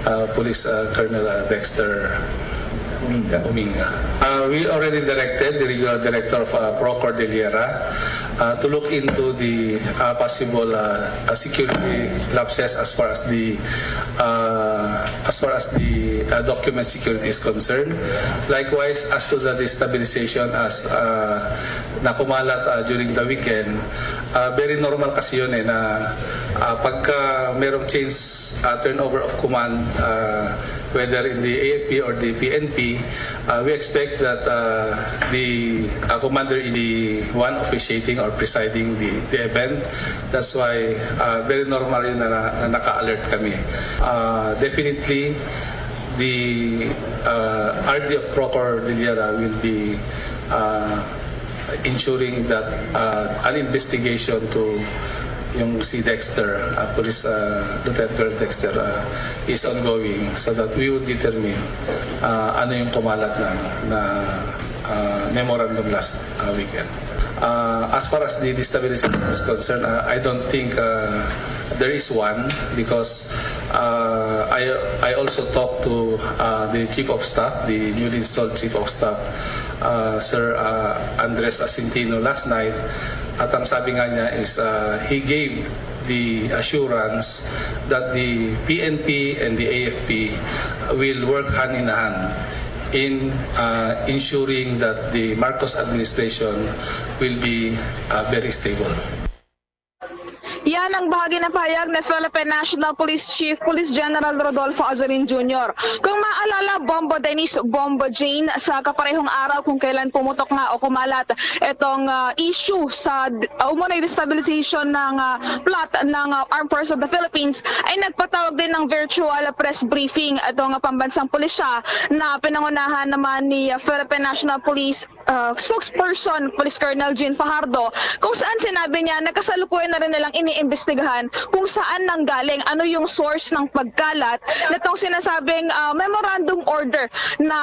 uh, Police uh, Colonel uh, Dexter Uminga. Uh, we already directed the Regional Director of uh, Pro Cordillera uh, to look into the uh, possible uh, uh, security lapses as far as the uh, as far as the uh, document security is concerned. Likewise, as to the destabilization, as uh, nakumalat uh, during the weekend, uh, very normal kasi yun eh na uh, pagka merong change, uh, turnover of command, uh, whether in the A F P or the P N P, uh, we expect that uh, the uh, commander is the one officiating or presiding the, the event. That's why uh, very normal yun na, na naka-alert kami. Uh, definitely, the uh, R D of Pro Cordillera will be uh, ensuring that uh, an investigation to Yung si Dexter, uh, Police, uh, Lieutenant Colonel Dexter, uh, is ongoing so that we would determine, uh, ano yung kumalat na, na, uh, memorandum last, uh, weekend. Uh, as far as the destabilization is concerned, uh, I don't think, uh, there is one because, uh, I, I also talked to, uh, the Chief of Staff, the newly installed Chief of Staff, uh, Sir, uh, Andres Asintino last night. At ang sabi nga niya is, uh, he gave the assurance that the P N P and the A F P will work hand in hand in, uh, ensuring that the Marcos administration will be, uh, very stable. Yan ang bahagi ng pahayag ni Philippine National Police Chief Police General Rodolfo Azorin Junior. Kung maalala, Bombo Dennis, Bombo Jane, sa kaparehong araw kung kailan pumutok nga o kumalat itong, ah, issue sa, ah, umunay destabilization ng, ah, plot ng, ah, Armed Forces of the Philippines, ay nagpatawag din ng virtual press briefing itong, ah, pambansang pulisya na pinangunahan naman ni, ah, Philippine National Police, ah, spokesperson, Police Colonel Jean Fajardo, kung saan sinabi niya na kasalukuyan na rin nilang iniimbestigahan kung saan nanggaling, ano yung source ng pagkalat nitong sinasabing, ah, memorandum order na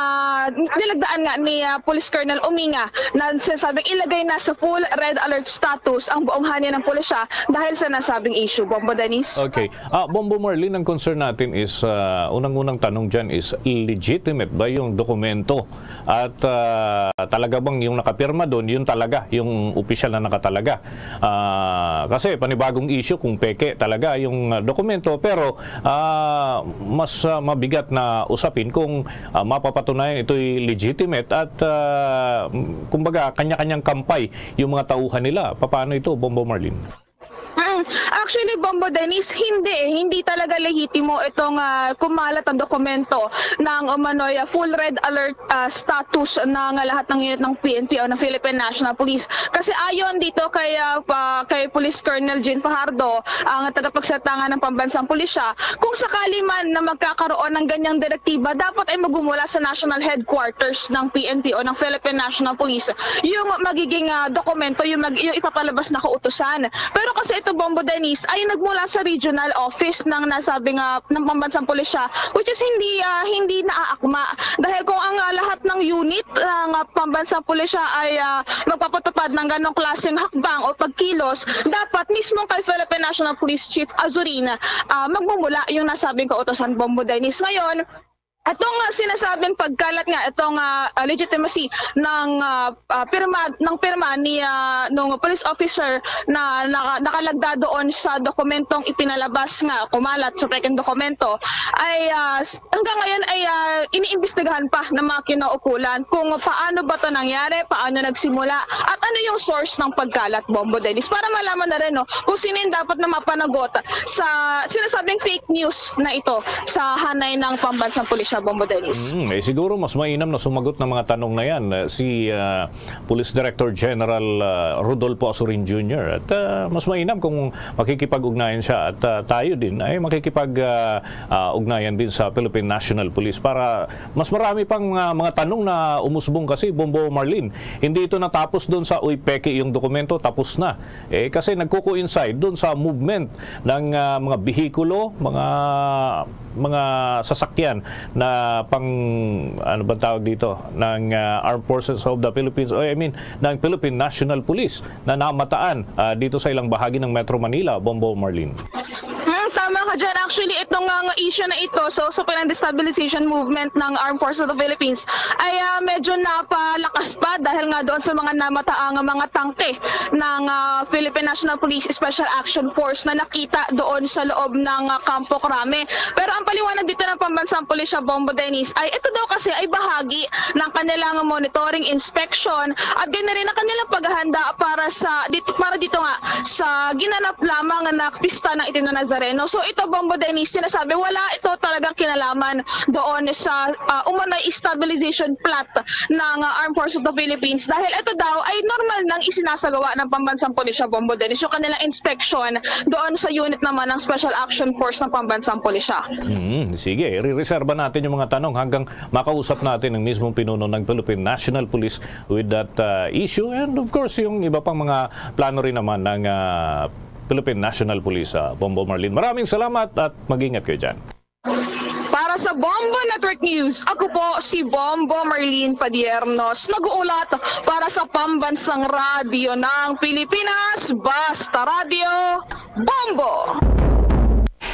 nilagdaan nga ni, ah, Police Colonel Uminga na sinasabing ilagay na sa full red alert status ang buong hanay ng pulisya dahil sa nasabing issue. Bombo Dennis? Okay. Ah, Bombo Marlene, ang concern natin is, ah, unang-unang tanong dyan is, legitimate ba yung dokumento? At, ah, talaga bang yung nakapirma doon, yun talaga, yung opisyal na nakatalaga? Ah, kasi panibagong issue kung peke talaga yung, ah, dokumento, pero, ah, mas, ah, mabigat na usapin kung, ah, mapapatunayan ito'y legitimate at, ah, kumbaga, kanya-kanyang kampay yung mga tauhan nila. Paano ito, Bombo Marlene? Mm. Actually, Bombo Dennis, hindi eh. Hindi talaga lehitimo itong, ah, kumalat ang dokumento ng umano'y, ah, full red alert, ah, status ng lahat ng unit ng P N P o ng Philippine National Police. Kasi ayon dito kay, ah, pa, kay Police Colonel Jean Fajardo, ang tagapagsalita nga ng pambansang pulisya, kung sakali man na magkakaroon ng ganyang direktiba, dapat ay magmumula sa national headquarters ng P N P o ng Philippine National Police yung magiging, ah, dokumento, yung, mag, yung ipapalabas na kautusan. Pero kasi ito, Bombo Dennis, ay nagmula sa regional office ng nasabing, ah, ng pambansang pulisya, which is hindi, ah, hindi naaakma. Dahil kung ang, ah, lahat ng unit ng, ah, pambansang pulisya ay, ah, magpapatupad ng ganong klaseng hakbang o pagkilos, dapat mismo kay Philippine National Police Chief Azurin, ah, magmumula yung nasabing kautusan, Bombo Dennis. Ngayon, itong, ah, sinasabing pagkalat nga itong, ah, ah, legitimacy ng, ah, ah, pirma ng pirma ni, ah, nung police officer na naka, nakalagda doon sa dokumentong ipinalabas nga kumalat sa pekeng dokumento ay, ah, s- hanggang ngayon ay, ah, iniimbestigahan pa ng mga kinaukulan kung paano ba to nangyari, paano nagsimula, at ano yung source ng pagkalat, Bombo Dennis, para malaman na rin, no, kung sino yung dapat na mapanagot sa sinasabing fake news na ito sa hanay ng pambansang pulisya, Bombo Dennis. Mm, eh, siguro mas mainam na sumagot ng mga tanong na yan, eh, si, ah, Police Director General, ah, Rodolfo Azurin Junior. At, ah, mas mainam kung makikipag-ugnayan siya at, ah, tayo din ay makikipag, ah, ah, ugnayan din sa Philippine National Police para mas marami pang, ah, mga tanong na umusbong kasi, Bombo Marlene. Hindi ito natapos doon sa, "Uy, peke yung dokumento, tapos na." Eh, kasi nagko-coincide doon sa movement ng, ah, mga bihikulo, mga, mga sasakyan na pang, ano bang tawag dito, ng, ah, Armed Forces of the Philippines, o I mean, ng Philippine National Police na namataan, ah, dito sa ilang bahagi ng Metro Manila, Bombo Marlene. Hmm, tama ka dyan. Actually, itong, ah, issue na ito, so, so pinang destabilization movement ng Armed Forces of the Philippines, ay, ah, medyo napalakas pa dahil nga doon sa mga namataang mga tangke ng, ah, Philippine National Police Special Action Force na nakita doon sa loob ng, ah, Campo Crame. Pero ang paliwanag dito ng pambansang pulisya, Bombo Dennis, ay ito daw kasi ay bahagi ng kanilang monitoring, inspection, at ganyan rin ang kanilang paghahanda para sa dit- para dito nga sa ginanap lamang na pista ng Itim na Nazareno. So ito, Bombo Dennis, sinasabi wala ito talagang kinalaman doon sa, ah, umano'y stabilization plot ng, ah, Armed Forces of the Philippines dahil ito daw ay normal nang isinasagawa ng pambansang pulisya, Bombo Dennis, yung kanilang inspection doon sa unit naman ng Special Action Force ng pambansang pulisya. Hmm, sige, re-reserva natin yung mga tanong hanggang makausap natin ang mismong pinuno ng Philippine National Police with that, uh, issue. And of course, yung iba pang mga plano rin naman ng, uh, Philippine National Police, ah, Bombo Marlene. Maraming salamat at mag-ingat kayo dyan. Para sa Bombo Network News, ako po si Bombo Marlene Padiernos, nag-uulat para sa Pambansang Radyo ng Pilipinas, Basta Radyo, Bombo!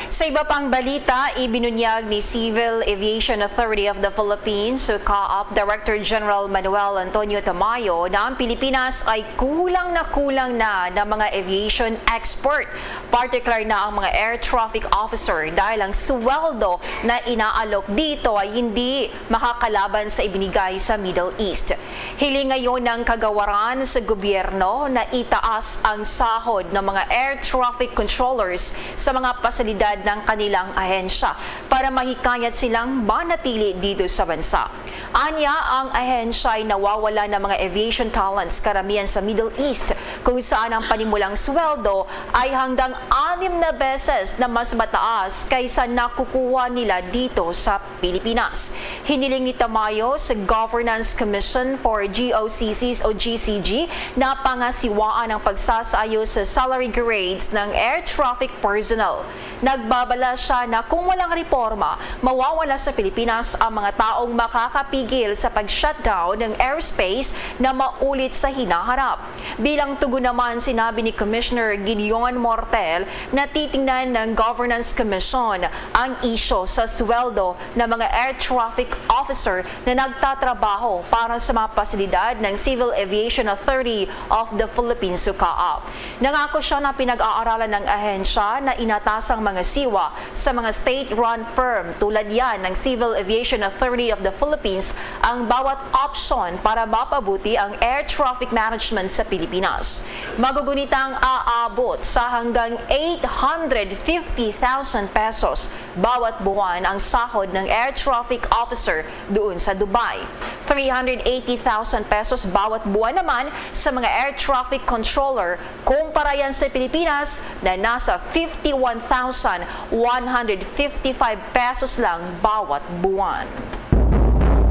Sa iba pang balita, ibinunyag ni Civil Aviation Authority of the Philippines, o CAAP, Director General Manuel Antonio Tamayo na ang Pilipinas ay kulang na kulang na ng mga aviation expert, partikular na ang mga air traffic officer, dahil ang sweldo na inaalok dito ay hindi makakalaban sa ibinigay sa Middle East. Hiling ngayon ng kagawaran sa gobyerno na itaas ang sahod ng mga air traffic controllers sa mga pasilidad ng kanilang ahensya para mahikayat silang manatili dito sa bansa. Anya, ang ahensya ay nawawala ng mga aviation talents, karamihan sa Middle East, kung saan ang panimulang sweldo ay hanggang anim na beses na mas mataas kaysa nakukuha nila dito sa Pilipinas. Hiniling ni Tamayo sa Governance Commission for G O C Cs o G C G na pangasiwaan ang pagsasaayos sa salary grades ng air traffic personnel. Nagbabala siya na kung walang reforma, mawawala sa Pilipinas ang mga taong makakapigil sa pag-shutdown ng airspace na maulit sa hinaharap. Bilang tugon naman, sinabi ni Commissioner Gideon Mortel na titingnan ng Governance Commission ang isyu sa sweldo ng mga air traffic officer na nagtatrabaho para sa mga pasilidad ng Civil Aviation Authority of the Philippines o CAAP. Nangako siya na pinag-aaralan ng ahensya na inatasang mga siwa sa mga state-run firm tulad yan ng Civil Aviation Authority of the Philippines ang bawat option para mapabuti ang air traffic management sa Pilipinas. Magugunitang aabot sa hanggang eight hundred fifty thousand pesos bawat buwan ang sahod ng air traffic officer doon sa Dubai, three hundred eighty thousand pesos bawat buwan naman sa mga air traffic controller, kumpara yan sa Pilipinas na nasa fifty-one thousand one hundred fifty-five pesos lang bawat buwan.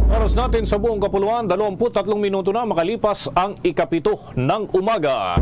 Oras natin sa buong kapuluan, dalawampu't tatlong minuto na makalipas ang ikapito ng umaga.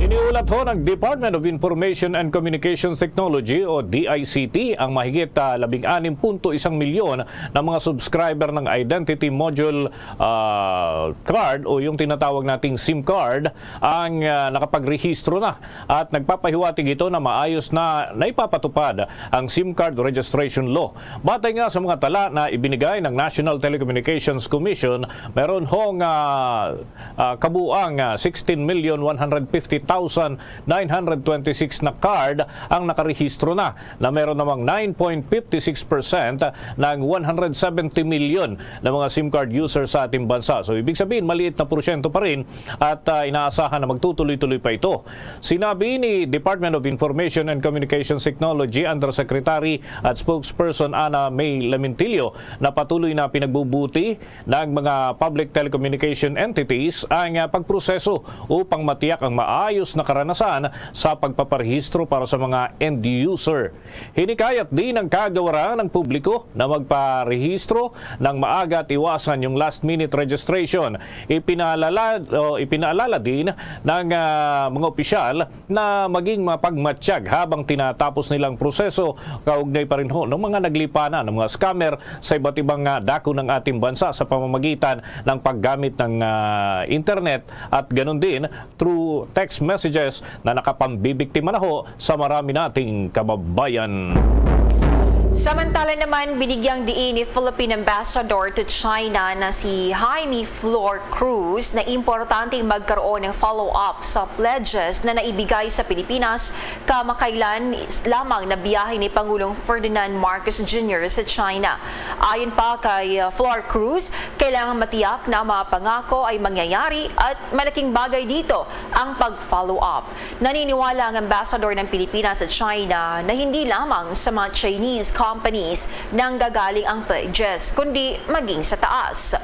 Iniulat ho ng Department of Information and Communications Technology o D I C T ang mahigit, ah, labing anim punto isang milyon na mga subscriber ng Identity Module, ah, card o yung tinatawag nating SIM card ang, ah, nakapagrehistro na at nagpapahiwatig ito na maayos na naipapatupad ang SIM card registration law. Batay nga sa mga tala na ibinigay ng National Telecommunications Commission, meron hong, ah, ah, kabuang, ah, sixteen million one hundred fifty thousand nine hundred twenty-six na card ang nakarehistro na, na meron namang nine point fifty six percent ng one hundred seventy million na mga SIM card users sa ating bansa. So, ibig sabihin, maliit na porsyento pa rin at, ah, inaasahan na magtutuloy-tuloy pa ito. Sinabi ni Department of Information and Communications Technology Undersecretary at Spokesperson Ana May Lementillo na patuloy na pinagbubuti ng mga public telecommunication entities ang, ah, pagproseso upang matiyak ang maayos na karanasan sa pagpaparehistro para sa mga end user. Hinikayat din ang kagawaran ng publiko na magparehistro ng maaga at iwasan yung last-minute registration. Ipinaalala, o ipinaalala din ng, ah, mga opisyal na maging mapagmatsyag habang tinatapos nilang proseso, kaugnay pa rin ho ng mga naglipanan ng mga scammer sa iba't ibang, ah, dako ng ating bansa sa pamamagitan ng paggamit ng, ah, internet at ganun din through text messages na nakapambibiktima na ho sa marami nating kababayan. Samantala naman, binigyang diin ni Philippine Ambassador to China na si Jaime Flor Cruz na importante ang magkaroon ng follow-up sa pledges na naibigay sa Pilipinas kamakailan lamang na biyahe ni Pangulong Ferdinand Marcos Junior sa China. Ayon pa kay, uh, Flor Cruz, kailangan matiyak na ang mga pangako ay mangyayari at malaking bagay dito ang pag-follow up. Naniniwala ang ambassador ng Pilipinas sa China na hindi lamang sa mga Chinese companies nanggagaling ang pledges, kundi maging sa taas.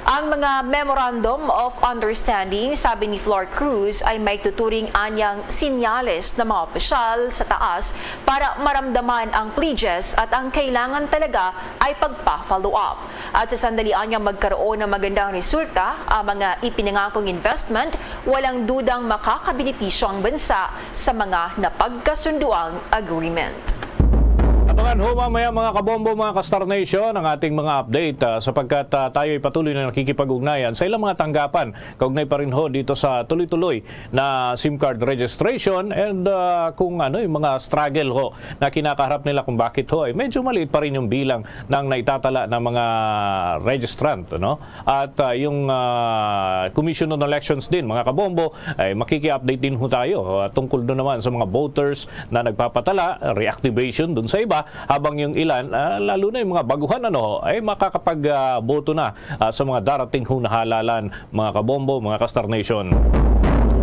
Ang mga Memorandum of Understanding, sabi ni Flor Cruz, ay may tuturing anyang sinyales ng mga opisyal sa taas para maramdaman ang pledges at ang kailangan talaga ay pagpa-follow up. At sa sandali anyang magkaroon ng magandang resulta ang mga ipinangakong investment, walang dudang makakabenepisyo ang bansa sa mga napagkasunduang agreement. Abangan ho mamaya, mga kabombo, mga ka-Star Nation, ang ating mga update, ah, sapagkat, ah, tayo'y patuloy na nakikipag-ugnayan sa ilang mga tanggapan kaugnay pa rin ho dito sa tuloy-tuloy na SIM card registration and, ah, kung ano yung mga struggle ho na kinakaharap nila, kung bakit ho ay medyo maliit pa rin yung bilang ng naitatala ng mga registrant, no? At, ah, yung, ah, Commission on Elections din, mga kabombo, ay makiki-update din ho tayo, ah, tungkol doon naman sa mga voters na nagpapatala, reactivation doon sa iba, habang yung ilan, ah, lalo na yung mga baguhan, ano, ay makakapag, ah, boto na, ah, sa mga darating hong halalan, mga kabombo, mga ka-Star Nation.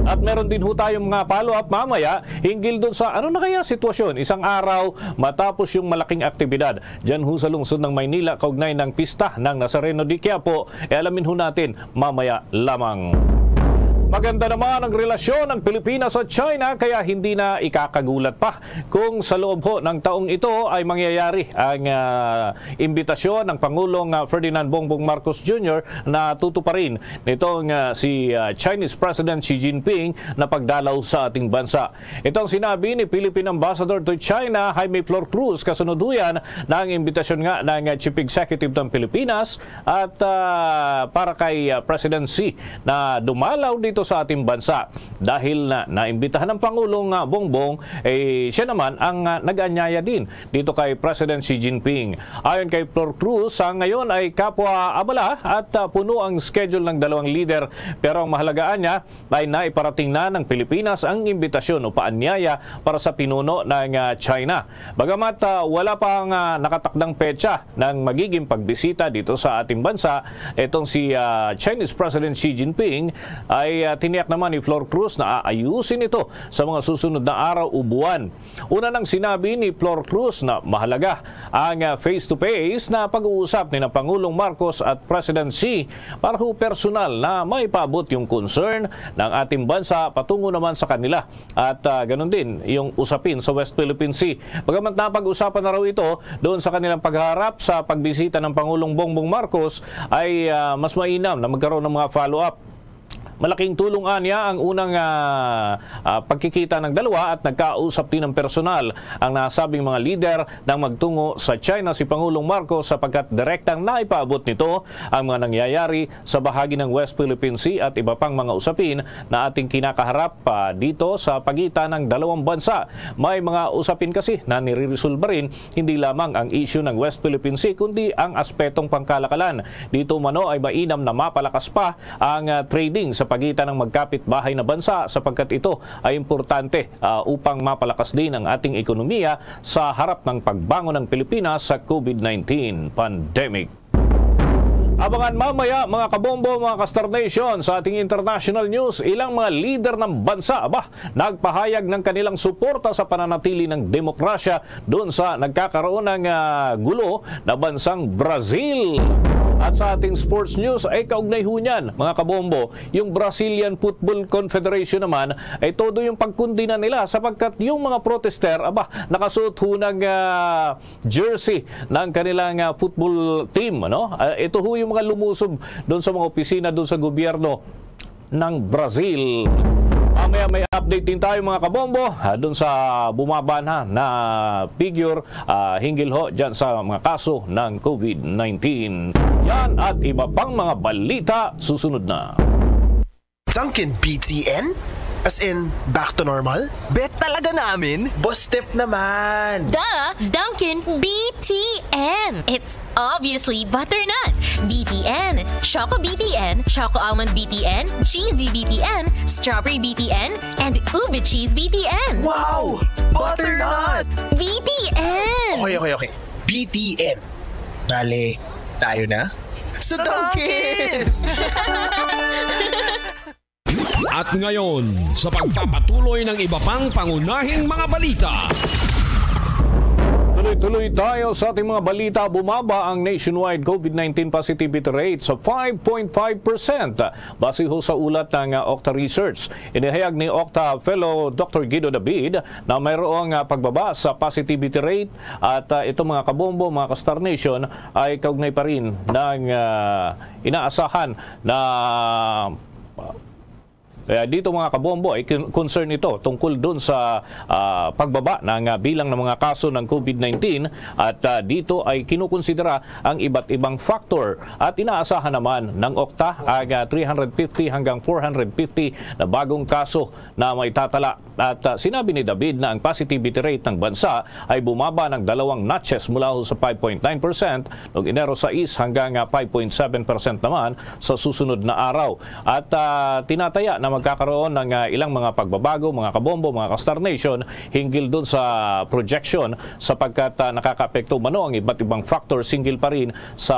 At meron din ho tayong mga follow-up mamaya hinggil doon sa ano na kaya sitwasyon isang araw matapos yung malaking aktibidad dyan ho sa lungsod ng Maynila kaugnay ng pista ng Nazareno de Quiapo. E, alamin ho natin mamaya lamang. Maganda naman ang relasyon ng Pilipinas at China, kaya hindi na ikakagulat pa kung sa loob ho ng taong ito ay mangyayari ang, ah, imbitasyon ng Pangulong, ah, Ferdinand Bongbong Marcos Junior na tutuparin nitong, ah, si, ah, Chinese President Xi Jinping na pagdalaw sa ating bansa. Ito ang sinabi ni Philippine Ambassador to China, Jaime Flor Cruz, kasunod ho yan ng imbitasyon nga ng, ah, Chief Executive ng Pilipinas at, ah, para kay, ah, President Xi na dumalaw dito sa ating bansa. Dahil na naimbitahan ng Pangulong, ah, Bongbong, eh, siya naman ang, ah, nag-anyaya din dito kay President Xi Jinping. Ayon kay Flor Cruz, sa ngayon ay kapwa abala at, ah, puno ang schedule ng dalawang lider, pero ang mahalagaan niya ay naiparating na ng Pilipinas ang imbitasyon o paanyaya para sa pinuno ng, ah, China. Bagamat, ah, wala pa ang, ah, nakatakdang petsa ng magiging pagbisita dito sa ating bansa, itong si, ah, Chinese President Xi Jinping ay, ah, tiniyak naman ni Flor Cruz na aayusin ito sa mga susunod na araw o buwan. Una nang sinabi ni Flor Cruz na mahalaga ang, ah, face-to-face na pag-uusap ni na Pangulong Marcos at President Xi para ho personal na maipaabot yung concern ng ating bansa patungo naman sa kanila. At, ah, ganun din yung usapin sa West Philippine Sea. Bagamat napag-usapan na raw ito doon sa kanilang pagharap sa pagbisita ng Pangulong Bongbong Marcos, ay, ah, mas mainam na magkaroon ng mga follow-up. Malaking tulong anya ang unang, ah, ah, pagkikita ng dalawa at nagkausap din ng personal ang nasabing mga lider nang magtungo sa China si Pangulong Marcos, sapagkat direktang naipaabot nito ang mga nangyayari sa bahagi ng West Philippine Sea at iba pang mga usapin na ating kinakaharap pa dito sa pagitan ng dalawang bansa. May mga usapin kasi na niriresolba rin hindi lamang ang isyu ng West Philippine Sea, kundi ang aspetong pangkalakalan. Dito umano ay mainam na mapalakas pa ang, ah, trading sa pagitan ng magkapit-bahay na bansa, sapagkat ito ay importante, ah, upang mapalakas din ang ating ekonomiya sa harap ng pagbangon ng Pilipinas sa COVID nineteen pandemic. Abangan mamaya, mga kabombo, mga ka-Star Nation, sa ating international news, ilang mga lider ng bansa, aba, nagpahayag ng kanilang suporta sa pananatili ng demokrasya doon sa nagkakaroon ng, ah, gulo na bansang Brazil. At sa ating sports news ay kaugnay ho niyan, mga kabombo, yung Brazilian Football Confederation naman ay todo yung pagkundina nila, sapagkat yung mga protester, aba, nakasuot ho ng, ah, jersey ng kanilang, ah, football team, ano? Ah, ito ho yung mga lumusob doon sa mga opisina doon sa gobyerno ng Brazil. Mamaya may update din tayo, mga kabombo, ah, doon sa bumaba na na figure, ah, hinggil ho dyan sa mga kaso ng COVID nineteen. Yan at iba pang mga balita susunod na. Dunkin B T N? As in, back to normal? Bet talaga namin? Boss Step naman! The Dunkin B T N. It's obviously butternut. B T N, Choco B T N, Choco Almond B T N, Cheesy B T N, Strawberry B T N, and Ube Cheese B T N. Wow! Butternut! B T N! Okay, okay, okay. B T N. Bale, tayo na? Sa Dunkin! At ngayon, sa pagpapatuloy ng iba pang pangunahing mga balita. Tuloy-tuloy tayo sa ating mga balita. Bumaba ang nationwide COVID nineteen positivity rate sa five point five percent, base ho sa ulat ng, ah, Okta Research. Inihayag ni Okta Fellow Doctor Guido David na mayroong, ah, pagbaba sa positivity rate at, ah, itong mga kabombo, mga ka-Star Nation, ay kaugnay pa rin ng, ah, inaasahan na, ah, kaya dito, mga kabombo, ay con-, concern ito tungkol dun sa, ah, pagbaba ng, ah, bilang ng mga kaso ng COVID nineteen at, ah, dito ay kinukonsidera ang iba't ibang factor at inaasahan naman ng Okta ang, ah, three hundred fifty hanggang four hundred fifty na bagong kaso na maitatala. At, ah, sinabi ni David na ang positivity rate ng bansa ay bumaba ng dalawang notches mula ho sa five point nine percent noong Enero sais hanggang, ah, five point seven percent naman sa susunod na araw. At, ah, tinataya na magkakaroon ng, ah, ilang mga pagbabago, mga kabombo, mga ka-Star Nation, hinggil dun sa projection, sapagkat, ah, nakakaapekto umano ang iba't ibang factors hinggil pa rin sa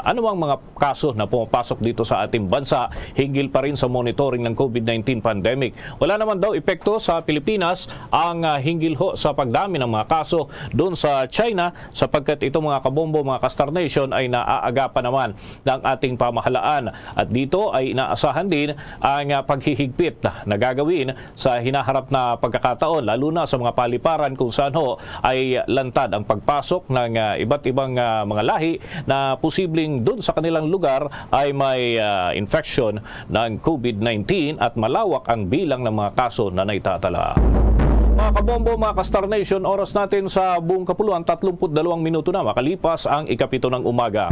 anumang mga kaso na pumapasok dito sa ating bansa hinggil pa rin sa monitoring ng COVID nineteen pandemic. Wala naman daw epekto sa Pilipinas ang, ah, hinggil ho sa pagdami ng mga kaso doon sa China, sapagkat itong mga kabombo, mga ka-Star Nation, ay naaagapan naman ng ating pamahalaan. At dito ay inaasahan din ang, ah, paghihigpit na gagawin sa hinaharap na pagkakataon, lalo na sa mga paliparan kung saan ho ay lantad ang pagpasok ng, ah, iba't ibang, ah, mga lahi na posibleng dun sa kanilang lugar ay may, ah, infection ng COVID nineteen at malawak ang bilang ng mga kaso na naitatala. Mga kabombo, mga ka-Star Nation, oras natin sa buong kapuluan, tatlumpu't dalawang minuto na makalipas ang ikapito ng umaga.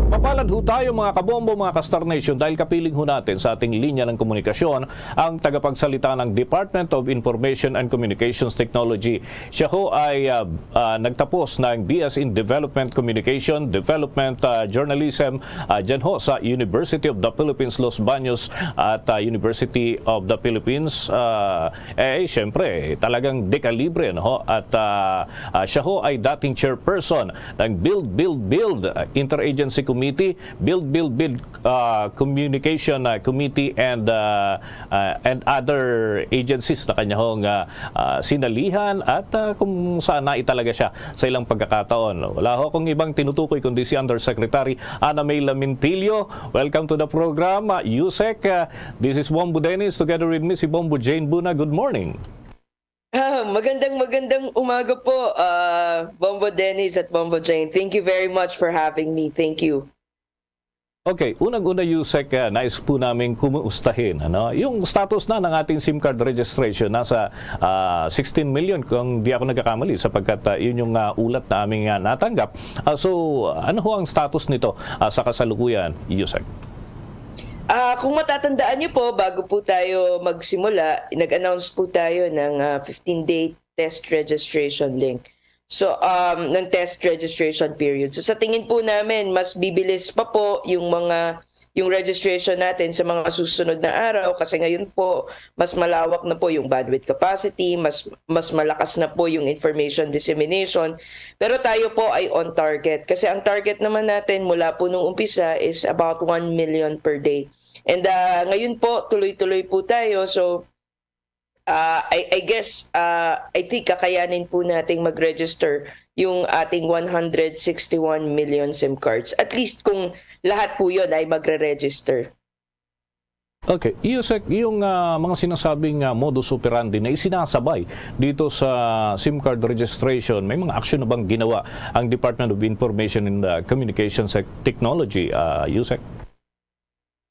Mapalad ho tayo, mga kabombo, mga ka-Star Nation, dahil kapiling ho natin sa ating linya ng komunikasyon ang tagapagsalita ng Department of Information and Communications Technology. Siya ho ay, ah, ah, nagtapos ng B S in Development Communication, Development, ah, Journalism, ah, dyan ho sa University of the Philippines Los Baños at, ah, University of the Philippines. Ah, eh, siyempre, talagang dekalibre, no? At, ah, ah, siya ho ay dating chairperson ng Build, Build, Build, ah, Interagency Committee, Build, Build, Build, ah, Communication, ah, Committee and, ah, ah, and other agencies na kanya hong, ah, ah, sinalihan at, ah, kung saan na italaga siya sa ilang pagkakataon. Wala ho akong ibang tinutukoy kundi si Undersecretary Ana May Lamintillo. Welcome to the program, ah, Yusek. Ah, this is Bombo Dennis, together with me si Bombo Jane Buna. Good morning. Ah, magandang, magandang umaga po, ah, Bombo Dennis at Bombo Jane. Thank you very much for having me. Thank you. Okay, unang-una, Yusek, ah, nais po namin kumustahin, ano, yung status na ng ating SIM card registration. Nasa, ah, sixteen million, kung di ako nagkakamali, sapagkat, ah, yun yung, ah, ulat na aming, ah, natanggap. Ah, so, ano ho ang status nito, ah, sa kasalukuyan, Yusek? Ah, kung matatandaan niyo po, bago po tayo magsimula, nag-announce po tayo ng, ah, fifteen-day test registration link. So, um, ng test registration period. So, sa tingin po namin, mas bibilis pa po yung mga, yung registration natin sa mga susunod na araw kasi ngayon po, mas malawak na po yung bandwidth capacity, mas, mas malakas na po yung information dissemination. Pero tayo po ay on target kasi ang target naman natin mula po nung umpisa is about one million per day. And, ah, ngayon po, tuloy-tuloy po tayo. So, ah, I, I guess, ah, I think kakayanin po nating mag-register yung ating one hundred sixty-one million SIM cards. At least kung lahat po yun ay magre-register. Okay, Yusek, yung, ah, mga sinasabing, ah, modus operandi na isinasabay dito sa SIM card registration, may mga aksyon na bang ginawa ang Department of Information and, ah, Communications Technology, ah, Yusek?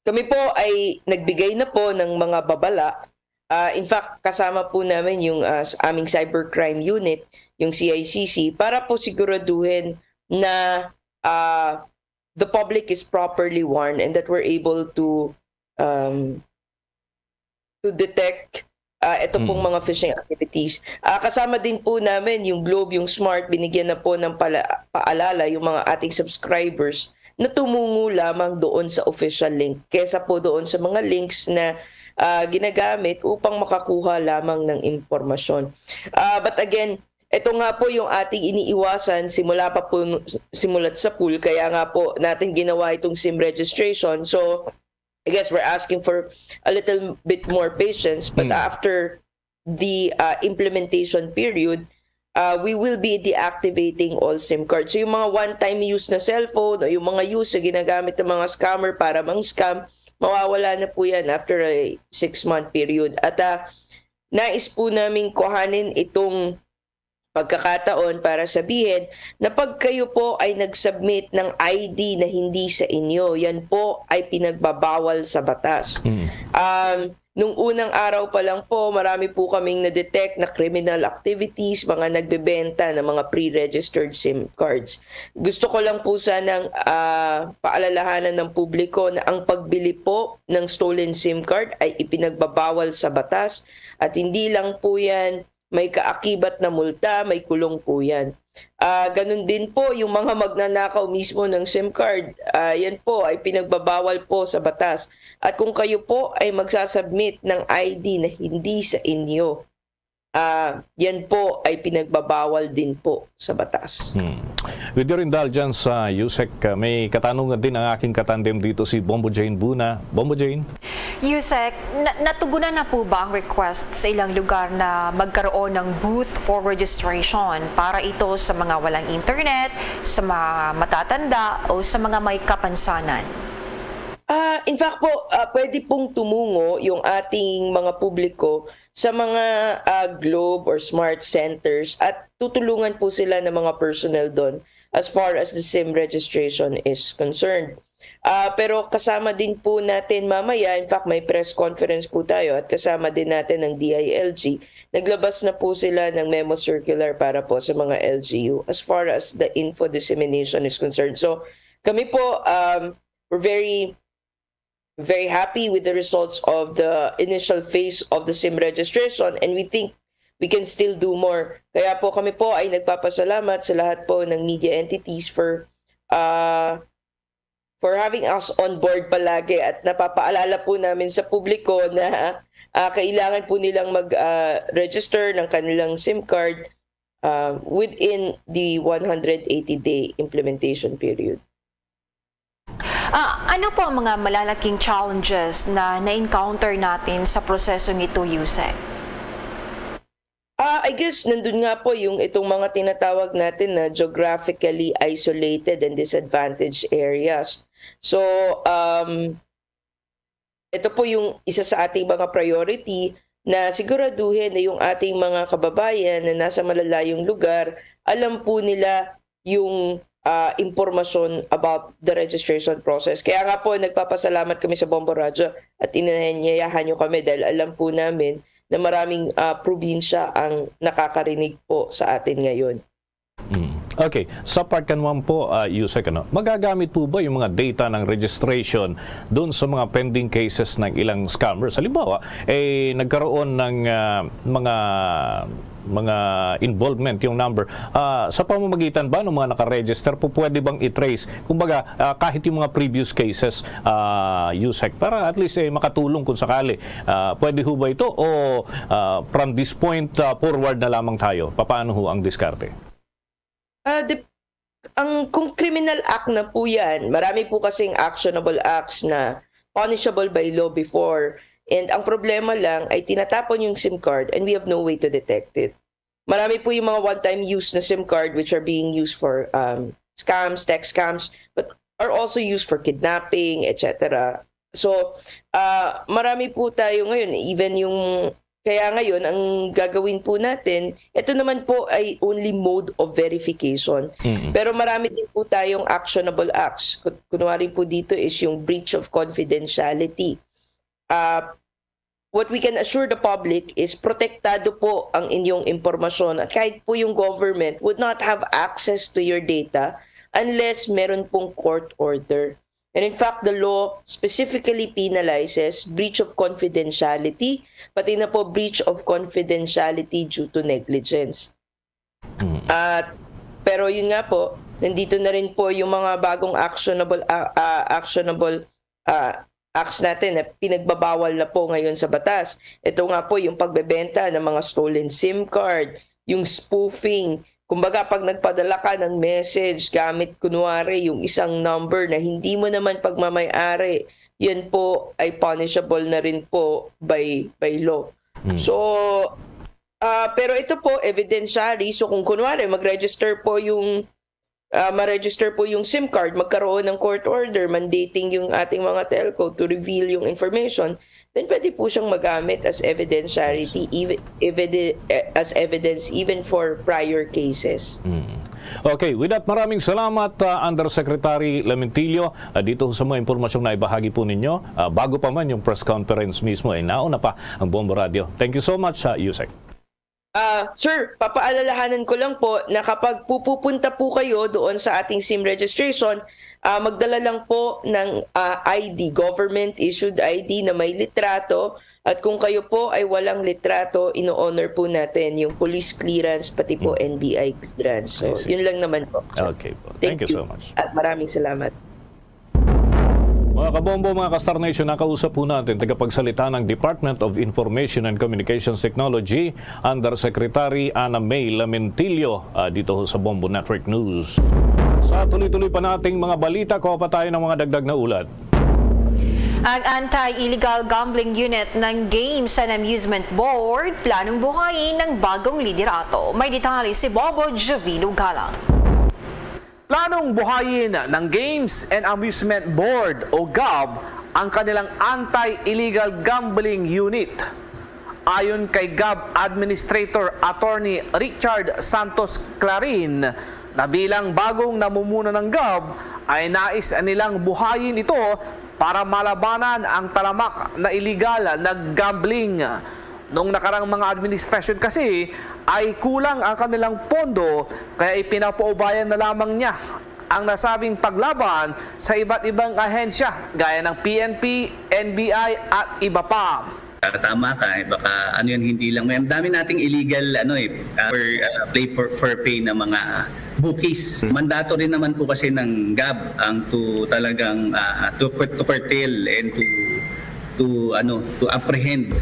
Kami po ay nagbigay na po ng mga babala. Ah, in fact, kasama po namin yung, ah, s-, aming cybercrime unit, yung C I C C, para po siguraduhin na, ah, the public is properly warned and that we're able to, um, to detect, ah, ito pong Mm. mga phishing activities. Ah, kasama din po namin yung Globe, yung Smart, binigyan na po ng pala-, paalala yung mga ating subscribers na tumungo lamang doon sa official link kesa po doon sa mga links na, ah, ginagamit upang makakuha lamang ng impormasyon. Ah, but again, ito nga po yung ating iniiwasan simula pa po, simulat sa pool, kaya nga po natin ginawa itong SIM registration. So, I guess we're asking for a little bit more patience, but Mm. after the, uh, implementation period, uh, we will be deactivating all SIM cards. So yung mga one-time use na cellphone o yung mga use na ginagamit ng mga scammer para mang-scam, mawawala na po yan after a six-month period. At uh, nais po namin kuhanin itong pagkakataon para sabihin na pag kayo po ay nag-submit ng I D na hindi sa inyo, yan po ay pinagbabawal sa batas. Mm. Um, nung unang araw pa lang po, marami po kaming na-detect na criminal activities, mga nagbebenta ng mga pre-registered SIM cards. Gusto ko lang po sanang uh, paalalahanan ng publiko na ang pagbili po ng stolen SIM card ay ipinagbabawal sa batas at hindi lang po yan may kaakibat na multa, may kulong po yan. Uh, ganun din po yung mga magnanakaw mismo ng SIM card. Uh, yan po ay pinagbabawal po sa batas. At kung kayo po ay magsasubmit ng I D na hindi sa inyo, uh, yan po ay pinagbabawal din po sa batas. Hmm. With your indulgence, uh, Yusek, uh, may katanungan din ang aking katandem dito, si Bombo Jane Buna. Bombo Jane? Yusek, na- natugunan na po ba ang request sa ilang lugar na magkaroon ng booth for registration para ito sa mga walang internet, sa mga matatanda o sa mga may kapansanan? Ah, in fact po, ah, pwede pong tumungo yung ating mga publiko sa mga ah, Globe or Smart Centers at tutulungan po sila ng mga personnel doon as far as the SIM registration is concerned. Ah, pero kasama din po natin mamaya, in fact may press conference po tayo at kasama din natin ang D I L G. Naglabas na po sila ng memo circular para po sa mga L G U as far as the info dissemination is concerned. So kami po, um, we're very, very happy with the results of the initial phase of the SIM registration and we think we can still do more. Kaya po kami po ay nagpapasalamat sa lahat po ng media entities for uh, for having us on board palagi at napapaalala po namin sa publiko na uh, kailangan po nilang mag-register uh, ng kanilang SIM card uh, within the one hundred eighty day implementation period. Uh, ano po ang mga malalaking challenges na na-encounter natin sa proseso nito, Yusek? Ah, I guess nandun nga po yung itong mga tinatawag natin na geographically isolated and disadvantaged areas. So, um, ito po yung isa sa ating mga priority na siguraduhin na yung ating mga kababayan na nasa malalayong lugar, alam po nila yung uh, impormasyon about the registration process. Kaya nga po, nagpapasalamat kami sa Bombo Radyo at inanyayahan nyo kami dahil alam po namin na maraming uh, probinsya ang nakakarinig po sa atin ngayon. Mm. Okay, sa part ka naman po, uh, Yusek, ano, magagamit po ba yung mga data ng registration doon sa mga pending cases ng ilang scammers? Halimbawa, eh, nagkaroon ng uh, mga mga involvement yung number uh, sa pamamagitan ba ng mga nakaregister po pwede bang i-trace kumbaga uh, kahit yung mga previous cases uh, Yusek para at least eh, makatulong kung sakali uh, pwede ho ba ito o uh, from this point uh, forward na lamang tayo paano ho ang diskarte? Uh, the, ang kung criminal act na po yan, marami po kasing actionable acts na punishable by law before. And ang problema lang ay tinatapon yung SIM card and we have no way to detect it. Marami po yung mga one-time use na SIM card which are being used for um, scams, tech scams, but are also used for kidnapping, et cetera. So, uh, marami po tayo ngayon, even yung kaya ngayon, ang gagawin po natin, ito naman po ay only mode of verification. Mm-hmm. Pero marami din po tayong actionable acts. Kunwari po dito is yung breach of confidentiality. Uh, what we can assure the public is protektado po ang inyong impormasyon at kahit po yung government would not have access to your data unless meron pong court order. And in fact, the law specifically penalizes breach of confidentiality, pati na po breach of confidentiality due to negligence. Mm. At pero yun nga po, nandito na rin po yung mga bagong actionable uh, uh, actionable uh, acts natin na pinagbabawal na po ngayon sa batas. Ito nga po yung pagbebenta ng mga stolen SIM card, yung spoofing, Kumbaga, pag nagpadala ka ng message gamit kunwari yung isang number na hindi mo naman pagmamay-ari, yan po ay punishable na rin po by by law. Hmm. So, Ah, pero ito po, evidentiary. So kung kunwari, mag-register po yung, ah, ma-register po yung SIM card, magkaroon ng court order mandating yung ating mga telco to reveal yung information, then pwede po siyang magamit as evidentiary, even, evide-, eh, as evidence even for prior cases. Mm. Okay, with that, maraming salamat, ah, Undersecretary Lementillo, ah, dito sa mga impormasyong naibahagi po ninyo. Ah, bago pa man yung press conference mismo, eh, nauna pa ang Bombo Radio. Thank you so much, ah, Yusek. Ah, sir, papaalalahanan ko lang po na kapag pupunta po kayo doon sa ating SIM registration, ah, magdala lang po ng, ah, I D, government-issued I D na may litrato. At kung kayo po ay walang litrato, ino-honor po natin yung police clearance, pati po Mm. N B I clearance. So, I see. Yun lang naman po, sir. Okay po. Thank Thank you you. so much. At maraming salamat. Mga kabombo, mga ka-Star Nation, nakausap po natin tagapagsalita ng Department of Information and Communications Technology, Undersecretary Ana May Lamentillo, ah, dito ho sa Bombo Network News. Sa tuloy-tuloy pa nating mga balita, kuha pa tayo ng mga dagdag na ulat. Ang Anti-Illegal Gambling Unit ng Games and Amusement Board planong buhayin ng bagong liderato. May detalye si Bobo Jovino Galang. Planong buhayin ng Games and Amusement Board o gab ang kanilang Anti-Illegal Gambling Unit. Ayon kay gab Administrator Attorney Richard Santos Clarin, na bilang bagong namumuno ng gab ay nais nilang buhayin ito para malabanan ang talamak na illegal na gambling. Noong nakarang mga administrasyon kasi ay kulang ang kanilang pondo, kaya ipinapaubayan na lamang niya ang nasabing paglaban sa iba't ibang ahensya gaya ng P N P, N B I at iba pa. Ah, tama ka, eh, baka ano yan, hindi lang. May, ang dami nating illegal, ano, eh, ah, for, ah, play for, for pay na mga bookies. Hmm. Mandato rin naman po kasi ng gab ang to talagang, ah, to cur-, to curtail and to, to, ano, to apprehend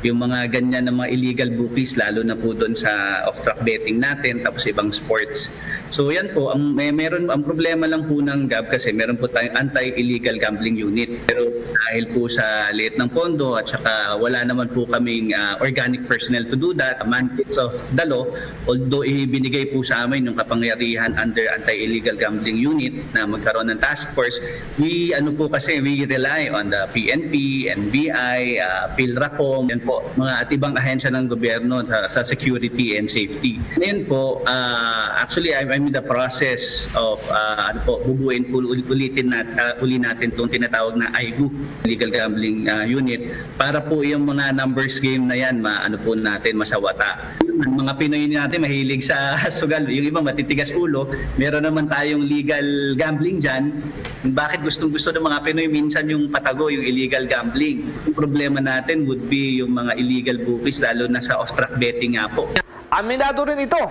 yung mga ganyan na mga illegal bookies, lalo na po doon sa off-track betting natin, tapos ibang sports. So yan po, ang, may, meron, ang problema lang po ng gab kasi meron po tayong anti-illegal gambling unit. Pero dahil po sa liit ng pondo at saka wala naman po kaming, ah, organic personnel to do that, mandates of the law, although ibinigay po sa amin yung kapangyarihan under anti-illegal gambling unit na magkaroon ng task force, we, ano po kasi, we rely on the P N P, N B I, ah, PhilRACOM, yan po, mga at ibang ahensya ng gobyerno sa, sa security and safety. Ngayon po, ah, actually, I'm, I'm in the process of, ah, ano po, bubuin po ul-, ulitin nat-, ah, uli natin itong tinatawag na AIGU, Illegal Gambling, ah, Unit, para po yung mga numbers game na yan, ma-, ano po natin, masawata. Ang mga Pinoy natin mahilig sa sugal, yung iba matitigas ulo, meron naman tayong legal gambling dyan. Bakit gustong-gusto ng mga Pinoy minsan yung patago, yung illegal gambling? Ang problema natin would be yung mga illegal bookies, lalo na sa off-track betting nga po. Aminado rin ito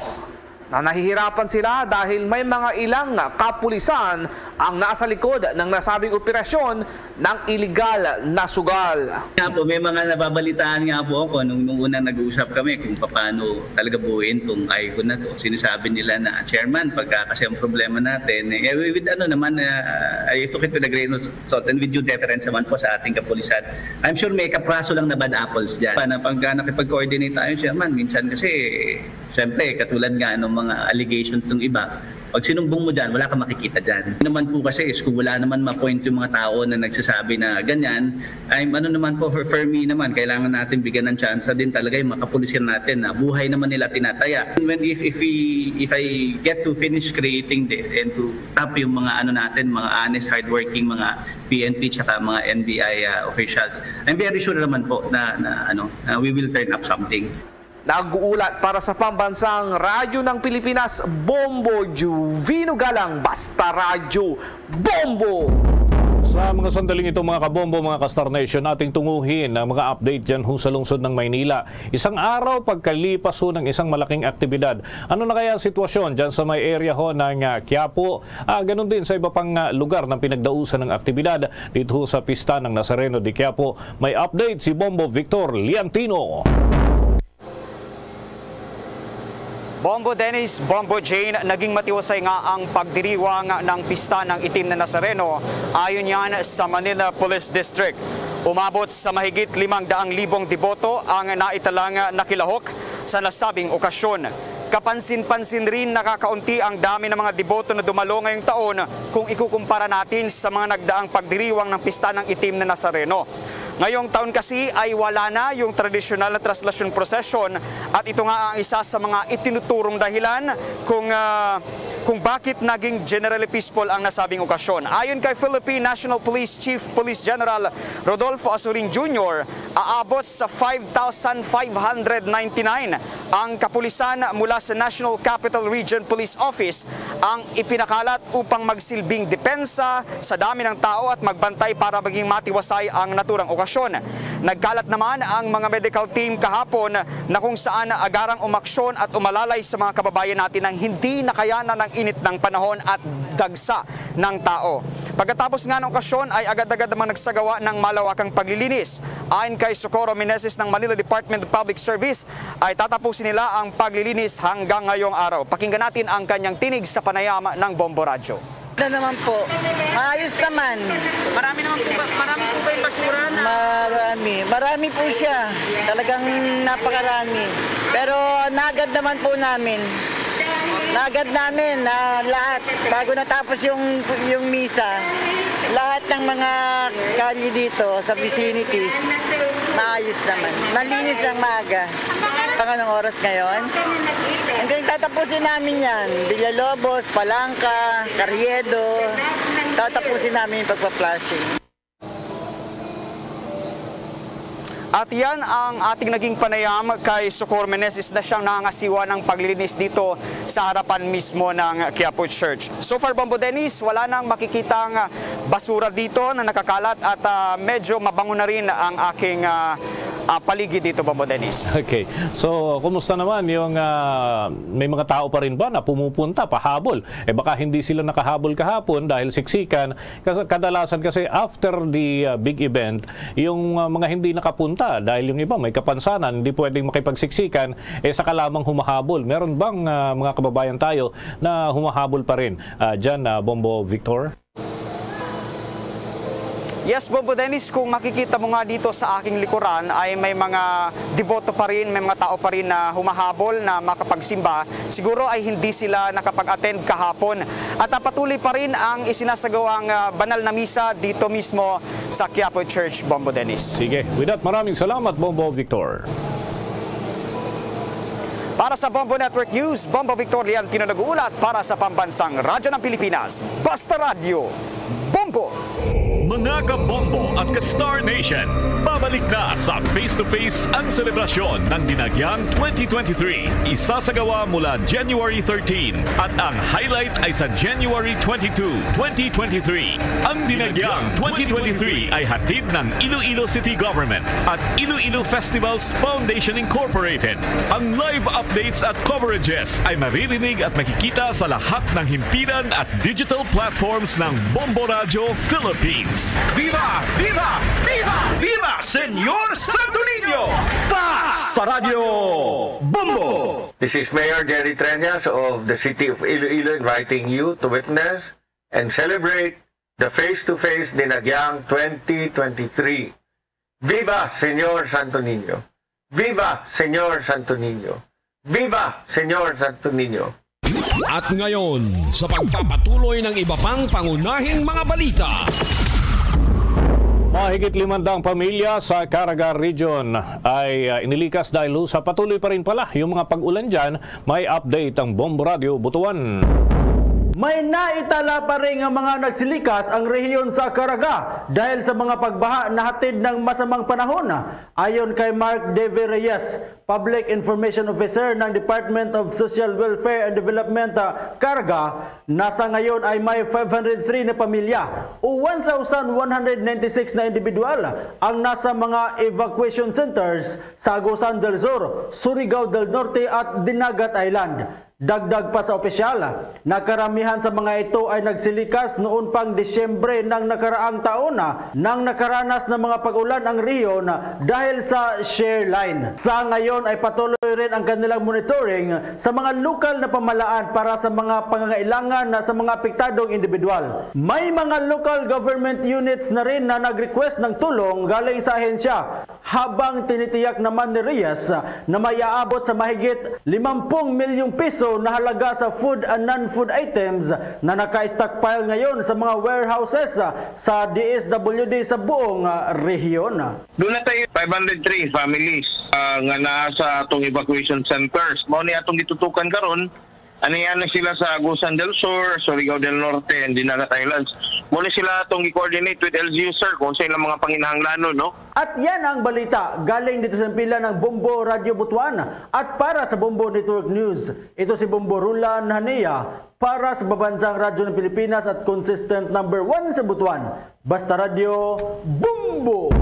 na nahihirapan sila dahil may mga ilang kapulisan ang nasa likod ng nasabing operasyon ng iligal na sugal. Nga po, may mga nababalitaan nga po ako nung, nung unang nag-uusap kami kung paano talaga buuin tong AIGU na to. Sinasabi nila na, "Chairman, pagka kasi ang problema natin, eh, with ano naman, ah, I took it with a grain of salt and with due deference naman po sa ating kapulisan." I'm sure may kapraso lang na bad apples dyan. Paano pagka nakipag-coordinate tayo, Chairman, minsan kasi, siyempre, katulad nga ng mga allegations ng iba, pag sinumbong mo dyan, wala kang makikita dyan. Naman po kasi is kung wala naman ma-point yung mga tao na nagsasabi na ganyan, I'm ano naman po, for, for me naman, kailangan natin bigyan ng tsansa din talaga yung mga kapulisan natin na buhay naman nila tinataya. When, if, if we, if I get to finish creating this and to tap yung mga ano natin, mga honest, hardworking, mga P N P tsaka mga N B I, ah, officials, I'm very sure naman po na, na, ano, na we will turn up something. Nag-uulat para sa Pambansang Radyo ng Pilipinas, Bombo Juvino Galang, Basta Radyo, Bombo! Sa mga sandaling ito, mga kabombo, mga ka-Star Nation, ating tunguhin ang mga update dyan ho sa lungsod ng Maynila. Isang araw pagkalipas ho ng isang malaking aktibidad. Ano na kaya ang sitwasyon dyan sa may area ho ng, ah, Quiapo? Ah, ganun din sa iba pang, ah, lugar ng pinagdausan ng aktibidad dito ho sa pista ng Nazareno de Quiapo. May update si Bombo Victor Liantino. Bombo Dennis, Bombo Jane, naging matiwasay nga ang pagdiriwang ng pista ng Itim na Nazareno, ayon yan sa Manila Police District. Umabot sa mahigit limang daang libong deboto ang naitalang nakilahok sa nasabing okasyon. Kapansin-pansin rin, nakakaunti ang dami ng mga deboto na dumalo ngayong taon kung ikukumpara natin sa mga nagdaang pagdiriwang ng Pista ng Itim na Nazareno. Ngayong taon kasi ay wala na yung tradisyonal na traslasyon prosesyon at ito nga ang isa sa mga itinuturong dahilan kung, ah, kung bakit naging generally peaceful ang nasabing okasyon. Ayon kay Philippine National Police Chief Police General Rodolfo Asurin Junior, aabot sa five thousand five hundred ninety-nine ang kapulisan mula sa National Capital Region Police Office ang ipinakalat upang magsilbing depensa sa dami ng tao at magbantay para maging matiwasay ang naturang okasyon. Nagkalat naman ang mga medical team kahapon na kung saan agarang umaksyon at umalalay sa mga kababayan natin ang hindi nakayanan ng init ng panahon at dagsa ng tao. Pagkatapos nga ng okasyon ay agad-agad namang nagsagawa ng malawakang paglilinis. Ayon kay Socorro Meneses ng Manila Department of Public Service, ay tatapusin nila ang paglilinis hanggang ngayong araw. Pakinggan natin ang kanyang tinig sa panayam ng Bombo Radyo. Ano naman po? Maayos naman. Marami naman po ba, marami po ba yung basura na? Marami. Marami po siya. Talagang napakarami. Pero naagad naman po namin. Naagad namin na lahat. Bago natapos yung, yung misa, lahat ng mga kalye dito sa vicinities, maayos naman. Malinis ng maaga. Pang anong oras ngayon? Hanggang tatapusin namin yan. Villalobos, Palangka, Carriedo. Tatapusin namin yung pagpa-flushing. At yan ang ating naging panayam kay Socorro Meneses na siyang nangangasiwa ng paglilinis dito sa harapan mismo ng Quiapo Church. So far, Bombo Dennis, wala nang makikitang basura dito na nakakalat at, ah, medyo mabango na rin ang aking, ah, ah, paligid dito, Bombo Dennis. Okay. So, kumusta naman yung, ah, may mga tao pa rin ba na pumupunta, pahabol? Eh, baka hindi sila nakahabol kahapon dahil siksikan. Kasi kadalasan kasi after the, ah, big event, yung, ah, mga hindi nakapunta dahil yung iba may kapansanan, hindi pwedeng makipagsiksikan, eh, saka lamang humahabol. Meron bang, ah, mga kababayan tayo na humahabol pa rin, ah, dyan, ah, Bombo Victor? Yes, Bombo Dennis, kung makikita mo nga dito sa aking likuran ay may mga deboto pa rin, may mga tao pa rin na humahabol na makapagsimba. Siguro ay hindi sila nakapag-attend kahapon. At, ah, patuloy pa rin ang isinasagawang, ah, banal na misa dito mismo sa Quiapo Church, Bombo Dennis. Sige. With that, maraming salamat, Bombo Victor. Para sa Bombo Network News, Bombo Victor Leantino nag-uulat para sa Pambansang Radyo ng Pilipinas, Basta Radyo, Bombo! Mga ka-Bombo at ka-Star Nation, babalik na sa Face to Face ang selebrasyon ng Dinagyang twenty twenty-three. Isasagawa mula January thirteen at ang highlight ay sa January twenty-two, twenty twenty-three. Ang Dinagyang twenty twenty-three ay hatid ng Iloilo City Government at Iloilo Festivals Foundation Incorporated. Ang live updates at coverages ay maririnig at makikita sa lahat ng himpilan at digital platforms ng Bombo Radyo Philippines. Viva! Viva! Viva! Viva Señor Santo Niño! Basta Radyo Bombo! This is Mayor Jerry Treñas of the City of Iloilo inviting you to witness and celebrate the Face to Face Dinagyang twenty twenty-three. Viva Señor Santo Niño! Viva Señor Santo Niño! Viva Señor Santo Niño! At ngayon, sa pagpapatuloy ng iba pang pangunahing mga balita. Mahigit limandang pamilya sa Caraga Region ay, ah, inilikas dahil ho sa patuloy pa rin pala yung mga pag-ulan dyan. May update ang Bombo Radyo Butuan. May naitala pa rin nga mga nagsilikas ang rehiyon sa Caraga dahil sa mga pagbaha na hatid ng masamang panahon. Ayon kay Mark Deve Reyes, Public Information Officer ng Department of Social Welfare and Development, ah, Caraga, nasa ngayon ay may five hundred three na pamilya o one thousand one hundred ninety-six na individual ang nasa mga evacuation centers sa Agusan del Sur, Surigao del Norte at Dinagat Island. Dagdag pa sa opisyal, na karamihan sa mga ito ay nagsilikas noon pang Disyembre ng nakaraang taon, nang nakaranas ng mga pag-ulan ang rehiyon dahil sa shear line. Sa ngayon ay patuloy rin ang kanilang monitoring sa mga lokal na pamalaan para sa mga pangangailangan na sa mga apektadong individual. May mga local government units na rin na nag-request ng tulong galing sa ahensya, habang tinitiyak naman ni Reyes na may aabot sa mahigit limampung milyong piso na halaga sa food and non-food items na naka-stockpile ngayon sa mga warehouses sa D S W D sa buong, ah, rehiyon. Doon na tayo, five hundred three families, ah, nga naa sa atong evacuation centers. Mao ni atong gitutukan karon. Ania na sila sa Agusan del Sur, Surigao del Norte, and Dinagat Islands. Mao ni sila atong i-coordinate with L G U, sir, kung sa ilang mga panginahanglanon, no? At yan ang balita galing dito sa pila ng Bombo Radio Butuan. At para sa Bombo Network News, ito si Bombo Rulan Hania para sa Pabansang Radyo ng Pilipinas at consistent number one sa Butuan. Basta Radyo, Bombo!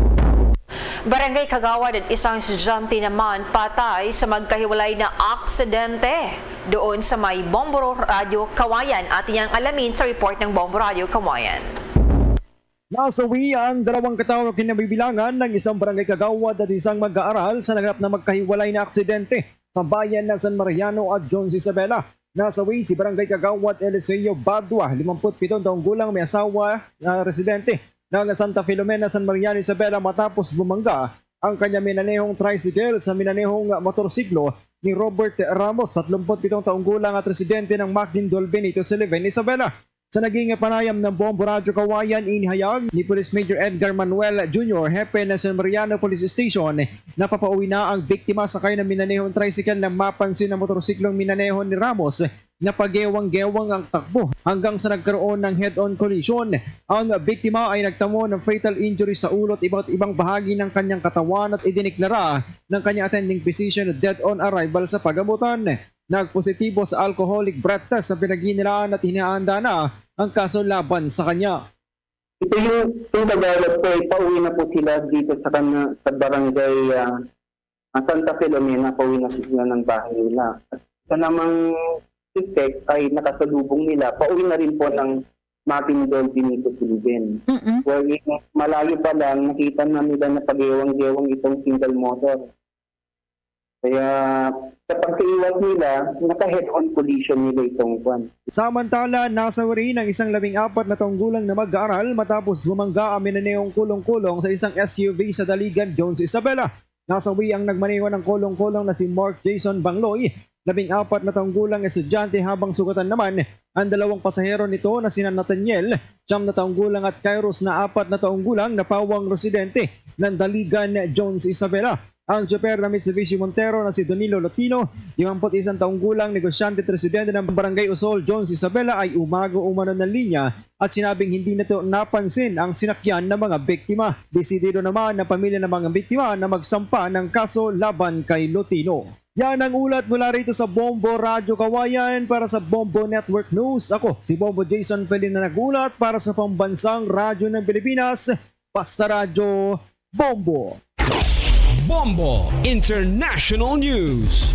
Barangay Kagawad at isang estudyante naman patay sa magkahiwalay na aksidente doon sa may Bombo Radyo Kawayan. Atin niyang alamin sa report ng Bombo Radyo Kawayan. Nasawi ang dalawang katawo kinabibilangan ng isang barangay kagawad at isang mag-aaral sa naganap na magkahiwalay na aksidente sa bayan ng San Mariano at Jones Isabela. Nasawi si Barangay Kagawad Eliseo Badua, limampu't pitong taong gulang, may asawa na residente ng Santa Filomena, San Mariano, Isabela, matapos bumangga ang kanyang minanehong tricycle sa minanehong motorsiklo ni Robert Ramos, tatlumpu't pitong taong gulang at residente ng Maguindol, Benito Sullivan, Isabela. Sa naging panayam ng Bombo Radyo Kawayan, inihayag ni Police Major Edgar Manuel Junior, hepe ng San Mariano Police Station, na papauwi na ang biktima sakay ng minanehong tricycle nang mapansin ang motorsiklong minaneho ni Ramos na pagewang-gewang ang takbo hanggang sa nagkaroon ng head-on collision. Ang biktima ay nagtamo ng fatal injury sa ulo at iba't ibang bahagi ng kanyang katawan at idiniklara ng kanyang attending physician na dead on arrival sa pagamutan. Nagpositibo sa alcoholic breath test ang pinaghinilaan at hinahanda na ang kaso laban sa kanya. Ito yung, yung kagawad ko, eh, pauwi na po sila dito sa kan-, sa barangay, ah, ah, Santa Filomena, pauwi na sila ng bahay nila. At sa namang suspect ay nakasalubong nila, pauwi na rin po ng Maguindol, Benito Sullivan. Mm-mm. Wherein, malayo pa lang, nakita na nila na pagewang-gewang itong single motor. Kaya sa pagkaiwas nila, naka-head-on collision nila itong kwan. Samantala, nasawi rin ang isang labing apat na taong gulang na mag-aaral matapos bumangga ang minanehong kulong-kulong sa isang S U V sa Daligan, Jones Isabela. Nasawi ang nagmaneho ng kulong-kulong na si Mark Jason Bangloy, labing apat na taong gulang estudyante, habang sugatan naman ang dalawang pasahero nito na sina Nathaniel, siyam na taong gulang, at Kairos na apat na taong gulang na pawang residente ng Daligan, Jones Isabela. Ang tsoper na Mitsubishi Montero na si Danilo Latino, limampu't isang taong gulang, negosyante at residente ng Barangay Usol, Jones Isabela, ay umago umano ng linya at sinabing hindi nito napansin ang sinakyan ng mga biktima. Desidido naman ang pamilya ng mga biktima na magsampa ng kaso laban kay Latino. Yan ang ulat mula rito sa Bombo Radyo Kawayan. Para sa Bombo Network News, ako si Bombo Jason Felin na nag-ulat para sa Pambansang Radyo ng Pilipinas, Basta Radyo, Bombo. Bombo International News.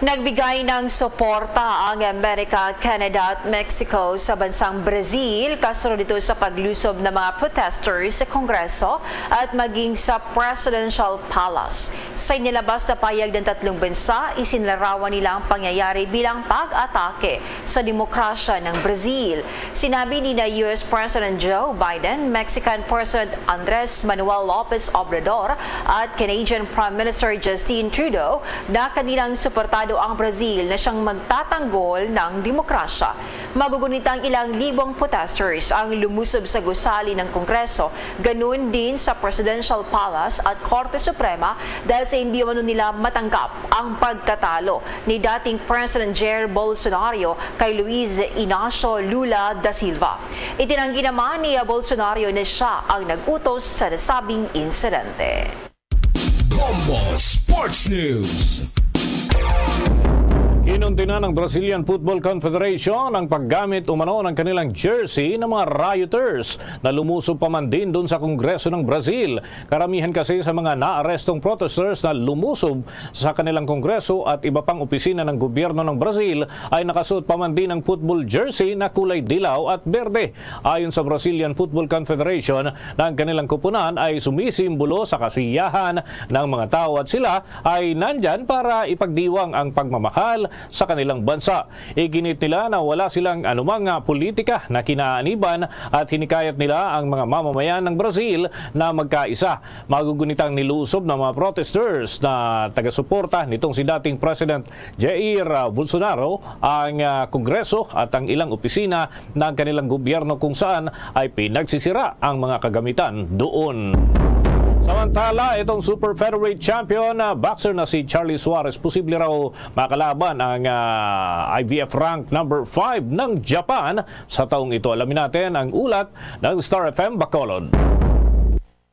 Nagbigay ng suporta ang Amerika, Canada at Mexico sa bansang Brazil kasunod nito sa paglusob ng mga protesters sa Kongreso at maging sa Presidential Palace. Sa inilabas na pahayag ng tatlong bansa, isinilarawan nila ang pangyayari bilang pag-atake sa demokrasya ng Brazil. Sinabi ni na U S President Joe Biden, Mexican President Andres Manuel Lopez Obrador at Canadian Prime Minister Justin Trudeau na kanilang suportado ang Brazil na siyang magtatanggol ng demokrasya. Magugunit ang ilang libong protesters ang lumusob sa gusali ng Kongreso, ganun din sa Presidential Palace at Korte Suprema dahil sa hindi umano nila matanggap ang pagkatalo ni dating President Jair Bolsonaro kay Luiz Inacio Lula da Silva. Itinanggi naman ni Bolsonaro na siya ang nag-utos sa nasabing insidente. Bombo Sports News. Kinundit Na ng Brazilian Football Confederation ang paggamit umano ng kanilang jersey ng mga rioters na lumusob pa man din doon sa Kongreso ng Brazil. Karamihan kasi sa mga naarestong protesters na lumusob sa kanilang Kongreso at iba pang opisina ng gobyerno ng Brazil ay nakasuot pa man din ng football jersey na kulay dilaw at berde. Ayon sa Brazilian Football Confederation, na ang kanilang kupunan ay sumisimbolo sa kasiyahan ng mga tao at sila ay nandyan para ipagdiwang ang pagmamahal sa kanilang bansa. Iginit nila na wala silang anumang, ah, politika na kinaaniban at hinikayat nila ang mga mamamayan ng Brazil na magkaisa. Magugunitang nilusob ng mga protesters na taga-suporta nitong si dating President Jair, ah, Bolsonaro ang, ah, Kongreso at ang ilang opisina ng kanilang gobyerno kung saan ay pinagsisira ang mga kagamitan doon. Samantala, itong super featherweight champion, ah, boxer na si Charlie Suarez, posible raw makalaban ang, ah, I B F rank number five ng Japan sa taong ito. Alamin natin ang ulat ng Star F M Bacolod.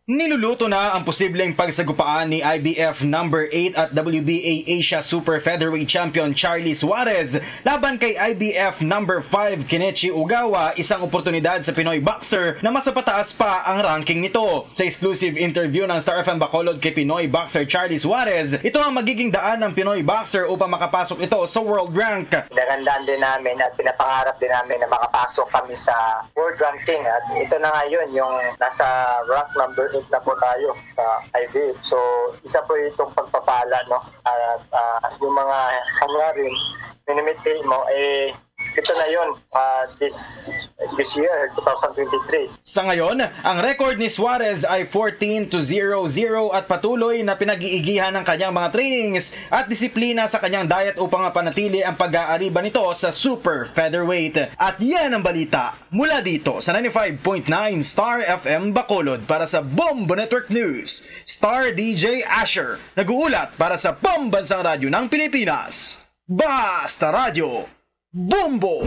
Niluluto na ang posibleng pagsagupaan ni I B F number eight at W B A Asia Super Featherweight Champion Charlie Suarez laban kay I B F number five Kenichi Ogawa, isang oportunidad sa Pinoy boxer na mas mapataas pa ang ranking nito. Sa exclusive interview ng Star F M Bacolod kay Pinoy boxer Charlie Suarez, ito ang magiging daan ng Pinoy boxer upang makapasok ito sa world rank. Pinagandaan din namin at pinapangarap din namin na makapasok kami sa world ranking. At ito na ngayon yung nasa rank number eight na po tayo sa I B F. So, isa po itong pagpapala, no? At, ah, yung mga hangarin, minimithi mo, eh, ito na yun, ah, this, this year, two thousand twenty-three. Sa ngayon, ang record ni Suarez ay fourteen to zero zero at patuloy na pinag-iigihan ng kanyang mga trainings at disiplina sa kanyang diet upang mapanatili ang pag-aariba nito sa super featherweight. At yan ang balita mula dito sa ninety-five point nine Star F M Bacolod. Para sa Bombo Network News, Star D J Asher, nag-uulat para sa Pambansang Radyo ng Pilipinas. Basta Radyo, Bombo!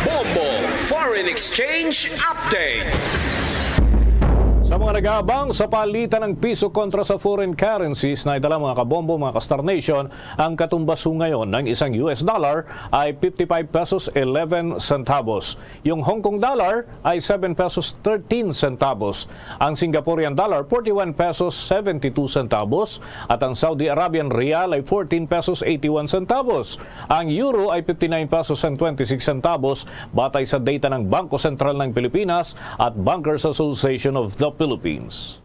Bombo Foreign Exchange Update. Sa mga nag-aabang sa palitan ng piso kontra sa foreign currencies, naitala, mga kabombo, mga ka-Star Nation, ang katumbas ho ngayon ng isang U S dollar ay fifty-five pesos eleven centavos. Yung Hong Kong dollar ay seven pesos thirteen centavos. Ang Singaporean dollar, forty-one pesos seventy-two centavos. At ang Saudi Arabian rial ay fourteen pesos eighty-one centavos. Ang euro ay fifty-nine pesos and twenty-six centavos, batay sa data ng Bangko Sentral ng Pilipinas at Bankers Association of the Philippines.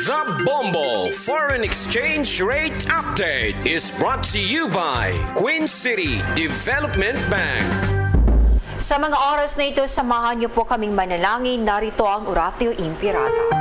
The Bombo Foreign Exchange Rate Update is brought to you by Queen City Development Bank. Sa mga oras na ito, samahan niyo po kaming manalangin. Narito ang Oratio Imperata.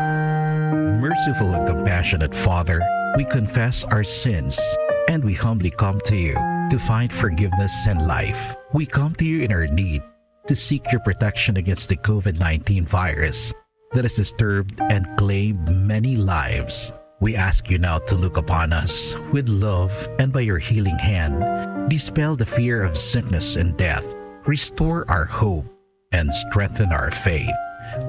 Merciful and compassionate Father, we confess our sins and we humbly come to you to find forgiveness and life. We come to you in our need to seek your protection against the COVID nineteen virus that has disturbed and claimed many lives. We ask you now to look upon us with love and by your healing hand, dispel the fear of sickness and death, restore our hope, and strengthen our faith.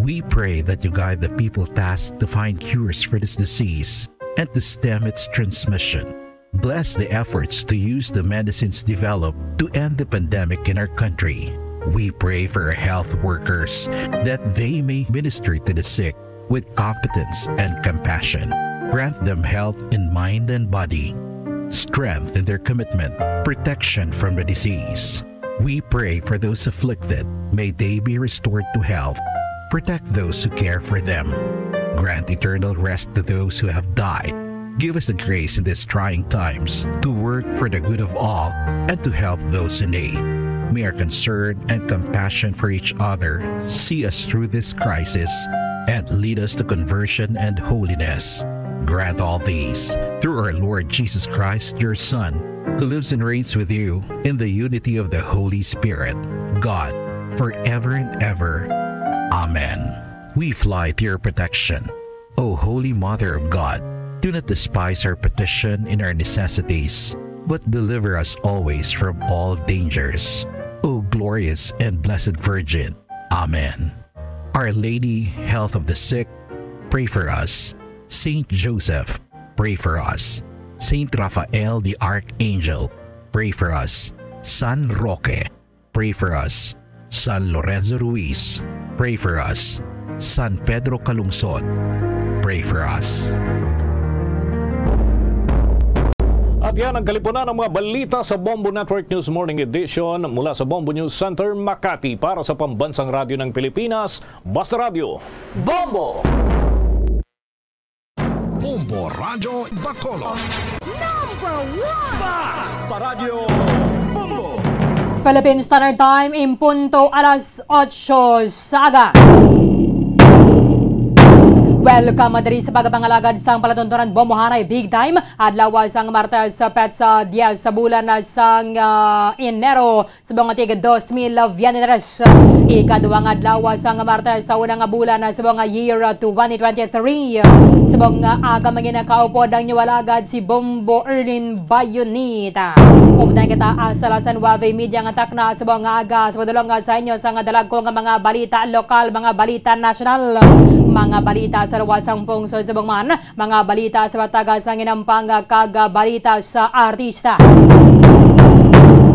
We pray that you guide the people tasked to find cures for this disease and to stem its transmission. Bless the efforts to use the medicines developed to end the pandemic in our country. We pray for our health workers that they may minister to the sick with competence and compassion. Grant them health in mind and body, strength in their commitment, protection from the disease. We pray for those afflicted. May they be restored to health. Protect those who care for them. Grant eternal rest to those who have died. Give us the grace in these trying times to work for the good of all and to help those in need. May our concern and compassion for each other see us through this crisis and lead us to conversion and holiness. Grant all these through our Lord Jesus Christ, your Son, who lives and reigns with you in the unity of the Holy Spirit, God, forever and ever. Amen. We fly to your protection, O Holy Mother of God. Do not despise our petition in our necessities, but deliver us always from all dangers, O glorious and blessed Virgin. Amen. Our Lady, Health of the Sick, pray for us. Saint Joseph, pray for us. Saint Raphael the Archangel, Pray for us. San Roque, pray for us. San Lorenzo Ruiz, pray for us. San Pedro Calungsod, pray for us. At yan ang kalipunan ng mga balita sa Bombo Network News Morning Edition mula sa Bombo News Center, Makati. Para sa Pambansang Radyo ng Pilipinas, Basta Radyo. Bombo! Bombo Radyo Bacolod. Number one! Basta Radyo Bombo! Philippine Standard Time, in punto alas otso sa aga. Welcome diri sa pagpangalagad sang palatuntunan Bombohanay Big Time, adlaw sang Martes, petsa dies sa bulan sang, ah, Enero, subong nga tig dos mil veintitrés. Ikaduha nga adlaw sang Martes sa una nga bulan subong nga year twenty twenty-three. Subong nga aga, manginakaupod ang inyo alagad si Bombo Erlin Bayonita. Ubdan kita sa alas nuebe y media nga takna subong nga aga sa pagdulong sa inyo sang dalagko nga mga balita lokal, mga balita nasyonal, mga balita sa luwas sang pungsod subong man, mga balita sa matag sang hinampang kag balita sa artista.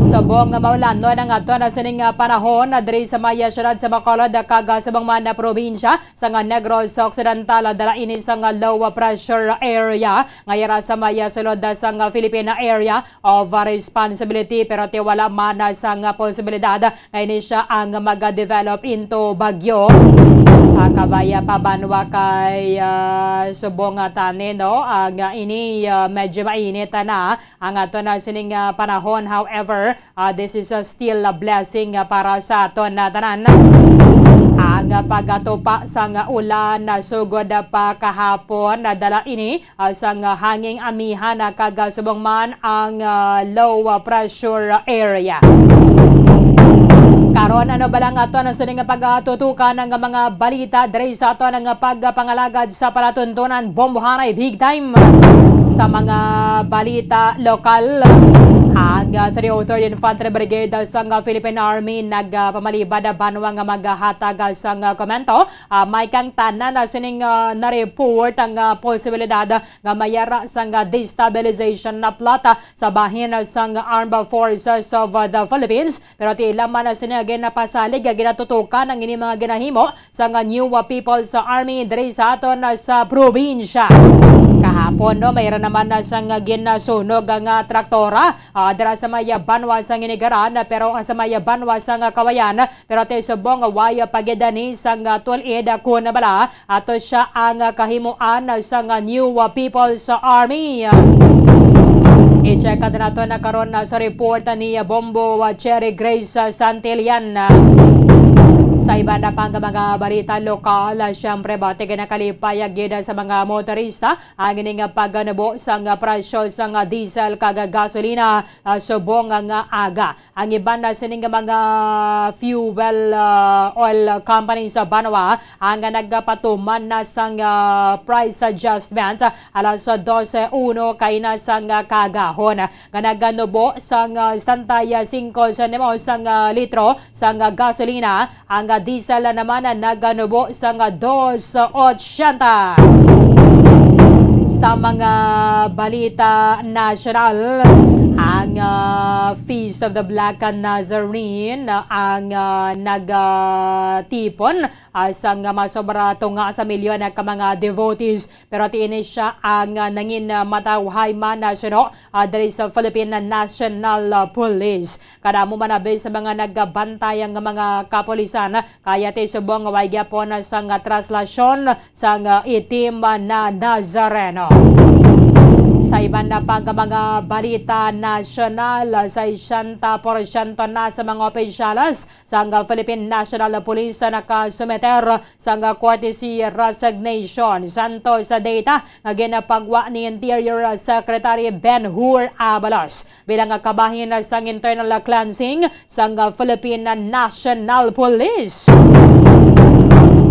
Subong nga maulanon ang aton sining panahon diri sa may siyudad sa Bacolod kag subong man na probinsya sang Negros Occidental. Dala ini sang low pressure area nga yara sa may sulod sang Philippine Area of Responsibility, pero ti wala man sang posibilidad nga ini sia ang mag-develop into bagyo. Ah, kabay pa banwa kay, ah, subong nga tanin, no? Ang, ah, ini, ah, medyo mainit na ang aton sining, ah, panahon. However, ah, this is, ah, still a blessing, ah, para sa aton, ah, tanan. Ang, ah, pagatupa sang ulan, ah, sugod, ah, pa kahapon, nadala ini ah, sang, ah, hanging amihan, ah, kag, ah, subong man ang, ah, low, ah, pressure area. Karon, ano bala nga aton sining pagatutukan ang mga balita diri sa aton nga pagpangalagad sa palatuntunan Bombohanay Big Time sa mga balita lokal? Ang, ah, three oh third Infantry Brigade sang, ah, Philippine Army nagpamalibad, ah, banwa nga maghatag, ah, sang, ah, komento. Ah, may kang tanan na sining, ah, na-report ang, ah, posibilidad nga mayara sang, ah, destabilization na plot, ah, sa bahin, ah, sang Armed Forces of, ah, the Philippines. Pero ti ila man, ah, sini nga ginapasalig, ah, ginatutukan ang ini mga ginahimo sang, ah, New, ah, People's Army diri sa aton, ah, sa probinsya. Kahapon, no, mayroon naman na sang, ah, ginasunog nga traktora, ah, dira sa may, ah, banwa sang Inigaran, ah, pero, ah, sa may, ah, banwa sang, ah, Kawayan, pero ti subong nga way, ah, pagidani sang, ah, tul-id, ah, kun bala ato sia ang, ah, kahimuan, ah, sang, ah, New, ah, People's Army. I-check nato na karon, ah, sa report, ah, ni, ah, Bombo, ah, Cherry Grace, ah, Santillan. Sa iban na pang mga balita lokal, ah, siyempre, bati kay nakalipay, ah, gid, ah, sa mga motorista ang ining, ah, pagnubo sang, ah, presyo sang, ah, diesel kag, ah, gasolina, ah, subong nga aga. Ang iban na sining mga fuel, ah, oil company sa banwa ang nagapatuman na sang, ah, price adjustment alas dose uno kaina sang, ah, kaagahon nga naganubo sang, ah, sesenta y cinco sentimos sang, ah, litro sang, ah, gasolina. Ang, ah, diesel naman ang naganubo sang, ah, dos ochenta. Sa mga balita nasyonal, ang, ah, Feast of the Black Nazarene, ah, ang, ah, nagatipon, ah, sang masobra tunga sa milyon ka mga devotees. Pero ti ini sia ang, ah, nangin, ah, matawhay man, ah, suno, ah, diri sa Philippine National, ah, Police. Kadamo man abi sa mga nagabantay ang mga kapulisan, kaya ti subong nga way gyapon sang, ah, traslasyon sang, ah, itim na Nazareno. Sa iban na pang mga balita nasyonal, sesenta porsyento na sa mga opisyales sang Philippine National Police ang nakasumiter sang courtesy resignation. Santo sa data nga ginapagwa ni Interior Secretary Ben Hur Abalos bilang kabahin sang internal cleansing sang Philippine National Police.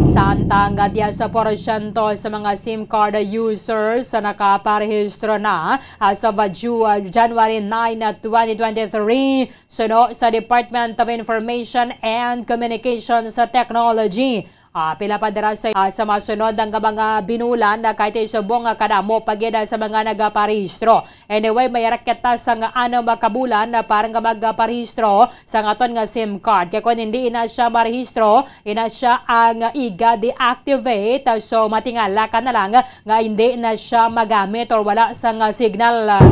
Samtang diyes porsyento sa mga SIM card users sa nakaparehistro na as of Ju-, January nine, twenty twenty-three, suno sa Department of Information and Communications Technology. Ah, pila pa dira sa, ah, sa masunod ang mga binulan na kahit subong nga kadamo pa gid sa mga nagaparehistro. Anyway, may raket ta sa nga ano makabulan na para nga magparehistro sa aton nga SIM card. Kay kung hindi na siya marehistro, ina siya ang iga deactivate. So, matingala ka na lang nga hindi na siya magamit or wala sang signal.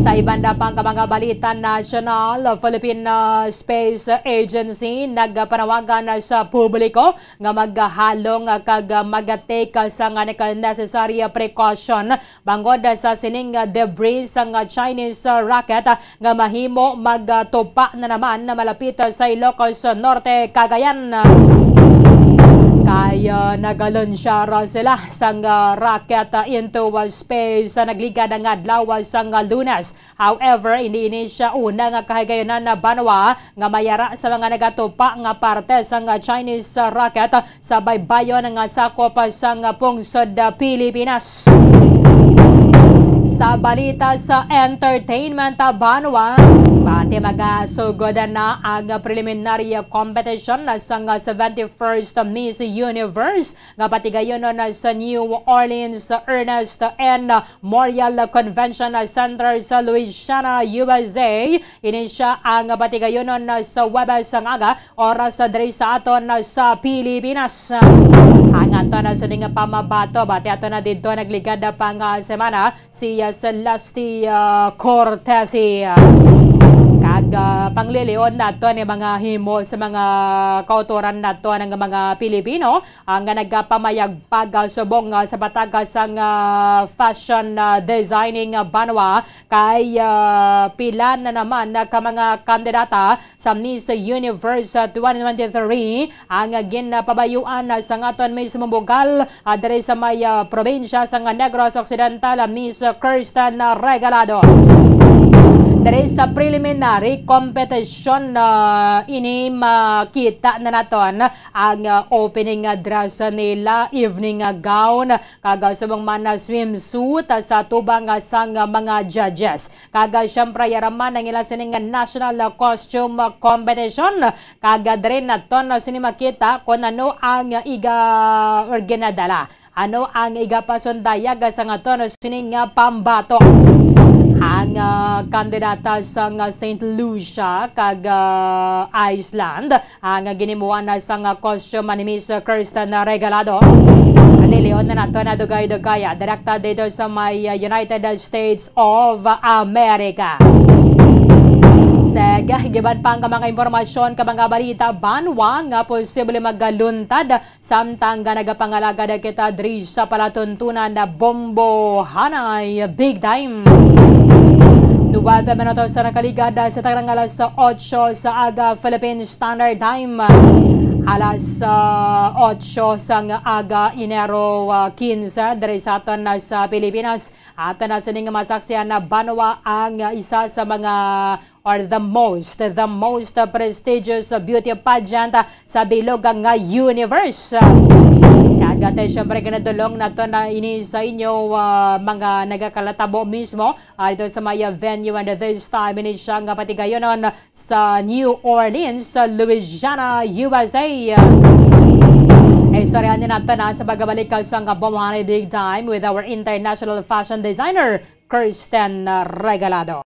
Sa iban na pang mga balita nasyonal, Philippine, ah, Space Agency nagpanawagan sa publiko nga maghalong kag mag-take sa nga necessary precaution bangod sa sining debris sang Chinese rocket nga mahimo magtupa na naman na malapit sa Ilocos Norte, Cagayan. Kay, ah, nagalansyar sila sang, ah, rocket, ah, into, ah, space sa nagligad nga adlaw, ah, sang, ah, Lunes. However, hindi ini siya una nga kahigayunan na banwa nga mayara sa mga nagatupa nga parte sang, ah, Chinese, ah, rocket, ah, sa baybayon nga sakop sang pungsod Pilipinas. Sa balita sa entertainment, banwa, pati magasugod na ang preliminary competition sang seventy-first Miss Universe nga patigayonon sa New Orleans Ernest N. Morial Convention Center sa Louisiana, U S A. Ini siya ang patigayonon sa Huwebes nga aga, oras sa diri sa aton, ah, sa Pilipinas. Ang aton na sining pamabato, bati ato na didto nagligad na pang, ah, semana, si, ah, Celeste, ah, Cortesi. Kag, ah, panglilion nato ni mga himo sa mga kautoran nato ng mga Pilipino, ang nga nagapamayagpag, ah, subong, ah, sa pataga sang, ah, fashion, ah, designing, ah, banwa kay, ah, pila na naman, ah, ka mga kandidata sa Miss Universe, ah, twenty twenty-three ang, ah, ginpabayuan, ah, sang aton mismong bugal, ah, diri sa may, ah, probinsya sang Negros Occidental, ah, Miss Kirsten, ah, Regalado. Diri sa preliminary competition, ah, ini makita na naton ang, ah, opening, ah, dress nila, evening, ah, gown, kag, ah, subong man na swimsuit, ah, sa tubang, ah, sang, ah, mga judges. Kag, ah, siyempre, yara man ang ila sining, ah, national, ah, costume, ah, competition. Kag, ah, diri naton, ah, sini makita kung ano ang, ah, iga or ginadala. Ano ang igapasundayag sa nga tono sini nga pambato? Ang, ah, kandidata sang Saint Lucia kag, ah, Iceland, ang ginimuan na sang costume ni Miss Kirsten Regalado. Lilion na nato na dugay-dugay, ah, direkta dito sa may, ah, United States of America. Sige, giban pa ang mga impormasyon ka mga balita banwa nga posible magaluntad samtang nga nagapangalagad kita diri sa palatuntunan na Bombo Hanay Big Time. Nuwebe minutos sa nakaligad sa tanang alas otso sa aga Philippine Standard Time. Alas, ah, otso sang aga Enero, ah, kinse, diri sa aton na sa Pilipinas. Aton na sining masaksihan na banwa ang isa sa mga or the most, the most prestigious beauty pageant sa bilog nga universe. Kag, ah, siyempre, ginadulong nato na ini sa inyo, ah, mga nagakalatabo mismo, ah, dito sa may venue, and this time, ini siya nga patigayonon sa New Orleans, sa Louisiana, U S A. Istoryahan nato na sa pagbabalik sa nga Bombo Hanay Big Time with our international fashion designer, Kirsten Regalado.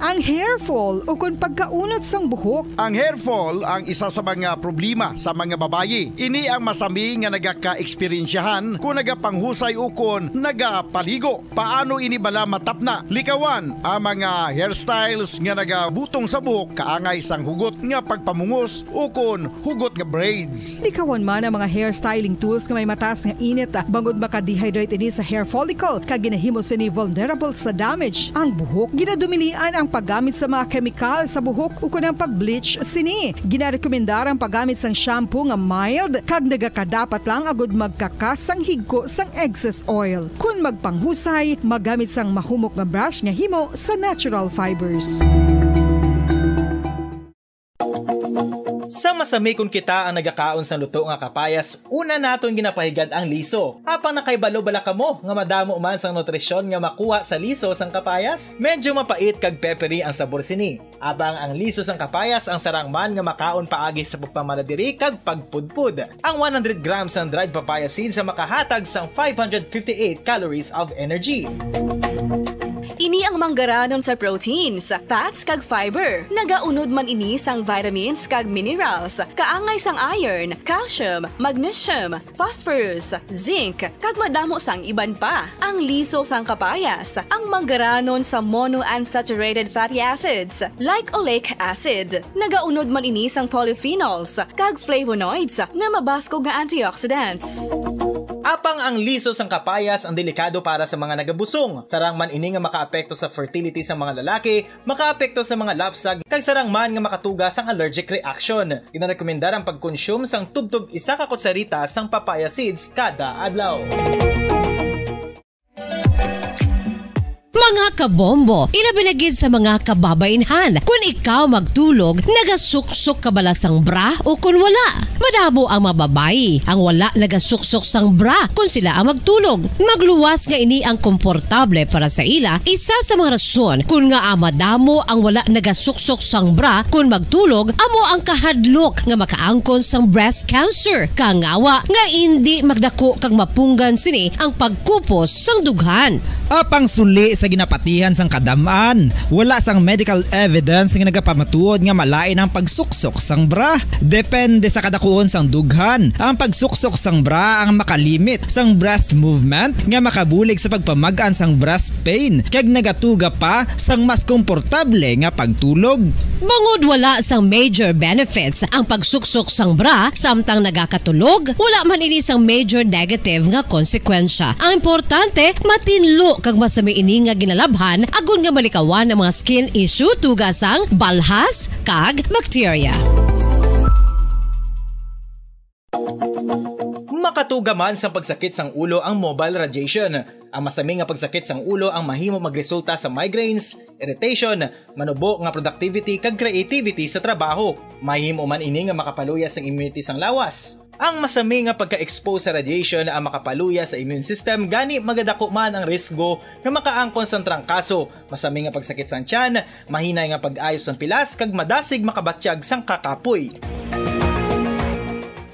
Ang hair fall ukon pagkaunot sang buhok. Ang hair fall ang isa sa mga problema sa mga babayi. Ini ang masami nga nagaka-eksperyensyahan kung nagapanghusay ukon nagapaligo. Paano ini bala matapna? Likawan ang mga hairstyles nga nagabutong sa buhok kaangay sang hugot nga pagpamungos ukon hugot nga braids. Likawan man ang mga hair styling tools nga may mataas nga init, ah, bangod maka-dehydrate ini sa hair follicle, kag ginahimo sini vulnerable sa damage ang buhok. Ginadumilian ang paggamit sa mga kemikal sa buhok ukon ang pag-bleach sini. Ginarekomendar ang paggamit sang shampoo nga mild kag nagakadapat lang agud magkakas sang higko sang excess oil. Kun magpanghusay, maggamit sang mahumok nga brush nga himo sa natural fibers. Sa masami kon kita ang nagakaon sang luto nga kapayas, una naton ginapahigad ang liso. Apang nakahibalo bala kamo nga madamo man sang nutrisyon nga makuha sa liso sang kapayas? Medyo mapait kag peppery ang sabor sini. Apang ang liso sang kapayas ang sarang man nga makaon paagi sa pagpamala diri kag pagpudpod. Ang one hundred grams sang dried papaya seeds ang makahatag sang five hundred fifty-eight calories of energy. Ini ang manggaranon sa proteins, fats, kag fiber. Nagaunod man ini sang vitamins kag minerals, kaangay sang iron, calcium, magnesium, phosphorus, zinc, kag madamo sang iban pa. Ang liso sang kapayas, ang manggaranon sa monounsaturated fatty acids, like oleic acid. Nagaunod man ini sang polyphenols kag flavonoids nga mabaskog nga antioxidants. Apang ang liso sang kapayas ang delikado para sa mga nagabusong. Sarang man ini nga makaapekto sa fertility sa mga lalaki, makaapekto sa mga lapsag, kag sarang man nga makatuga sang allergic reaction. Ginarekomendar ang pagkonsume sang tubtob isa ka kutsarita sang papaya seeds kada adlaw. Mga kabombo, ilabi na gid sa mga kababainhan, kun ikaw magtulog, nagasuksok ka bala sang bra o kun wala? Madamo ang mga babayi ang wala nagasuksok sang bra kun sila ang magtulog. Magluwas nga ini ang komportable para sa ila, isa sa mga rason kun ngaa madamo ang wala nagasuksok sang bra kun magtulog amo ang kahadlok nga makaangkon sang breast cancer, kangawa nga indi magdako kag mapunggan sini ang pagkupos sang dughan. Apang suli sa ginapatihan sang kadam-an, wala sang medical evidence nga nagapamatuod nga malain ang pagsuksok sang bra. Depende sa kadakuon sang dughan, ang pagsuksok sang bra ang makalimit sang breast movement nga makabulig sa pagpamag-an sang breast pain kag nagatuga pa sang mas komportable nga pagtulog. Bangod wala sang major benefits ang pagsuksok sang bra samtang nagakatulog, wala man ini sang major negative nga konsekwensya. Ang importante, matinlo kag masami ini nga ginalabhan agod nga malikawan ang mga skin issue tuga sang balhas kag bakterya. Makatuga man sang pagsakit sang ulo ang mobile radiation. Ang masami nga pagsakit sang ulo ang mahimo magresulta sa migraines, irritation, manubo nga productivity kag creativity sa trabaho. Mahimo man ini nga makapaluya sang immunity sang lawas. Ang masami nga pagka-expose sa radiation ang makapaluya sa immune system, gani magadako man ang risgo nga makaangkon sang trangkaso, masami nga pagsakit sang tiyan, mahinay nga pag-ayo sang pilas, kag madasig makabatyag sang kakapoy.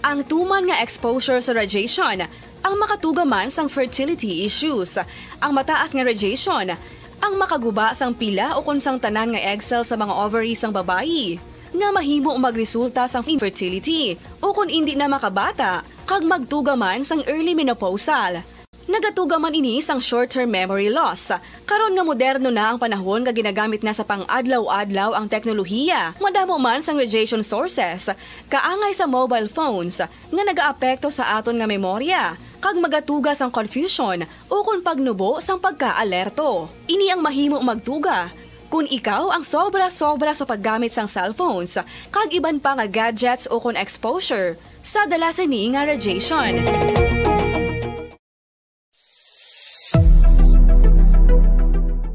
Ang tuman nga exposure sa radiation ang makatuga man sang fertility issues. Ang mataas nga radiation ang makaguba sang pila ukon sang tanan nga egg cell sa mga ovary sang babayi, nga mahimo magresulta sang infertility ukon indi na makabata, kag magtuga man sang early menopausal. Nagatuga man ini sang short-term memory loss. Karon nga moderno na ang panahon nga ginagamit na sa pang-adlaw-adlaw ang teknolohiya, madamo man sang radiation sources, kaangay sa mobile phones, nga nagaapekto sa aton nga memorya, kag magatuga sang confusion ukon pagnubo sang pagka-alerto. Ini ang mahimo magtuga kon ikaw ang sobra-sobra sa paggamit sang cellphones kag iban pa nga gadgets ukon exposure sa dala sini nga radiation.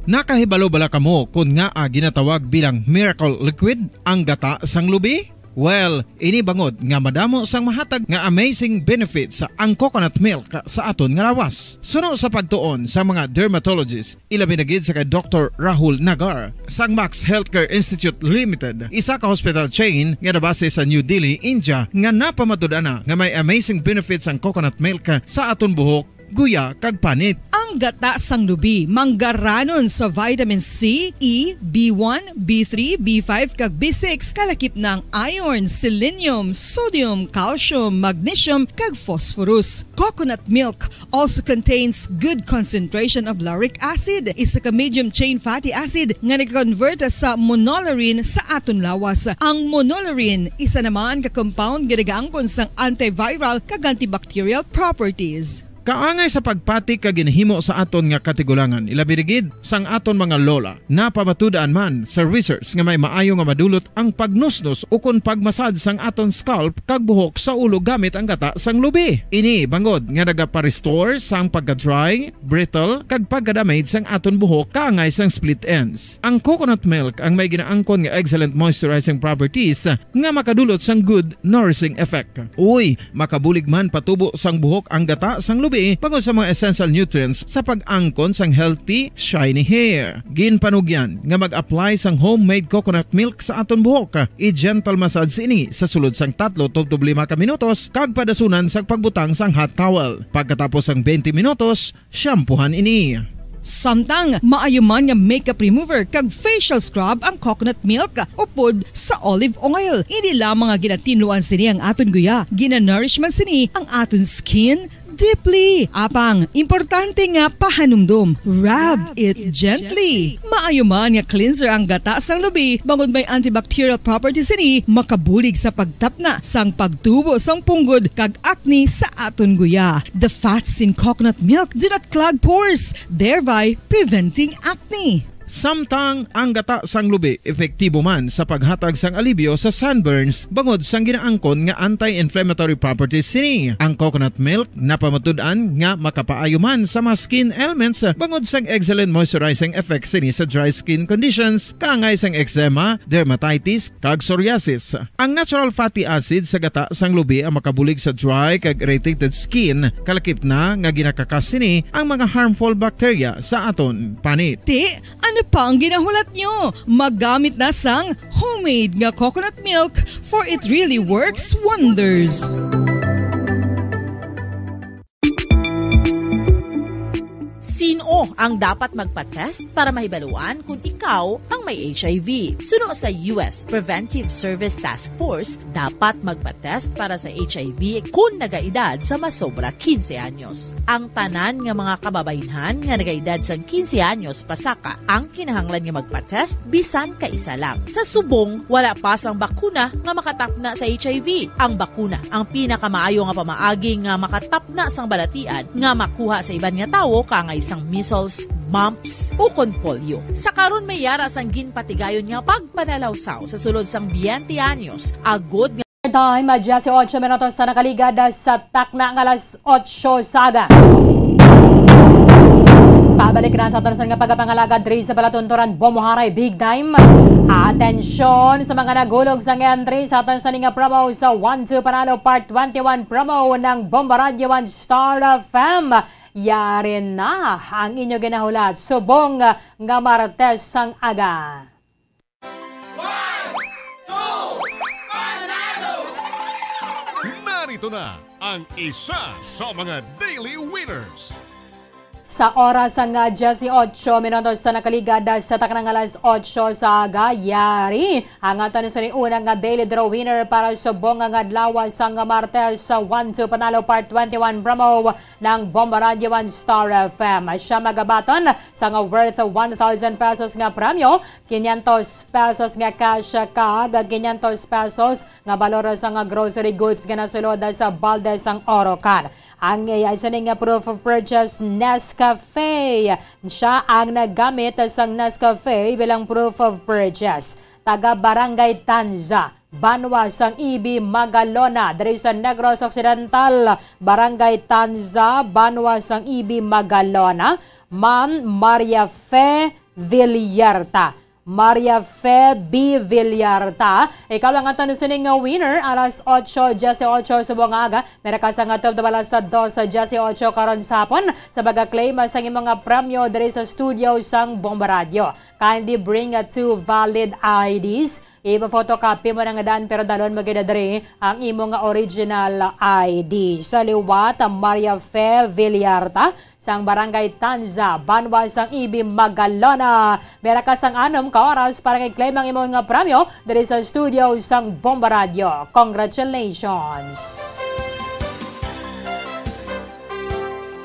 Nakahibalo bala kamo kon ngaa ginatawag bilang miracle liquid ang gata sang lubi? Well, ini bangod nga madamo sang mahatag nga amazing benefits ang coconut milk sa aton nga lawas. Suno sa pagtuon sa mga dermatologist, ilabi na gid sa kay Doktor Rahul Nagar sang Max Healthcare Institute Limited, isa ka hospital chain nga nabase sa New Delhi, India, nga napamatud-an na nga may amazing benefits ang coconut milk sa aton buhok, guya, kag panit. Ang gata sang lubi manggaranon sa vitamin C, E, B one, B three, B five, kag B six, kalakip na ang iron, selenium, sodium, calcium, magnesium, kag phosphorus. Coconut milk also contains good concentration of lauric acid, isa ka medium chain fatty acid nga nag-convert sa monolaurin sa aton lawas. Ang monolaurin, isa naman ka compound nga nagaangkon sang antiviral kag antibacterial properties. Kaangay sa pagpati kag ginhimo sa aton nga katigulangan, ilabi rigid sang aton mga lola. Napamatud-an man sa research nga may maayo nga madulot ang pagnusnos ukon pagmasad sang aton scalp kag buhok sa ulo gamit ang gata sang lubi. Ini bangod nga nagapa-restore sang pagka-dry, brittle, kag pagka-damage sang aton buhok kaangay sang split ends. Ang coconut milk ang may ginaangkon nga excellent moisturizing properties nga makadulot sang good nourishing effect. Uy, makabulig man patubo sang buhok ang gata sang lubi bangod sa mga essential nutrients sa pag-angkon sang healthy, shiny hair. Ginpanugyan nga mag-apply sang homemade coconut milk sa aton buhok. I-gentle massage ini sa sulod sang tatlo tubtob lima ka minutos kag padasunan sa pagbutang sang hot towel. Pagkatapos sang twenty minutos, shampoohan ini. Samtang maayo man nga makeup remover kag facial scrub ang coconut milk upod sa olive oil. Hindi lamang nga ginatinluan sini ang aton guya, ginanourish man sini ang aton skin deeply. Apang, importante nga pahanumdom, rub it gently. Maayo man nga cleanser ang gata sang lubi, bangod may antibacterial properties sini, makabulig sa pagtapna sang pagtubo sang punggod kag acne sa aton guya. The fats in coconut milk do not clog pores, thereby preventing acne. Samtang ang gata sang lubi epektibo man sa paghatag sang alibyo sa sunburns bangod sang ginaangkon nga anti-inflammatory properties sini. Ang coconut milk napamatud-an nga makapaayo man sa mga skin ailments bangod sang excellent moisturizing effect sini sa dry skin conditions, kaangay sang eczema, dermatitis, kag psoriasis. Ang natural fatty acid sa gata sang lubi ang makabulig sa dry kag irritated skin, kalakip na nga ginakakas sini ang mga harmful bacteria sa aton panit. Ti, ano pa ang ginahulat nyo? Maggamit na sang homemade nga coconut milk, for it really works wonders. Sino ang dapat magpa-test para mahibaluan kung ikaw ang may H I V? Suno sa U S Preventive Service Task Force, dapat magpa-test para sa H I V kung nagaedad sa masobra quince anyos. Ang tanan nga mga kababaynhan nga nagaedad sang quince anyos pasaka ang kinahanglan nga magpa-test bisan kaisa lang. Sa subong, wala pa sang bakuna nga makatapna sa H I V. Ang bakuna ang pinakamaayo nga pamaagi nga makatapna sang balatian nga makuha sa iban nga tawo, kaangay sang measles, mumps, ukon polio. Sa karon, may yara sang ginpatigayon nga pagpanalawsaw sa sulod sang twenty anyos, agod nga Time, diyes y ocho minutos sa nakaligad sa takna nga alas otso sa aga. Pabalik na sa aton nga pagpangalagad diri sa Palatunturan Bomboharay Big Time. Atensyon sa mga nagulog sang entry sa aton sini nga promo sa One Two Panalo Part twenty-one promo ng Bomba Radio and Star F M. Yari na ang inyo ginahulat subong nga Martes sang aga. One, two, panalo! Narito na ang isa sa mga daily winners. Sa oras nga diyes y ocho minutos sa nakaligad sa taknang alas otso sa aga, yari ang aton sini una nga daily draw winner para subong nga adlaw sang Martes sa One Two Panalo Part twenty-one promo ng Bomba Radio and Star F M. Siya magabaton sa nga worth one thousand pesos nga premyo, quinientos pesos nga cash kag quinientos pesos nga balor sa nga grocery goods nga nasulod sa balde sang Orocan. Ang iya sini nga proof of purchase, Nescafe. Siya ang naggamit sang Nescafe bilang proof of purchase. Taga Barangay Tanza, Banwa sang Ibi, Magalona, diri sa Negros Occidental. Barangay Tanza, Banwa sang Ibi, Magalona. Ma'am Maria Fe Villarta. Maria Fe B Villarta, ikaw ang aton sining nga winner. Alas otso diyes y ocho subong nga aga, may ra ka sang atop na alas dos diyes y ocho karon sa hapon sa pagka-claim sang imong nga premyo diri sa studio sang Bomba Radio. Kindly bring, uh, two valid I Ds. Ipa-photocopy mo na nga dan, pero dalon mo gid diri ang imo nga original I D. Sa liwat, Maria Fe Villarta, sang Barangay Tanza, Banwa sang Ibi, Magalona. May ra ka sang anom ka oras para kay claim ang imo nga premyo diri sa studio sang Bomba Radio. Congratulations!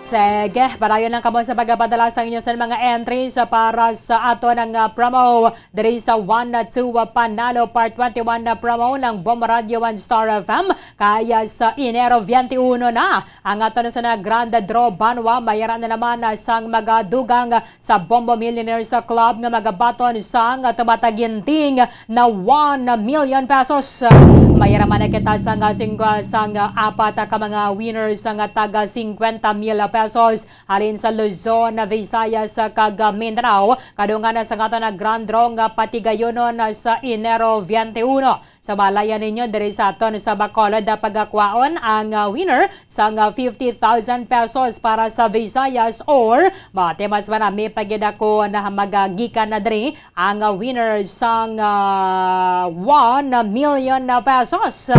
Sige, padayon lang kamo sa pagpadala sa inyo sa mga entries para sa aton nga promo diri sa One na Two Panalo Part twenty-one na promo ng Bombo Radio One Star F M. Kaya sa Enero twenty-one na ang aton sa na Grand Draw Banwa, mayara na naman na sang magadugang sa Bombo Millionaires Club nga magabaton sang tumataginting na one million pesos. Mayara man na kita sang singkwa sang apat ka mga winners nga taga singkwenta mil pesos halin sa Luzon, Visayas, kag Mindanao. Kadungan na sa aton na grand draw nga patigayonon sa Enero twenty-one. Sa malayan ninyo diri sa aton sa Bacolod, ah, pagakwaon ang, ah, winner sang, ah, fifty thousand pesos para sa Visayas, or bati mas marami pa gid ako na magagikan na diri ang, ah, winner sang, ah, one million na pesos.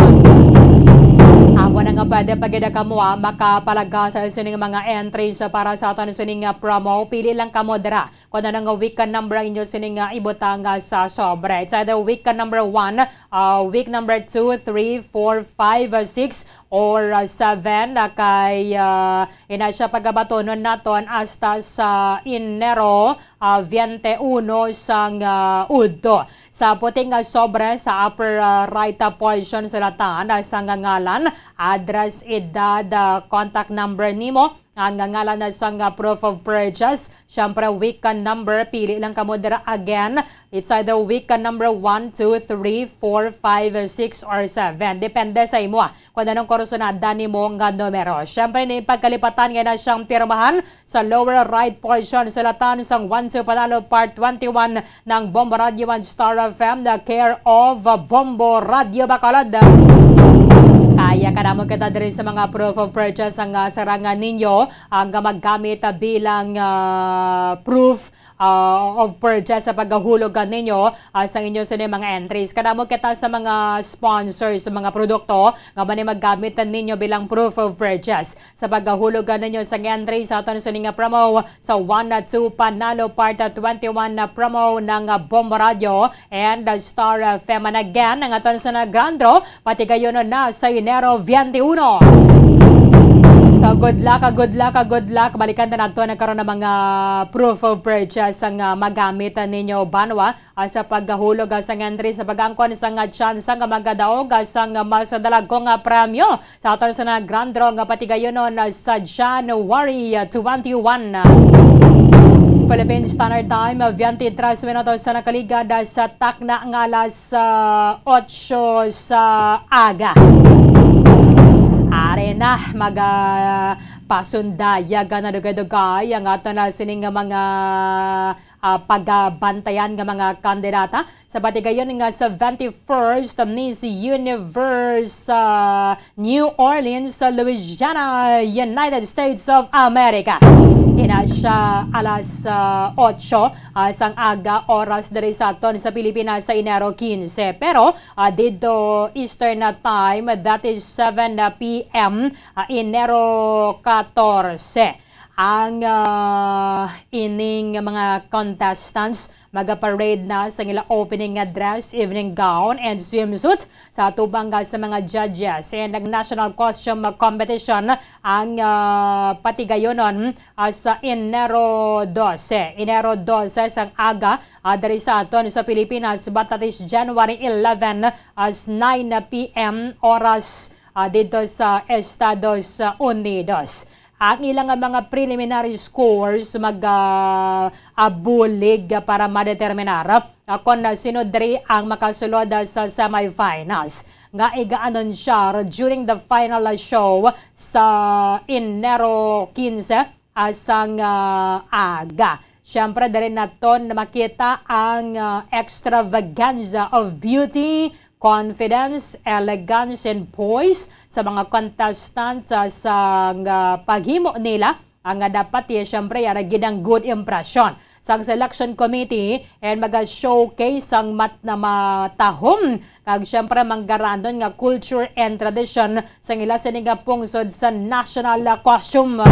Amo na nga pwede pa gid kamo, ah, makapalaga sa sining mga entries para sa aton sining, ah, promo. Pili lang kamo dira kung ano nga week number ang inyo sining, ah, ibutang, ah, sa sobre. It's either week number one, ah, week number two, three, four, five, ah, six, or, ah, seven, ah, kay, ah, ina siya pagabatonon naton hasta sa Enero, ah, twenty-one sang, ah, udto. Sa puting nga sobre sa upper, ah, right, ah, portion, sulatan, ah, sang ngalan, address, edad, ah, contact number nimo, ang ngalan na sang, ah, proof of purchase. Siyempre, week number, pili lang kamo dira. Again, it's either week number one, two, three, four, five, six, or seven. Depende sa imo, ah, kung anong kursunada nimo nga numero. Siyempre, ni pagkalipatan nga na siyang pirmahan sa lower right portion, sulatan sang One Two Panalo Part twenty-one ng Bombo Radio One Star F M, the care of Bombo Radio Bacolod. Kaya kadamo kita diri sa mga proof of purchase ang, ah, sarangan ninyo ang, ah, maggamit, ah, bilang, ah, proof, ah, of purchase sa pagkahulog, ah, ninyo, ah, sa inyo sini mga entries. Kadamo kita sa mga sponsors sa mga produkto nga mani maggamit ninyo bilang proof of purchase sa pagkahulog, ah, ninyo sa entry sa aton sini nga promo sa One na Two Panalo Part twenty-one na promo ng, ah, Bombo Radio and, ah, Star F M. And again, ang aton sa na grand draw, patigayon na sa Enero twenty-one. So, good luck, ah, good luck, ah, good luck. Balikan na nato na karon ang mga proof of purchase ang, ah, magamit, ah, ninyo, banwa, ah, sa paghulog, ah, sang entry sa pag-angkon sang, ah, tsansa nga magadaog, ah, sang, ah, mas dalagko nga premyo sa aton sa na grand draw nga patigayonon, ah, sa January, ah, twenty-one. Philippine Standard Time, ah, twenty-tres minutos sa nakaligad, ah, sa takna nga alas, ah, otso sa aga. Ari na, maga, pasundayag na dugay-dugay ang aton na sining nga mga, ah, pagabantayan nga mga kandidata sa patigayon nga seventy-first Miss Universe, ah, New Orleans, Louisiana, United States of America. Ina siya alas, ah, otso, ah, sang aga, oras diri sa aton sa Pilipinas sa Enero quince. Pero, ah, dito Eastern na time, that is seven p m, ah, Enero catorce. Ang, ah, ining mga contestants magaparade na sa ila opening nga dress, evening gown, and swimsuit sa atubang nga sa mga judges. And ang National Costume Competition ang, ah, patigayonon, ah, sa Enero doce. Enero doce sang aga, ah, diri sa aton sa Pilipinas, but that is January eleven, as nine p m oras, ah, dito sa Estados Unidos. Ang ilang mga preliminary scores mag, ah, ah, bulig para madeterminar, ah, kon sino diri ang makasulod, ah, sa semifinals nga iga-anunsyar during the final, ah, show sa Enero quince, ah, sang, ah, aga. Siyempre, diri naton makita ang, ah, extravaganza of beauty, confidence, elegance, and poise sa mga contestants, ah, sa, ah, paghimo nila, ang, ah, dapat, eh, siyempre, yara gid ang good impression sang selection committee and maga-showcase ang mat na matahom kag siyempre manggaranon nga culture and tradition sang ila sini nga pungsod sa national, ah, costume.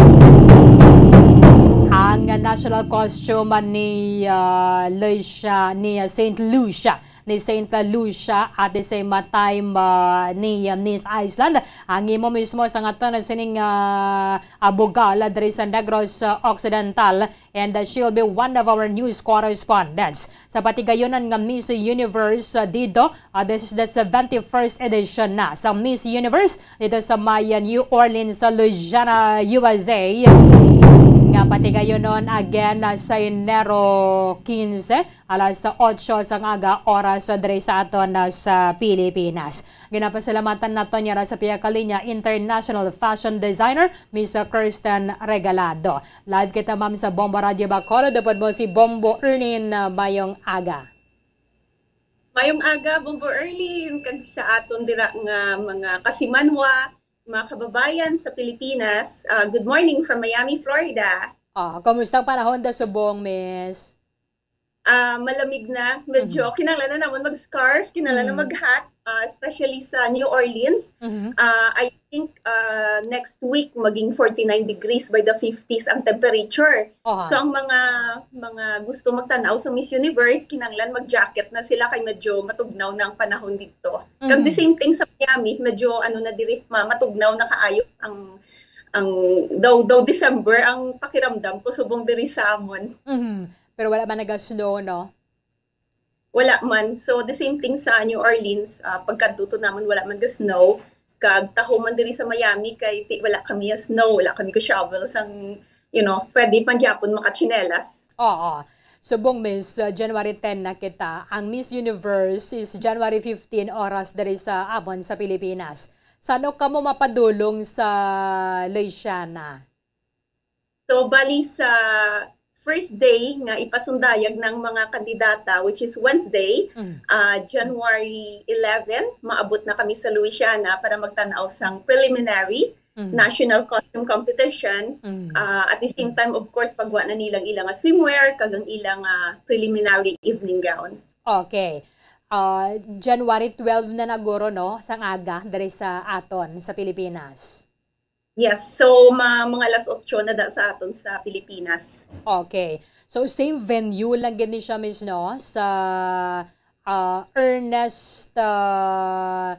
Ang national costume ni, ah, Lucia, ni, ah, Saint Lucia, ni Saint Lucia at the same time, ah, ni, ah, Miss Iceland. Ang imo mismo sa ngaton na sining, ah, ah, bugal diri sa Negros, ah, Occidental, and, ah, she will be one of our news correspondents. Sa patigayunan nga Miss Universe, ah, dito, ah, this is the seventy-first edition na sa Miss Universe dito sa may, ah, New Orleans, sa Louisiana, U S A, nga patigayunon again, ah, sa Enero quince, alas otso sang aga, oras, ah, diri sa aton, ah, sa Pilipinas. Ginapasalamatan naton yara sa pihak kalinya, international fashion designer, Miss Kirsten Regalado. Live kita, ma'am, sa Bombo Radio Bacolod. Upod mo si Bombo Erlin, ah, mayong aga. Mayong aga, Bombo Erlin, kag sa aton dira nga mga kasimanwa, mga kababayan sa Pilipinas. Ah, good morning from Miami, Florida. Ah, kumusta ang panahon da subong, miss? Ah, malamig na. Medyo Mhm. kinahanglan na namon mag-scarf, kinahanglan na Mhm. mag-hat, ah, especially sa New Orleans. Mhm. Ah, I think, ah, next week maging forty-nine degrees, by the fifties ang temperature. Oha. So, ang mga, mga gusto magtanaw sa Miss Universe, kinahanglan mag-jacket na sila kay medyo matugnaw na ang panahon dito. Kag the Mhm. same thing sa Miami, medyo ano na diri, ma-, matugnaw na kaayo ang, ang daw, daw December ang pakiramdam ko subong diri sa amon. Mhm. Pero wala man naga-snow, no? Wala man. So, the same thing sa New Orleans, ah, pagkadto to naman, wala man ga-snow. Kag taho man diri sa Miami, kay ti-, wala kami ya snow, wala kami ga-shovel sang, you know, pwede man gyapon makatsinelas. Oo. Subong, miss, uh, January ten na kita. Ang Miss Universe is January fifteen, oras diri sa amon sa Pilipinas. Sano kamo mapadulong sa Louisiana? So, bali sa first day nga ipasundayag ng mga kandidata, which is Wednesday, Mm. ah, January eleven, maabot na kami sa Louisiana para magtanaw sang preliminary Mm. national costume competition. Mm. Ah, at the same time, of course, pagwa na nilang ilang swimwear, kag ang ilang, ah, preliminary evening gown. Okay. Ah, January twelve na naguro, no? Sang aga, diri sa aton, sa Pilipinas. Yes, so ma-, mga alas otso na da sa aton sa Pilipinas. Okay. So, same venue lang gid ni siya, miss, no? Sa, ah, Ernest, ah,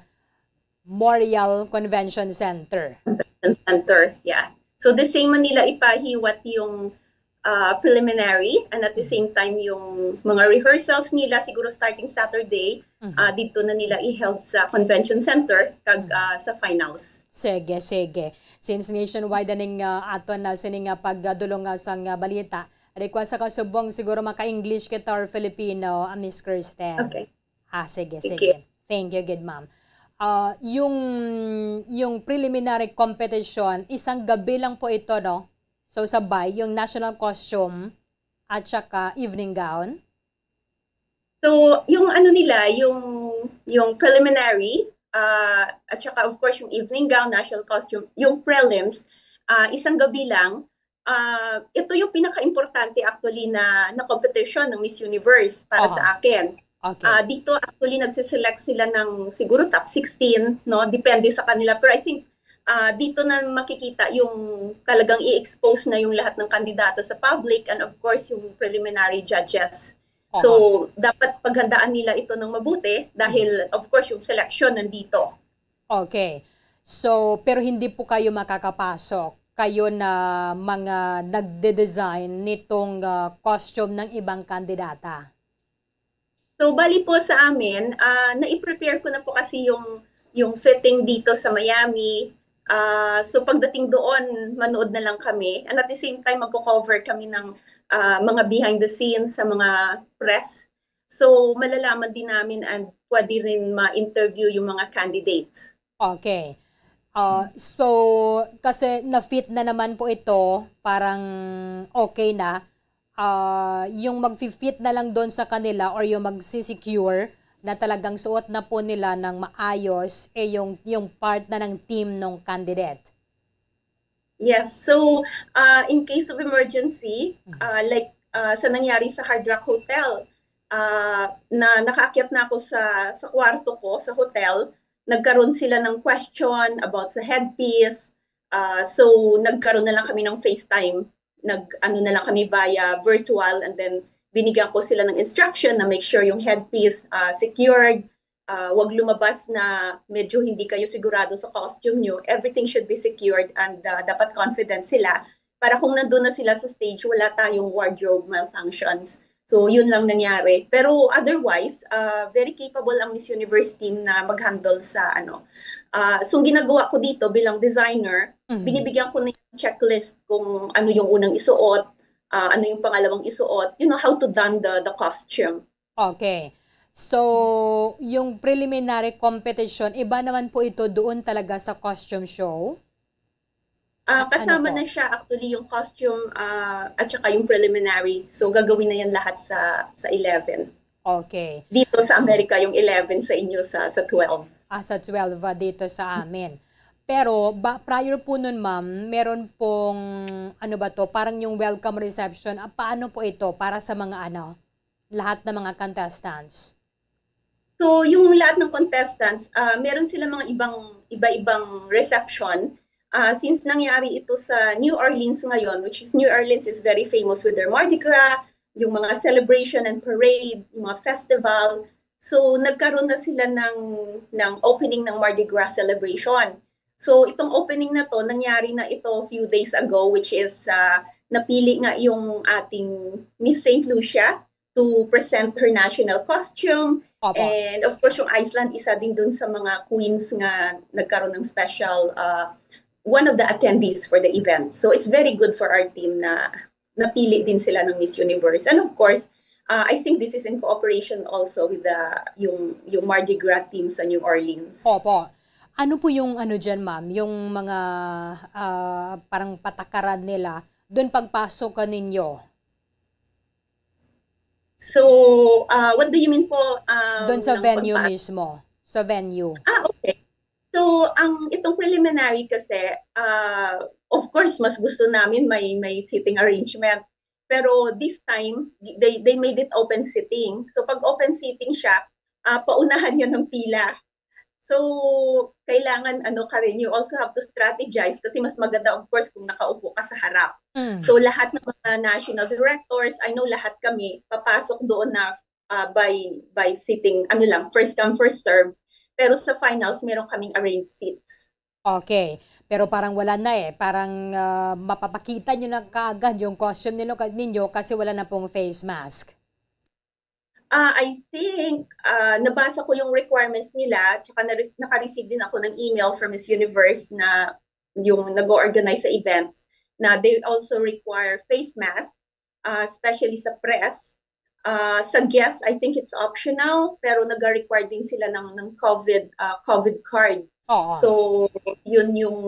Morial Convention Center. Convention Center, yeah. So, the same man nila ipahiwat yung, ah, preliminary, and at the same time, yung mga rehearsals nila, siguro starting Saturday, Mhm. ah, dito na nila i-held sa Convention Center, kag, Mhm. ah, sa finals. Sige, sige. Since nationwide aning, ah, aton na sini nga pagdulong nga sang, ah, balita, request sa kasubong siguro maka-English kita or Filipino, ah, Miss Kirsten. Okay. Ah, sige, Sige. sige. Thank you, good ma'am. Ah, yung, yung preliminary competition, isang gabi lang po ito, no? So, sabay, yung national costume at saka evening gown. So, yung ano nila, yung, yung preliminary, ah, at saka, of course, yung evening gown, national costume, yung prelims, ah, isang gabi lang. Ah, ito yung pinaka-importante, actually, na, na competition ng Miss Universe para Aha. sa akin. Okay. Ah, dito, actually, nagsiselect sila ng siguro top sixteen, no? Depende sa kanila. Pero I think, ah, dito na makikita yung talagang i-expose na yung lahat ng kandidata sa public and, of course, yung preliminary judges. So, Aha. dapat paghandaan nila ito ng mabuti dahil, Mhm. of course, yung selection nandito. Okay. So, pero hindi po kayo makakapasok. Kayo na mga nagde-design nitong, ah, costume ng ibang kandidata. So, bali po sa amin, ah, nai-prepare ko na po kasi yung, yung fitting dito sa Miami. Ah, so, pagdating doon, manood na lang kami. And at the same time, magko-cover kami ng, ah, mga behind the scenes sa mga press. So, malalaman din namin and pwede rin ma-interview yung mga candidates. Okay. Ah, so, kasi na-fit na naman po ito, parang okay na. Ah, yung mag-fit na lang doon sa kanila or yung magsisecure na talagang suot na po nila ng maayos, eh, yung, yung part na ng team ng candidate. Yes. So, ah, in case of emergency, Mhm. ah, like, ah, sa nangyari sa Hard Rock Hotel, ah, na nakaakyat na ako sa, sa kwarto ko, sa hotel, nagkaroon sila ng question about sa headpiece. Ah, so, nagkaroon na lang kami ng FaceTime. nag-ano na lang kami via virtual, and then binigyan ko sila ng instruction na make sure yung headpiece, ah, secured, ah, wag lumabas na medyo hindi kayo sigurado sa costume nyo. Everything should be secured and, ah, dapat confident sila para kung nandun na sila sa stage, wala tayong wardrobe malfunctions. So, yun lang nangyari. Pero otherwise, ah, very capable ang Miss Universe team na mag-handle sa ano. Ah, so, ang ginagawa ko dito bilang designer, Mhm. binibigyan ko na yung checklist kung ano yung unang isuot, ah, ano yung pangalawang isuot, you know, how to don the, the costume. Okay. So, yung preliminary competition, iba naman po ito doon talaga sa costume show? Ah, At ano kasama po? na siya actually yung costume, ah, at saka yung preliminary. So, gagawin na yan lahat sa sa eleven. Okay. Dito sa Amerika yung eleven, sa inyo sa sa twelve. Ah, sa twelve, ah, dito sa amin. Pero ba, prior po nun, ma'am, meron pong, ano ba to, parang yung welcome reception. Ah, paano po ito para sa mga ano, lahat ng mga contestants? So, yung lahat ng contestants, ah, meron sila mga ibang iba-ibang reception. Ah, since nangyari ito sa New Orleans ngayon, which is New Orleans is very famous with their Mardi Gras, yung mga celebration and parade, yung mga festival. So, nagkaroon na sila ng ng opening ng Mardi Gras celebration. So, itong opening na to, nangyari na ito few days ago, which is, ah, napili nga yung ating Miss Saint Lucia to present her national costume. Opo. And of course, yung Iceland, isa din dun sa mga queens nga nagkaroon ng special, ah, one of the attendees for the event. So, it's very good for our team na napili din sila ng Miss Universe. And of course, ah, I think this is in cooperation also with the yung yung Mardi Gras team sa New Orleans. Opo. Ano po yung ano diyan, ma'am, yung mga, ah, parang patakaran nila doon pagpasok ka ninyo? So, ah, what do you mean po, um, Doon sa ng venue pagpa- mismo? Sa venue. Ah, okay. So, ang itong preliminary kasi, ah, of course, mas gusto namin may may seating arrangement. Pero this time, they they made it open seating. So, pag open seating siya, ah, paunahan niya ng pila. So, kailangan ano ka rin, you also have to strategize kasi mas maganda, of course, kung nakaupo ka sa harap. Mm. So, lahat ng mga national directors, I know lahat kami, papasok doon na, ah, by by sitting, ano lang, first come, first serve. Pero sa finals, meron kaming arranged seats. Okay. Pero parang wala na eh. Parang, ah, mapapakita nyo na kaagad yung costume nilo-, ninyo kasi wala na pong face mask. Ah, I think, ah, nabasa ko yung requirements nila, tsaka na-, naka-receive din ako ng email from Miss Universe na yung nag-o-organize sa events, na they also require face mask, ah, especially sa press. Ah, sa guests, I think it's optional, pero nag-require din sila ng ng COVID, ah, COVID card. Oo. So, yun yung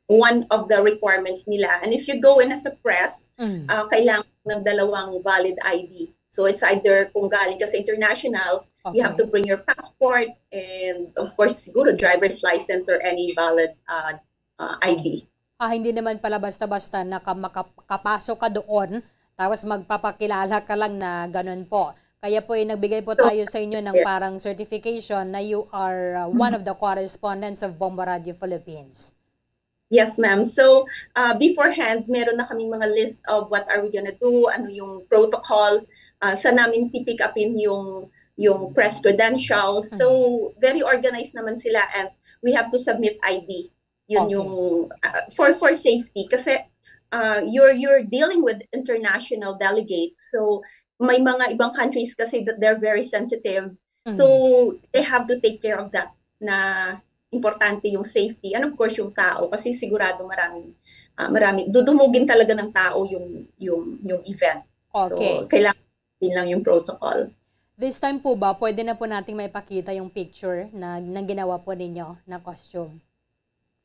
one of the requirements nila. And if you go in as a press, Mm. ah, kailangan ng dalawang valid I D. So, it's either kung galing ka sa international, you have Okay. to bring your passport and, of course, siguro driver's license or any valid, ah, ah, I D. Ah, hindi naman pala basta-basta na ka-, makapasok ka doon, tapos magpapakilala ka lang na ganun po. Kaya po, eh, nagbigay po So, tayo sa inyo ng yeah. parang certification na you are, uh, one of the correspondents of Bombo Radio Philippines. Yes, ma'am. So, uh, beforehand, meron na kaming mga list of what are we gonna do, ano yung protocol, uh, saan namin pipick upin yung yung press credentials. So, Mhm. very organized naman sila, and we have to submit I D. Yun Okay. yung, uh, for for safety kasi, uh, you're you're dealing with international delegates. So, may mga ibang countries kasi that they're very sensitive. So, Mhm. they have to take care of that, na importante yung safety and, of course, yung tao kasi sigurado maraming, ah, marami, dudumugin talaga ng tao yung yung yung event. So, Okay. kailangan din lang yung protocol. This time po ba, pwede na po nating maipakita yung picture na, ng ginawa po ninyo na costume?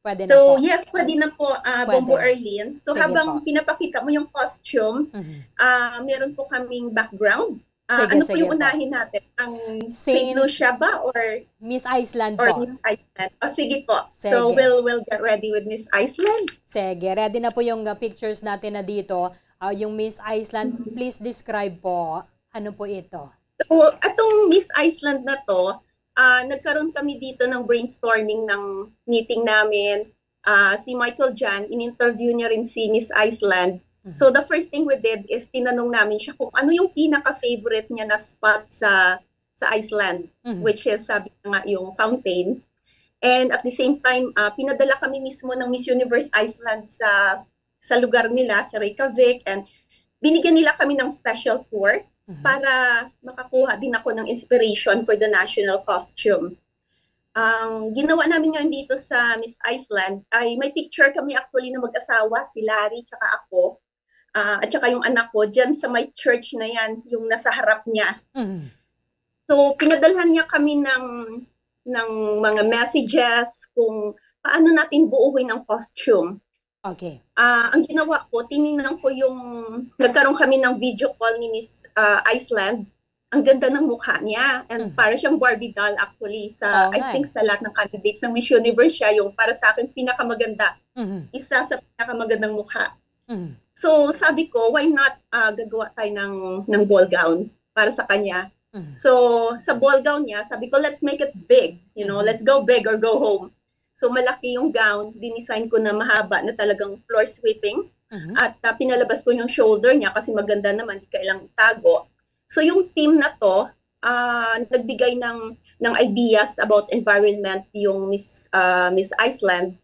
Pwede na So, po. Yes, pwede na po, ah, Bombo Pwede. Arlene. So, Sige habang po. pinapakita mo yung costume, Mhm. ah, meron po kaming background. Ah, Sige, ano po sige yung po. Unahin natin? Ang Saint Saint Lucia ba or Miss Iceland or po. Miss Iceland? O, sige po. So, Sige. we'll we'll get ready with Miss Iceland. Sige, ready na po yung, uh, pictures natin na dito. Uh, yung Miss Iceland, Mhm. please describe po. Ano po ito? So, atong Miss Iceland na to, ah, nagkaroon kami dito ng brainstorming ng meeting namin. Ah, si Michael Jan, in-interview niya rin si Miss Iceland. So the first thing we did is tinanong namin siya kung ano yung pinaka-favorite niya na spot sa sa Iceland, Mhm. which is, sabi niya nga, yung fountain. And at the same time, ah, pinadala kami mismo ng Miss Universe Iceland sa sa lugar nila, sa Reykjavik, and binigyan nila kami ng special tour Mhm. para makakuha din ako ng inspiration for the national costume. Ang ginawa namin ngayon dito sa Miss Iceland ay may picture kami actually na mag-asawa, si Larry tsaka ako, ah, at saka yung anak ko, dyan sa may church na yan, yung nasa harap niya. Mhm. So, pinadalhan niya kami ng ng mga messages kung paano natin buuhin ang costume. Okay. Ah, ang ginawa ko, tiningnan ko yung, nagkaroon kami ng video call ni Miss, ah, Iceland. Ang ganda ng mukha niya. And Mhm. para siyang Barbie doll actually. Sa, Oo I nga think eh. sa lahat ng candidates ng Miss Universe, siya yung para sa akin pinakamaganda. Mhm. Isa sa pinakamagandang mukha. Mhm. So sabi ko, why not ah, gagawa tayo ng, ng ball gown para sa kanya. Mhm. So sa ball gown niya, sabi ko, let's make it big. You know, Mhm. let's go big or go home. So malaki yung gown, dinesign ko na mahaba na talagang floor sweeping. Mhm. At ah, pinalabas ko yung shoulder niya kasi maganda naman, di kailang itago. So yung theme na to, ah, nagbigay ng ng ideas about environment yung Miss ah, Miss Iceland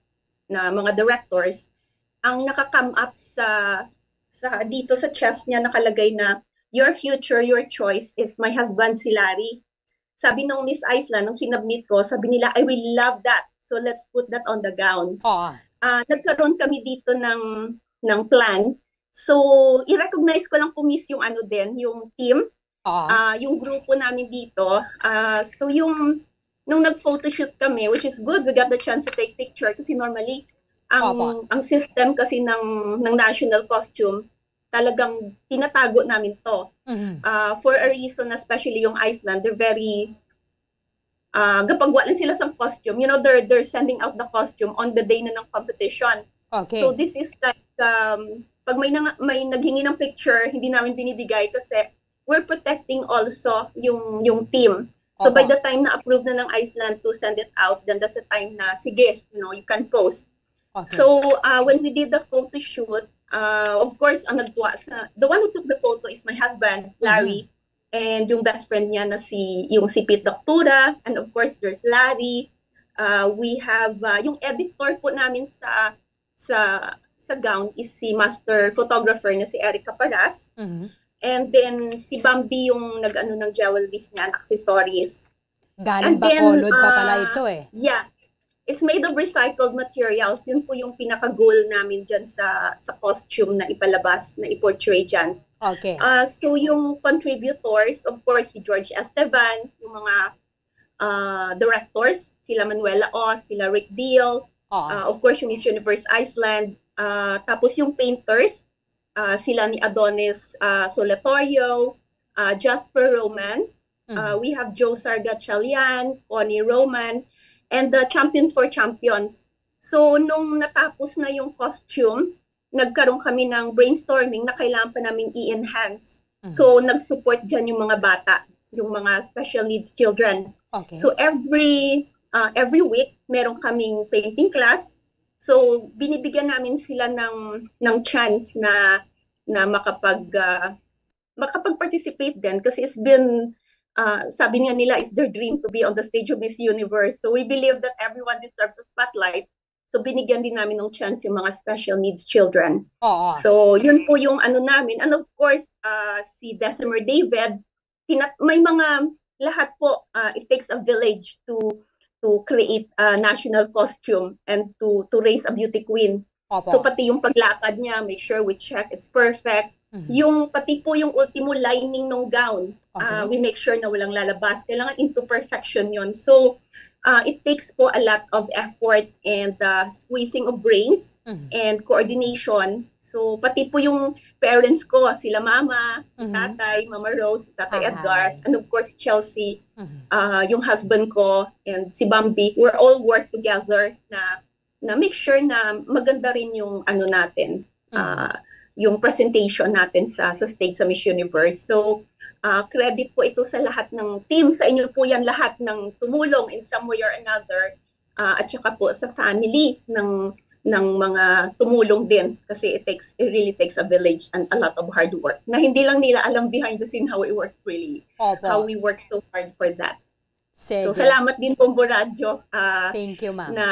na mga directors. Ang naka-come up sa sa dito sa chest niya, nakalagay na, "Your future, your choice is my husband, si Larry." Sabi nung Miss Iceland, nung sinubmit ko, sabi nila, "I will love that. So let's put that on the gown." Oo. Ah, nagkaroon kami dito ng ng plan. So i-recognize ko lang po, Miss, yung ano din, yung team, Oo. ah, yung grupo namin dito. Ah, so yung nung nag-photoshoot kami, which is good, we got the chance to take picture kasi normally ang Opo. ang system kasi ng ng national costume, talagang tinatago namin to. Mhm. Ah, for a reason, especially yung Iceland, they're very ah, gapagwa lang sila sa costume. You know, they're they're sending out the costume on the day na ng competition. Okay. So this is like um pag may nang, may naghingi ng picture, hindi namin binibigay kasi we're protecting also yung yung team. So by Opo. the time na approve na ng Iceland to send it out, then that's the time na, sige, you know, you can post. Okay. So uh, when we did the photo shoot, uh, of course, ang nagkuha sa, the one who took the photo is my husband, Mhm. Larry, and yung best friend niya na si, yung si Pete Doctura, and of course, there's Larry. Uh, we have, uh, yung editor po namin sa sa sa gown is si master photographer na si Eric Caparas. Mhm. And then si Bambi yung nag-ano ng jewelries niya and accessories. Galing And then, Bacolod pa pala ah, ito eh. Yeah. It's made of recycled materials. Yun po yung pinaka-goal namin dyan sa sa costume na ipalabas, na i-portray dyan. Okay. Ah, so yung contributors, of course, si George Esteban, yung mga ah, directors, sila Manuela Oz, sila Rick Deal, Oo. ah, of course, yung Miss Universe Iceland, ah, tapos yung painters, ah, sila ni Adonis ah, Solatorio, ah, Jasper Roman, Mhm. ah, we have Joe Sarga Chalian, Connie Roman, and the Champions for Champions. So, nung natapos na yung costume, nagkaroon kami ng brainstorming na kailangan pa namin i-enhance. Mhm. So, nag-support dyan yung mga bata, yung mga special needs children. Okay. So, every uh, every week, meron kaming painting class. So, binibigyan namin sila ng ng chance na na makapag uh, makapag-participate din kasi it's been uh, sabi nga nila, it's their dream to be on the stage of Miss Universe. So, we believe that everyone deserves a spotlight. So, binigyan din namin ng chance yung mga special needs children. Oo. So, yun po yung ano namin. And of course, uh, si Desimer David, tinat- may mga lahat po, uh, it takes a village to to create a national costume and to to raise a beauty queen. Opo. So pati yung paglakad niya, make sure we check it's perfect. Mhm. Yung pati po yung ultimo lining ng gown, uh, Okay. we make sure na walang lalabas. Kailangan into perfection yon. So uh, it takes po a lot of effort and uh, squeezing of brains Mhm. and coordination. So pati po yung parents ko, sila mama, si Mhm. tatay, Mama Rose, si tatay Ahay. Edgar, and of course si Chelsea, Mhm. uh, yung husband ko, and si Bambi, we're all work together na na make sure na maganda rin yung ano natin, Mhm. uh, yung presentation natin sa sa stage sa Miss Universe. So uh, credit po ito sa lahat ng team, sa inyo po yan lahat ng tumulong in some way or another, uh, at saka po sa family ng ng mga tumulong din kasi it takes, it really takes a village and a lot of hard work na hindi lang nila alam behind the scene how it works really, how Opo. we work so hard for that. So, Sige. salamat din, Bombo Radyo, ah, Thank you, ma'am. na,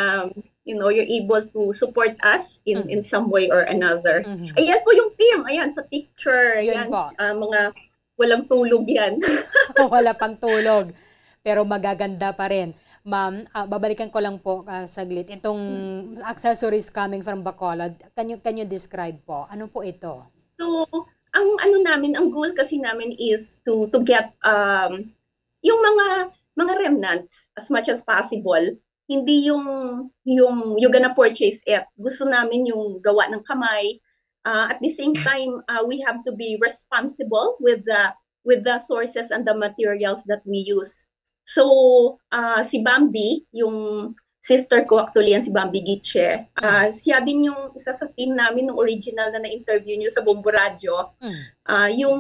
you know, you're able to support us in in Mhm. some way or another. Mhm. Ayan po yung team. Ayan, sa picture. Yun Yan, po. ah, mga walang tulog yan. Wala pang tulog. Pero magaganda pa rin. Ma'am, ah, babalikan ko lang po ah, saglit. Itong accessories coming from Bacolod, can you, can you describe po? Ano po ito? So, ang ano namin, ang goal kasi namin is to to get um yung mga mga remnants as much as possible. Hindi yung yung you're gonna purchase it. Gusto namin yung gawa ng kamay. Uh, at the same time, uh, we have to be responsible with the with the sources and the materials that we use. So, uh, si Bambi, yung sister ko actually yan, si Bambi Gitche. Uh, siya din yung isa sa team namin nung original na na-interview niyo sa Bombo Radyo. Mm. Uh, yung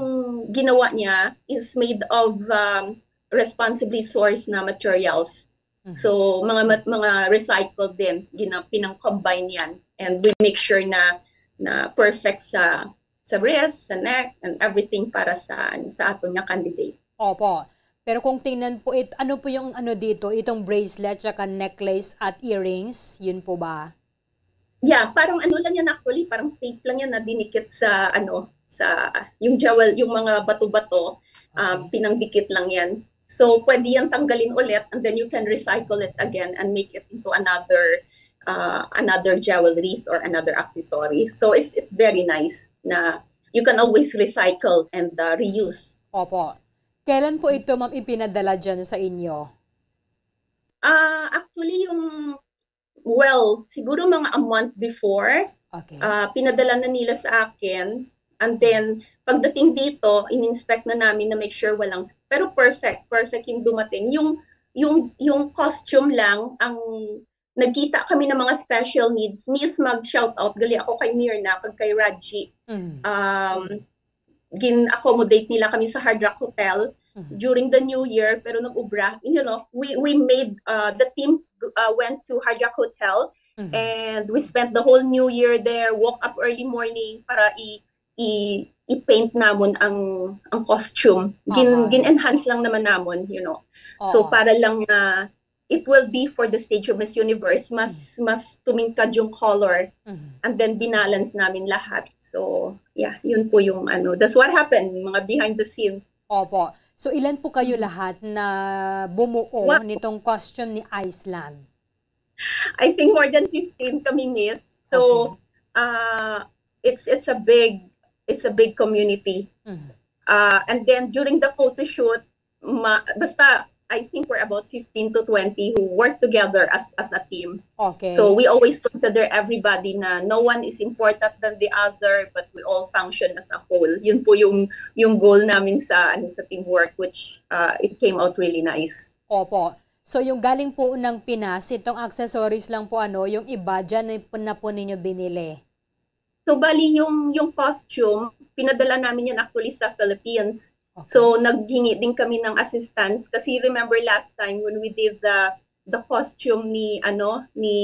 ginawa niya is made of um, responsibly sourced na materials. Mhm. So, mga mat- mga recycled din, gina pinang-combine yan. And we make sure na na perfect sa sa wrist, sa neck, and everything para sa sa aton nga candidate. Opo. Pero kung tingnan po, it, ano po yung ano dito, itong bracelet, tsaka necklace at earrings, yun po ba? Yeah, parang ano lang yan actually, parang tape lang yan na dinikit sa ano, sa yung jewel, yung mga bato-bato, um, Okay. pinangdikit lang yan. So, pwede yan tanggalin ulit and then you can recycle it again and make it into another uh, another jewelries or another accessories. So, it's it's very nice na you can always recycle and uh, reuse. Opo. Kailan po ito, ma'am, ipinadala dyan sa inyo? Ah, actually, yung, well, siguro mga a month before, Okay. ah, pinadala na nila sa akin. And then, pagdating dito, in-inspect na namin na make sure walang, pero perfect, perfect yung dumating. Yung, yung, yung costume lang, ang nagkita kami ng mga special needs. Miss, mag-shout out, gali ako kay Mirna, kag kay Raji. Mm. Um, gin-accommodate nila kami sa Hard Rock Hotel Mhm. during the New Year, pero nag-ubra. You know, we, we made, uh, the team uh, went to Hard Rock Hotel Mhm. and we spent the whole New Year there, woke up early morning para i i i-paint namon ang ang costume. Gin Aha. gin-enhance lang naman namon, you know. So Oo. Para lang na it will be for the stage of Miss Universe, mas mas tumingkad yung color Mhm. and then binalance namin lahat. So, yeah, yun po yung ano. That's what happened, mga behind the scene. Opo. So, ilan po kayo Mhm. lahat na bumuo Wow. nitong costume ni Iceland? I think more than fifteen kami, Miss. So, Okay. uh, it's it's a big it's a big community. Mhm. Uh, and then during the photo shoot, ma, basta I think we're about fifteen to twenty who work together as as a team. Okay. So we always consider everybody na no one is important than the other, but we all function as a whole. Yun po yung yung goal namin sa ano sa teamwork, which uh, it came out really nice. Opo. So, yung galing po ng Pinas, itong accessories lang po, ano, yung iba dyan na po, na po ninyo binili? So, bali yung yung costume, pinadala namin yan actually sa Philippines. Okay. So, naghingi din kami ng assistance kasi remember last time when we did the the costume ni ano ni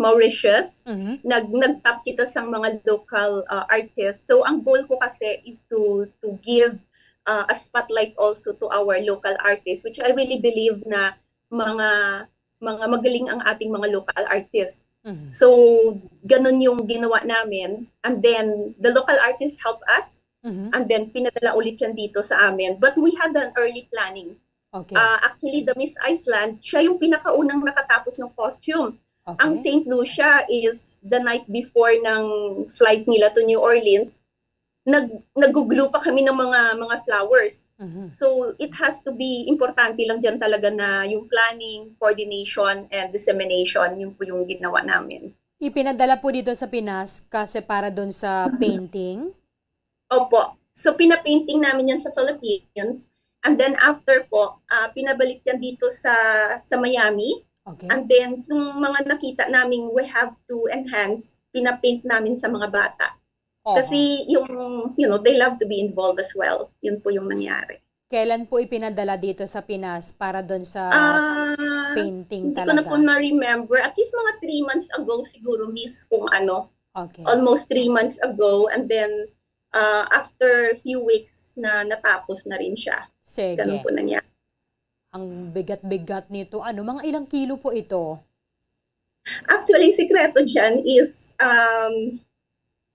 Mauritius, Mhm. nag nagtap kita sa mga local uh, artists. So, ang goal ko kasi is to to give uh, a spotlight also to our local artists, which I really believe na mga mga magaling ang ating mga local artists. Mhm. So, ganun yung ginawa namin. And then, the local artists help us. Mhm. And then, pinadala ulit yan dito sa amin. But we had an early planning. Okay. Uh, actually, the Miss Iceland, siya yung pinakaunang nakatapos ng costume. Ang Okay. Saint Lucia is the night before ng flight nila to New Orleans. Nag naguglo pa kami ng mga mga flowers. Mhm. So, it has to be importante lang diyan talaga na yung planning, coordination, and dissemination, yun po yung ginawa namin. Ipinadala po dito sa Pinas kasi para doon sa painting? Opo. So, pinapainting namin yan sa Philippines. And then after po, ah, pinabalik yan dito sa sa Miami. Okay. And then, yung mga nakita namin we have to enhance, pinapaint namin sa mga bata. Oo. Kasi yung, you know, they love to be involved as well. Yun po yung nangyari. Kailan po ipinadala dito sa Pinas para doon sa Ah, Painting Hindi ko na talaga. po ma-remember. At least mga three months ago siguro, miss, kung ano. Okay. Almost three months ago. And then, uh, after a few weeks na natapos na rin siya. Ganun Sige. po nangyari. Ang bigat-bigat nito. Ano, mga ilang kilo po ito? Actually, sikreto dyan is um,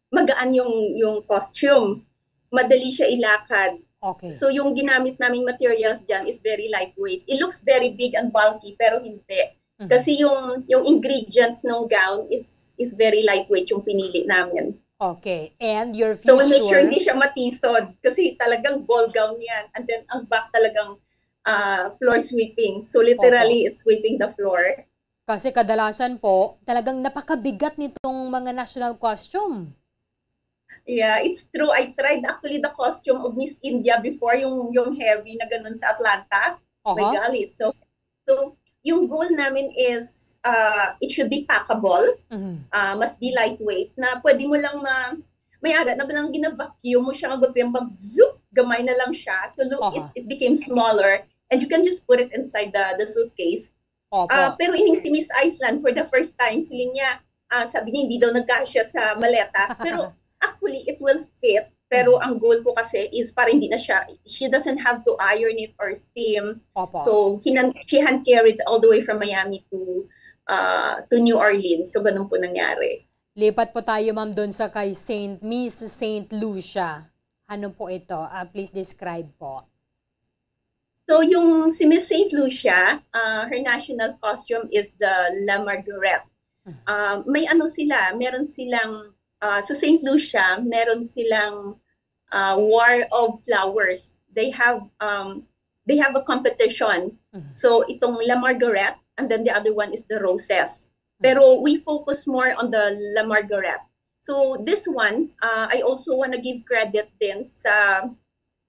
magaan yung, yung costume. Madali siya ilakad. Okay. So yung ginamit naming materials dyan is very lightweight. It looks very big and bulky pero hindi. Mhm. Kasi yung yung ingredients ng gown is is very lightweight yung pinili namin. Okay. And your So we make sure future? Hindi siya matisod kasi talagang ball gown yan. And then ang back talagang ah, floor sweeping. So literally it's sweeping the floor. Kasi kadalasan po, talagang napakabigat nitong mga national costume. Yeah, it's true. I tried actually the costume of Miss India before, yung yung heavy na ganun sa Atlanta. My Aha. God, it's so so yung goal namin is uh, it should be packable, Mhm. uh, must be lightweight na pwede mo lang ma may ara na lang gina-vacuum mo siya nga gutuyang bang zoop, gamay na lang siya. So look, it, Aha. It became smaller and you can just put it inside the the suitcase. Opo. Ah, pero ining si Miss Iceland, for the first time, siling niya, ah, sabi niya hindi daw nagkasya sa maleta. Pero actually, it will fit. Pero Mhm. Ang goal ko kasi is para hindi na siya, she doesn't have to iron it or steam. Opo. So, hinan she hand carried all the way from Miami to uh, to New Orleans. So, ganun po nangyari. Lipat po tayo, ma'am, doon sa kay Saint Miss Saint Lucia. Ano po ito? Ah, please describe po. So, yung si Miss Saint Lucia, uh, her national costume is the La Margarette. Mhm. Uh, may ano sila, meron silang, uh, sa Saint Lucia, meron silang uh, War of Flowers. They have um, they have a competition. Mhm. So, itong La Margarette and then the other one is the Roses. Pero we focus more on the La Margarette. So, this one, uh, I also want to give credit din sa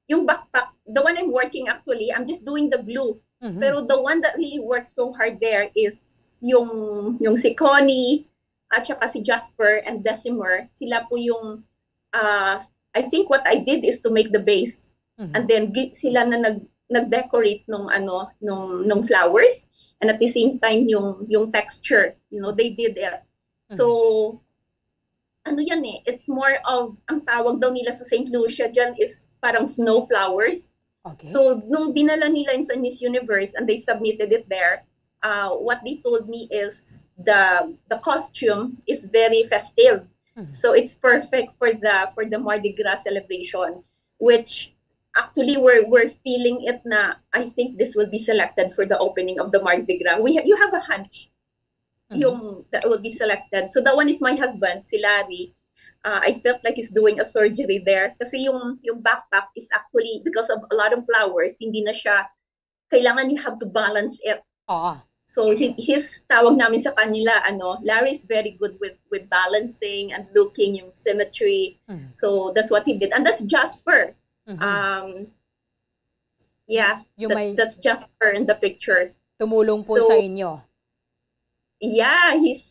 yung backpack, the one I'm working actually, I'm just doing the glue. Mhm. Pero the one that really works so hard there is yung yung si Connie at saka si Jasper and Desimer. Sila po yung uh, I think what I did is to make the base. Mhm. And then gi- sila na nag nag-decorate nung ano nung nung flowers and at the same time yung yung texture, you know, they did it. So ano yan eh, it's more of, ang tawag daw nila sa Saint Lucia dyan is parang snow flowers. Okay. So, nung dinala nila yun sa Miss Universe and they submitted it there, uh, what they told me is the the costume is very festive. Mhm. So, it's perfect for the for the Mardi Gras celebration, which actually we're we're feeling it na I think this will be selected for the opening of the Mardi Gras. We ha- you have a hunch Mhm. yung that will be selected. So that one is my husband, si Larry. Uh, I felt like he's doing a surgery there kasi yung yung backpack is actually because of a lot of flowers, hindi na siya kailangan you have to balance it. Oo. So he, his tawag namin sa kanila ano, Larry is very good with with balancing and looking yung symmetry. Mhm. So that's what he did and that's Jasper. Mhm. Um yeah, Yung that's may that's Jasper in the picture. Tumulong po So- sa inyo. Yeah, he's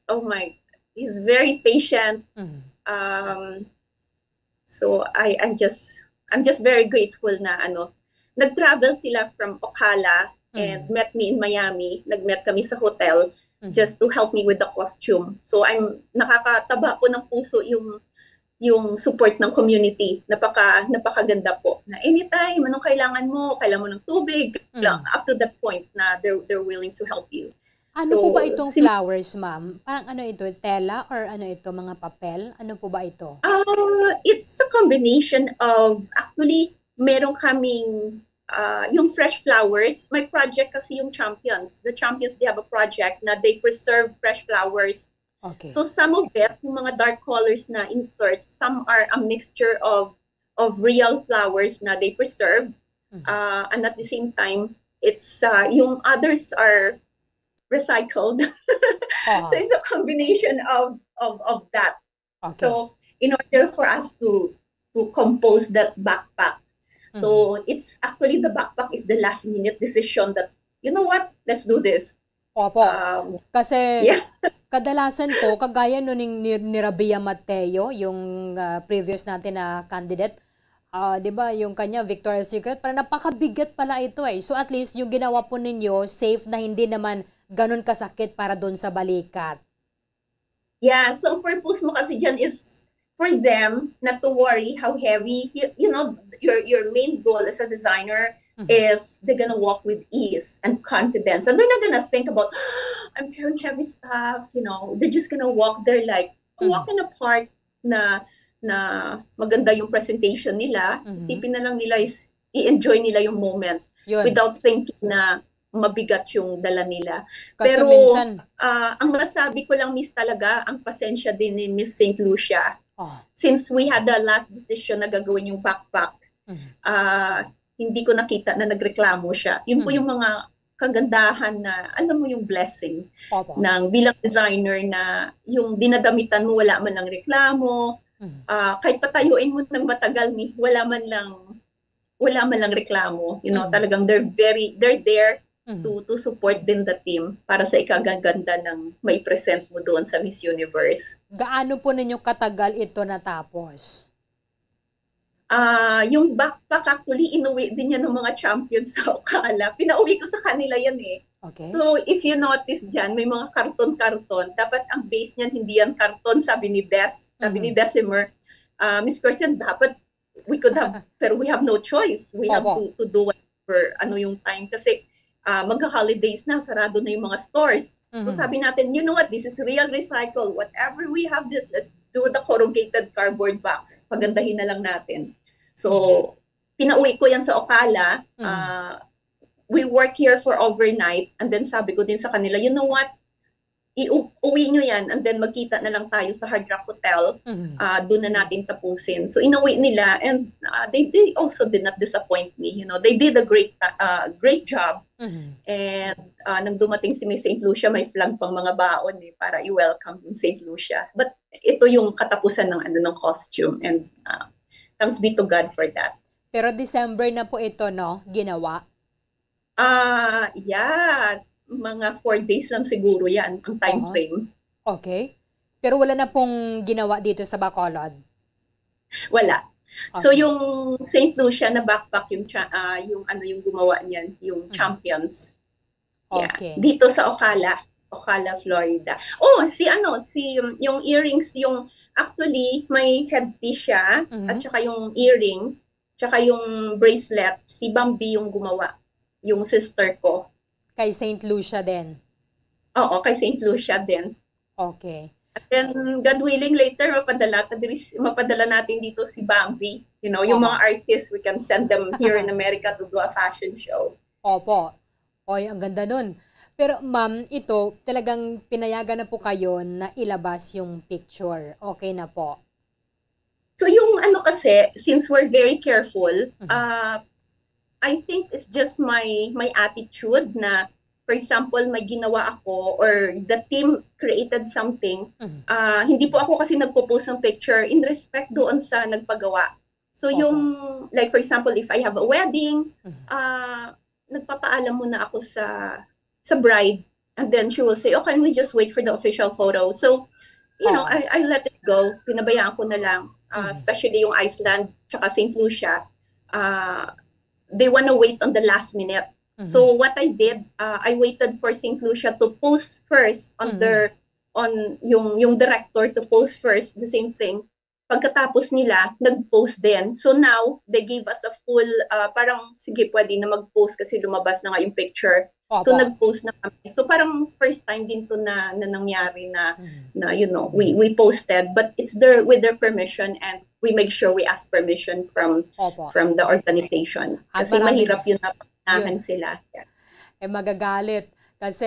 oh my, he's very patient. Mhm. Um, so I I'm just I'm just very grateful na ano, nag-travel sila from Ocala and Mhm. met me in Miami. Nag-met kami sa hotel Mhm. just to help me with the costume. So I'm nakakataba po ng puso yung yung support ng community. Napaka napakaganda po. Na anytime anong kailangan mo, kailangan mo ng tubig, Mhm. Up to that point na they're they're willing to help you. Ano So, po ba itong si- flowers, ma'am? Parang ano ito? Tela or ano ito? Mga papel? Ano po ba ito? Uh, it's a combination of, actually, meron kaming uh, yung fresh flowers. May project kasi yung Champions. The Champions, they have a project na they preserve fresh flowers. Okay. So some of it, yung mga dark colors na inserts, some are a mixture of of real flowers na they preserve. Mhm. Uh, and at the same time, it's uh, yung others are recycled. Oo. So it's a combination of of of that. Okay. So in order for us to to compose that backpack, so it's actually the backpack is the last minute decision that, you know what, let's do this. Opo. Um, Kasi Yeah. kadalasan po, kagaya no ning ni, ni Rabia Mateo, yung ah, previous natin na candidate, ah, 'di ba, yung kanya Victoria's Secret, parang napakabigat pala ito eh. So at least yung ginawa po ninyo, safe na, hindi naman ganun kasakit para doon sa balikat. Yeah, so ang purpose mo kasi dyan is for them not to worry how heavy, you, you know, your your main goal as a designer Mhm. is they're gonna walk with ease and confidence, and they're not gonna think about, "I'm carrying heavy stuff," you know, they're just gonna walk there like a walk Mhm. in a park na na maganda yung presentation nila. Mhm. Isipin na lang nila is i-enjoy nila yung moment Yun. without thinking na mabigat yung dala nila. Kasi Pero minsan, ah, ang masabi ko lang, Miss, talaga, ang pasensya din ni Miss Saint Lucia. oh, Since we had the last decision na gagawin yung backpack, mhm. ah, hindi ko nakita na nagreklamo siya. Yun po Mhm. yung mga kagandahan na, alam mo, yung blessing Opo. ng bilang designer na yung dinadamitan mo, wala man lang reklamo. Mhm. Ah, kahit patayuin mo ng matagal, ni wala man lang wala man lang reklamo. You know, Mhm. talagang they're very they're there Mhm. to to support din the team para sa ikagaganda ng maipresent mo doon sa Miss Universe. Gaano po ninyo katagal ito natapos? Ah, yung backpack, actually, inuwi din yan ng mga champions sa Ocala. Pinauwi ko sa kanila yan eh. Okay. So, if you notice dyan, may mga karton-karton. Dapat ang base niyan, hindi yan karton, sabi ni Des. Sabi ni Mhm. Desimer, ah, Miss Kirsten, dapat we could have, pero we have no choice. We have Opo. to, to do whatever, ano yung time. Kasi ah, magha-holidays na, sarado na yung mga stores. So Mhm. sabi natin, "You know what? This is real recycle. Whatever we have this, let's do the corrugated cardboard box. Pagandahin na lang natin." So, Mhm. pinauwi ko yan sa Ocala. Mhm. Ah, we work here for overnight. And then sabi ko din sa kanila, "You know what? Iu-, uwi nyo yan and then magkita na lang tayo sa Hard Rock Hotel. Mhm. Ah, doon na natin tapusin." So, inuwi nila and ah, they, they also did not disappoint me. You know, they did a great ta- ah, great job. Mhm. And ah, nang dumating si Miss Saint Lucia, may flag pang mga baon eh, para i-welcome yung Saint Lucia. But ito yung katapusan ng ano ng costume and ah, thanks be to God for that. Pero December na po ito, no? Ginawa? Ah, yeah. Mga four days lang siguro yan, ang time Oo. frame. Okay. Pero wala na pong ginawa dito sa Bacolod? Wala. So, Okay. Yung Saint Lucia na backpack, yung, cha- ah, yung ano yung gumawa niyan, yung Mhm. champions. Yeah. Okay. Dito sa Ocala, Ocala, Florida. Oh, si ano, si yung earrings, yung actually may headpiece siya Mhm. at saka yung earring, tsaka yung bracelet, si Bambi yung gumawa, yung sister ko. Kay Saint Lucia din? Oo, kay Saint Lucia din. Okay. And then, God willing, later mapadala, ta diri, mapadala natin dito si Bambi. You know, yung Oo. mga artists, we can send them here in America to do a fashion show. Opo. Oy, ang ganda nun. Pero ma'am, ito, talagang pinayagan na po kayo na ilabas yung picture. Okay na po. So yung ano kasi, since we're very careful, Mhm. uh, I think it's just my my attitude na, for example, may ginawa ako or the team created something, Mhm. ah, hindi po ako kasi nagpo-post ng picture in respect doon sa nagpagawa. So Opo. Yung, like for example, if I have a wedding, Mhm. ah, nagpapaalam muna ako sa sa bride, and then she will say, "Oh, can we just wait for the official photo?" So, you know, Oo. I, I let it go. Pinabayaan ko na lang. Ah, Mhm. Especially yung Iceland tsaka Saint Lucia, ah, they wanna wait on the last minute. Mhm. So what I did, uh, I waited for Saint Lucia to post first on Mhm. their on yung yung director to post first, the same thing. Pagkatapos nila, nag-post din. So now, they gave us a full, uh, parang, "Sige, pwede na mag-post kasi lumabas na nga yung picture." So Opo. Nag-post na kami. So parang first time din to na, na nangyari na, Mhm. na you know, we we posted, but it's their with their permission and we make sure we ask permission from Opo. from the organization. At Kasi maraming mahirap yun na panahan Yun. sila. Yeah. Eh, magagalit. Kasi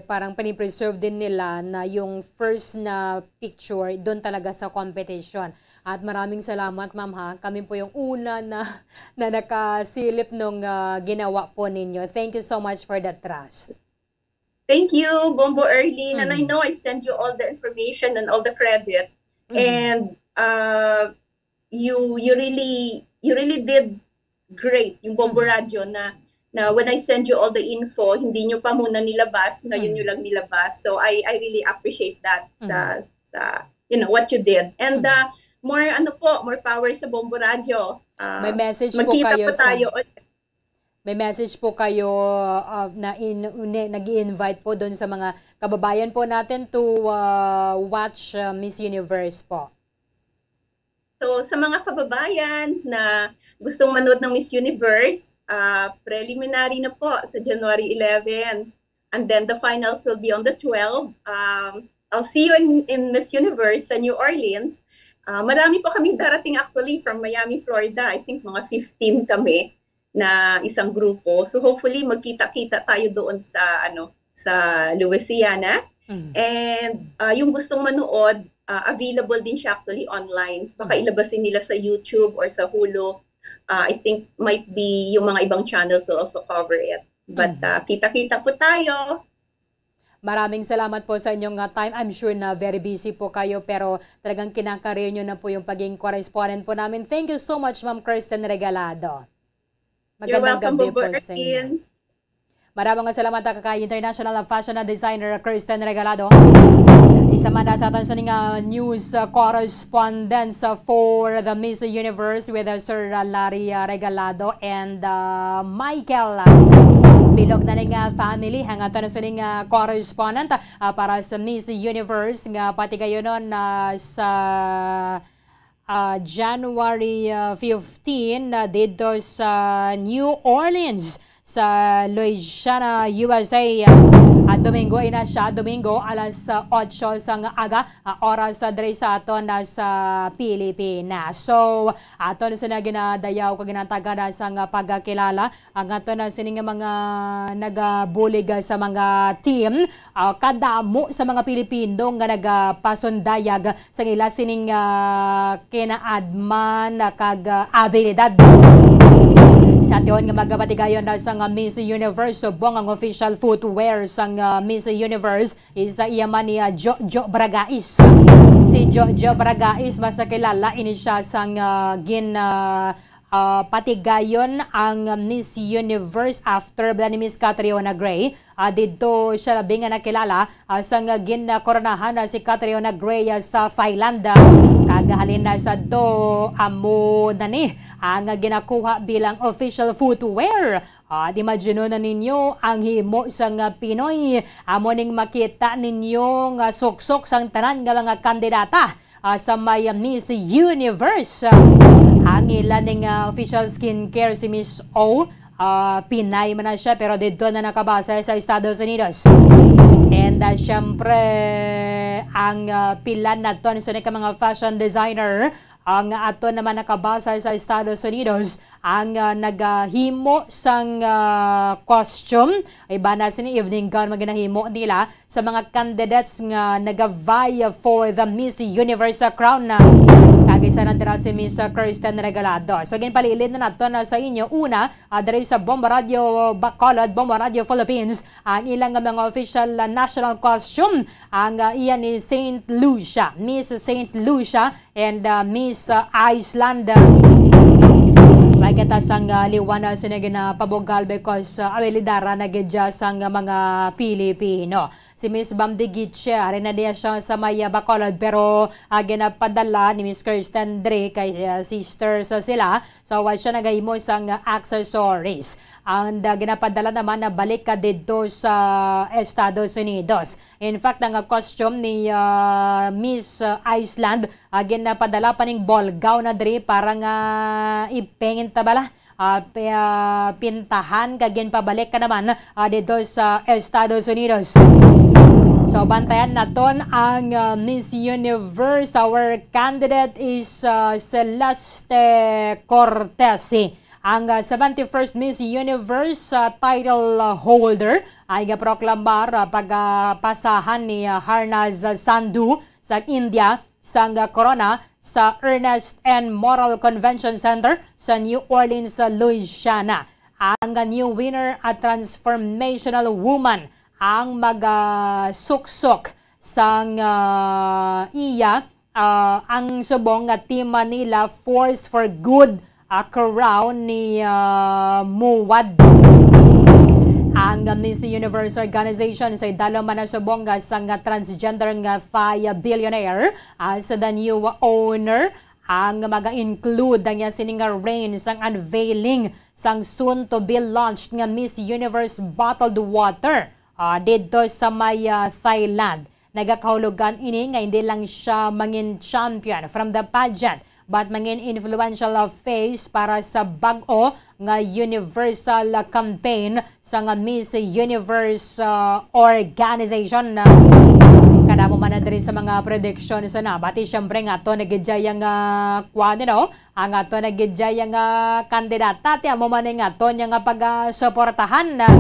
parang pinipreserve din nila na yung first na picture doon talaga sa competition. At maraming salamat, ma'am, ha. Kami po yung una na, na nakasilip nung, ah, ginawa po ninyo. Thank you so much for the trust. Thank you, Bombo Early. And I Mhm. know I send you all the information and all the credit. Mhm. And uh, you you really you really did great, yung Bombo Mhm. Radyo, na na when I send you all the info, hindi nyo pa muna nilabas, ngayon Mhm. nyo lang nilabas. So I I really appreciate that sa Mhm. sa you know what you did. And Mhm. uh, more ano po, more power sa Bombo Radyo. Ah, May message po magkita kayo po sa tayo ulit. May message po kayo, ah, na in, ne- nag-i-invite po doon sa mga kababayan po natin to, ah, watch, ah, Miss Universe po. So, sa mga kababayan na gustong manood ng Miss Universe, ah, preliminary na po sa January eleven. And then the finals will be on the twelve. Um, I'll see you in, in Miss Universe sa New Orleans. Ah, marami po kaming darating actually from Miami, Florida. I think mga fifteen kami na isang grupo. So hopefully magkita-kita tayo doon sa ano sa Louisiana. Mm. And ah, yung gustong manood, ah, available din siya actually online. Baka Mm. ilabas din nila sa YouTube or sa Hulu. Ah, I think might be yung mga ibang channels will also cover it. But Mhm. ah, kita-kita po tayo. Maraming salamat po sa inyong, ah, time. I'm sure na very busy po kayo, pero talagang kinakarir nyo na po yung pagiging correspondent po namin. Thank you so much, Ma'am Kristen Regalado. You're Magandang welcome, gabi po Bombo sa inyo. Erkin. Maraming salamat kay international fashion designer Kristen Regalado. Isa man na sa aton sa ning, ah, news, ah, correspondence, ah, for the Miss Universe with, ah, Sir, ah, Larry, ah, Regalado and, ah, Michael. Bilog na ning, ah, family ang aton sa ning, ah, correspondent, ah, para sa Miss Universe nga patigayonon na sa ah, January, ah, fifteen, ah, didto sa New Orleans, sa Louisiana, U S A. Ah, Domingo ina siya, Domingo, alas, ah, otso sang aga, ah, oras, ah, diri sa aton na sa Pilipinas. So, aton sa na ginadayaw kag ginatagan sang pagkakilala ang aton na sini nga mga nagabulig, ah, sa mga team, ah, kadamo sa mga Pilipino nga nagapasundayag sa ila sining, ah, kinaadman, ah, kag, ah, abilidad. Sa tion nga magabatigayon na sang, ah, Miss Universe, subong ang official footwear sang, ah, Miss Universe is, ah, iya man ni, ah, Jojo Bragais. Si Jojo Bragais, mas nakilala ini siya sang, ah, gin, ah, ah, patigayon ang Miss Universe after bala ni Miss Catriona Gray. Ah, didto siya labi nga nakilala, ah, sang gin-, ah, koronahan na si Catriona Gray, ah, sa Thailand. Ah, kag halin na sa do, amo na ni ang ginakuha bilang official footwear. At imagine na ninyo ang himo sang, ah, Pinoy. Amo ning makita ninyo nga suksok sang tanan nga mga kandidata, ah, sa may Miss Universe. Ah, ang ila ning, ah, official skincare si Miss O. Ah, Pinay man na siya, pero didto na nakabase sa Estados Unidos. And, ah, syempre, ang, ah, pila naton sa ka mga fashion designer, ang aton naman nakabase sa Estados Unidos, ang, ah, nagahimo sang, ah, costume. Iba na sini evening gown man ginahimo nila sa mga candidates nga nagavie for the Miss Universe crown na. Kag isa na dira si Miss Kristen Regalado. So, ginpalilid na nato na sa inyo. Una, ah, diri sa Bomba Radio Bacolod, Bomba Radio Philippines, ang ilang mga official, ah, national costume, ang, ah, iya ni Saint Lucia, Miss Saint Lucia, and, ah, Miss, ah, Iceland. May kita sang, ah, liwan na sini ginapabugal because, ah, awilidara na gid siya sang mga Pilipino. Si Miss Bam Digiche, ari na diya siya sa may, ah, Bacolod, pero, ah, ginapadala ni Miss Kirsten Dre kay, ah, sister sa sila. So, wa siya nagahimo sang, ah, accessories. Ang, ah, ginapadala naman na balik ka didto sa Estados Unidos. In fact, ang, ah, costume ni, ah, Miss, ah, Iceland, ah, ginapadala pa ning ball gown na diri para nga i-paint ta bala. Ah, pi-, ah, pintahan kag ginpabalik ka naman, ah, dito sa Estados Unidos. So, bantayan naton ang, ah, Miss Universe. Our candidate is, ah, Celeste Cortesi. Ang, ah, seventy-first Miss Universe, ah, title, ah, holder ay gaproklamar, ah, pagpasahan ni, ah, Harnaz Sandhu sa India sang, ah, korona sa Ernest N. Morrill Convention Center sa New Orleans, sa Louisiana. Ang new winner, a transformational woman, ang magasuksok sang, ah, iya, ah, ang subong nga Team Manila Force for Good, ah, crown ni, ah, Muwad. Ang Miss Universe organization sa idalom man na subong nga sang transgender nga Thai billionaire as the new owner Ang maga-include ang iya sini nga range sang unveiling sang soon to be launched nga Miss Universe bottled water, ah, didto sa may, ah, Thailand. Nagakahulugan ini nga hindi lang siya mangin champion from the pageant, but mangin influential face para sa bag-o nga universal campaign sang Miss Universe, uh, organization. Kadamo man na diri sa mga predictions na bati, syempre, nga ato na gid ang, uh, kuwan, you know, ang ato na gid ang, uh, kandidata. Ti amo man nga ato niya nga pagsuportahan, uh,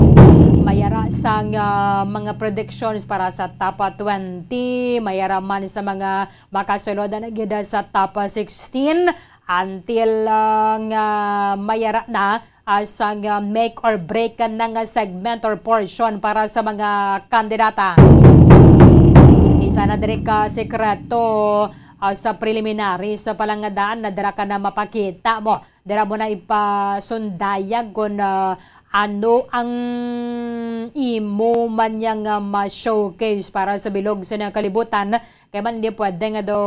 mayara sang, uh, mga predictions para sa top twenty, mayara man sa mga makasulod na gid sa top sixteen, until, uh, nga mayara na, uh, sang, uh, make or break na nga segment or portion para sa mga kandidata. Isa na diri ka sekreto, uh, sa preliminaries sa palangadaan na dira ka na mapakita mo. Dira mo na ipasundayag kung, uh, ano ang imo man niya nga ma-showcase para sa bilog sa nang kalibutan. Kay man, hindi pwede nga do,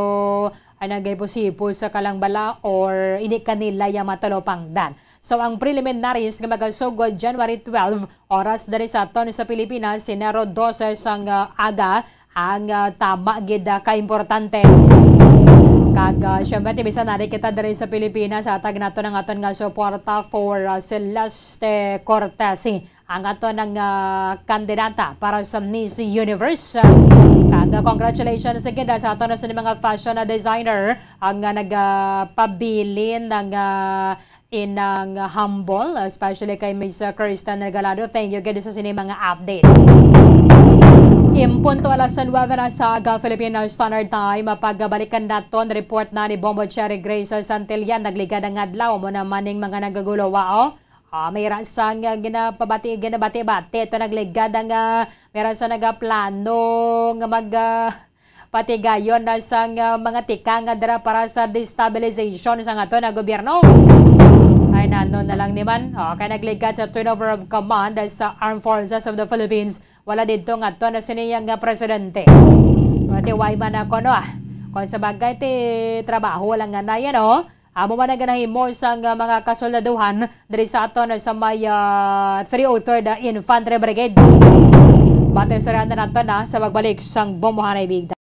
ah, nagay pusipo sa kalangbala or hindi kanila ya matalupangdan. So, ang preliminaries nga magasugod January twelve, oras diri sa aton sa Pilipinas, Enero dose sang, ah, aga, ang, ah, tama gid, ah, kaimportante. Kag, ah, syempre, ti bisan nari kita diri sa Pilipinas, hatag nato ang aton nga suporta for, ah, Celeste Cortesi, ang aton nga, ah, kandidata para sa Miss Universe. Kag, ah, congratulations again, ah, sa aton sa mga fashion, ah, designer ang, ah, nagapabilin ng, ah, inang humble, especially kay Miss Kristen Regalado. Thank you gid sa sini mga update. In punto alas nuebe na sa aga Philippine Standard Time, pagbalikan naton report na ni Bombo Cherry Grace Santillan. Nagligad ang adlaw mo naman ning mga nagagulo, wa, oh. Ah, may rasang, ah, ginapabati, ginabati-bati. Ito nagligad ang, ah, may rasang nagaplano nga mag, ah, patigayon na sang, ah, mga tikang nga dira para sa destabilization sang aton nga gobyerno. Ay, nano na lang ni man. O, kay nagligad sa turnover of command sa Armed Forces of the Philippines, wala didto nga aton na sini nga presidente. Pati way man ako, no, ah. Kung sa bagay, ti trabaho lang nga na yan, oh. Amo man ang ginahimo sang, ah, mga kasoldaduhan diri sa aton sa may, ah, three oh third Infantry Brigade. Bati sa nato na sa pagbalik sang Bombohanay Bigda.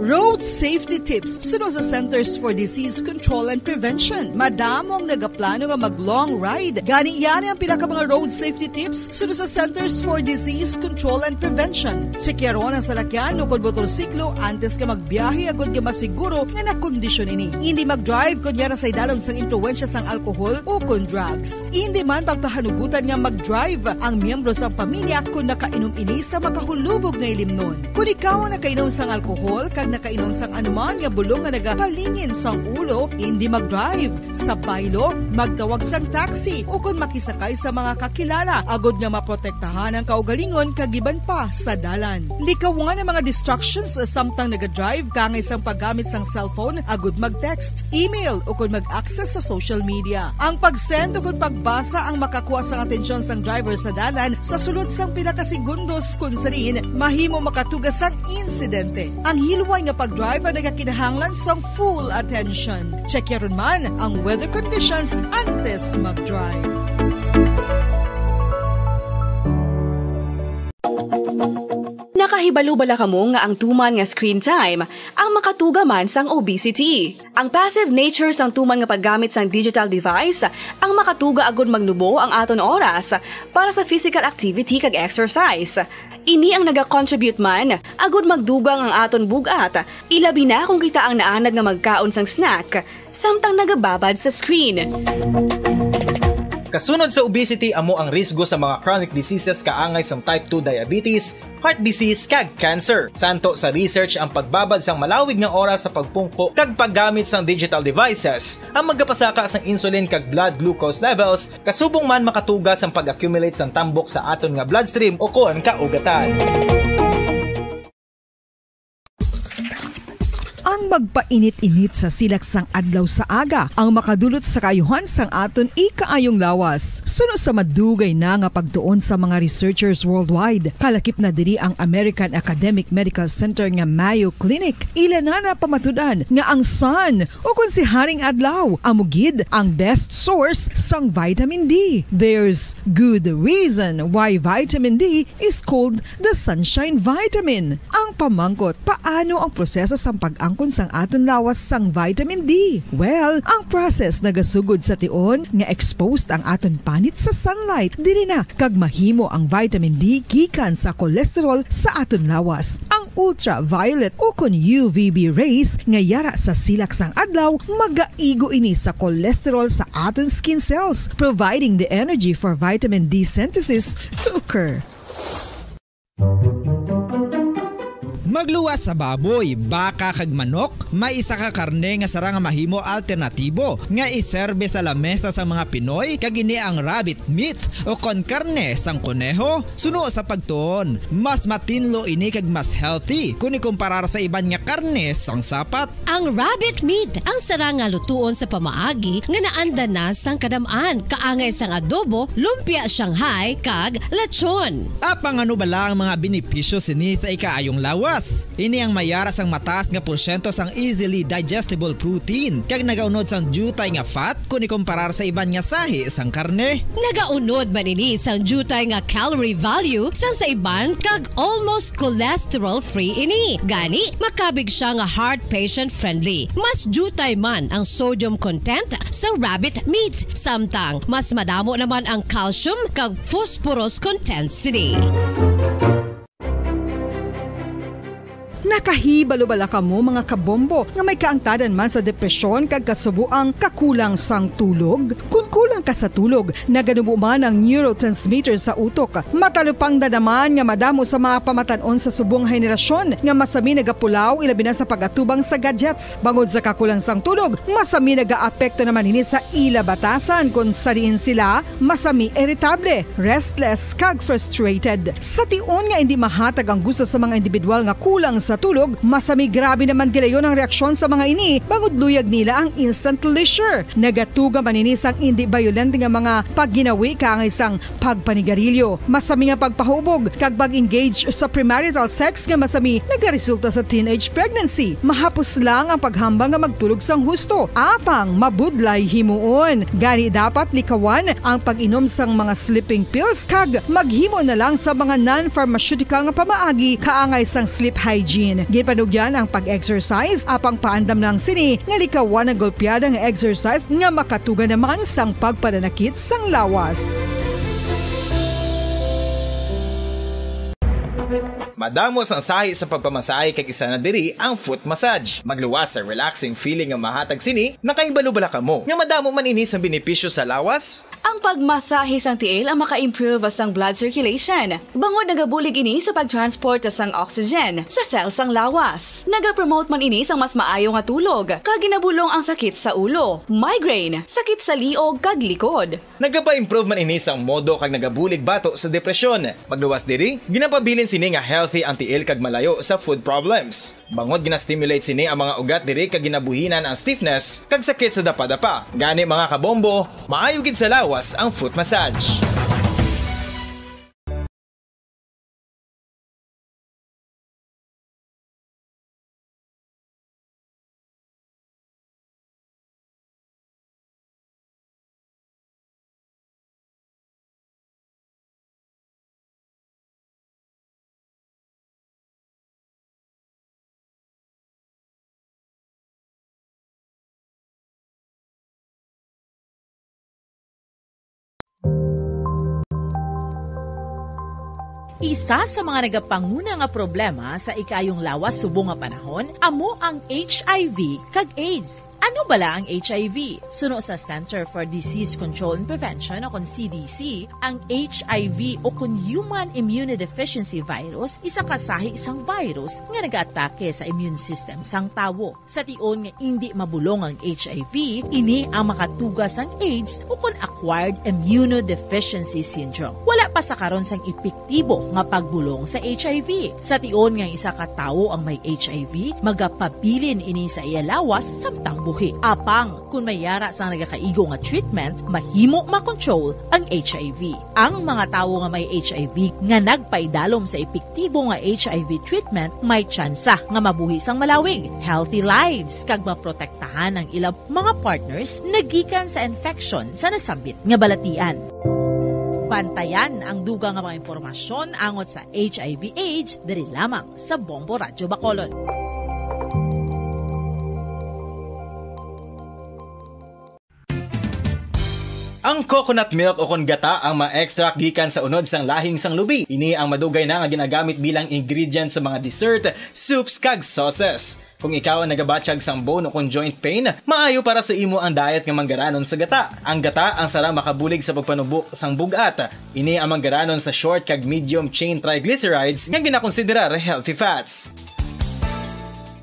Road safety tips suno sa Centers for Disease Control and Prevention. Madamo ang nagaplano nga mag-long ride. Gani, yan ang pila ka mga road safety tips suno sa Centers for Disease Control and Prevention. Tsekyaron ang salakyan ukon motorsiklo antes nga magbiyahe agod nga masiguro nga nakondisyon ini. Indi mag-drive kon yara sa idalom sang impluwensya sang alkohol ukon drugs. Indi man pagpahanugutan nga mag-drive ang miyembro sang pamilya kon nakainom ini sa makahulubog nga ilimnon. Kon ikaw ang nakainom sang alkohol kag nakainom sang anuman nga bulong nga nagapalingin sang ulo, indi mag-drive. Sa baylo, magtawag sang taxi ukon makisakay sa mga kakilala agod nga maprotektahan ang kaugalingon kag iban pa sa dalan. Likawan ang mga distractions samtang nagadrive, kaangay sang paggamit sang cellphone agud mag-text, email, ukon mag-access sa social media. Ang pag-send ukon pagbasa ang makakuha sang atensyon sang driver sa dalan sa sulod sang pila ka segundos, kun sa diin mahimo makatuga sang insidente. Ang hilway nga pag-drive ang nagakinahanglan sang full attention. Check yaron man ang weather conditions antes mag-drive. Nakahibalo bala kamo nga ang tuman nga screen time ang makatuga man sang obesity? Ang passive nature sang tuman nga paggamit sang digital device ang makatuga agud magnubo ang aton oras para sa physical activity kag exercise. Ini ang naga-contribute man agud magdugang ang aton bug-at, ilabi na kung kita ang naanad nga magkaon sang snack samtang nagababad sa screen. Kasunod sa obesity amo ang risgo sa mga chronic diseases kaangay sang type two diabetes, heart disease, kag cancer. Santo sa research ang pagbabad sang malawig nga oras sa pagpungko kag paggamit sang digital devices, ang magapasaka sang insulin kag blood glucose levels, kasubong man makatuga sang pag-accumulate sang tambok sa aton nga bloodstream ukon kaugatan. Ang magpainit-init sa silak sang adlaw sa aga ang makadulot sa kaayuhan sang aton ikaayong lawas. Suno sa madugay na nga pagtuon sa mga researchers worldwide, kalakip na diri ang American Academic Medical Center nga Mayo Clinic. Ila na napamatud-an nga ang sun, o kon si Haring Adlaw, amo gid ang best source sang vitamin D. There's good reason why vitamin D is called the sunshine vitamin. Ang pamangkot, paano ang proseso sang pag-angkon sang aton lawas sang vitamin D? Well, ang process nagasugod sa tion nga exposed ang aton panit sa sunlight. Diri na kag mahimo ang vitamin D gikan sa cholesterol sa aton lawas. Ang ultraviolet o kon U V B rays nga yara sa silak sang adlaw magaigo ini sa cholesterol sa aton skin cells, providing the energy for vitamin D synthesis to occur. Magluwas sa baboy, baka, kag manok, may isa ka karne nga sarang nga mahimo alternatibo nga iserbe sa lamesa sang mga Pinoy, kag ini ang rabbit meat o kon karne sang koneho. Suno sa pagtuon, mas matinlo ini kag mas healthy kon ikumparar sa iban nga karne sang sapat. Ang rabbit meat ang sarang nga lutuon sa pamaagi nga naanda na sang kadam-an, kaangay sang adobo, lumpia Shanghai, kag lechon. Apang ano bala ang mga benepisyo sini sa ikaayong lawas? Ini ang mayara sang mataas nga porsyento sang easily digestible protein, kag nagaunod sang diutay nga fat kon ikumparar sa iban nga sahi sang karne. Nagaunod man ini sang diutay nga calorie value sang sa iban, kag almost cholesterol-free ini. Gani, makabig sia nga heart patient-friendly. Mas diutay man ang sodium content sa rabbit meat, samtang mas madamo naman ang calcium kag phosphorus content sini. Nakahibalo bala kamo, mga kabombo, nga may kaangtadan man sa depresyon kag kasubo ang kakulang sang tulog? Kon kulang ka sa tulog, naganubo man ang neurotransmitter sa utok. Matalupangdan naman nga madamo sa mga pamatan-on sa subong henerasyon nga masami nagapulaw, ilabi na sa pag-atubang sa gadgets. Bangod sa kakulang sang tulog, masami nagaapekto naman ini sa ila batasan, kon sa diin sila masami iritable, restless, kag frustrated. Sa tion nga indi mahatag ang gusto sa mga individual nga kulang sa tulog, masami grabe naman gilayon ang reaksyon sa mga ini, bangod luyag nila ang instant leisure. Nagatuga man ini sang indi bayolente nga mga pagginawi kaangay sang pagpanigarilyo, masami nga pagpahubog, kag pag-engage sa premarital sex nga masami nagaresulta sa teenage pregnancy. Mahapos lang ang paghambal nga magtulog sang husto, apang mabudlay himuon. Gani, dapat likawan ang pag-inom sang mga sleeping pills kag maghimo na lang sa mga non-pharmaceutical nga pamaagi kaangay sang sleep hygiene. Ginpanugyan ang pag-exercise, apang paandam lang sini nga likawan ang golpeada nga exercise nga makatuga naman sang pagpananakit sang lawas. Madamo sang sahi sa pagpamasahe, kag isa na diri ang foot massage. Magluwas sa relaxing feeling nga mahatag sini. Nakahibalo bala kamo nga madamo man ini sang benepisyo sa lawas? Ang pagmasahe sang tiil ang maka-improve sang blood circulation, bangod nagabulig ini sa pag-transport sang oxygen sa cell sang lawas. Nagapromote man ini sang mas maayo nga tulog, kag ginabulong ang sakit sa ulo, migraine, sakit sa liog, kag likod. Nagapa-improve man ini sang modo kag nagabulig bato sa depresyon. Magluwas diri, ginapabilin sini nga healthy ang tiil kag malayo sa foot problems. Bangod gina-stimulate sini ang mga ugat diri kag ginabuhinan ang stiffness kag sakit sa dapadapa. Gani, mga kabombo, maayo gid sa lawas ang foot massage. Isa sa mga nagapanguna nga problema sa ikaayong lawas subong nga panahon amo ang H I V kag AIDS. Ano bala ang H I V? Suno sa Center for Disease Control and Prevention o kon C D C, ang H I V o kon Human Immunodeficiency Virus, isa ka sahi sang virus nga nagaatake sa immune system sang tawo. Sa tion nga indi mabulong ang H I V, ini ang makatuga sang AIDS o kon acquired immunodeficiency syndrome. Wala pasakaron sang epektibo nga pagbulong sa H I V. Sa tion nga isa ka tawo ang may H I V, magapabilin ini sa iya lawas samtang buhi. Apang, kon may yara sang nagakaigo nga treatment, mahimo makontrol ang H I V. Ang mga tawo nga may H I V nga nagpaidalom sa epektibo nga H I V treatment may tsansa nga mabuhi sang malawig, healthy lives, kag maprotektahan ang ila mga partners nagikan sa infection sa nasambit nga balatian. Bantayan ang dugang nga mga impormasyon angot sa H I V AIDS diri lamang sa Bombo Radyo Bacolod. Ang coconut milk o kon gata ang ma-extract gikan sa unod sang lahing sang lubi. Ini ang madugay na nga ginagamit bilang ingredient sa mga dessert, soups, kag sauces. Kung ikaw ang nagabatyag sang bone o kon joint pain, maayo para sa imo ang diet nga manggaranon sa gata. Ang gata ang sara makabulig sa pagpanubo sang bug-at. Ini ang manggaranon sa short kag medium chain triglycerides nga ginakonsiderar healthy fats.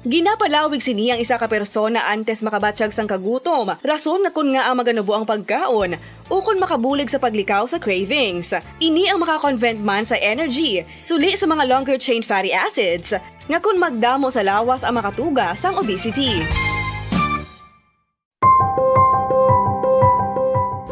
Ginapalawig sini ang isa ka persona antes makabatyag sang kagutom, rason nga kon ngaa maganubo ang pagkaon, ukon makabulig sa paglikaw sa cravings. Ini ang makakonvert man sa energy, suli sa mga longer chain fatty acids, nga kon magdamo sa lawas ang makatuga sang obesity.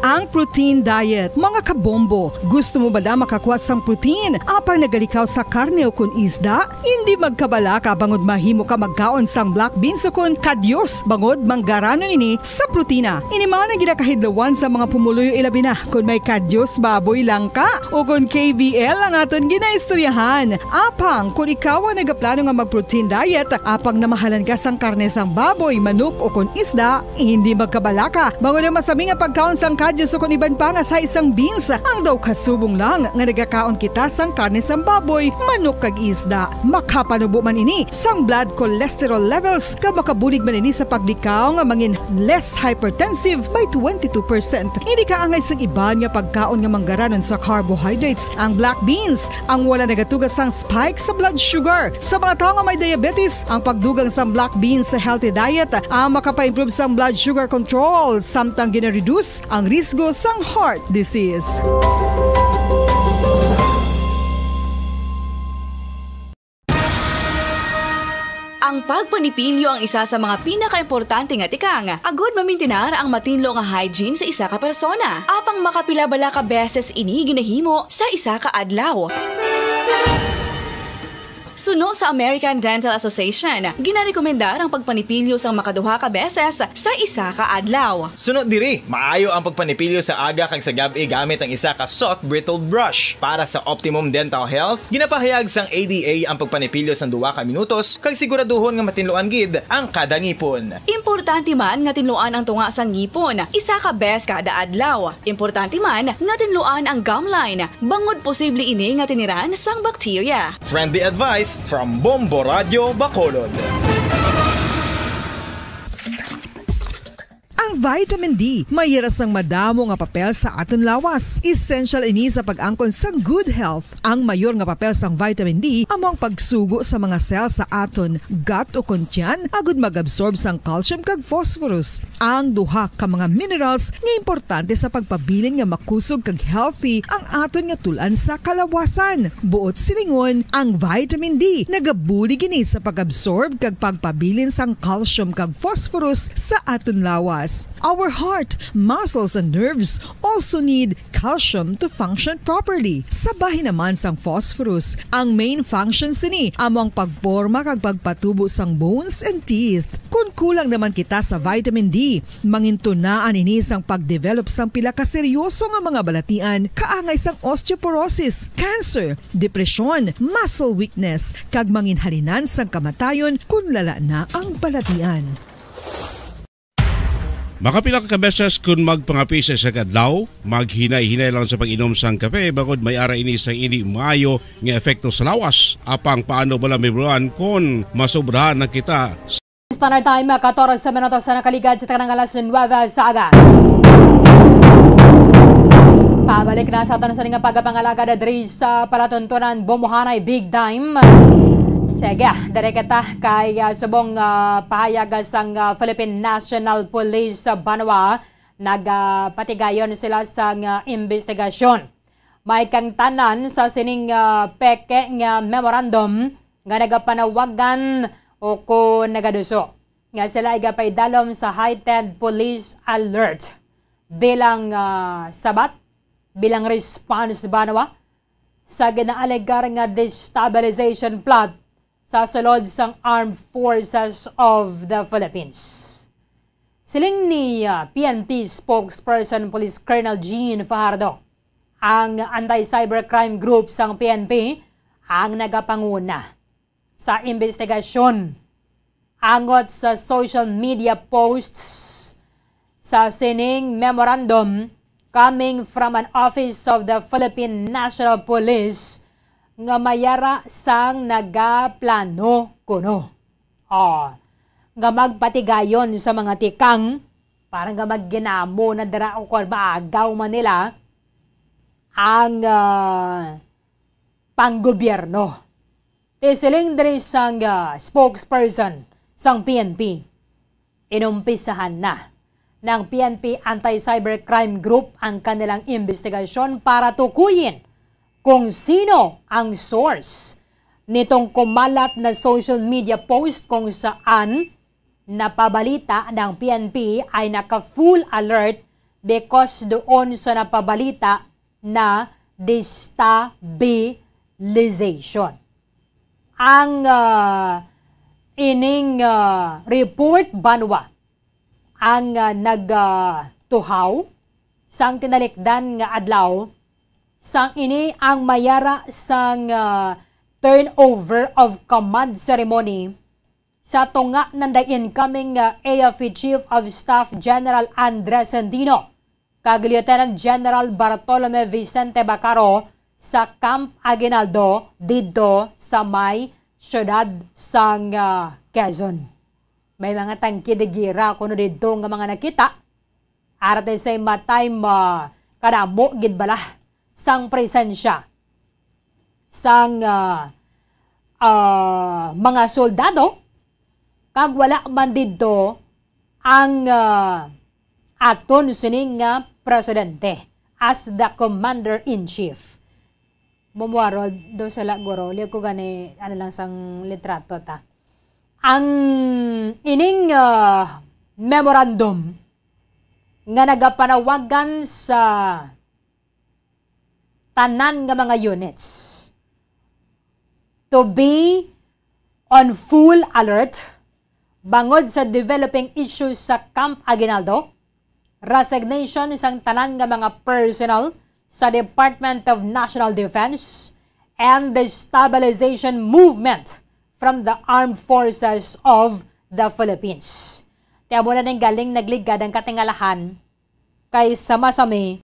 Ang protein diet, mga kabombo. Gusto mo bala makakuha sang protein, apang nagalikaw sa karne o kon isda? Hindi magkabalaka bangod mahimo ka magkaon sang black beans o kon kadyos, bangod manggaranon ini sa protina. Ini man ang ginakahidlawan sa mga pumuluyo, ilabi na kon may kadyos baboy lang ka o kon K B L ang aton ginaistoryahan. Apang kon ikaw ang nagaplano nga mag-protein diet, apang namahalan ka sang karne sang baboy, manok o kon isda, hindi magkabalaka, bangod ang masami nga pagkaon sang kadyos o kon iban pa nga sa isang beans, ang daw kasubong lang nga nagakaon kita sang karne sang baboy, manok kag isda. Makapanubo man ini sang blood cholesterol levels, kag makabulig man ini sa paglikaw nga mangin less hypertensive by twenty-two percent. Hindi kaangay sang iban nga pagkaon nga manggaranon sa carbohydrates, ang black beans, ang wala nagatuga sang spike sa blood sugar. Sa mga tawo nga may diabetes, ang pagdugang sang black beans sa healthy diet ang makapa-improve sang blood sugar control, samtang gina-reduce ang risgo sang heart disease. Ang pagpanipilyo ang isa sa mga pinakaimportante nga tikang agud mamintinar ang matinlo nga hygiene sa isa ka persona. Apang makapila bala ka beses ini ginahimo sa isa ka adlaw? Suno sa American Dental Association, ginarekomendar ang pagpanipilyo sang makaduha ka beses sa isa ka adlaw. Suno diri, maayo ang pagpanipilyo sa aga kag sa gab-i gamit ang isa ka soft bristled brush. Para sa optimum dental health, ginapahayag sang A D A ang pagpanipilyo sang duha ka minutos kag siguraduhon nga matinluan gid ang kada ngipon. Importante man nga tinluan ang tunga sang ngipon isa ka bes kada adlaw. Importante man nga tinluan ang gum line, bangod posible ini nga tiniran sang bakterya. Friendly advice from Bombo Radio Bacolod. Ang vitamin D may yara sang madamo nga papel sa aton lawas. Essential ini sa pag-angkon sang good health. Ang mayor nga papel sang vitamin D amo ang pagsugo sa mga cell sa aton gut o kon tiyan agud mag-absorb sang calcium kag phosphorus. Ang duha ka mga minerals nga importante sa pagpabilin nga makusog kag healthy ang aton nga tul-an sa kalawasan. Buot silingon, ang vitamin D nagabulig ini sa pag-absorb kag pagpabilin sang calcium kag phosphorus sa aton lawas. Our heart, muscles, and nerves also need calcium to function properly. Sa bahin naman sang phosphorus, ang main function sini amo ang pagporma kag pagpatubo sang bones and teeth. Kon kulang naman kita sa vitamin D, mangintunaan ini sang pagdevelop sang pila ka seryoso nga mga balatian, kaangay sang osteoporosis, cancer, depresyon, muscle weakness, kag manginhalinan sang kamatayon kon lala na ang balatian. Makapila ka beses kon magpangape sa isa ka adlaw, maghinay-hinay lang sa pag-inom sang kape, bangod may ara ini sang indi maayo nga epekto sa lawas. Apang paano bala, Mibruan, kon masobrahan na kita? Standard Time, katorse minutos sa nakaligad sa tanang alas nuebe sa aga. Pabalik na sa aton sa nga pagpangalagad diri sa palatuntunan, bumuhanay big time. Sige, dire kita kay, ah, subong, ah, pahayag sang, ah, Philippine National Police sa banwa, nagapatigayon sila sang, ah, imbestigasyon. May kang tanan sa sining, ah, peke nga memorandum nga nagapanawagan o kon nagaduso nga sila ay gapaidalom sa heightened police alert bilang, ah, sabat, bilang response, banwa, sa ginaalegar nga destabilization plot sa sulod sang Armed Forces of the Philippines. Siling ni, ah, P N P spokesperson Police Colonel Jean Fajardo, ang anti-cybercrime group sang P N P ang nagapanguna sa imbestigasyon angot sa social media posts sa sining memorandum coming from an office of the Philippine National Police nga mayara sang nagaplano kuno, o, nga magpatigayon sa mga tikang para nga magginamo na dira o kon maagaw man nila ang, ah, panggobyerno. Ti siling diri sang, ah, spokesperson sang P N P, inumpisahan na ng P N P Anti-Cybercrime Group ang kanilang imbestigasyon para tukuyin kung sino ang source nitong kumalat na social media post kung saan napabalita ng P N P ay naka-full alert because doon sa napabalita na destabilization. Ang, ah, ining, ah, report, banwa, ang, ah, nag, ah, tuhaw sang tinalikdan nga adlaw, sang ini ang mayara sang, ah, turnover of command ceremony sa tunga ng the incoming, uh, A F P Chief of Staff General Andres Sendino kag Lieutenant General Bartolome Vicente Bacaro sa Camp Aguinaldo didto sa may siyudad sang, uh, Quezon. May mga tangke de guerra kuno didto nga mga nakita. Arte sa matay, ma-, kadamo gid bala sang presensya sang, ah, ah, mga soldado, kag wala man didto ang, ah, aton sining nga presidente as the commander-in-chief. Mumuarol do sila, guro. Liwag ko gani, ano lang sang litrato ta. Ang ining, ah, memorandum nga nagapanawagan sa tanan nga mga units to be on full alert bangod sa developing issues sa Camp Aguinaldo, resignation sang tanan nga mga personnel sa Department of National Defense, and the stabilization movement from the Armed Forces of the Philippines. Ti amo na ning galing nagligad ang katingalahan kay sama-sami,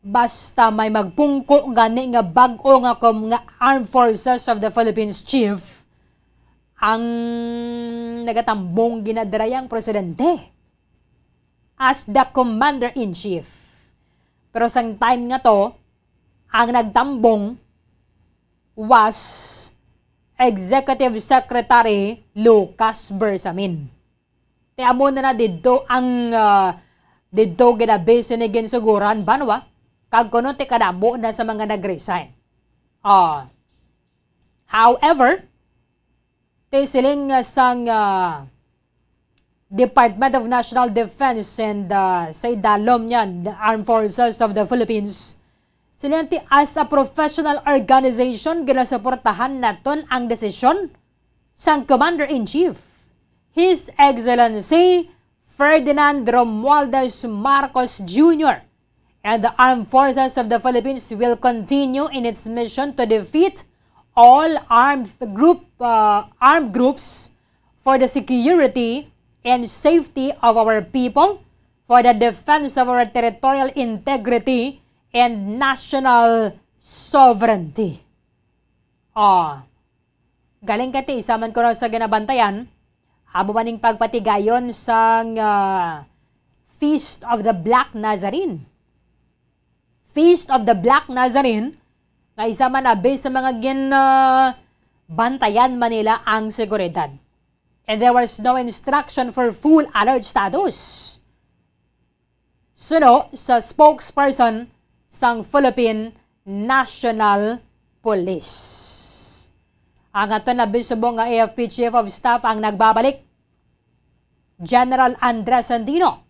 basta may magpungko gani nga bag-o nga kom-, nga Armed Forces of the Philippines chief, ang nagatambong ginadrayang presidente as the commander-in-chief. Pero sang time nga to, ang nagtambong was Executive Secretary Lucas Bersamin. Ti amo na na didto ang, ah, didto ginabi sini ginsuguran, banwa, kag kuno ti kadamo na sa mga nag-resign. Ah, however, ti siling, ah, sang, ah, Department of National Defense and, ah, sa idalom niyan, the Armed Forces of the Philippines, siling ti as a professional organization, ginasuportahan naton ang desisyon sang Commander-in-Chief, His Excellency Ferdinand Romualdez Marcos Junior, and the Armed Forces of the Philippines will continue in its mission to defeat all armed group, uh, armed groups for the security and safety of our people, for the defense of our territorial integrity and national sovereignty. Ah, galing kay ti isa man kuno sa ginabantayan, amo man ning pagpatigayon sang, ah, Feast of the Black Nazarene. Feast of the Black Nazarene, nga isa man abi sa mga gin, ah, bantayan man nila ang seguridad. And there was no instruction for full alert status. Suno sa spokesperson sang Philippine National Police. Ang aton nabisubong nga A F P Chief of Staff ang nagbabalik, General Andres Andino.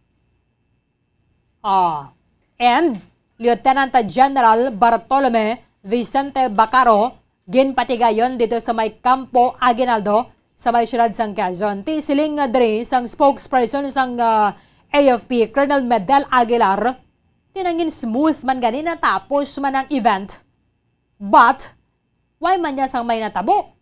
Ah, and Lieutenant General Bartolome Vicente Bacaro, ginpatigayon dito sa may Campo Aguinaldo sa may siyudad sang Quezon. Ti siling nga diri sang spokesperson sang, ah, A F P, Colonel Medel Aguilar, ti nangin smooth man gani natapos man ang event. But, why man niya sang may natabo?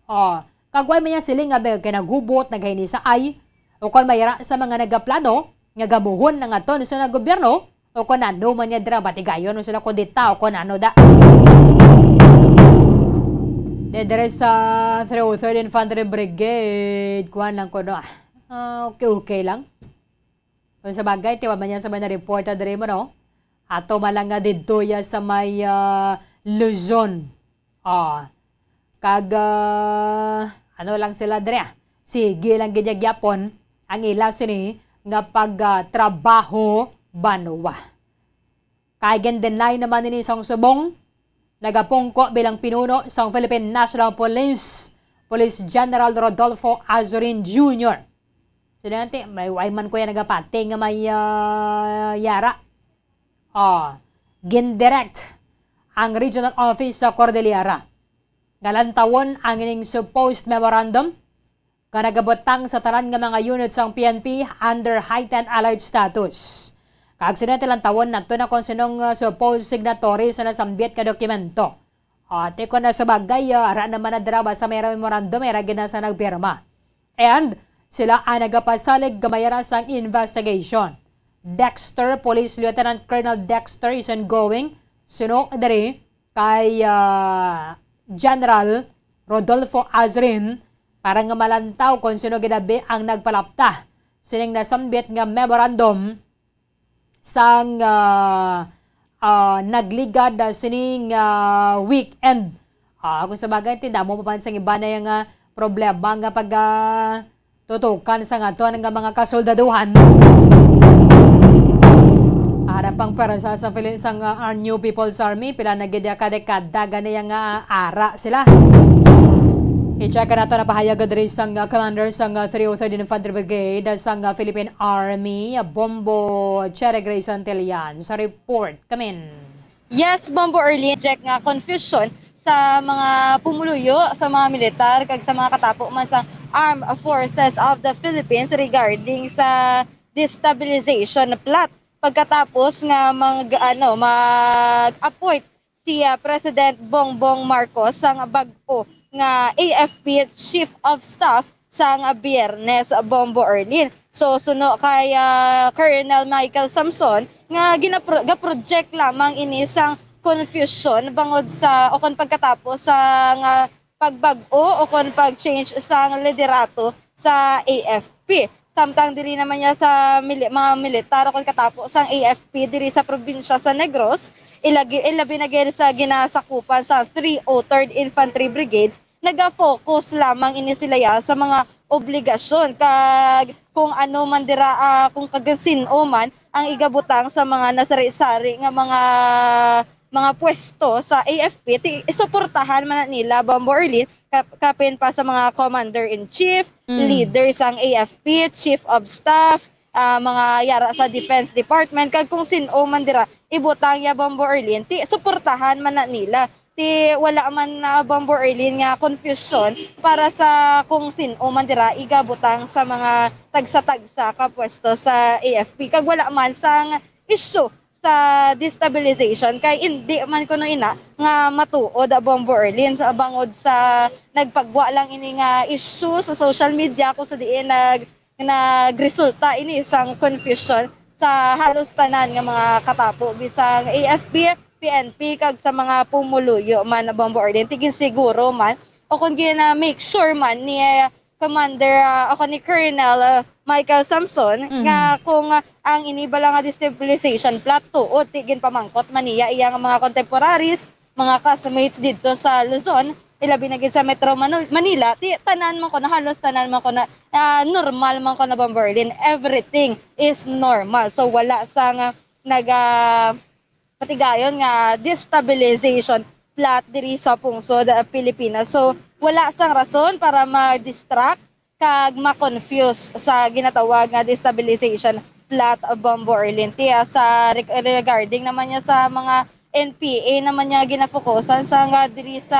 Oh, kag why man niya siling nga may kinaghubot, naghainisaay, o kon may ra sa mga nagaplano nga gamuhon na nga to sa gobyerno, o kon ano man niya dira batigayon o sila kundita o kon ano da. De, dere sa three oh third Infantry Brigade, kuan lang ko, no? Ah, okay, okay lang. Kung sa bagay, tiwa man niya sa may na-report na diri mo, no? Ato man lang nga didto ya sa may, ah, Luzon. Ah, kag, ah, ano lang sila diri, ah. Sige lang gid ya gyapon ang ila sini nga pag, ah, trabaho banwa. Kay gin-deny naman ini sang subong nagapungko bilang pinuno sang Philippine National Police, Police General Rodolfo Azurin Junior. So, dati, may way man ko yan nagapati nga may, ah, yara. Oh, gindirect ang regional office sa Cordillera nga lantawon ang ining supposed memorandum nga nagabutang sa tanan nga mga units sang P N P under heightened alert status. Kag sino ti lantawon nato na kung sinong, uh, supposed signatory sa nasambit nga dokumento. O, ti ko na sa bagay, uh, ara naman na dira, basta may memorandum, may ra gid na sa nagpirma. And sila ang nagapasalig gamay ra sang investigation. Dexter, Police Lieutenant Colonel Dexter is ongoing. Suno diri kay, ah, General Rodolfo Azrin para nga malantaw kon sino ginabi ang nagpalapta sining nasambit nga memorandum sang, ah, ah, nagligad, ah, sining, ah, weekend. Ah, kung sa bagay, ti damo pa man sang iba na yung, ah, problema nga pag, ah, tutukan sa aton nga mga kasoldaduhan. Ara pang pwersa sa Fili-, sang, ah, New People's Army, pila na gid ka dekada gani nga ara sila. I-check nato na pahayag diri sang, ah, commander sang, ah, three oh third Infantry Brigade sang, ah, Philippine Army, ah, Bombo Cherry Grace Antillan. Sa report, kamin. Yes, Bombo Erlin, Jack, nga confusion sa mga pumuluyo, sa mga militar, kag sa mga katapo man sa Armed Forces of the Philippines regarding sa destabilization plot. Pagkatapos nga mag, ano, mag-appoint si, ah, President Bongbong Marcos sang bag-o nga A F P Chief of Staff sang Biyernes, Bombo Erlin. So, suno kay, ah, Colonel Michael Samson nga ginapro-, ga-project lamang ini sang confusion bangod sa, o kon pagkatapos sa nga pagbag-o o kon pag-change sang liderato sa A F P. Samtang diri naman niya sa mili-, mga militar o kon katapo sang A F P diri sa probinsya sa Negros, ilagi-, ilabi na gid sa ginasakupan sa three oh third Infantry Brigade, naga-focus lamang ini sila ya sa mga obligasyon kag kung ano man dira, ah, kung kag sin-o man ang igabutang sa mga nasari-sari nga mga, mga pwesto sa A F P, ti-, suportahan man na nila, Bombo Erlin, kap-, kapin pa sa mga commander-in-chief, Mm. leader sang A F P, chief of staff, ah, mga yara sa Defense Department, kag kung sin-o man dira ibutang ya, Bombo Erlin, ti suportahan man na nila. Ti wala man na, Bombo Erlin, nga confusion para sa kung sin-o man dira igabutang sa mga tagsa-tagsa ka pwesto sa A F P. Kag wala man sang issue sa destabilization, kay indi man kuno ina nga matuod, Bombo Erlin, sa bangod sa nagpagwa lang ini nga issue sa social media kung sa diin nag-, nagresulta ini sang confusion sa halos tanan nga mga katapo, bisang A F P, P N P, kag sa mga pumuluyo man, Bombo Erlin. Ti ginsiguro man o kung gina-make sure man ni, eh, Commander, ah, ako ni Colonel, ah, Michael Samson, Mhm. nga kung, ah, ang ini bala nga destabilization plot tuod, ti ginpamangkot man niya iya nga mga contemporaries, mga classmates didto sa Luzon, ilabi na gid sa Metro Manu-, Manila, ti tanan man ko na, halos tanan man ko na, ah, normal man ko na, Bombo Erlin. Everything is normal. So, wala sa nga naga-, patigayon nga destabilization plot diri sa pungsod, ah, Pilipinas. So, wala sang rason para ma-distract kag ma-confuse sa ginatawag nga destabilization plot, Bombo Erlin. Ti, ah, sa reg-, regarding naman niya sa mga N P A naman niya ginafokusan sa nga diri sa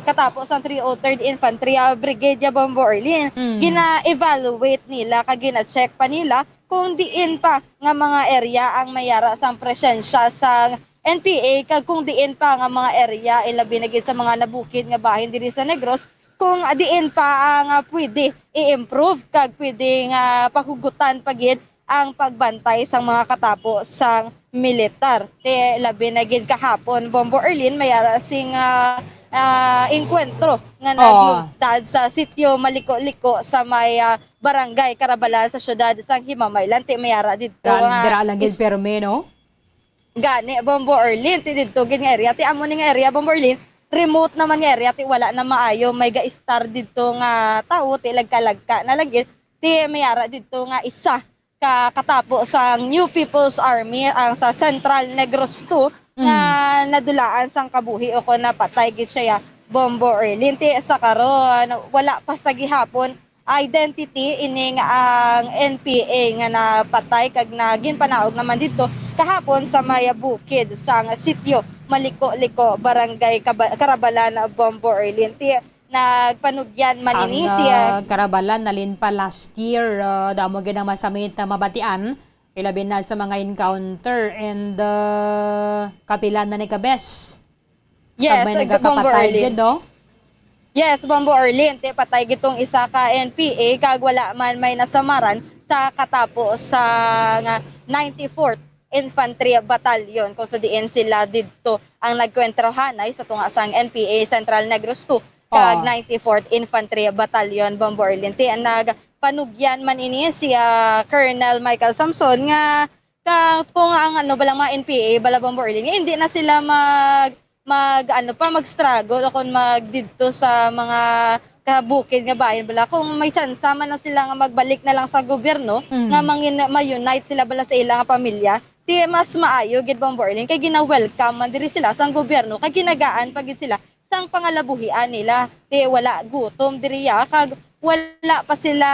katapo sang three oh third Infantry, ah, Brigade ya, Bombo Erlin. Mm. Gina-evaluate nila kag gina-check pa nila kung diin pa nga mga area ang may ara sang presensya sang N P A kag kung diin pa nga mga area, ilabi na gid sa mga nabukid nga bahin diri sa Negros, kung diin pa ang, ah, pwede i-improve kag pwede nga pahugutan pa gid ang pagbantay sang mga katapo sang militar. Ti labi na gid kahapon, Bombo Erlin, may ara sing, ah, ah, engkwentro nga Oh. nagluntad sa sitio Maliko-liko sa may, ah, barangay Karabalan sa siyudad sang Himamaylan. Ti may ara didto Dal-, nga dira lang gid is-, permi, no? Gani, Bombo Erlin, ti didto gid nga area. Ti amo ni nga area, Bombo Erlin, remote naman nga area, ti wala na maayo may ga-estar didto nga tawo, ti lagka-lagka na lang gid. Ti may ara didto nga isa ka katapo sang New People's Army ang sa Central Negros two nga Mm. nadulaan sang kabuhi o kon napatay gid siya, Bombo Erlin. Ti sa karon, wala pa sa gihapon identity ining ang N P A nga napatay kag na ginpanaog naman didto kahapon sa may bukid sang sitio Maliko-liko, Barangay Kaba-, Karabalan, Bombo Erlin. Ti nagpanugyan man Ang, ini siya. ah, Karabalan nalin pa last year, ah, damo gid ang masamit na mabatian, ilabi na sa mga encounter and, ah, kapila na ni kabes. Yes, Kag may uh, nagakapatay Bombo Erlin. Gid, no? Yes, Bombo Erlin, ti patay gitong isa ka N P A kag wala man may nasamaran sa katapo sa nga ninety-fourth Infantry Battalion, kung sa diin sila didto ang nagkwentrohanay sa tunga sang N P A Central Negros two kag Oh. ninety-fourth Infantry Battalion, Bombo Erlin. Ti nagpanugyan man ini si, ah, Colonel Michael Samson nga ka, kung ang ano, balang mga N P A, bala Bombo Erlin, nga hindi na sila mag, mag, ano pa, mag-struggle o kung mag didto sa mga kabukid nga bahin, bala, kung may tsansa man lang sila nga magbalik na lang sa gobyerno, Mm. nga mangin-, ma-unite sila, bala, sa ilang pamilya, ti mas maayo gid, Bombo Erlin, kay gina-welcome man diri sila sang gobyerno, kay ginagaan pa gid sila sang pangalabuhian nila. Ti wala gutom diriya, kag wala pa sila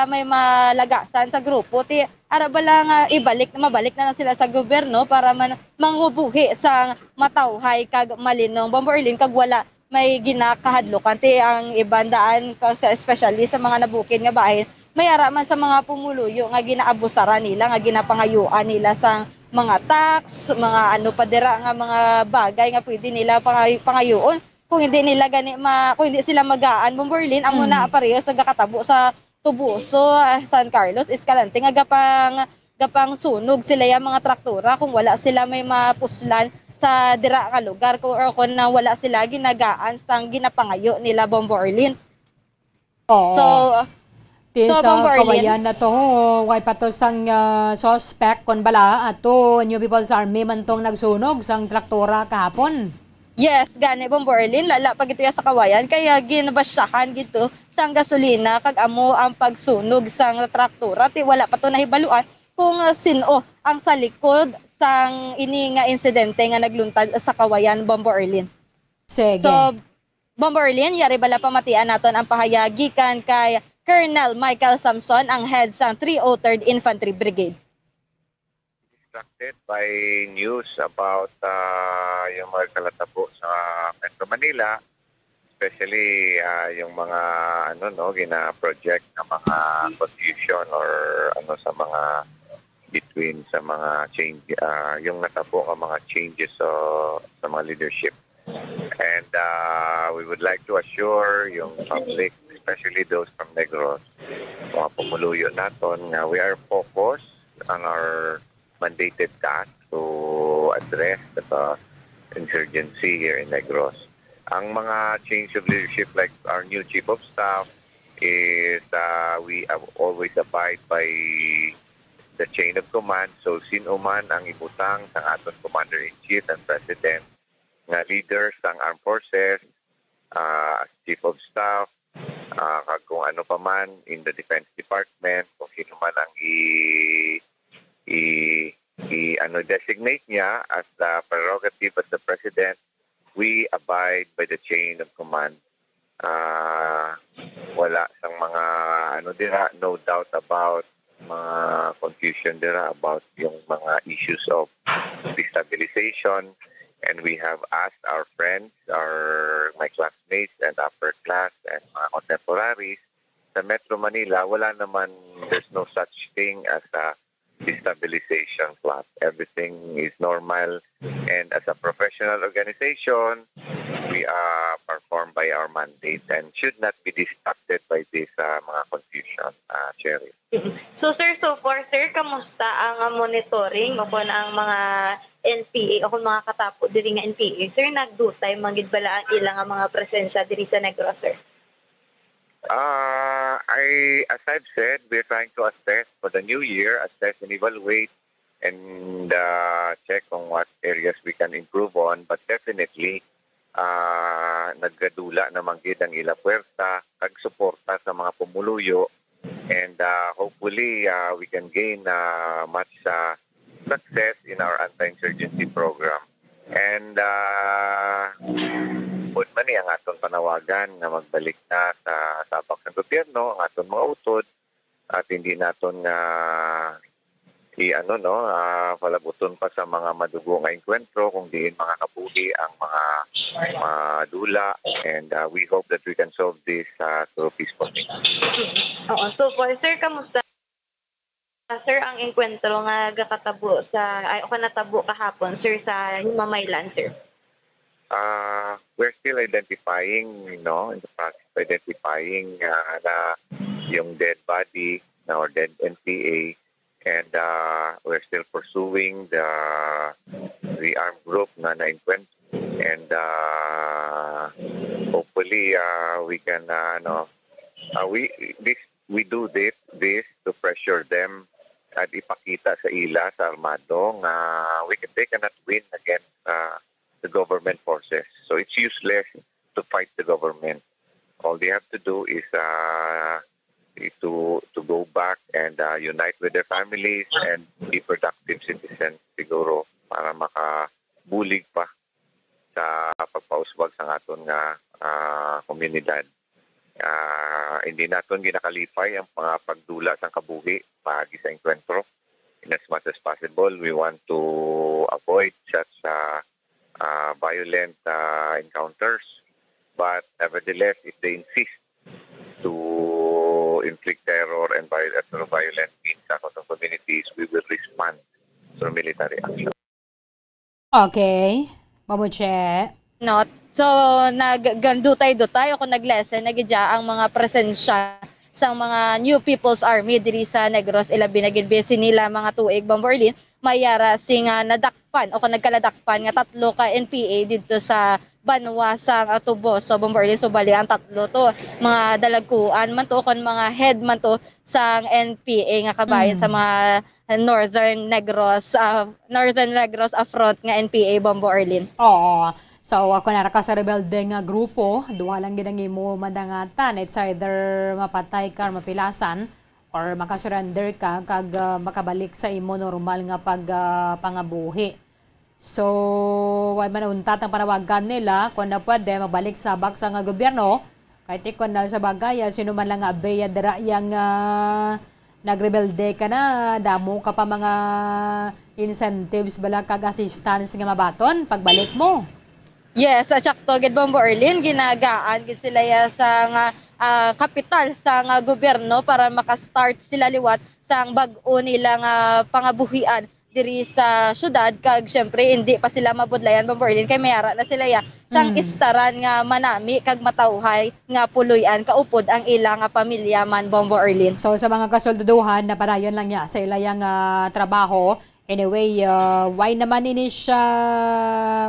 may malagasan sa grupo. Ti ara bala nga ibalik, mabalik na lang sila sa gobyerno para man mangubuhi sang matawhay kag malinong, Bombo Erlin, kag wala may ginakahadlukan. Ti ang iban daan, ka-, sa, especially sa mga nabukid nga bahin, may ara man sa mga pumuluyo nga ginaabusaran nila, nga ginapangayuan nila sang mga tax, mga ano pa dira nga mga bagay nga pwede nila pangay-, pangayuon. Kung hindi nila gani ma-, kung hindi sila magaan, Bombo Erlin, amo na Mm. pareho sa gakatabo sa Toboso, ah, San Carlos, Escalante, nga gapang, gapang sunog sila yang mga traktora kung wala sila may mapuslan sa dira nga lugar, kung, or kung na wala sila ginagaan sang ginapangayo nila, Bombo Erlin. Oo. So, Ti so, sa Bombo Erlin? Kawayan na to, way pa to sang, ah, suspect kon bala ato New People's Army man tong nagsunog sang traktora kahapon. Yes, gani, Bombo Erlin, lala pa gito ya sa Kawayan, kaya ginbasyahan gito sang gasolina kag amo ang pagsunog sang traktora. Ti wala pa to nahibaluan kung, ah, sin-o ang sa likod sang ini nga insidente nga nagluntad sa Kawayan, Bombo Erlin. Sige. So, Bombo Erlin, yari bala pamatian naton ang pahayag gikan kay Colonel Michael Samson, ang head sang three oh third Infantry Brigade. Distracted by news about, ah, yung mga kalatabo sa Metro Manila, especially, ah, yung mga, ano, no, gina-project na mga confusion or, ano, sa mga between sa mga change, ah, yung natabo nga mga changes sa, sa mga leadership. And, ah, we would like to assure yung public, especially those from Negros, mga pumuluyo naton, nga we are focused on our mandated task to address the insurgency here in Negros. Ang mga change of leadership, like our new chief of staff, is, ah, we have always abide by the chain of command. So, sino man ang ibutang sang aton commander-in-chief and president nga leader sang armed forces, ah, as chief of staff, ah, kag kung ano pa man in the defense department, kung sino man ang i-, i-, i-, ano, designate niya as the prerogative of the president, we abide by the chain of command. Ah, wala sang mga, ano, dira, no doubt about mga confusion dira about yung mga issues of destabilization. And we have asked our friends, our, my classmates and upper class and mga contemporaries sa Metro Manila, wala naman, there's no such thing as a destabilization plot. Everything is normal, and as a professional organization, we are performed by our mandate and should not be distracted by this, ah, mga confusion, ah, Cherry. So, sir, so far, sir, kamusta ang, ah, monitoring o kung ang mga N P A o kung mga katapo diri nga N P A, sir? Nagdutay man gid bala ang ila nga mga presensya diri sa Negros, sir? Uh, I, as I've said, we're trying to assess for the new year, assess and evaluate and, uh, check on what areas we can improve on. But definitely, uh, naggadula naman gid ang ila puwersa kag suporta sa mga pumuluyo. And, uh, hopefully, uh, we can gain, uh, much, uh, success in our anti-insurgency program. And, uh, pud man ni ang aton panawagan nga magbalik na sa tabak sa gobyerno ang aton mga utod at hindi naton nga i-, ano, no, ah, palabuton pa sa mga madugo nga engkwentro kung diin mga kabuhi ang mga, ah, dula. And, ah, we hope that we can solve this, ah, through peaceful means. Oo. So far, sir, kamusta, sir, ang engkwentro nga gakatabo sa, ay, o natabo kahapon, sir, sa Himamaylan, sir? Ah, we're still identifying, you know, in the process of identifying, ah, na yung dead body na or dead N P A, and, ah, we're still pursuing the, the armed group na na-encuentro. And, ah, hopefully, ah, we can, ah, ano, ah, we, this, we do this, this to pressure them at ipakita sa ila, sa armado, nga we can, they cannot win against, ah, the government forces. So it's useless to fight the government. All they have to do is, uh, to to go back and, uh, unite with their families and be productive citizens siguro para makabulig pa sa pagpauswag sa aton nga, uh, komunidad. Uh, hindi naton ginakalipay ang mga pagdula sang kabuhi paagi sa engkwentro. In as much as possible, we want to avoid such, uh, uh, violent, uh, encounters. But nevertheless, if they insist to inflict terror and viol-, through violent means sa aton communities, we will respond through military action. Okay. Mamuche. Not. So, naggandutay-dutay o kung nag-lessen na gid ang mga presensya sang mga New People's Army diri sa Negros, ilabi na gid bisan nila mga tuig, Bombo Orlin, may ara sing, ah, nadakpan o kung nagkaladakpan nga tatlo ka N P A didto sa banwa sang, ah, Toboso, Bombo Orlin. So, bali ang tatlo to, mga dalagkuan man to, o kung mga head man to sang N P A nga kabayan sa Mm. mga Northern Negros, ah, Northern Negros, ah, Front nga N P A, Bombo Orlin. Oo. So, ako na ka sa rebelde nga grupo, duha lang gid ang imo madangatan. It's either mapatay ka or mapilasan, or makasurrender ka, kag, ah, makabalik sa imo normal nga pag, ah, pangabuhi. So, way man untat ang panawagan nila, kung na pwede, magbalik sa baksa nga gobyerno. Kay tikon na sa bagay, ah, sino man lang nga abeya dira yang, ah, nagrebelde ka na, damo ka pa mga incentives bala kag assistance nga mabaton pagbalik mo. Yes, ah, tsakto gid, Bombo Orlin, ginagaan gid sila ya sa nga, ah, kapital sa nga gobyerno para maka-start sila liwat sang bag-o nila nga pangabuhian diri sa syudad, kag syempre hindi pa sila mabudlayan, Bombo Orlin, kay may ara na sila ya sang Mm. istaran nga manami kag matawhay nga puloy-an kaupod ang ila nga pamilya man, Bombo Orlin. So, sa mga kasuldaduhan, napadayon lang niya sa ila yang, ah, trabaho. Anyway, ah, why naman ini siya,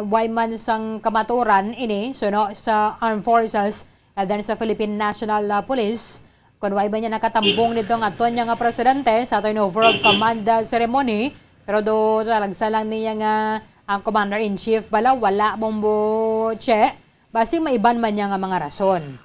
why man sang kamaturan ini, suno sa Armed Forces, and then sa Philippine National, ah, Police, kung why ba niya nakatambong nito ang aton niya nga presidente sa turnover of command, ah, ceremony, pero do talagsa lang niya nga ang commander-in-chief bala, wala, Bombo Che, basi may iban man niya nga mga rason.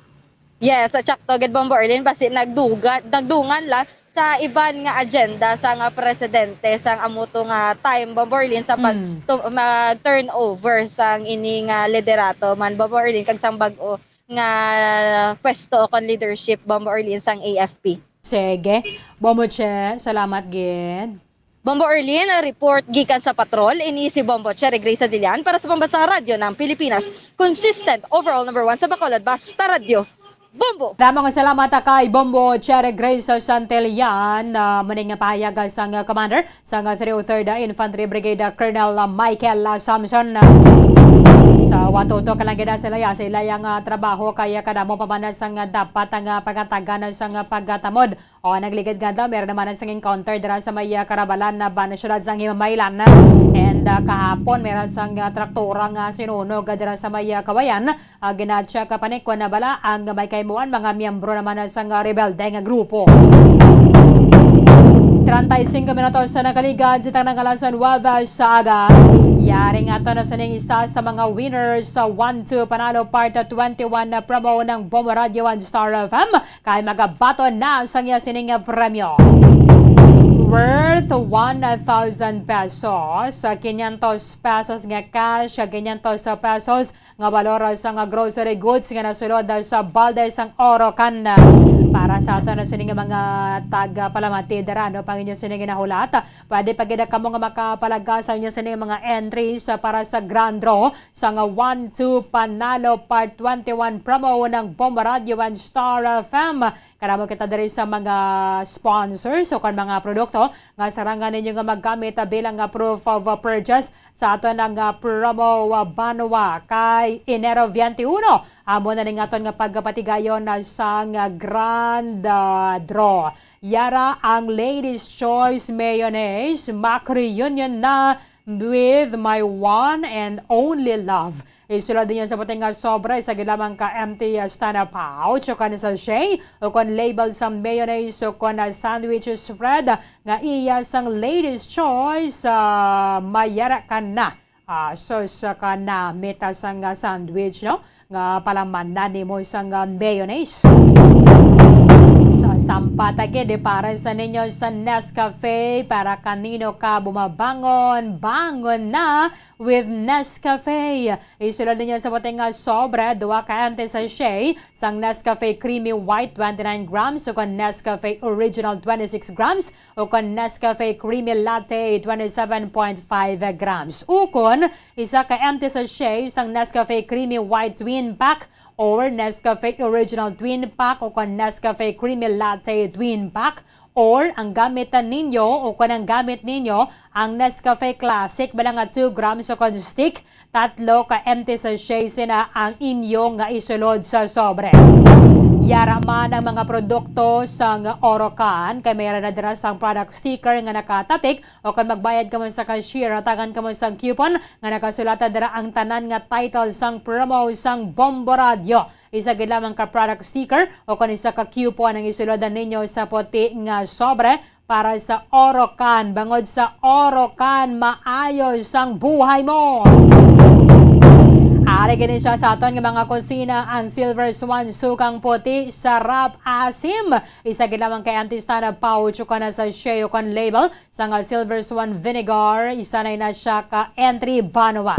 Yes, sa tsakto gid, Bombo Orlin, basi nagduga-, nagdungan lang sa iban nga agenda sang presidente sang amo to nga time, Bombo Orlin, sa pag Mm. to, mag-turnover sang ini nga liderato man, Bombo Orlin, kag sang bag-o nga pwesto o kon leadership, Bombo Orlin, sang A F P. Sige. Bombo Che, salamat gid. Bombo Orlin, ang report gikan sa patrol. Ini si Bombo Cherry Grace Adilian para sa Pambansang Radyo ng Pilipinas. Consistent, overall number one sa Bacolod, basta radyo. Bombo! Damo nga salamat kay Bombo Cherry Grace Santillan, ah, muna nga pahayag sang, ah, commander sang, ah, three oh third Infantry Brigade, ah, Colonel, ah, Michael, ah, Samson. Ah, sa watuto ka lang gina sila, ya, sa ila yang, ah, trabaho kaya kadamo pa man sang, ah, dapat ang, ah, pagatagan sang, ah, pagtamod. O, nagligid nga daw, meron naman ang sang encounter dira sa may, ah, Karabalan na ban syudad sang Himamaylan. And, ah, kahapon, meron sang, ah, traktora nga sinunog, ah, dira sa may, ah, Kawayan. Ah, gina-check, ah, pa ni kon na bala ang may kaimuan mga miyembro naman sang, ah, rebelde nga grupo. Treinta y cinco minutos sa nakaligad sa tanang alas nuwebe sa aga. Yari nga to na sining isa sa mga winners sa One Two Panalo Part twenty-one na promo ng Bombo Radio and Star F M. Kay magabaton na sang iya sining premyo worth one thousand pesos, quinientos pesos nga cash, quinientos pesos nga balor sang grocery goods nga nasulod sa balde sang Orocan. Para sa ato na sining mga tagapalamati dira, no, pang inyo sining ginahulat, pwede pa gid kamo nga makapalaga sa inyo sining mga entries para sa grand draw sang One Two Panalo Part twenty-one promo ng Bombo Radio and Star F M. Kadamo kita diri sa mga sponsors o kon mga produkto nga sarangan ninyo nga magamit, ah, bilang, ah, proof of, ah, purchase sa aton ang, ah, promo, ah, banwa kay Enero twenty-one. Amo na ning aton nga pagpatigayon na sang, ah, grand, ah, draw. Yara ang Ladies Choice Mayonnaise, mak-reunion na with my one and only love. Isulod ninyo sa puting nga sobre, isa gid lamang ka empty, ah, stand-up pouch o kon sachet, o kon label sa mayonnaise o kon, ah, sandwich spread nga iya sang Ladies Choice, ah, mayara ka na. Ah, so sa ka na meta sang, ah, sandwich, no? Nga palaman na nimo sang, ah, mayonnaise. So, sampa ta gid, eh, para sa ninyo sa Nescafe, para kanino ka bumabangon, bangon na with Nescafe. Isulod ninyo sa puting nga sobre, duha ka empty sachet sang Nescafe Creamy White, twenty-nine grams, o kon Nescafe Original, twenty-six grams, o kon Nescafe Creamy Latte, twenty-seven point five grams. Ukon, isa ka empty sachet sang Nescafe Creamy White Twin Pack or Nescafe Original Twin Pack o kon Nescafe Creamy Latte Twin Pack, or ang gamit ninyo o kon ang gamit ninyo ang Nescafe Classic, bala nga two grams o kon stick, tatlo ka empty sachet sina ang inyo nga isulod sa sobre. Yara man ang mga produkto sang Orocan, kay mayara na dira sang product sticker nga nakatapik, o kon magbayad ka man sa cashier, hatagan ka man sang coupon nga nakasulatan dira ang tanan nga title sang promo sang Bombo Radio. Isa gid lamang ka product sticker o kon isa ka coupon ang isulod ninyo sa puti nga sobre para sa Orocan. Bangod sa Orocan, maayo sang buhay mo. Ari gini siya sa aton nga mga kusina, ang Silver Swan Sukang Puti, sarap asim. Isa gid lamang ka empty stand-up pouch o kon sachet o kon label sang Silver Swan Vinegar. Isa na ina siya ka entry banwa.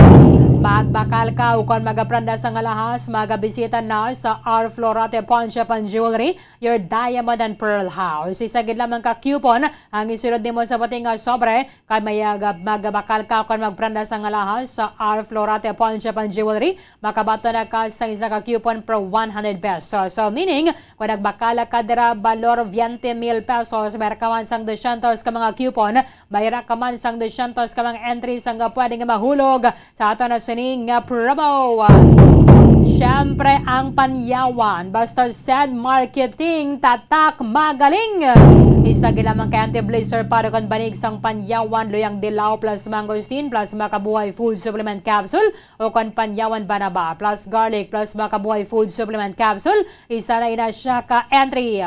Magbakal ka o kon magaprenda sang alahas, magabisita na sa R Florate Pawnshop and Jewelry, your diamond and pearl house. Isa gid lamang ka coupon ang isulod nimo sa puting nga sobre, kay mayag-, magbakal ka kon magprenda sang alahas sa R Florate Pawnshop and Jewelry, makabaton na ka sa isa ka coupon per one hundred pesos. So, meaning, kon nagbakal ka dira, balor veinte mil pesos, mayra ka man sang dosyentos ka mga coupon, mayra ka man sang dosyentos ka mga entries ang pwede nga mahulog sa ato na sining nga promo. Siyempre, ang Panyawan, basta said marketing, tatak, magaling. Isa gid lamang ka empty blister para kon banig sang Panyawan, Luyang Dilaw plus Mangosteen plus Makabuhay Food Supplement Capsule o kon Panyawan Banaba plus Garlic plus Makabuhay Food Supplement Capsule. Isa na ina siya ka entry.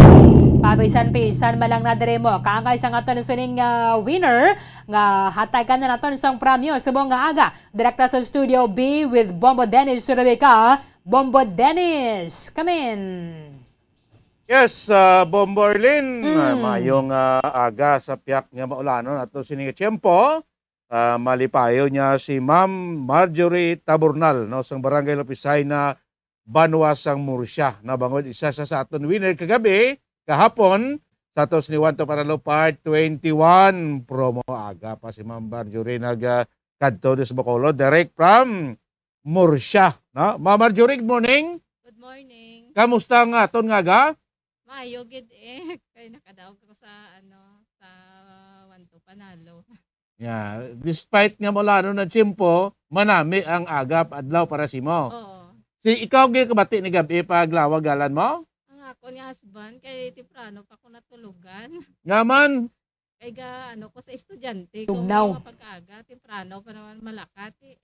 Pabisan-pisan man lang na diri mo kaangay sang aton sining, ah, winner nga hatagan na naton sang premyo subong nga aga. Direkta sa Studio B with Bombo Dennis Rebeca. Bombo Dennis, come in. Yes, ah, Bombo Erlin, ah, Mm. mayong ah, aga sa piyak nga maulanon ato sini nga tiyempo. Ah, malipayo niya si Ma'am Marjorie Taburnal, no, sang Barangay Lopisay na Banwa sang Murcia. Nabangod isa sa, sa aton winner kagabi, kahapon, sa ato sini One to Panalo Part twenty-one promo. Aga pa si Ma'am Marjorie nag ah, kadto sa Bacolod, direct from Murcia, no? Ma'am Marjorie, good morning. Good morning. Kamusta nga aton nga aga? Maayo gid eh. Kay nakadaog ko sa ano, sa One to Panalo. Yeah, despite nga mula ano na tiyempo, manami ang aga pa adlaw para simo. Oo. Si ikaw gyud kabati ni gabi pa adlaw galan mo? Ang ako ni husband kay temprano pa ko natulugan. Nga man, Kay ga ano ko sa estudyante ko Tugnaw. Nga pagkaaga, temprano pa naman malakat eh.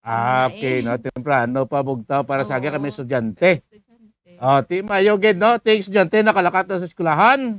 ah, Mga okay, eh. no, temprano pa bugtaw para sa aga kami Oo. estudyante. Estudyante. Oh, ti mayo gid, no? Ti estudyante nakalakat na sa eskwelahan.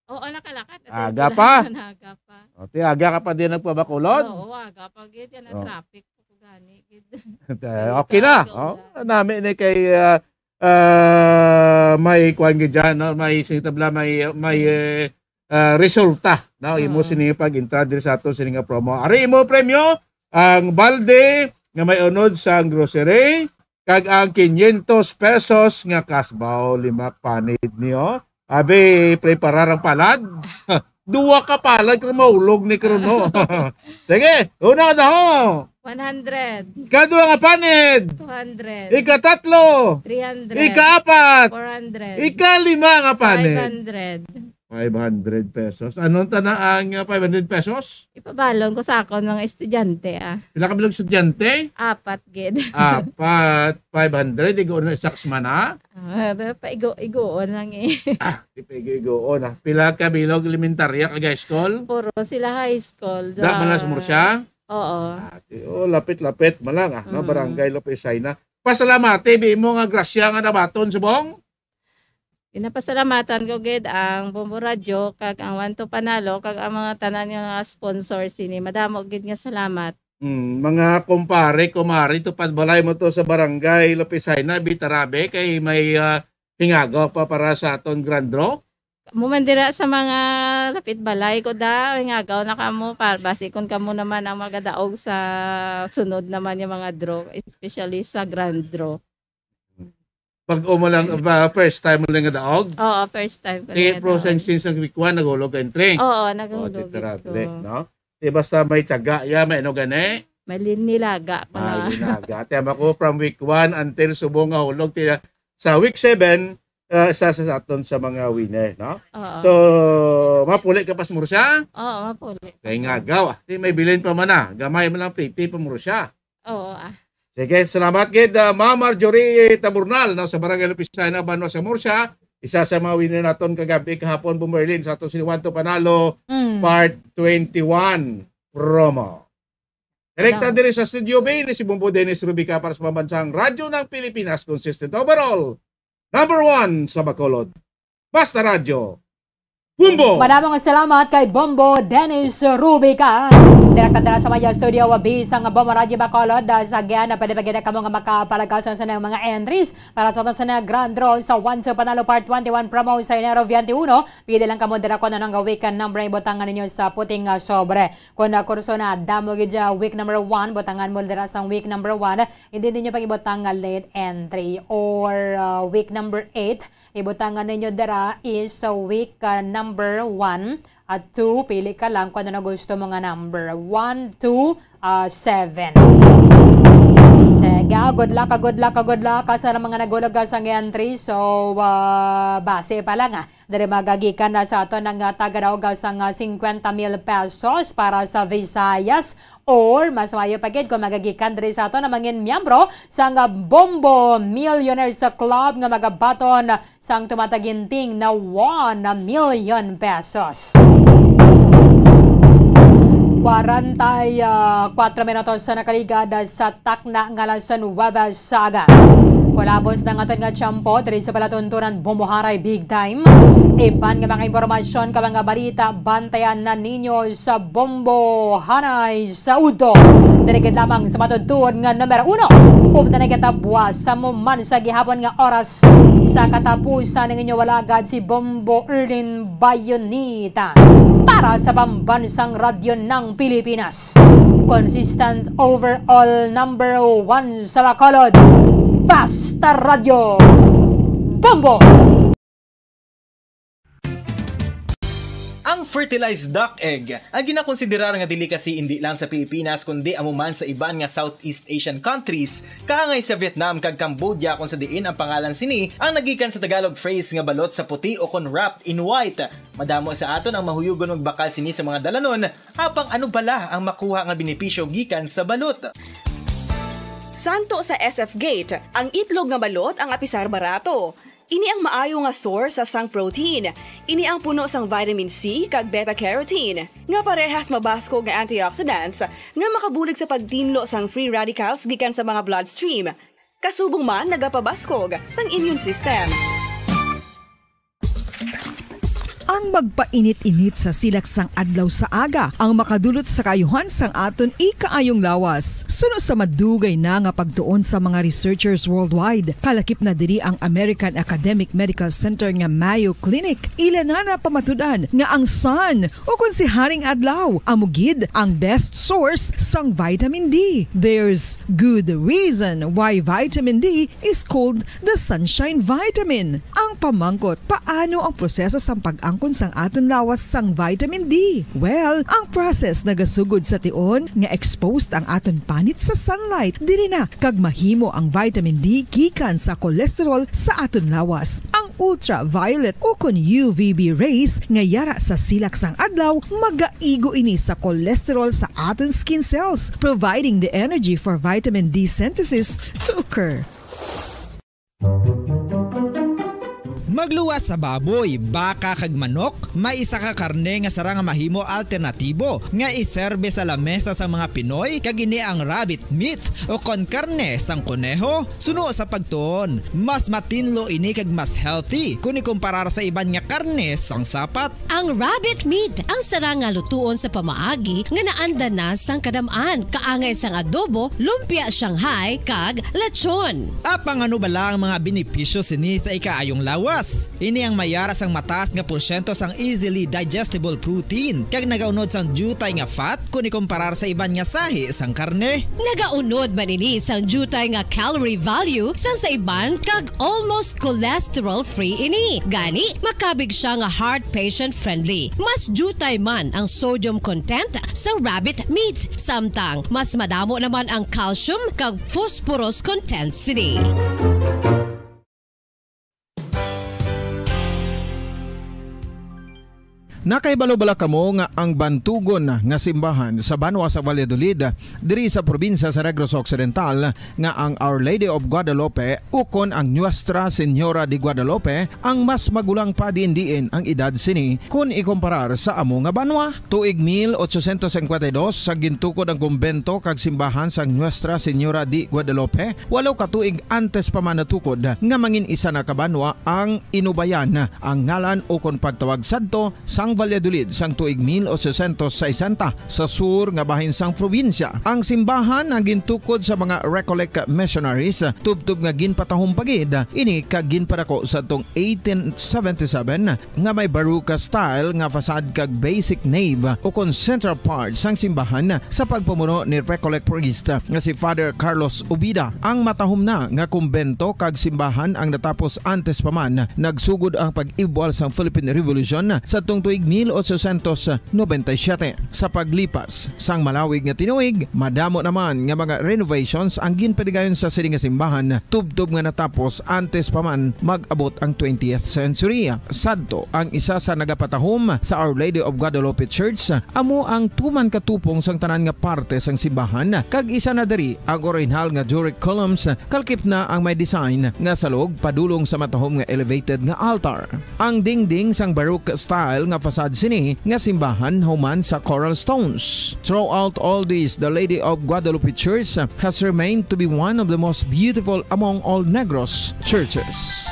Oo, nakalakat. Aga pa? Aga pa. Oh, ti aga ka pa din nagpabakulod. Oo, aga pa gid yan ang Oh. traffic ko gani gid. Eh, okay na. Aga Oh, na. nami ni kay ah, ah, may kuan gid dyan, no? May sitabla, may may eh, ah, resulta, no? Imo Oo. sini pag-entra diri sa ato sini nga promo. Ari imo premyo, ang balde nga may unod sa grocery kag ang quinientos pesos nga kasbaw lima panid niyo. Abi, preparar ang palad. Duwa ka palad kung maulog ni Kruno. Sige, una ka daho. One hundred. Kadua nga panid. Two hundred. Ikatatlo. Three hundred. Ikaapat. Four hundred. Ikalima nga Five panid. hundred. Five hundred pesos. Anong tana ang uh, five hundred pesos? Ipabalon ko sa akon mga estudyante ah. Pila ka bilog estudyante? Apat gid. Apat, five hundred. Igo na isaks man ha? Ah, paigo-igoon lang eh. Ah, di pa igo-igoon ha. Pila ka bilog elementarya kag high school? Puro sila high school. Da man sa Murcia? Oo. Ah, di- oh, lapit-lapit man lang ah. No? Mm. Barangay Lopez Saina. Pasalamati, bi mo nga grasya nga nabaton subong? Ginapasalamatan ko gid ang Bombo Radyo kag ang One to Panalo kag ang mga tanan nga mga sponsor sini. Madamo gid nga salamat. Mm, mga kumpare, kumari, tupad balay mo to sa barangay Lopez Saina, Bitarabe, kay may ah, hingagaw pa para sa aton grand draw. Mo man dira sa mga lapit balay ko da, ngagaw na kamo para basi kun kamo naman ang magadaog sa sunod naman yung mga draw, especially sa grand draw. Pag umo lang, ba, first time mo lang nga daog? Oo, first time ko Kaya na pro daog. Since ang week one, nagulog ka entry. Oo, Oh, nagulog Tita Raple, ko. No? Di basta may tiyaga, ya, may ano gani? Malin nilaga ko Ah, na. Nilaga. Tama ko, from week one until subong nga hulog, tila, sa week seven, uh, isa sa aton sa mga winner, no? Oo. So, mapuli ka pas Murcia? Oo, mapuli. Kay ngagaw, ah. Di may bilin pa man na. Gamay man lang pretty pa Murcia. Oo, ah. Sige, salamat gid, ah, Ma'am Marjorie Taburnal, no, sa Barangay Lupisay na Banwa sa Murcia. Isa sa mga winner naton kagabi kahapon, Bombo Erlin, sa ato si One to Panalo, Mm. part twenty-one promo. Direkta Salamat. Diri sa Studio B, ni si Bombo Dennis Rubica para sa Pambansang Radyo ng Pilipinas, consistent overall, number one sa Bacolod. Basta Radyo, Bombo! Madamo nga salamat kay Bombo Dennis Rubica. Direkta dala sa Maya Studio, B sang Bombo Radyo Bacolod. As again, pwede pa gid kamo nga makapalagas sa mga entries para sa aton sa grand draw sa One to Panalo Part twenty-one promo sa Enero twenty-one. Pili lang kamo dira kung anong weekend number ang ibutangan ninyo sa puting, ah, sobre. Kung, ah, kurso na, damo gid, ah, week number one, butangan mo dira sa week number one. Hindi ninyo pag-ibutang nga late entry or, ah, week number eight. Ibutangan ninyo dira is sa week, ah, number one at two. Pili ka lang kung ano gusto mo nga number. One, two, ah, seven. Sige, good luck, ah, good luck, ah, good luck, ah, sa mga nagulog, ah, sa entry. So, ah, base pa lang, ah. Diri magagikan na sa aton ang, ah, tagadaog, ah, sang, ah, cincuenta mil pesos para sa Visayas. Or, mas maayo pa gid kung magagikan diri sa aton ang mangin miyembro sang, ah, Bombo Millionaires Club nga magabaton sang tumataginting na one million pesos. Kwarenta y kuatro minutos sa nakaligad sa takna nga alas nuwebe sa aga. Palabos na nga aton nga tiyempo diri sa palatuntunan Bombo Hanay Big Time. Iban nga mga impormasyon ka mga balita, bantayan na ninyo sa Bombo Hanay sa udto. Diri gid lamang sa matutuod nga numero uno. Ug na nagatabwa sa mo man sa gihapon nga oras sa katapusan ng inyong walagad si Bombo Erlin Bayonita para sa Pambansang Radyo ng Pilipinas. Consistent overall number one sa Bacolod. Basta Radyo. Bombo! Ang fertilized duck egg, ang ginakonsiderar nga delicacy indi lang sa Pilipinas, kundi amo man sa iban nga Southeast Asian countries, kaangay sa Vietnam kag Cambodia, kung sa diin ang pangalan sini ang nagikan sa Tagalog phrase nga balot sa puti o kon wrapped in white. Madamo sa aton ang mahuyugon magbakal sini sa mga dalanon, apang ano bala ang makuha nga benepisyo gikan sa balot? Santo sa S F Gate, ang itlog nga balot ang apisar barato. Ini ang maayo nga source sa sang protein. Ini ang puno sang vitamin C kag beta carotene, nga parehas mabaskog nga antioxidants nga makabulig sa pagtinlo sang free radicals gikan sa mga bloodstream. Kasubong man nagapabaskog sang immune system. Ang magpainit-init sa silak sang adlaw sa aga ang makadulot sa kaayuhan sang aton ikaayong lawas. Suno sa madugay na nga pagtuon sa mga researchers worldwide, kalakip na diri ang American Academic Medical Center nga Mayo Clinic. Ila na napamatud-an nga ang sun, o kon si Haring Adlaw, amo gid ang best source sang vitamin D. There's good reason why vitamin D is called the sunshine vitamin. Ang pamangkot, paano ang proseso sang pag-angkon sang aton lawas sang vitamin D? Well, ang process nagasugod sa tion nga exposed ang aton panit sa sunlight. Diri na kag mahimo ang vitamin D gikan sa cholesterol sa aton lawas. Ang ultraviolet o kon U V B rays nga yara sa silak sang adlaw, magaigo ini sa cholesterol sa aton skin cells, providing the energy for vitamin D synthesis to occur. Magluwas sa baboy, baka, kag manok, may isa ka karne nga sarang nga mahimo alternatibo nga iserbe sa lamesa sang mga Pinoy, kag ini ang rabbit meat o kon karne sang koneho. Suno sa pagtuon, mas matinlo ini kag mas healthy kon ikumparar sa iban nga karne sang sapat. Ang rabbit meat ang sarang nga lutuon sa pamaagi nga naanda na sang kadam-an, kaangay sang adobo, lumpia Shanghai, kag lechon. Apang ano bala ang mga benepisyo sini sa ikaayong lawas? Ini ang mayara sang mataas nga porsyento sang easily digestible protein, kag nagaunod sang diutay nga fat kon ikumparar sa iban nga sahi sang karne. Nagaunod man ini sang diutay nga calorie value sang sa iban, kag almost cholesterol-free ini. Gani, makabig sia nga heart patient-friendly. Mas diutay man ang sodium content sa rabbit meat, samtang mas madamo naman ang calcium kag phosphorus content sini. Nakahibalo bala kamo nga ang bantugon nga simbahan sa banwa sa Valladolid, diri sa probinsya sa Negros Occidental, nga ang Our Lady of Guadalupe ukon ang Nuestra Señora de Guadalupe ang mas magulang pa diin-diin ang edad sini kon ikumparar sa amo nga banwa? Tuig mil ochocientos cincuenta y dos, sa gintukod ang kumbento kag simbahan sang Nuestra Señora de Guadalupe, walo ka tuig antes pa man natukod nga mangin isa na ka banwa ang Inubayan, ang ngalan ukon pagtawag sadto sang Valladolid sang tuig mil ochocientos sesenta sa sur nga bahin sang probinsya. Ang simbahan ang gintukod sa mga Recollect missionaries, tubtob nga ginpatahom pa gid ini kag ginpadako sadtong eighteen seventy-seven, nga may Baroque style nga facade kag basic nave ukon central part sang simbahan sa pagpamuno ni Recollect priest nga si Father Carlos Ubida. Ang matahom na nga kumbento kag simbahan ang natapos antes pa man nagsugod ang pag-ibwal sang Philippine Revolution sadtong tuig mil ochocientos noventa y siete. Sa paglipas sang malawig nga tinuig, madamo naman nga mga renovations ang ginpadigayon sa sini nga simbahan, tubtob nga natapos antes pa man mag-abot ang twentieth century. Sadto, ang isa sa nagapatahom sa Our Lady of Guadalupe Church amo ang tuman katupong sang tanan nga parte sang simbahan, kag isa na diri ang orihinal nga Doric columns, kalkip na ang may design nga salog padulong sa matahom nga elevated nga altar. Ang dingding sang Baroque style nga Sad sini nga simbahan human sa Coral Stones. Throughout all this, the Lady of Guadalupe Church has remained to be one of the most beautiful among all Negros churches.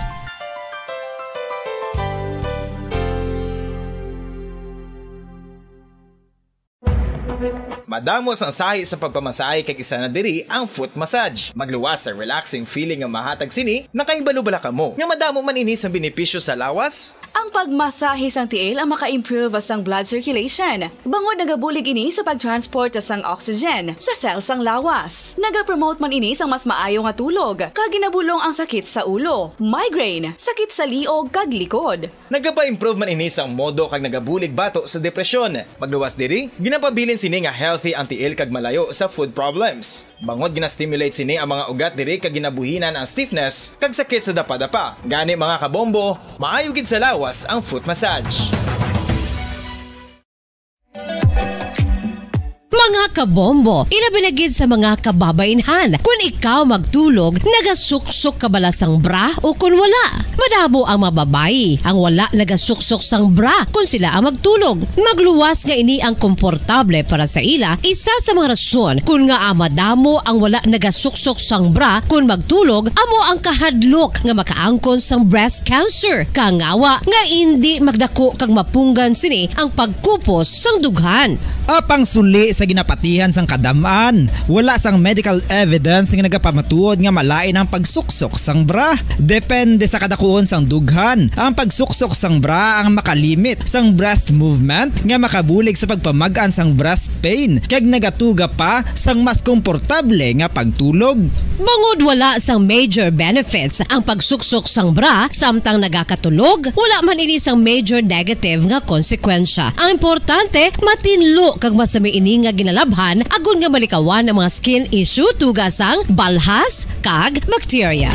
Madamo sang sahi sa pagpamasahe kag isa na diri ang foot massage. Magluwas sa relaxing feeling nga mahatag sini, nakahibalo bala kamo nga madamo man ini sang benepisyo sa lawas? Ang pagmasahe sang tiil ang maka-improve sang blood circulation, bangod nagabulig ini sa pag-transport sang oxygen sa cell sang lawas. Nagapromote man ini sang mas maayo nga tulog, kag ginabulong ang sakit sa ulo, migraine, sakit sa liog, kag likod. Nagapa-improve man ini sang modo kag nagabulig bato sa depresyon. Magluwas diri, ginapabilin sini nga healthy ang tiil kag malayo sa foot problems. Bangod gina-stimulate sini ang mga ugat diri kag ginabuhinan ang stiffness kag sakit sa dapadapa. Gani, mga kabombo, maayo gid sa lawas ang foot massage. Mga kabombo, ilabi na gid sa mga kababainhan, kun ikaw magtulog, nagasuksok ka bala sang bra o kun wala? Madamo ang mga babayi ang wala nagasuksok sang bra kun sila ang magtulog. Magluwas nga ini ang komportable para sa ila, isa sa mga rason kun ngaa madamo ang wala nagasuksok sang bra kun magtulog, amo ang kahadlok nga makaangkon sang breast cancer, kangawa nga indi magdako kag mapunggan sini ang pagkupos sang dughan. Apang suli sa ginapatihan sang kadam-an, wala sang medical evidence nga nagapamatuod nga malain ang pagsuksok sang bra. Depende sa kadakuon sang dughan, ang pagsuksok sang bra ang makalimit sang breast movement nga makabulig sa pagpamag-an sang breast pain kag nagatuga pa sang mas komportable nga pagtulog. Bangod wala sang major benefits ang pagsuksok sang bra samtang nagakatulog, wala man ini sang major negative nga konsekwensya. Ang importante, matinlo kag masami ini nga ginalabhan agod nga malikawan ang mga skin issue tuga sang balhas kag bakterya.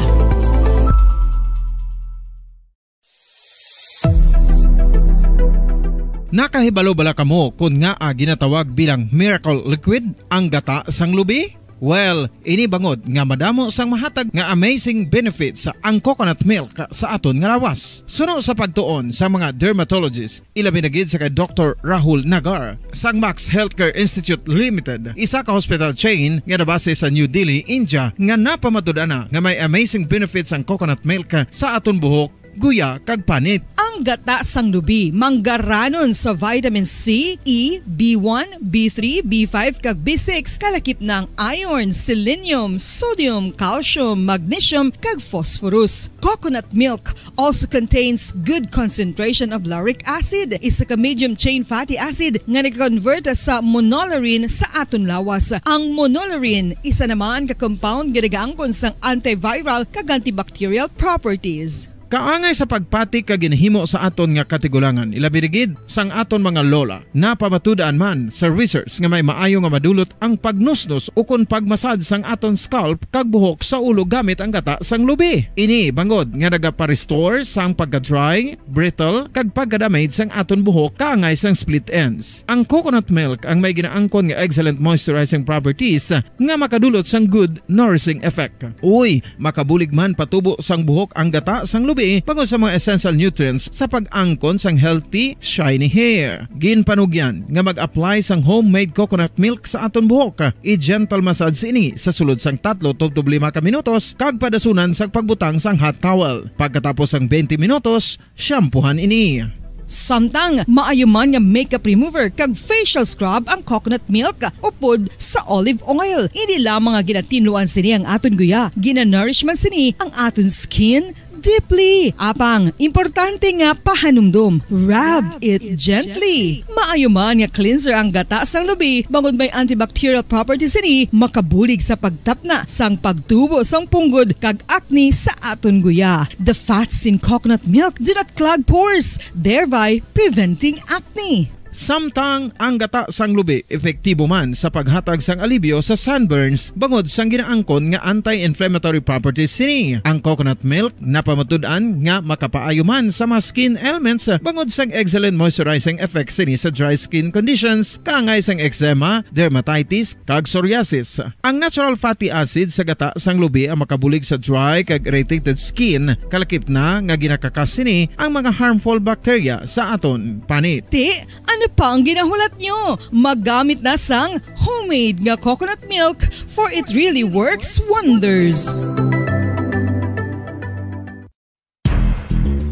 Nakahibalo bala kamo kon ngaa ginatawag bilang miracle liquid ang gata sang lubi? Well, ini bangod nga madamo sang mahatag nga amazing benefits ang coconut milk sa aton nga lawas. Suno sa pagtuon sa mga dermatologist, ilabi na gid sa kay Doktor Rahul Nagar sang Max Healthcare Institute Limited, isa ka hospital chain nga nabase sa New Delhi, India, nga napamatud-an na nga may amazing benefits ang coconut milk sa aton buhok, guya, kag panit. Ang gata sang lubi manggaranon sa vitamin C, E, B one, B three, B five, kag B six, kalakip na ang iron, selenium, sodium, calcium, magnesium, kag phosphorus. Coconut milk also contains good concentration of lauric acid, isa ka medium chain fatty acid nga nag-convert sa monolaurin sa aton lawas. Ang monolaurin, isa naman ka compound nga nagaangkon sang antiviral kag antibacterial properties. Kaangay sa pagpati kag ginahimo sa aton nga katigulangan, ilabi na gid sang aton mga lola. Napamatud-an man sa research nga may maayo nga madulot ang pagnusnos ukon pagmasad sang aton scalp kag buhok sa ulo gamit ang gata sang lubi. Ini bangod nga nagapa-restore sang pagka-dry, brittle, kag pagka-damage sang aton buhok kaangay sang split ends. Ang coconut milk ang may ginaangkon nga excellent moisturizing properties nga makadulot sang good nourishing effect. Uy, makabulig man patubo sang buhok ang gata sang lubi bangod sa mga essential nutrients sa pag-angkon sang healthy, shiny hair. Ginpanugyan nga mag-apply sang homemade coconut milk sa aton buhok. I-gentle massage ini sa sulod sang tatlo tubtob lima ka minutos kag padasunan sang pagbutang sang hot towel. Pagkatapos sang twenty minutos, shampoohan ini. Samtang maayo man nga makeup remover kag facial scrub ang coconut milk upod sa olive oil. Hindi lamang nga ginatinluan sini ang aton guya, ginanourish man sini ang aton skin deeply. Apang, importante nga pahanumdom, rub it gently. Maayo man nga cleanser ang gata sang lubi, bangod may antibacterial properties sini, makabulig sa pagtapna sang pagtubo sang punggod kag acne sa aton guya. The fats in coconut milk do not clog pores, thereby preventing acne. Samtang ang gata sang lubi epektibo man sa paghatag sang alibyo sa sunburns bangod sang ginaangkon nga anti-inflammatory properties sini. Ang coconut milk napamatud-an nga makapaayo man sa mga skin ailments bangod sang excellent moisturizing effects sini sa dry skin conditions, kaangay sang eczema, dermatitis, kag psoriasis. Ang natural fatty acid sa gata sang lubi ang makabulig sa dry kag irritated skin, kalakip na nga ginakakas sini ang mga harmful bacteria sa aton panit. Ti, ano pa ang ginahulat nyo? Maggamit na sang homemade nga coconut milk, for it really works wonders.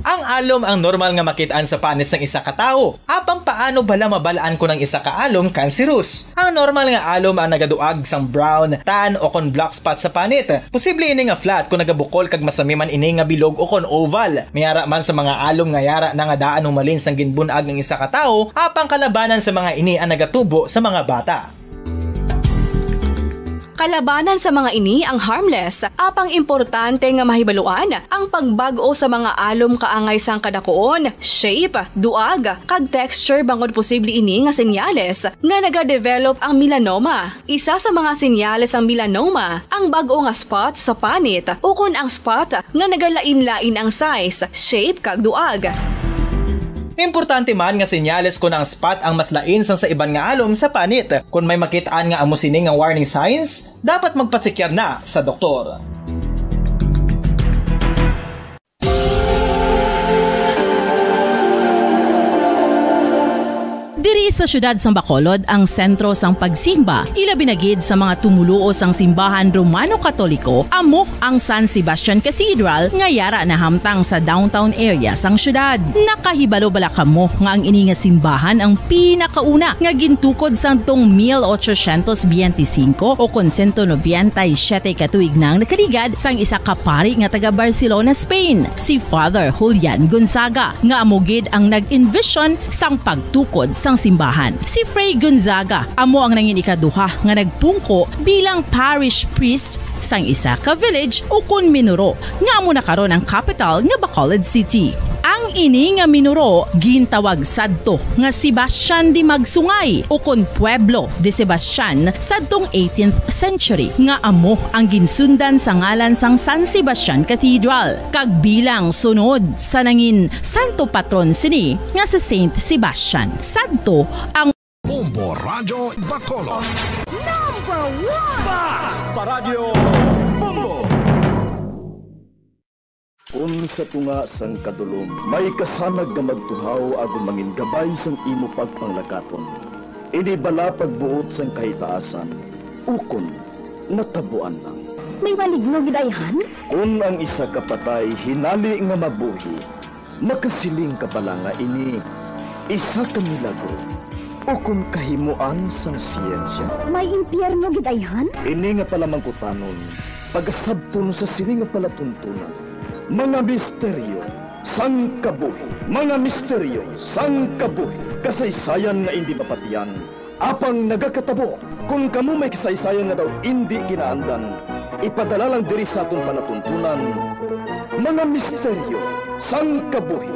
Ang alom ang normal nga makit-an sa panit sang isa ka tawo. Apang paano bala mabal-an kon ang isa ka alom cancerous? Ang normal nga alom ang nagaduag sang brown, tan, o kon black spot sa panit. Posible ini nga flat kon nagabukol kag masami man ini nga bilog o kon oval. May ara man sa mga alom nga yara na nga daan humalin sang ginbun-ag ang isa ka tawo, apang kalabanan sa mga ini ang nagatubo sa mga bata. Kalabanan sa mga ini ang harmless, apang importante nga mahibaluan ang pagbag-o sa mga alom kaangay sang kadakuon, shape, duag, kag texture bangod posible ini nga senyales nga nagadevelop ang melanoma. Isa sa mga senyales sang melanoma ang bag-o nga spot sa panit ukon ang spot nga nagalain-lain ang size, shape, kag duag. Importante man nga senyales kon ang spot ang mas lain sang sa iban nga alom sa panit. Kon may makit-an nga amo sini nga warning signs, dapat magpasikyar na sa doktor. Diri sa siyudad sang Bacolod ang sentro sang pagsimba, ilabi na gid sa mga tumoluo sang simbahan Romano Katoliko, amo ang San Sebastian Cathedral nga yara nahamtang sa downtown area sang siyudad. Nakahibalo bala kamo nga ang ini nga simbahan ang pinakauna nga gintukod sadtong mil ochocientos biyente singko o kon sento nobenta y siyete ka tuig nang nakaligad sang isa ka pari nga taga Barcelona, Spain, si Father Julian Gonzaga, nga amo gid ang nag-envision sang pagtukod sang simbahan. Si Fray Gonzaga amo ang nangin ikaduha nga nagpungko bilang parish priest sang isa ka village ukon minuro nga amo na karon ang kapital nga Bacolod City. Ang ini nga minuro gintawag sadto nga Sebastian de Magsungay ukon Pueblo de Sebastian sadtong eighteenth century, nga amo ang ginsundan sa ngalan sang San Sebastian Cathedral, kag bilang sunod sa nangin santo patron sini nga si Saint Sebastian. Sadto ang Bombo Radyo Bacolod. Number one! Basta Radyo Bombo! Kon sa tunga sang kadulom may kasanag nga magtuhaw agud mangin gabay sang imo pagpanglakaton, ini bala pagbuot sang kahitaasan, ukon natabuan lang. May maligno gid ayhan? Kon ang isa ka patay hinali nga mabuhi, makasiling ka bala nga ini isa ka milagro ukon kahimoan sang siyensya? May impyerno gid ayhan? Ini nga palamangkutanon pagasabton sa sini nga palatuntunan, mga misteryo sang kabuhi. Mga misteryo sang kabuhi. Kasaysayan nga indi mapatiyan, apang nagakatabo. Kon kamo may kasaysayan nga daw indi kinaandan, ipadala lang diri sa aton palatuntunan, mga misteryo sang kabuhi.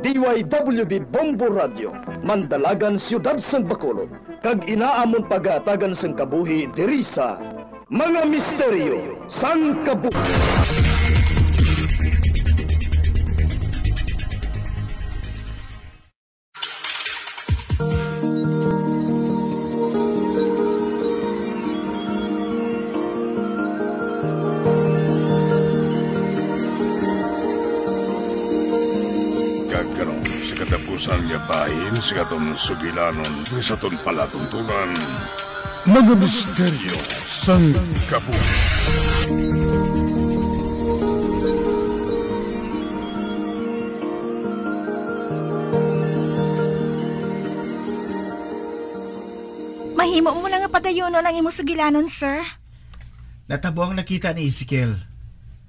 D Y W B Bombo Radio, Mandalagan, Siyudad sang Bacolod, kag ina amon pagahatagan sang kabuhi diri sa Mga Misteryo sang Kabuhi. Kag karon, sa katapusan nga bahin sa aton sugilanon, sa aton palatuntunan, Mga misteryo sang kabuhi. Mahimo mo na nga padayunon ang imo sugilanon, sir. Natabo ang nakita ni Ezekiel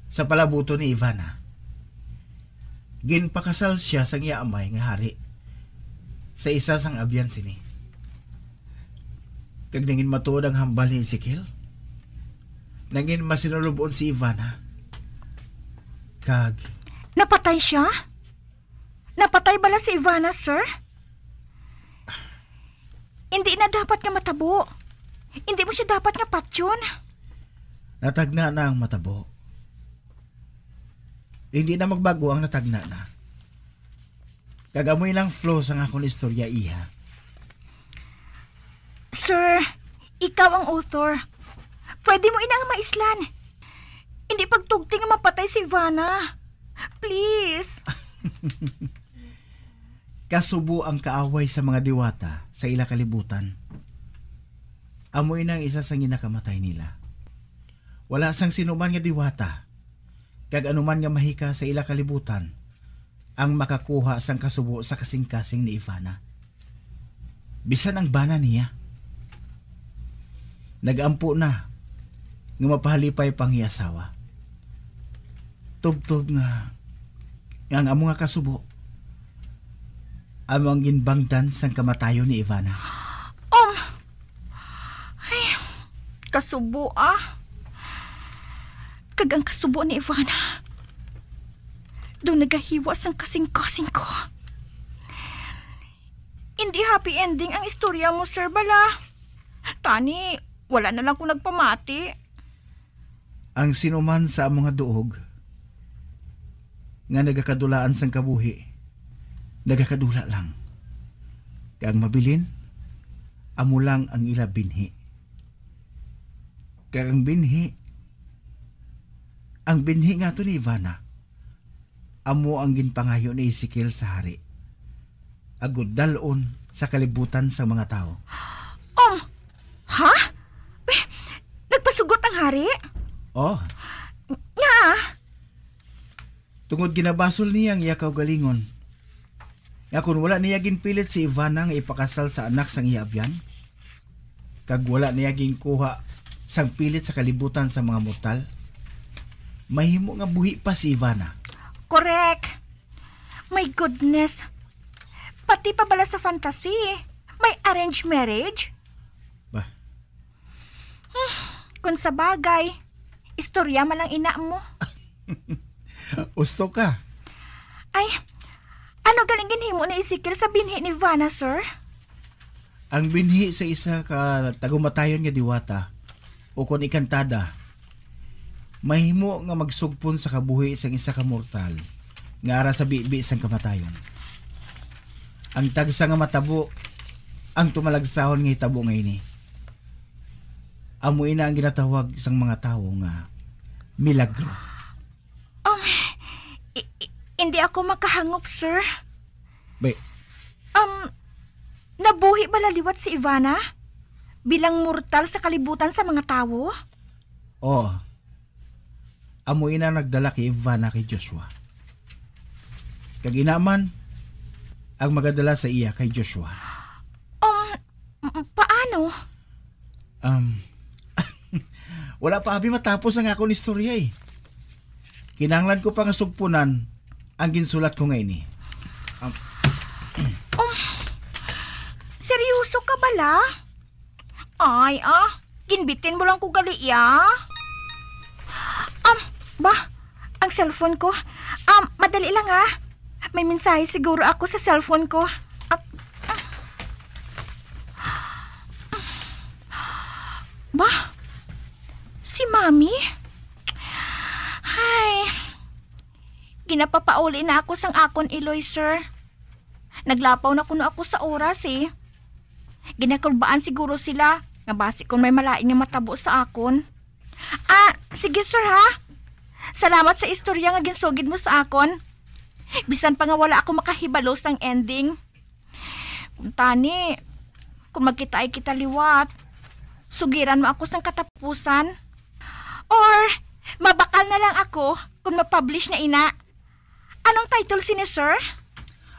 sa palabuton ni Ivana. Ginpakasal sia sang iya amay nga hari sa isa sang abyan sini. Kag nangin matuod ang hambal ni Ezekiel. Nangin masinulub-on si Ivana. Kag Napatay sia? Napatay bala si Ivana, sir? Hindi na dapat nga matabo. Hindi mo siya dapat nga patyon. Natagna na ang matabo. Hindi na magbago ang natagna na. Kag amo inang flow sang akon istorya, iha. Sir, ikaw ang author. Pwede mo ina nga maislan. Hindi pagtugti nga mapatay si Ivana. Please. Kasubo ang kaaway sa mga diwata sa ila kalibutan. Amo ina ang isa sa ginakamatay nila. Wala sang sinuman nga diwata, kag anuman nga mahika sa ila kalibutan, ang makakuha sang kasubo sa kasing-kasing ni Ivana. Bisan ang bana niya. Nag-ampo na nga mapahalipay pa ang iya asawa. Tubtob nga, nga ang amo nga kasubo amo ang ginbangdan sang kamatayon ni Ivana. Um, ay, kasubo, ah. Kag ang kasubo ni Ivana daw nagahiwa sang kasing-kasing ko. Hindi happy ending ang istorya mo, sir, bala. Tani, wala na lang ko nagpamati. Ang sinuman sa amo nga duog nga nagakadulaan sang kabuhi, nagakadula lang. Kag ang mabilin, amo lang ang ila binhi. Kag ang binhi, ang binhi nga to ni Ivana, amo ang ginpangayo ni Ezekiel sa hari, agod dal-on sa kalibutan sang mga tawo. Um, ha? Eh, nagpasugot ang hari? Oh. Nga? Tungod ginabasol niya ang iya kaugalingon, nga kon wala niya ginpilit si Ivana nga ipakasal sa anak sang iya abyan, kag wala niya ginkuha sang pilit sa kalibutan sa mga mortal, mahimo nga buhi pa si Ivana. Correct. My goodness. Pati pa bala sa fantasy, may arranged marriage? Bah. Hmm, kung sa bagay, istorya man ang ina mo. Usto ka. Ay, ano galing ginhimo ni Ezekiel sa binhi ni Ivana, sir? Ang binhi sa isa ka tagumatayon nga diwata, o kon ikantada, mahimo nga magsugpon sa kabuhi sang isa ka mortal nga ara sa bibi sang kamatayon. Ang tagsa nga matabo ang tumalagsahon nga hitabo nga ini. Amo ina ang ginatawag sang mga tawo nga milagro. Um, i- i- hindi ako makahangop, sir. Bay. Um, nabuhi bala liwat si Ivana bilang mortal sa kalibutan sa mga tawo? Oo. Amo ina nagdala kay Ivana kay Joshua. Kag ina man ang magadala sa iya kay Joshua. Um, m- paano? Um, wala pa abi matapos ang akon istorya, eh. Kinahanglan ko pa nga sugpunan ang ginsulat ko nga ini. Um, Um, seryoso ka bala? Ay, ah, ginbitin mo lang ko gali, ya. Um, ba, ang cellphone ko. Um, madali lang, ha. May mensahe siguro ako sa cellphone ko. Ah, ah. Ba? Si Mami? Hay. Ginapapauli na ako sang akon iloy, sir. Naglapaw na kuno ako sa oras, eh. Ginakulbaan siguro sila nga basi kon may malain nga matabo sa akon. Ah, sige, sir, ha? Salamat sa istorya nga ginsugid mo sa akon. Bisan pa nga wala ako makahibalo sang ending. Kuntani, kung magkitaay kita liwat, sugiran mo ako sang katapusan. Or, mabakal na lang ako kung mapublish na ina. Anong title sini, sir?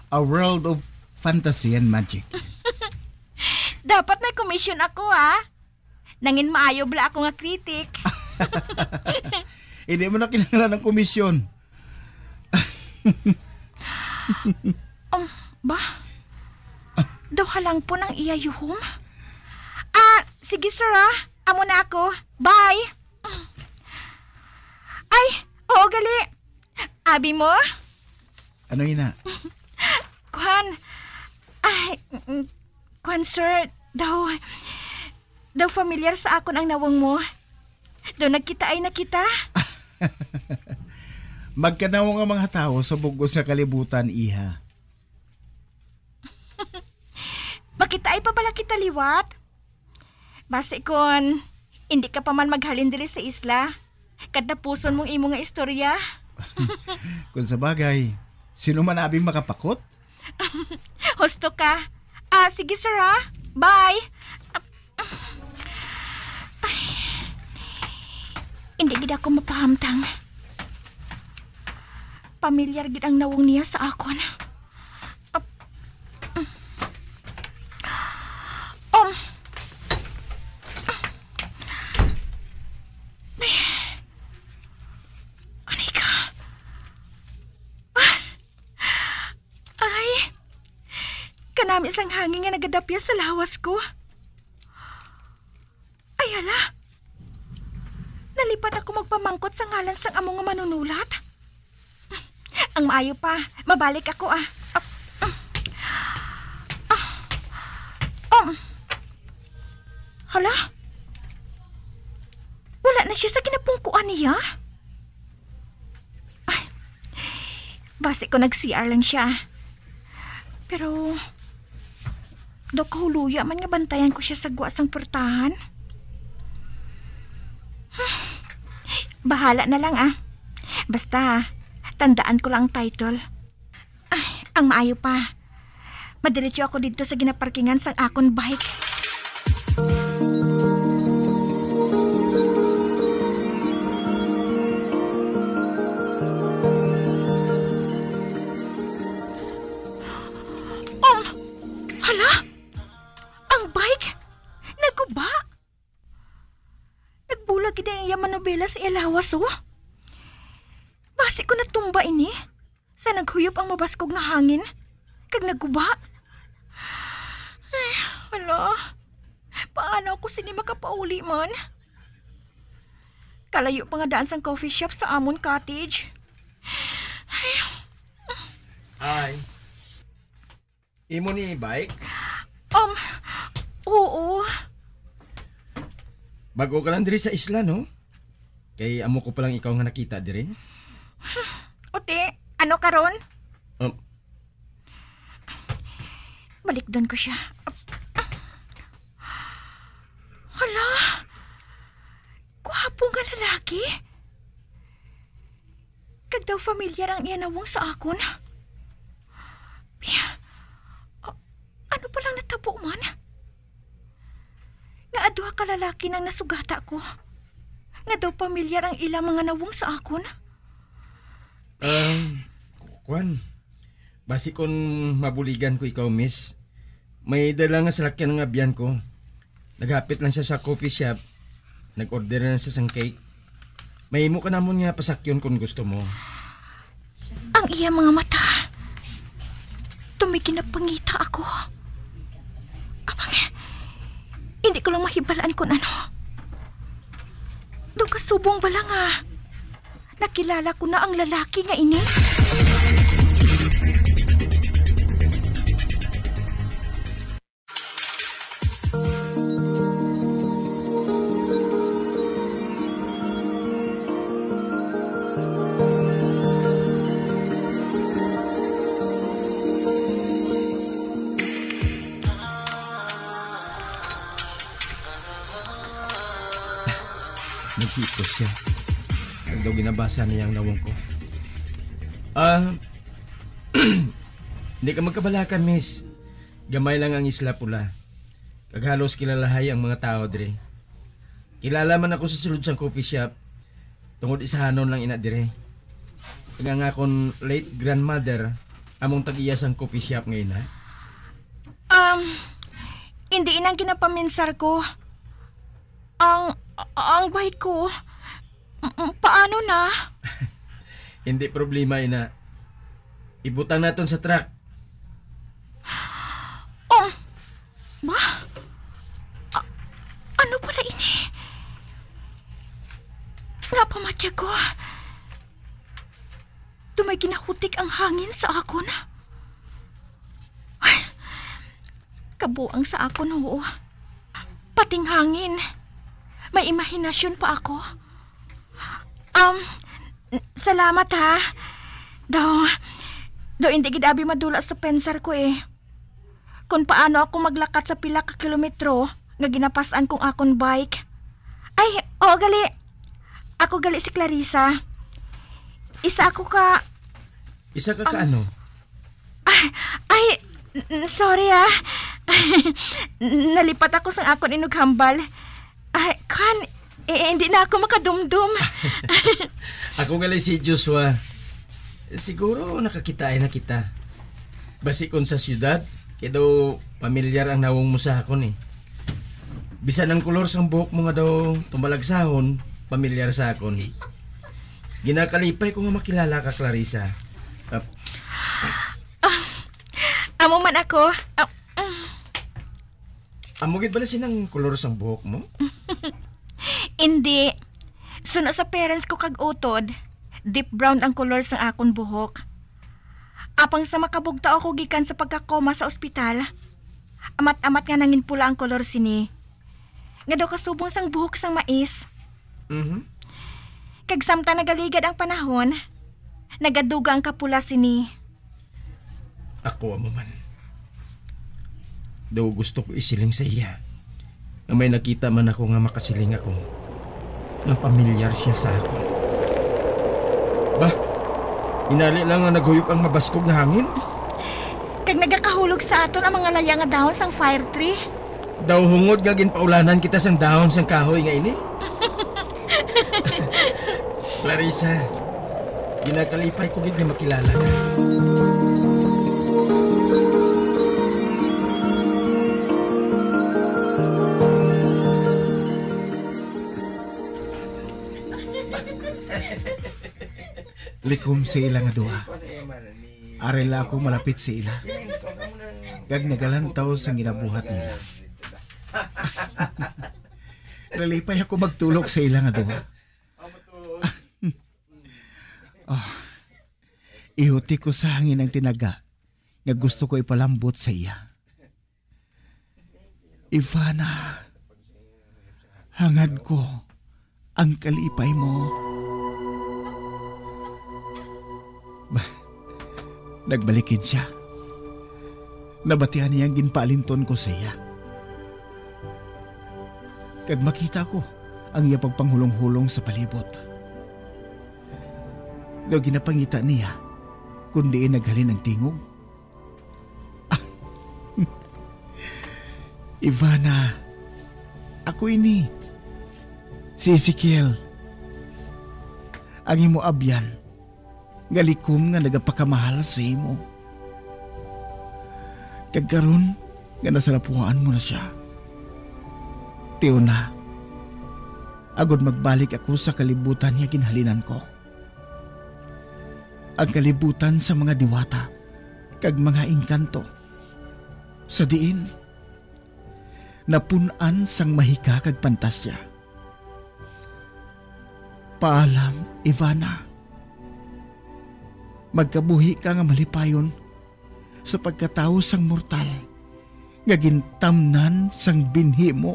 A World of Fantasy and Magic. Dapat may commission ako, ha? Nangin maayo bala ako nga critic. Hindi mo na kinahanglan ng komisyon. Um, ba? Daw halangpon ang iya yuhom? Ah, sige, sir, ah. Amo na ako. Bye. Ay, oo, gali. Abi mo? Ano ina? Kwan. Ay, mm, kwan, sir. Daw, daw familiar sa akon ang nawong mo. Daw nagkitaay na kita. Magkanawong ang mga tawo sa bug-os nga kalibutan, iha. Makitaay pa bala kita liwat? Basi kon hindi ka pa man maghalin diri sa isla, katapuson mong imo nga istorya. Kung sa bagay, sino man abi makapakot? Husto ka. Ah, sige, sir, ha? Bye. Ay, hindi gid ako mapahamtang. Pamilyar gid ang nawong niya sa akon. Ap-, um, Anika. Ah, ay, kanami sang hangin nga nagadapyas sa lawas ko. Ay, hala. Nalipat ako magpamangkot sa ngalan sang amo nga manunulat. Ang maayo pa, mabalik ako, ah. Ah, ah, ah, um. Hala? Wala na siya sa ginapungkuan niya? Ay, basi ko nag-C R lang siya. Pero, daw kahuluya man nga bantayan ko siya sa gwa sang portahan. Bahala na lang, ah. Basta, tandaan ko lang ang title. Ay, ang maayo pa, madiretso ako didto sa ginaparkingan sang akon bike. Um, hala? Ang bike? Naguba? Nagbulag gid ang iya manobela sa iya lawas, oh. Basi ko natumba ini sa naghuyop ang mabaskog nga hangin, kag naguba. Ay, hala. Paano ako sini makapauli man? Kalayo pa nga daan sang coffee shop sa amon cottage. Ay. Hi. Imo ni bike? Um, oo. Bago ka lang diri sa isla, no? Kay amo ko pa lang ikaw nga nakita diri. Uti, ano karon? Um, Balikdan ko siya. Hala, guwapo nga lalaki. Kag daw familiar ang iya nawong sa akon. Pi-, a-, ano palang natabo man? Nga duha ka lalaki nang nasugata ko, nga daw pamilyar ang ila mga nawong sa akon? Ah, kuwan. Basi kon mabuligan ko ikaw, miss. May dala nga salakyan nga biyan ko. Naghapit lang siya sa coffee shop. Nag-order lang siya sang cake. Mahimo ka namon nga pasakyon kon gusto mo. Ang iya mga mata. Tumig ginapangita ako. Abang, hindi ko lang mahibalaan kon ano. Daw kasubong bala nga nakilala ko na ang lalaki nga ini. Naghipo siya. Ang daw ginabasa niya ang nawong ko. Ah, hindi ka magkabalaka, miss. Gamay lang ang isla pula. Kag halos kilalahay ang mga tao diri. Kilala man ako sa sulod sang coffee shop tungod isahanon lang ina diri. Kag ang akon late grandmother among tag-iya sang coffee shop nga ina. Um, hindi inang ginapaminsar ko. Ang, ang bike ko. Mm, paano na? Hindi problema, ina. Ibutang naton sa truck. Oh, ba? A-, ano pala ini? Nga pamatya ko. Tumay ginahutik ang hangin sa akon. Ay, kabuang sa akon, oo. Pating hangin. May imahinasyon pa ako. Um, salamat ha. Daw, daw hindi gid abi madula sa pensar ko eh. Kung paano ako maglakat sa pila ka kilometro nga ginapas-an kong akon bike. Ay, oo gali. Ako gali si Clarissa. Isa ako ka Isa ka ka Um, ano? Ah, ay, n- sorry ah. Nalipat ako sang akon inughambal. Ay, kan, eh, hindi na ako makadumdum. Ako gali si Joshua. Siguro nakakitaay na kita. Basi kon sa siyudad, kay daw pamilyar ang nawong mo sa akon eh. Bisan ang kolor sang buhok mo nga daw tumalagsahon, pamilyar sa akon. Ginakalipay ko nga makilala ka, Clarissa. Ah, Amo man ako. Ah, mm. Amo gid bala sinang kolor sang buhok mo? Indi. Suno sa parents ko kag utod, deep brown ang kolor sang akon buhok. Apang sa makabugtaw ako gikan sa pagkakoma sa ospital, amat-amat nga nangin pula ang kolor sini. Nga daw kasubong sang buhok sang mais. Mhm. Kag samtang nagaligad ang panahon, nagaduga ang kapula sini. Ako amo man. Daw gusto ko isiling sa iya nga may nakita man ako nga makasiling ako nga pamilyar siya sa akon. Bah, inali lang nga naghuyop ang mabaskog nga hangin. Kag nagakahulog sa aton ang mga laya nga dahon sang fire tree. Daw hungod nga ginpaulanan kita sang dahon sang kahoy nga ini. Clarissa, ginakalipay ko gid nga makilala ka. Likom sa ila nga duha. Ari la ako malapit sa ila. Kag nagalantaw sang ginabuhat nila. Nalipay ako magtulok sa ila nga duha. Ah, ihuti ko sa hangin ang tinaga nga gusto ko ipalambot sa iya. Ivana, hangad ko ang kalipay mo. Ba, nagbalikid siya. Nabatian niya ang ginpaalinton ko sa iya. Kag makita ko ang iya pagpanghulong-hulong sa palibot. Daw ginapangita niya kung diin naghalin ang tingog. Ah, Ivana, ako ini, si Ezekiel, ang imo abyan, nga likom nga nagapakamahal sa imo. Kag karon nga nasalapuhan mo na siya, tiuna, agod magbalik ako sa kalibutan nga ginhalinan ko, ang kalibutan sa mga diwata kag mga engkanto, sa diin napun-an sang mahika kag pantasya. Paalam, Ivana. Magkabuhi ka nga malipayon sa pagkatawo sang mortal nga gintamnan sang binhi mo.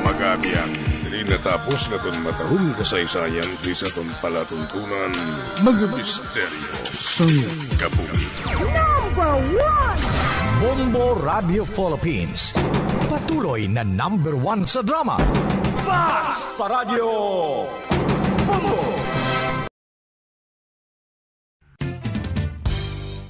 Mga abyan, diri natapos nga aton matahong kasaysayan diri sa aton palatuntunan, Mga Misteryo sang Kabuhi. Number one! Bombo Radio Philippines. Patuloy na number one sa drama. Basta Radio Bombo!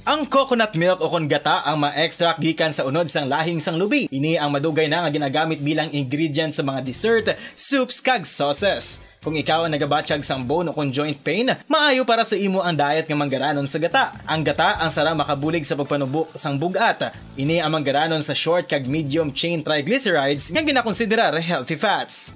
Ang coconut milk o kon gata ang ma-extract gikan sa unod sang lahing sang lubi. Ini ang madugay na nga ginagamit bilang ingredient sa mga dessert, soups, kag sauces. Kung ikaw ang nagabatyag sang bone o kon joint pain, maayo para sa imo ang diet nga manggaranon sa gata. Ang gata ang sara makabulig sa pagpanubo sang bug-at. Ini ang manggaranon sa short kag medium chain triglycerides nga ginakonsiderar healthy fats.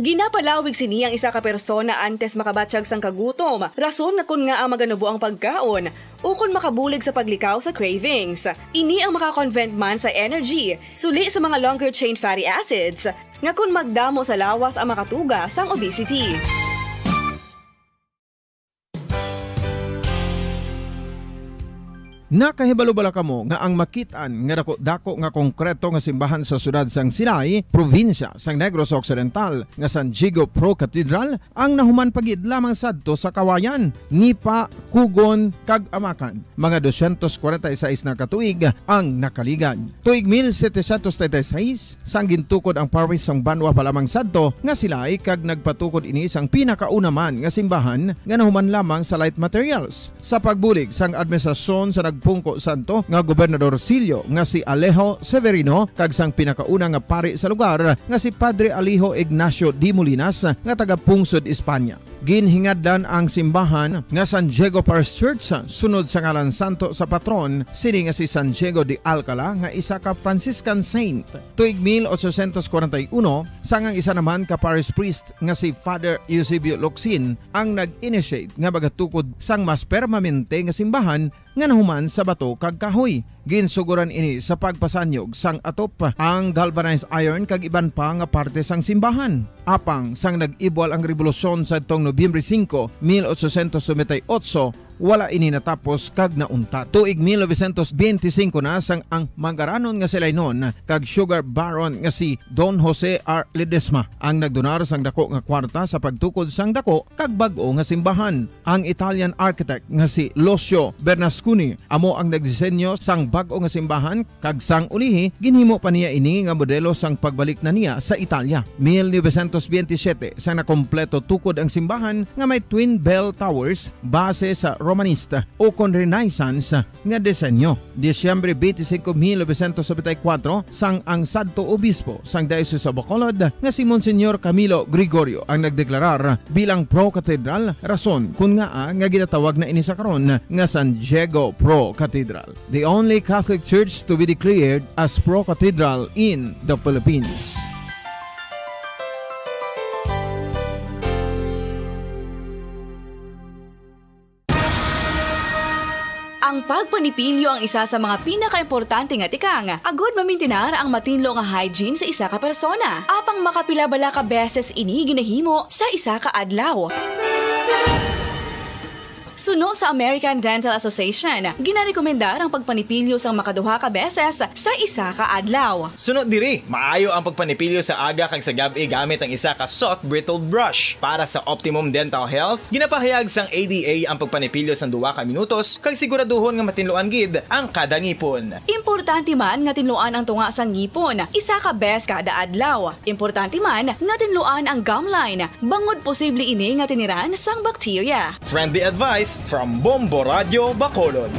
Ginapalawig sini ang isa ka persona antes makabatyag sang kagutom, rason nga kon ngaa maganubo ang pagkaon, ukon makabulig sa paglikaw sa cravings. Ini ang maka-convert man sa energy, suli sa mga longer chain fatty acids, nga kon magdamo sa lawas ang makatuga sang obesity. Nakahibalo bala kamo nga ang makit-an nga dako-dako nga konkreto nga simbahan sa siyudad sang Silay, probinsya sang Negros Occidental, nga San Diego Pro Cathedral ang nahuman pa gid lamang sadto sa Kawayan, Nipa, Cogon, kag Amacan? Mga dosyentos kwarenta y seis na ka tuig ang nakaligad. Tuig mil setecientos treinta y seis, sang gintukod ang parish sang banwa pa lamang sadto nga Silay, kag nagpatukod ini sang pinakauna man nga simbahan nga nahuman lamang sa light materials. Sa pagbulig sang administrasyon sa nagpungko sadto nga Gobernador Silio nga si Alejo Severino kag sang pinakauna nga pari sa lugar nga si Padre Alejo Ignacio de Molinas nga taga-pungsod Espanya. Ginhingadlan ang simbahan nga San Diego Parish Church sunod sa ngalan santo sa patron sini nga si San Diego de Alcala nga isa ka Franciscan saint. Tuig mil ochocientos kwarenta y uno, sang ang isa naman ka parish priest nga si Father Eusebio Locsin ang nag-initiate nga magatukod sang mas permanente nga simbahan nga nahuman sa bato kag kahoy. Ginsugoran ini sa pagpasanyog sang atop, ang galvanized iron kag iban pa nga parte sang simbahan. Apang sang nag-ibwal ang rebolusyon sadtong Nobyembre singko, mil ochocientos noventa y ocho, wala ini natapos kag nauntat. Tuig mil novecientos benti singko na sang ang mangaranon nga si Lainon kag sugar baron nga si Don Jose R. Ledesma ang nagdonar sang dako nga kwarta sa pagtukod sang dako kag bag-o nga simbahan. Ang Italian architect nga si Lucio Bernasconi amo ang nagdisenyo sang bag-o nga simbahan, kag sang ulihi, ginhimo pa niya ini nga modelo sang pagbalik na niya sa Italia. Mil novecientos benti siyete, sang nakompleto tukod ang simbahan nga may twin bell towers base sa Romanista o kon Renaissance nga disenyo. Disyembre twenty-five, mil novecientos noventa y cuatro, sang ang sadto obispo sang Diocese of Bacolod nga si Monsignor Camilo Gregorio ang nagdeklarar bilang pro-cathedral, rason kon ngaa nga ginatawag na ini sa karon nga San Diego Pro Cathedral, the only Catholic Church to be declared as pro-cathedral in the Philippines. Ang pagpanipilyo ang isa sa mga pinakaimportante nga tikang agud mamintinar ang matinlo nga hygiene sa isa ka persona. Apang makapila bala ka beses ini ginahimo sa isa ka adlaw? Suno sa American Dental Association, ginarekomendar ang pagpanipilyo sang makaduha ka beses sa isa ka adlaw. Suno diri, maayo ang pagpanipilyo sa aga kag sa gab-i gamit ang isa ka soft bristled brush. Para sa optimum dental health, ginapahayag sang A D A ang pagpanipilyo sang duha ka minutos kag siguraduhon nga matinluan gid ang kada ngipon. Importante man nga tinluan ang tunga sang ngipon isa ka bes kada adlaw. Importante man nga tinluan ang gum line, bangod posible ini nga tiniran sang bakterya. Friendly advice from Bombo Radio Bacolod.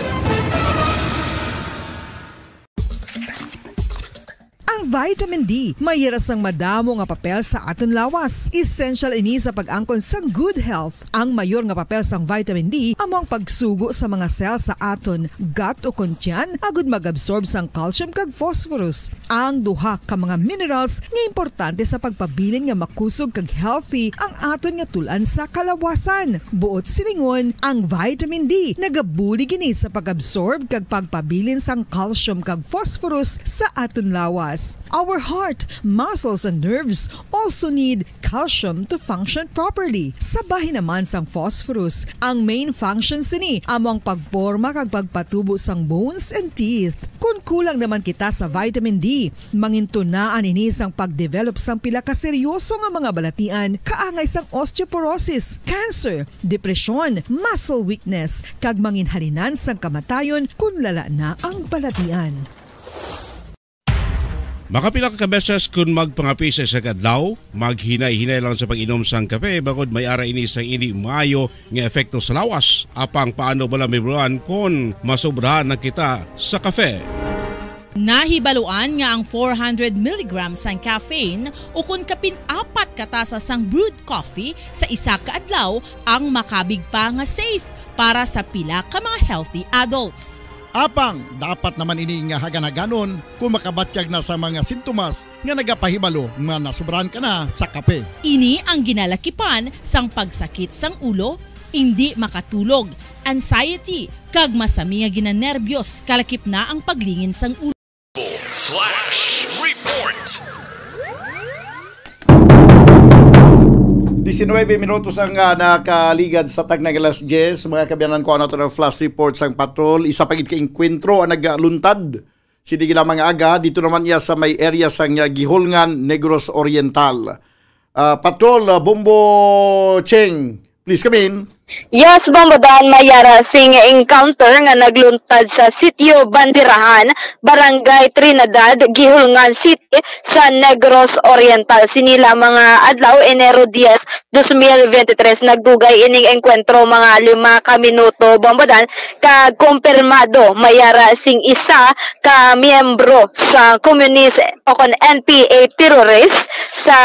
Ang vitamin D may hira sang madamo nga papel sa aton lawas. Essential ini sa pag-angkon sang good health. Ang mayor nga papel sang vitamin D amo ang pagsugo sa mga cell sa aton gut o kon tiyan agud mag-absorb sang calcium kag phosphorus, ang duha ka mga minerals nga importante sa pagpabilin nga makusog kag healthy ang aton nga tul-an sa kalawasan. Buot silingon, ang vitamin D nagabulig ini sa pag-absorb kag pagpabilin sang calcium kag phosphorus sa aton lawas. Our heart, muscles, and nerves also need calcium to function properly. Sa bahin naman sang phosphorus, ang main function sini amo ang pagporma kag pagpatubo sang bones and teeth. Kon kulang naman kita sa vitamin D, mangintunaan ini sang pagdevelop sang pila ka seryoso nga mga balatian, kaangay sang osteoporosis, cancer, depresyon, muscle weakness, kag manginhalinan sang kamatayon kon lala na ang balatian. Makapila ka beses kon magpangapi sa isa ka adlaw, maghinay-hinay lang sa pag-inom sang kape, bangod may ara ini sang indi maayo nga epekto sa lawas. Apang paano bala mahibaluan kon masobrahan na kita sa kape? Nahibaluan nga ang four hundred milligrams sang caffeine, ukon kapin apat ka tasa sang brewed coffee sa isa ka adlaw, ang makabig pa nga safe para sa pila ka mga healthy adults. Apang dapat naman ini nga hagan-haganon kung makabatyag na sa mga sintomas nga nagapahibalo nga nasubrahan ka na sa kape. Ini ang ginalakipan sang pagsakit sang ulo, indi makatulog, anxiety, kag masami nga ginanerbiyos, kalakip na ang paglingin sang ulo. Flash Report. Diecinuebe minutos ang, ah, nakaligad sa tagna nga alas diyes. Mga kaabyanan, kuhaon naton ang flash report sang patrol. Isa pa gid ka engkwentro ang nagluntad sini lamang nga aga. Dito naman iya sa may area sang, ah, Guihulngan, Negros Oriental. Ah, patrol, ah, Bombo Cheng, please come in. Yes, Bombo Dan, may ara sing encounter nga nagluntad sa Sitio Bandirahan, Barangay Trinidad, Guihulngan City, sa Negros Oriental. Sini lamang nga adlaw, Enero dies, dos mil veintitrés, nagdugay ining engkwentro mga lima ka minuto, Bombo Dan, kag kumpirmado may ara sing isa ka miyembro sa Communist o kon N P A terrorist sa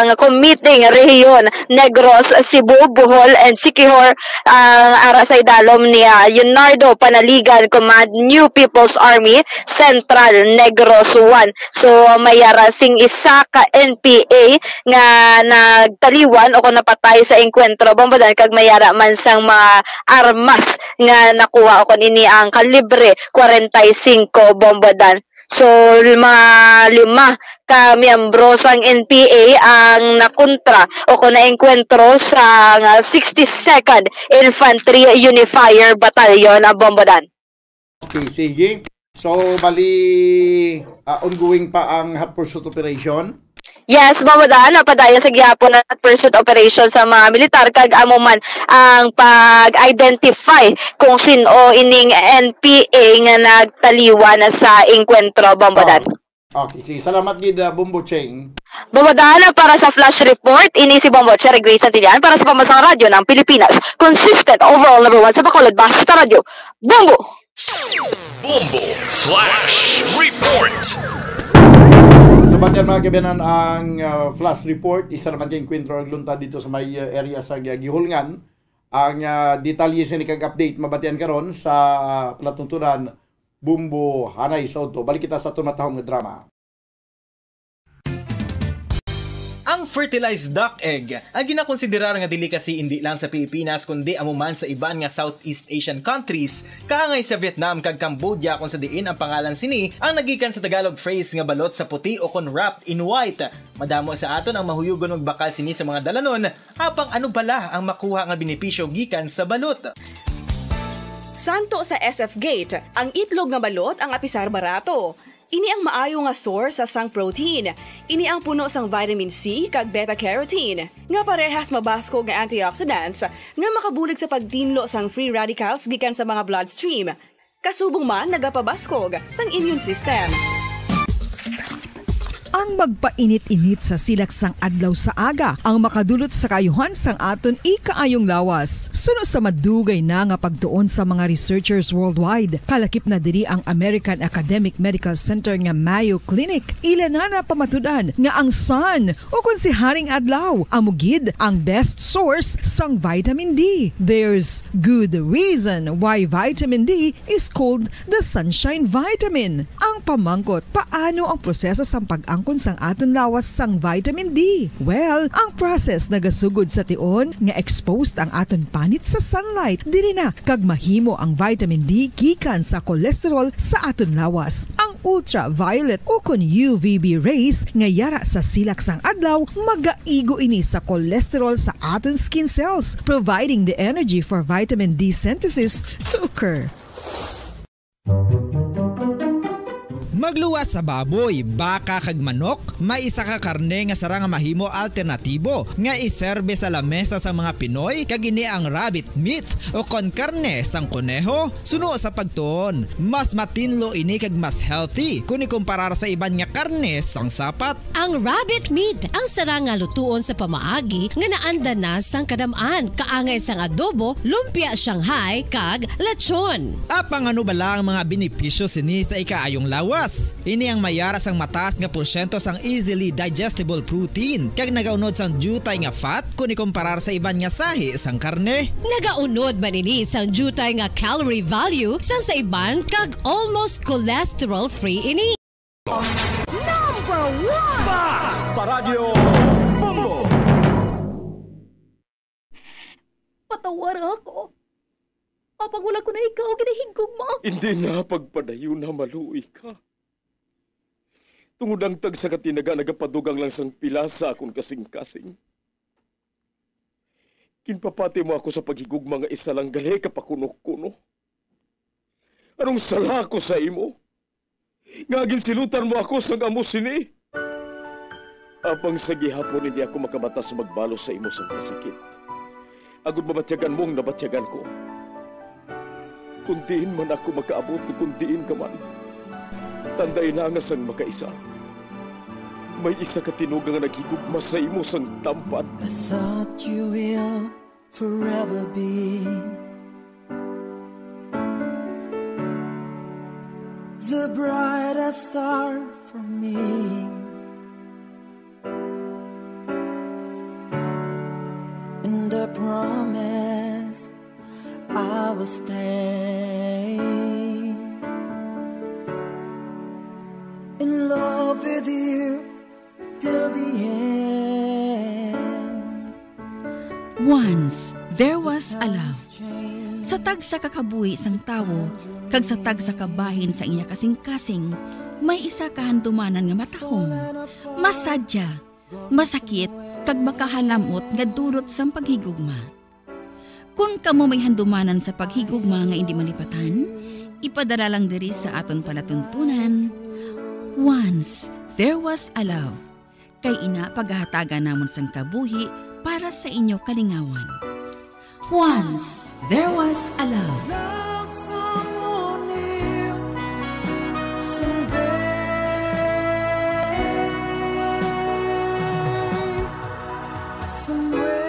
nga Committee nga Rehiyon Negros, Cebu, Bohol, and Siquijor, ang ara sa idalom ni, ah, Leonardo Panaligan Command, New People's Army, Central Negros one. So, may ara sing isa ka N P A nga nagtaliwan o kon napatay sa engkwentro, Bombo Dan, kag may ara man sang mga armas nga nakuha o kon ini ang kalibre kwarenta y singko, Bombo Dan. So, mga lima ka miyembro sang N P A ang nakontra o kon naengkwentro sa sixty-second Infantry Unifier Battalion, ah, Bombo Dan. Okay, sige. So, bali, ah, ongoing pa ang hot pursuit operation? Yes, Bombo Dan, napadayon sa gihapon ang hot pursuit operation sa mga militar, kag amo man ang pag-identify kung sin-o ining N P A nga nagtaliwan sa engkwentro, Bombo Dan. Oh. Okay, sige. Salamat gid, ah, Bombo Cheng. Bombo Dan, para sa flash report, ini si Bombo Cherry Grace Santillan para sa Pambansang Radyo ng Pilipinas. Consistent, overall number one sa Bacolod, basta radyo. Bombo! Bombo Flash Report. Nabatian, mga kaabyanan, ang, ah, flash report. Isa naman ka engkwentro nagluntad dito sa may, ah, area sa Gi-, Guihulngan. Ang, ah, detalye sa ining update mabatian karon sa, ah, palatuntunan, Bombo Hanay sa udto. Balik kita sa aton matahom nga drama. Ang fertilized duck egg ang ginakonsiderar nga delicacy indi lang sa Pilipinas, kundi amo man sa iban nga Southeast Asian countries, kaangay sa Vietnam kag Cambodia, kung sa diin ang pangalan sini ang nagikan sa Tagalog phrase nga balot sa puti o kon wrapped in white. Madamo sa aton ang mahuyugon magbakal sini sa mga dalanon, apang ano bala ang makuha nga benepisyo gikan sa balot? Santo sa S F Gate, ang itlog nga balot ang apisar barato. Ini ang maayo nga source sa sang protein. Ini ang puno sang vitamin C kag beta carotene, nga parehas mabaskog nga antioxidants nga makabulig sa pagtinlo sang free radicals gikan sa mga bloodstream. Kasubong man nagapabaskog sang immune system. Ang magpainit-init sa silak sang adlaw sa aga ang makadulot sa kaayuhan sang aton ikaayong lawas. Suno sa madugay na nga pagtuon sa mga researchers worldwide, kalakip na diri ang American Academic Medical Center nga Mayo Clinic, ila na napamatud-an nga ang sun, o kon si Haring Adlaw, amo gid ang best source sang vitamin D. There's good reason why vitamin D is called the sunshine vitamin. Ang pamangkot, paano ang proseso sang pag-angkon sang aton lawas sang vitamin D? Well, ang process nagasugod sa tion nga exposed ang aton panit sa sunlight, diri na kag mahimo ang vitamin D gikan sa cholesterol sa aton lawas. Ang ultraviolet o kon U V B rays nga yara sa silak sang adlaw magaigo ini sa cholesterol sa aton skin cells, providing the energy for vitamin D synthesis to occur. Magluwas sa baboy, baka, kag manok, may isa ka karne nga sara nga mahimo alternatibo nga iserbe sa lamesa sa mga Pinoy, kag ini ang rabbit meat o kon karne sang koneho. Suno sa pagtuon, mas matinlo ini kag mas healthy kon ikumparar sa iban nga karne sang sapat. Ang rabbit meat ang sara nga lutuon sa pamaagi nga naandan na sang kadam-an, kaangay sang adobo, lumpia Shanghai, kag lechon. Apang ano bala ang mga benepisyo sini sa ikaayong lawas? Ini ang may ara sang mataas nga porsyento sang easily digestible protein, kag nagaunod sang diutay nga fat kon ikumparar sa iban nga sahi sang karne. Nagaunod man ini sang diutay nga calorie value sang sa iban, kag almost cholesterol-free ini. Number one! Bas! Paradyo Bombo! Patawara ako. Apang wala ko na ikaw ginahigugma. Hindi na pagpadayon na maluoy ka. Tungod ang tagsa ka tinaga nagapadugang lang sang pila sa akon kasing-kasing. Ginpapati mo ako sa paghigugma nga isa lang gali ka pakuno-kuno. Anong sala ko sa imo? Nga ginsilutan mo ako sang amo sini? Apang sa gihapon hindi ako makabatas magbalos sa imo sang kasakit, agod mabatyagan mo ang nabatyagan ko. Kung diin man ako makaabot, kung diin ka man, tandai na nga sang makaisa, may isa ka tinuga nga naghigugma sa imo sang tampad. I thought you will forever be the brightest star for me. And I promise I will stay in love with you till the end. Once there was a love. Sa tagsa ka kabuhi sang tawo kag sa tagsa ka bahin sang iya kasing-kasing, may isa ka handumanan nga matahom, masadya, masakit, kag makahalam-ot nga dulot sang paghigugma. Kon kamo may handumanan sa paghigugma nga indi malipatan, ipadala lang diri sa aton palatuntunan, Once There Was a Love. Kay ina, pagahatagan namon sang kabuhi para sa inyo kalingawan. Once There Was a Love. Love someone new someday. Somewhere.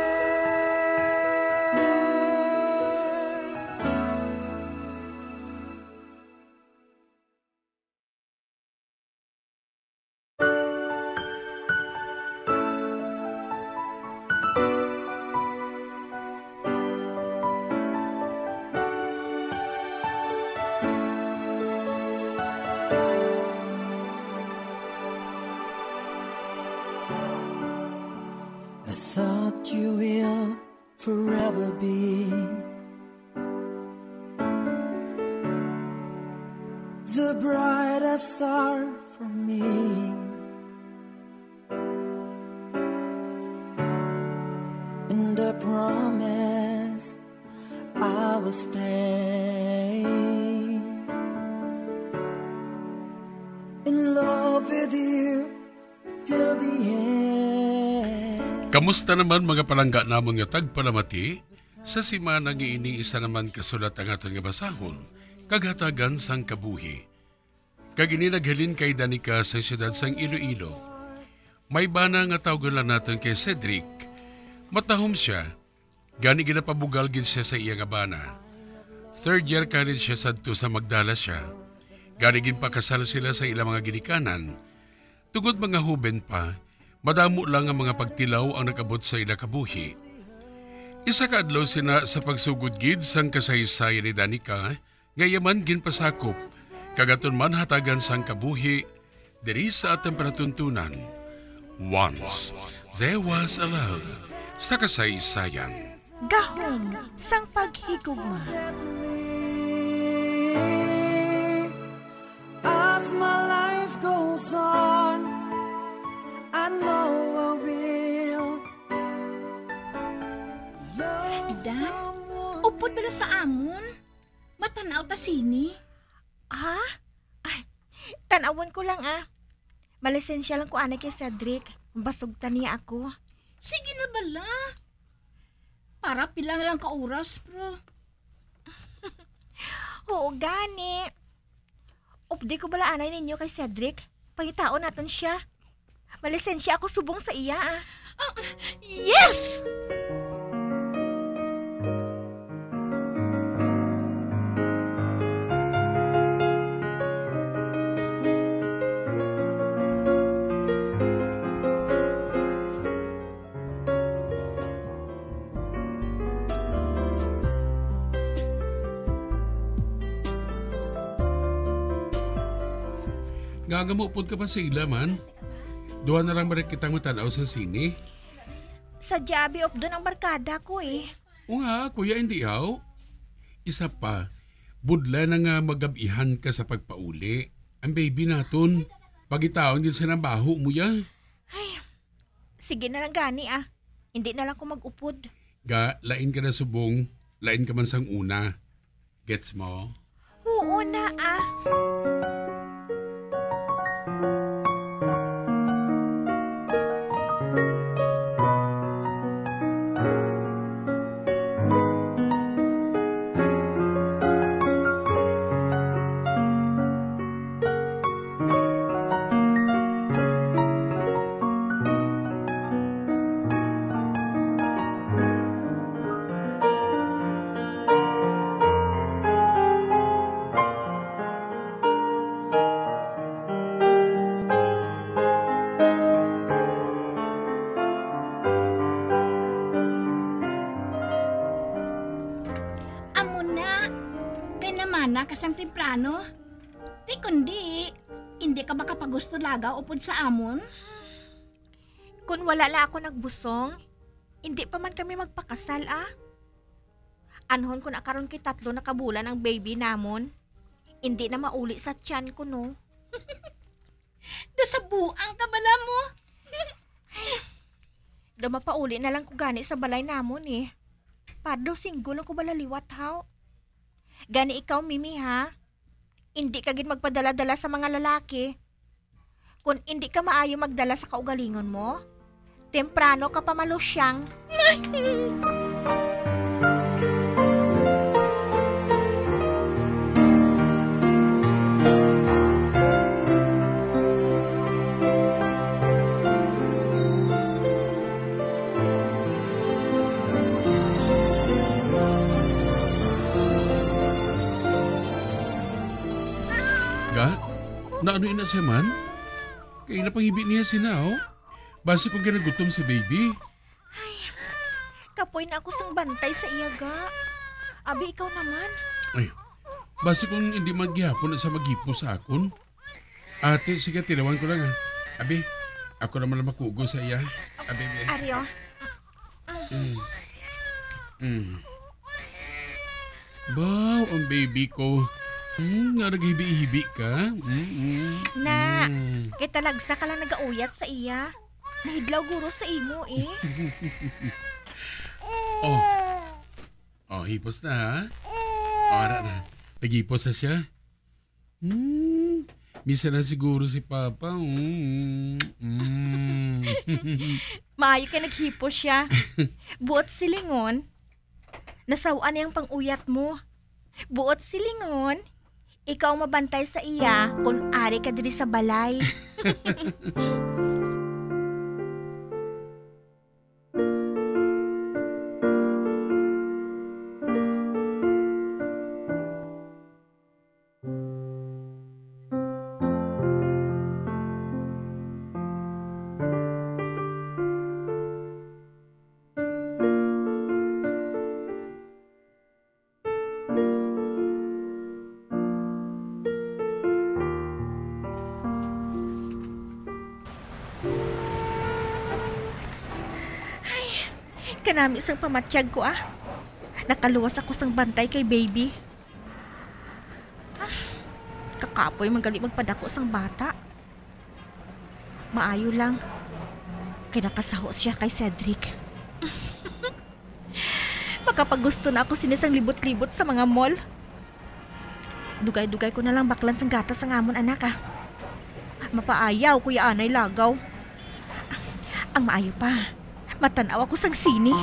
I thought you will forever be the brightest star for me. And I promise I will stay in love with you till the end. Kamusta naman, mga palangga namon nga tagpalamati? Sa simana nga ini, isa naman ka sulat ang aton nga basahon kag hatagan sang kabuhi. Kag ini naghalin kay Danica sa siyudad sang Iloilo. May bana nga tawgon lang naton kay Cedric. Matahom sia, gani ginapabugal gid sia sa iya nga bana. Third year college sia sadto sa magdala sia. Gani ginpakasal sila sa ilang mga ginikanan. Tungod mga huben pa, madamo lang ang mga pagtilaw ang nag-abot sa ila kabuhi. Isa ka adlaw sina, sa pagsugod gid sang kasaysayan ni Danica, nga iya man ginpasakop, kag aton man hatagan sang kabuhi diri sa atong palatuntunan. Once There Was a Love, sa kasaysayan. Gahom sang paghigugma. As my life goes on, I know I will love Ida, someone upod bala sa amon? Matan-aw ta sini. Ha? Ay, tan-awon ko lang, ah. Malisensya lang ko anay kay Cedric. Basugtan niya ako. Sige na bala. Para pila lang ka oras, bro. Oo, gani. Updi ko bala anay ninyo kay Cedric. Pangitaon naton sia. Malisensya ako subong sa iya, ah. Ah, yes! Aga mo upod ka pa sa ila man. Duha na lang balik kitang matan-aw sa sine. Sadya abi updon ang barkada ko, eh. O nga, kuya, hindi, haw. Isa pa, budla na nga magabihan ka sa pagpauli. Ang baby naton, pagitaon gid sa nang baho mo ya. Ay, sige na lang gani, ah. Hindi na lang ko mag-upod. Ga, lain ka na subong, lain ka man sang una. Gets mo? Oo na, ah. Amo na, kay namana ka sang temprano. Ti kundi, hindi ka makapagusto lagaw upod sa amon? Kun wala la ako nagbusong, hindi pa man kami magpakasal, ah. Anhon kun akaron kay tatlo na ka bulan ang baby namon, hindi na mauli sa tiyan ko, no? Nasabuang ka bala mo? Daw mapauli na lang ko gani sa balay namon, eh. Para daw single lang ko bala liwat, haw. Gani ikaw, Mimi, ha? Indi ka gid magpadala-dala sa mga lalaki. Kon indi ka maayo magdala sa kaugalingon mo, temprano ka pa malusyang. Ga, naano ina siya man? Kay napangibi niya sina, oh. Basi kung ginagutom si baby. Ay, kapoy na ako sang bantay sa iya, ga. Abi, ikaw naman. Ay, basi kung hindi man gihapon na siya maghipo sa akon. Ate, sige, tilawan ko lang, ha. Abi, ako naman lang makugo sa iya. Abi, abi. Aryo. Mm. Mm. Baw, ang baby ko. Hmm, nga naghibi-hibi ka? Mm, mm. Na, mm. Kay talagsa ka lang nagauyat sa iya. Nahidlaw guro sa imo, eh. Oh. Oh, hipos na, ha? Oh, ara na. Naghipos na siya. Hmm, misa na siguro si Papa. Mm, mm. Maayo kay naghipos siya. Buot silingon, nasaw-an niya ang pang-uyat mo. Buot silingon, ikaw ang mabantay sa iya kon ari ka diri sa balay. Ay, kanami sang pamatyag ko, ah. Nakaluwas ako sang bantay kay baby. Ah, kakapoy man gali magpadako sang bata. Maayo lang kay nakasaho siya kay Cedric. Makapagusto na ako sini sang libot-libot sa mga mall. Dugay-dugay ko na lang baklan sang gatas ang amon anak, ah. Mapaayaw ko ya anay lagaw. Ang maayo pa, matan-aw ako sang sini.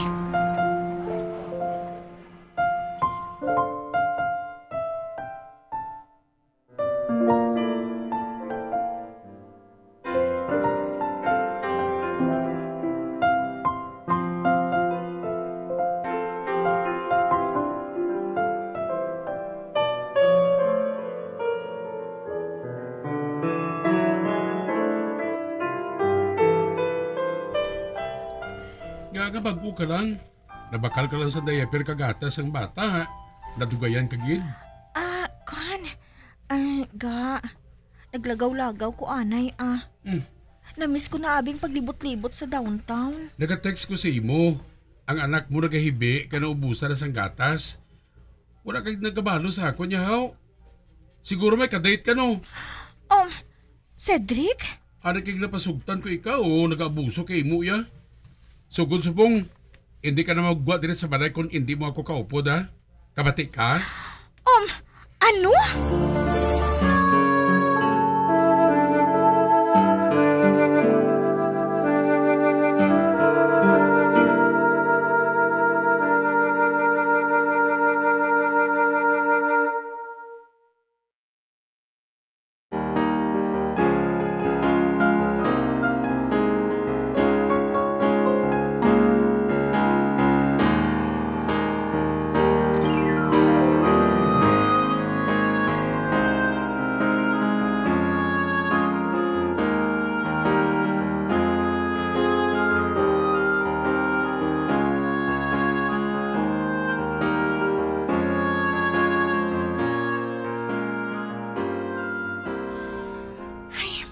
Nga, nga bag-o ka lang. Nabakal ka lang sa diaper kag gatas ang bata, ha? Nadugayan ka gid? Ah, kuan. Ah, ga. Naglagaw-lagaw ko anay, ah. Hmm. Namiss ko na abi ang paglibot-libot sa downtown. Nagatext ko sa imo. Ang anak mo nagahibi kay naubusan na sang gatas. Wala kay nagabalo sa akon, ya, haw. Siguro may kadate ka, no? Um, Cedric? Ano kay napasugtan ko ikaw, o nag-abuso kay imo, ya? Sugod subong, hindi ka na magwa diri sa balay kung hindi mo ako kaupod, ha? Kabati ka? Um, ano? Ay,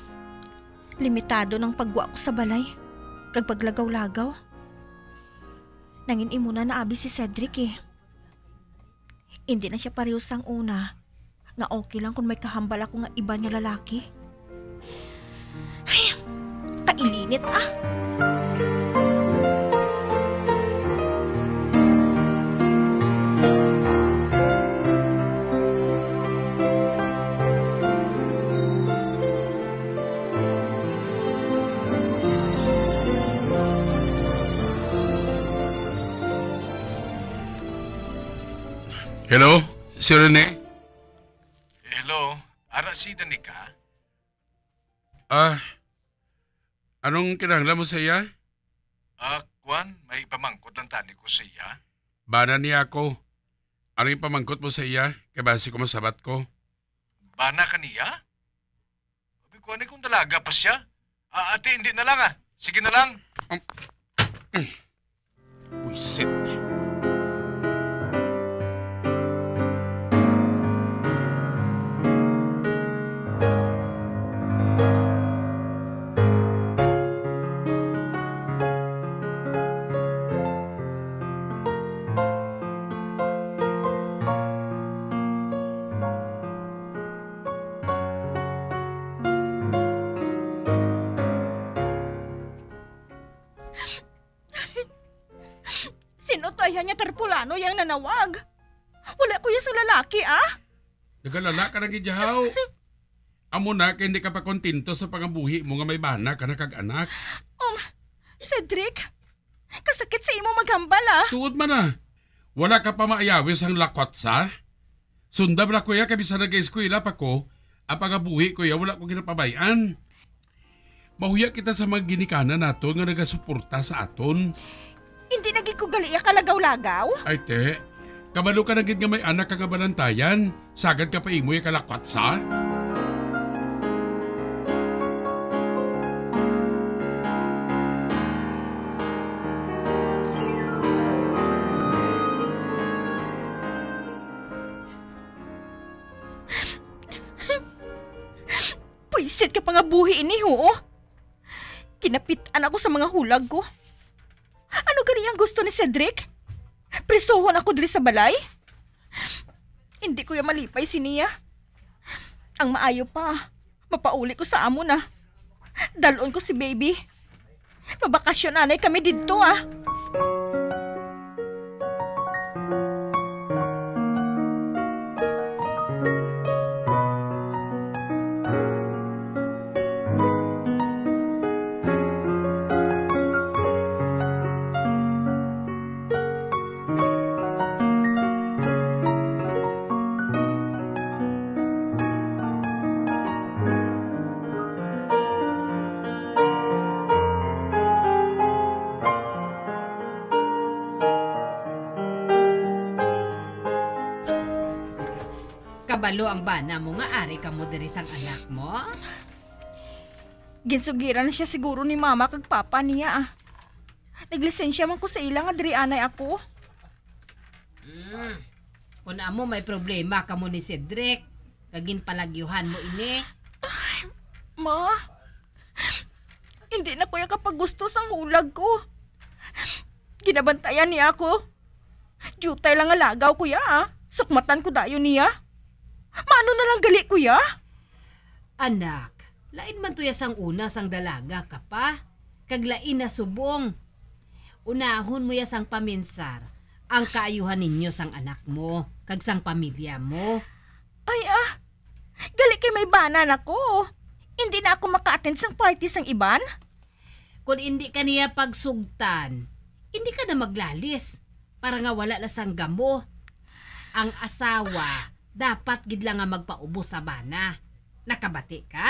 limitado nang pagwa ko sa balay kag paglagaw-lagaw. Nangin-imo na naabi si Cedric, eh. Indi na sia pareho sang una, nga okay lang kon may kahambal ako nga iban nga lalaki. Ay, kailinit, ah. Hello, si Rene? Hello, ara si Danica? Ah, anong kinahanglan mo sa iya? Ah, kwan, may pamangkot lang tani ko sa iya. Bana niya ako. Anong ipamangkot mo sa iya? Kay basi ko masabat ko. Bana ka niya? Abi ko, ani kung dalaga pa siya? Ah, ate, hindi na lang, ah. Sige na lang. Um, Buisit. Sino to, ayhan, nga tarpulano yang nanawag? Wala ko ya sa lalaki, ah. Nagalala ka na gid, haw. Amo na kay hindi ka pa kontento sa pangabuhi mo nga may bana ka na kag anak. Um, Cedric, kasakit sa imo maghambal, ah. Tuod man, ah. Wala ka pa maayawi sang lakwatsa? Sunda bala ko ya, kay bisan nag-eskwela pa ko, ang pangabuhi ko ya wala ko ginapabay-an. Mahuya kita sa mga ginikanan naton nga nagasuporta sa aton. Hindi na gid ko gali iya kalagaw-lagaw. Ay, te. Kabalo ka na gid nga may anak ka nga balantayan. Sagad ka pa imo iya kalakwatsa. Pwisit ka pa nga buhi ini, ho. Kinapit-an ako sa mga hulag ko. Ano gani ang gusto ni Cedric? Prisuhon ako diri sa balay? Hindi ko ya malipay siniya. Ang maayo pa, mapauli ko sa amo na. Dalon ko si baby. Mabakasyon anay kami didto, ah. Kabalo ang bana mo nga ari kamo diri sang anak mo? Ginsugiran na siya siguro ni mama kag papa niya, ah. Naglisensya man ko sa ila nga diri anay ako. Mm. Kung amo may problema kamo ni Cedric, kag ginpalagyuhan mo ini. Ay, Ma, hindi na ko ya kapaggusto sang hulag ko. Ginabantayan niya ako. Diutay lang nga lagaw ko ya, ah. Sukmatan ko dayon niya. Maano na lang gali ko ya? Anak, lain man to ya sang una sang dalaga ka pa, kag lain na subong. Unahon mo ya sang paminsar ang kaayuhan ninyo sang anak mo kag sang pamilya mo. Ay, ah, gali kay may bana na ko. Hindi na ako maka-attend sang party sang iban. Kon indi ka niya pagsugtan, indi ka na maglalis para nga wala na sang gamo. Ang asawa dapat gid lang nga magpaubos sa bana. Nakabati ka?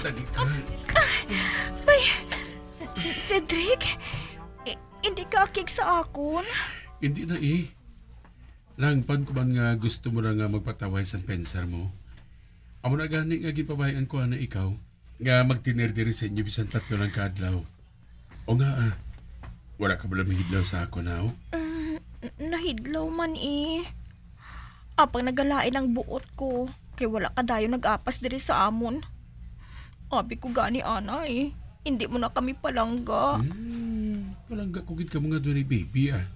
Dali ka. Bay, Cedric, i-, hindi ka akig sa akon? Hindi na, eh. Nahangpan ko man nga gusto mo na nga magpatawhay sang pensar mo. Amo na gani nga ginpabayan ko ana ikaw, nga magtener diri sa inyo bisan tatlo lang ka adlaw. O nga, ah, wala ka bala mahidlaw sa akon, ha, oh? Mm, n-, nahidlaw man, eh. Apang nagalain ang buot ko, kay wala ka dayon nag-apas diri sa amon. Abi ko gani, anay, indi mo na kami palangga. Hmm, palangga ko gid kamo nga dunay baby, ah.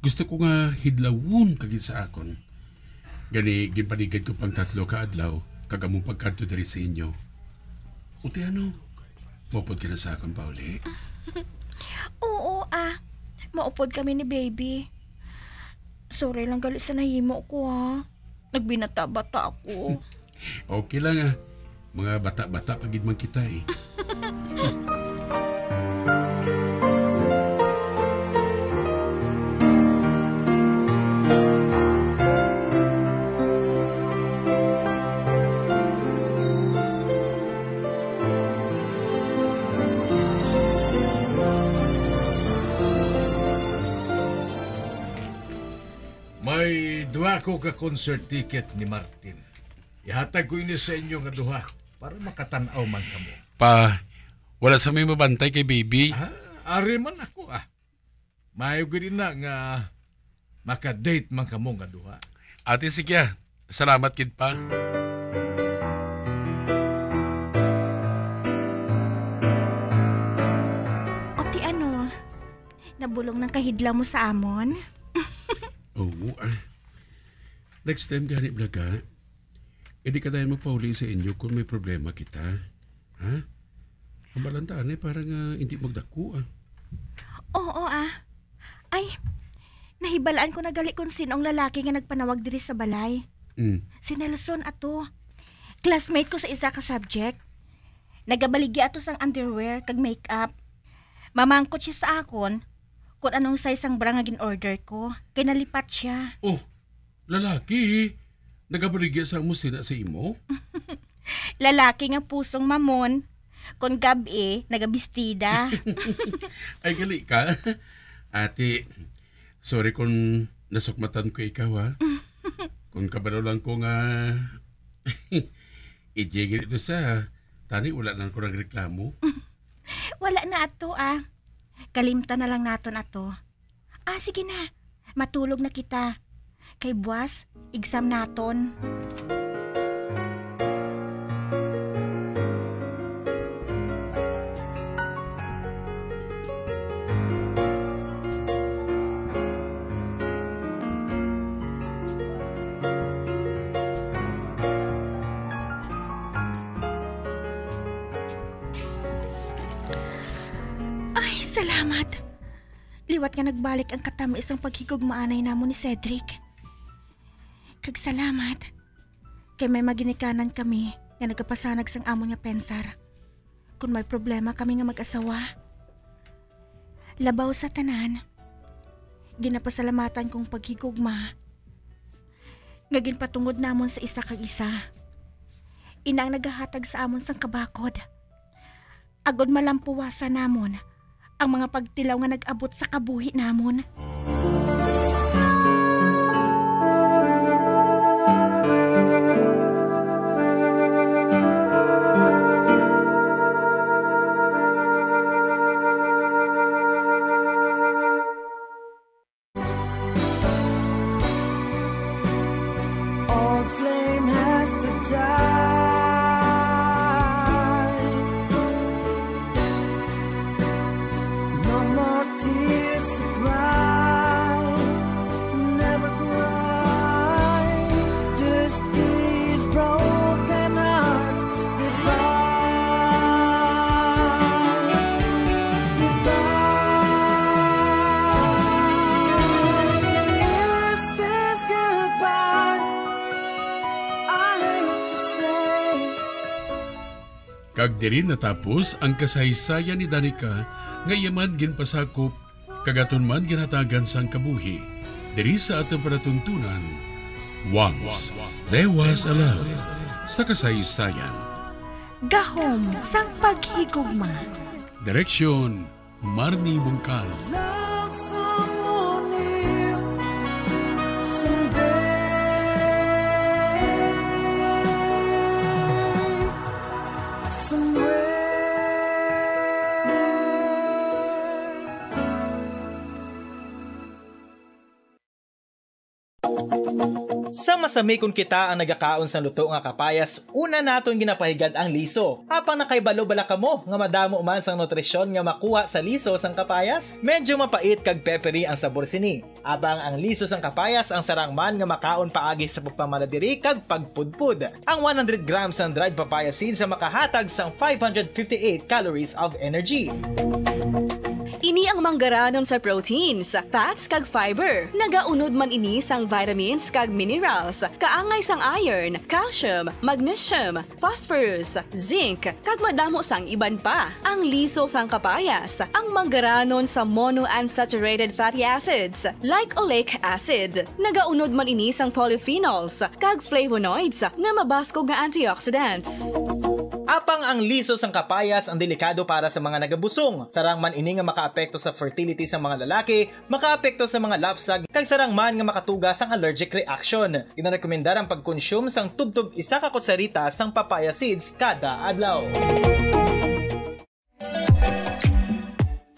Gusto ko nga hidlawon ka gid sa akon. Gani, ginpaligad ko pang tatlo ka adlaw kag among pagkadto diri sa inyo. O ti ano, maupod ka na sa akon pauli? Oo, ah. Maupod kami ni baby. Sorry lang gali sa nahimo ko, ah. Nagbinata-bata ako. Okay lang, ah. Mga bata-bata pa gid man kita, eh. May duha ko ka concert ticket ni Martin. Ihatag ko ini sa inyo nga duha para makatan-aw man kamo. Pa, wala sa may mabantay kay baby. Ah, ari man ako, ah. Maayo gid na nga maka-date man kamo nga duha. Ate, sige, ah. Salamat gid, pa. O ti ano, nabulong nang kahidlaw mo sa amon? Oo, ah. Next time gani, Blaga, indi ka dayon magpauli sa inyo kung may problema kita. Ha? Hambalan ta, anay, para nga indi magdako, ah. Oo, ah. Ay, nahibalaan ko na gali kung sin-o ang lalaki nga nagpanawag diri sa balay. Mm. Si Nelson ato. Classmate ko sa isa ka subject. Nagabaligya ato sang underwear kag makeup. Mamangkot siya sa akon kung anong size sang bra nga gin-order ko, kay nalipat siya. Oh, lalaki, nagabaligya sa amo sina sa imo? Lalaki nga pusong mamon, kon gab-i, nagabistida. Ay, gali ka. Ate, sorry kung nasukmatan ko ikaw, ha? Kung kabalo lang ko nga i-J gid ito sa, tani wala lang ko nagreklamo. Wala na ato, ah. Kalimtan na lang naton ato. Ah, sige na. Matulog na kita. Kay buwas, exam naton. Ay, salamat. Liwat nga nagbalik ang katamis sang paghigugmaanay namon ni Cedric. Kag salamat kay may maginikanan kami nga nagapasanag sang amon nga pensar kon may problema kami nga mag-asawa. Labaw sa tanan, ginapasalamatan kong paghigugma nga ginpatungod namon sa isa kag isa. Ina ang nagahatag sa amon sang kabakod, agod malampuwasan namon ang mga pagtilaw nga nag-abot sa kabuhi namon. Old flame has to die. No more tears to cry. Never cry. Just these broken hearts. Goodbye. Goodbye. Is this goodbye? I hate to say. Kag diri natapos ang kasaysayan ni Danica nga iya man ginpasakop kag aton man ginhatagan sang kabuhi. Diri sa aton palatuntunan, Once There Was a Love sa kasaysayan. Gahom sang paghigugma. Direksyon, Marnie Bungkal. Love someone new someday, somewhere. Sa masami kon kita ang nagakaon sang luto nga kapayas, una naton ginapahigad ang liso. Apang nakahibalo bala kamo nga madamo man sang nutrisyon nga makuha sa liso sang kapayas? Medyo mapait kag peppery ang sabor sini. Apang ang liso sang kapayas ang sarang man nga makaon paagi sa pagpamalabiri kag pagpudpod. Ang one hundred grams sang dried papaya seeds ang makahatag sang five hundred fifty-eight calories of energy. Ini ang manggaranon sa proteins, fats, kag fiber. Nagaunod man ini sang vitamins kag minerals, kaangay sang iron, calcium, magnesium, phosphorus, zinc, kag madamo sang iban pa. Ang liso sang kapayas, ang manggaranon sa monounsaturated fatty acids, like oleic acid, nagaunod man ini sang polyphenols kag flavonoids nga mabaskog nga antioxidants. Apang ang liso sang kapayas ang delikado para sa mga nagabusong. Sarang man ini nga makaapekto sa fertility sang mga lalaki, makaapekto sa mga lapsag, kag sarang man nga makatuga sang allergic reaction. Ginarekomendar ang pagkonsume sang tubtob isa ka kutsarita sang papaya seeds kada adlaw.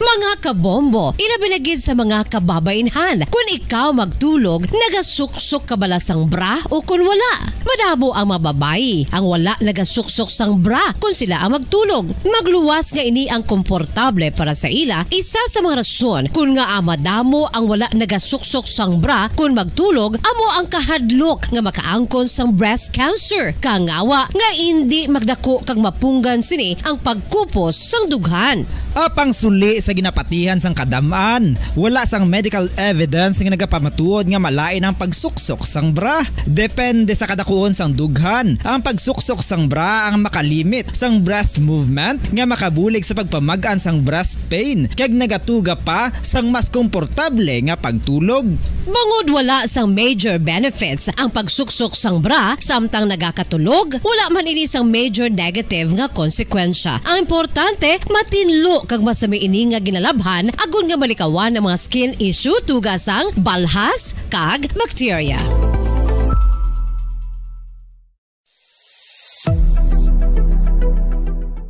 Mga kabombo, ilabi na gid sa mga kababainhan, kun ikaw magtulog, nagasuksok ka bala sang bra o kun wala? Madamo ang mga babayi ang wala nagasuksok sang bra kun sila ang magtulog. Magluwas nga ini ang komportable para sa ila, isa sa mga rason kun ngaa madamo ang wala nagasuksok sang bra kun magtulog amo ang kahadlok nga makaangkon sang breast cancer, kangawa nga indi magdako kag mapunggan sini ang pagkupos sang dughan. Apang suli sa ginapatihan sang kadam-an, wala sang medical evidence nga nagapamatuod nga malain ang pagsuksok sang bra. Depende sa kadakuon sang dughan, ang pagsuksok sang bra ang makalimit sang breast movement nga makabulig sa pagpamag-an sang breast pain kag nagatuga pa sang mas komportable nga pagtulog. Bangod wala sang major benefits ang pagsuksok sang bra samtang nagakatulog, wala man ini sang major negative nga konsekwensya. Ang importante, matinlo kag masami ini nga ginalabhan agod nga malikawan ang mga skin issue tuga sang balhas kag bacteria.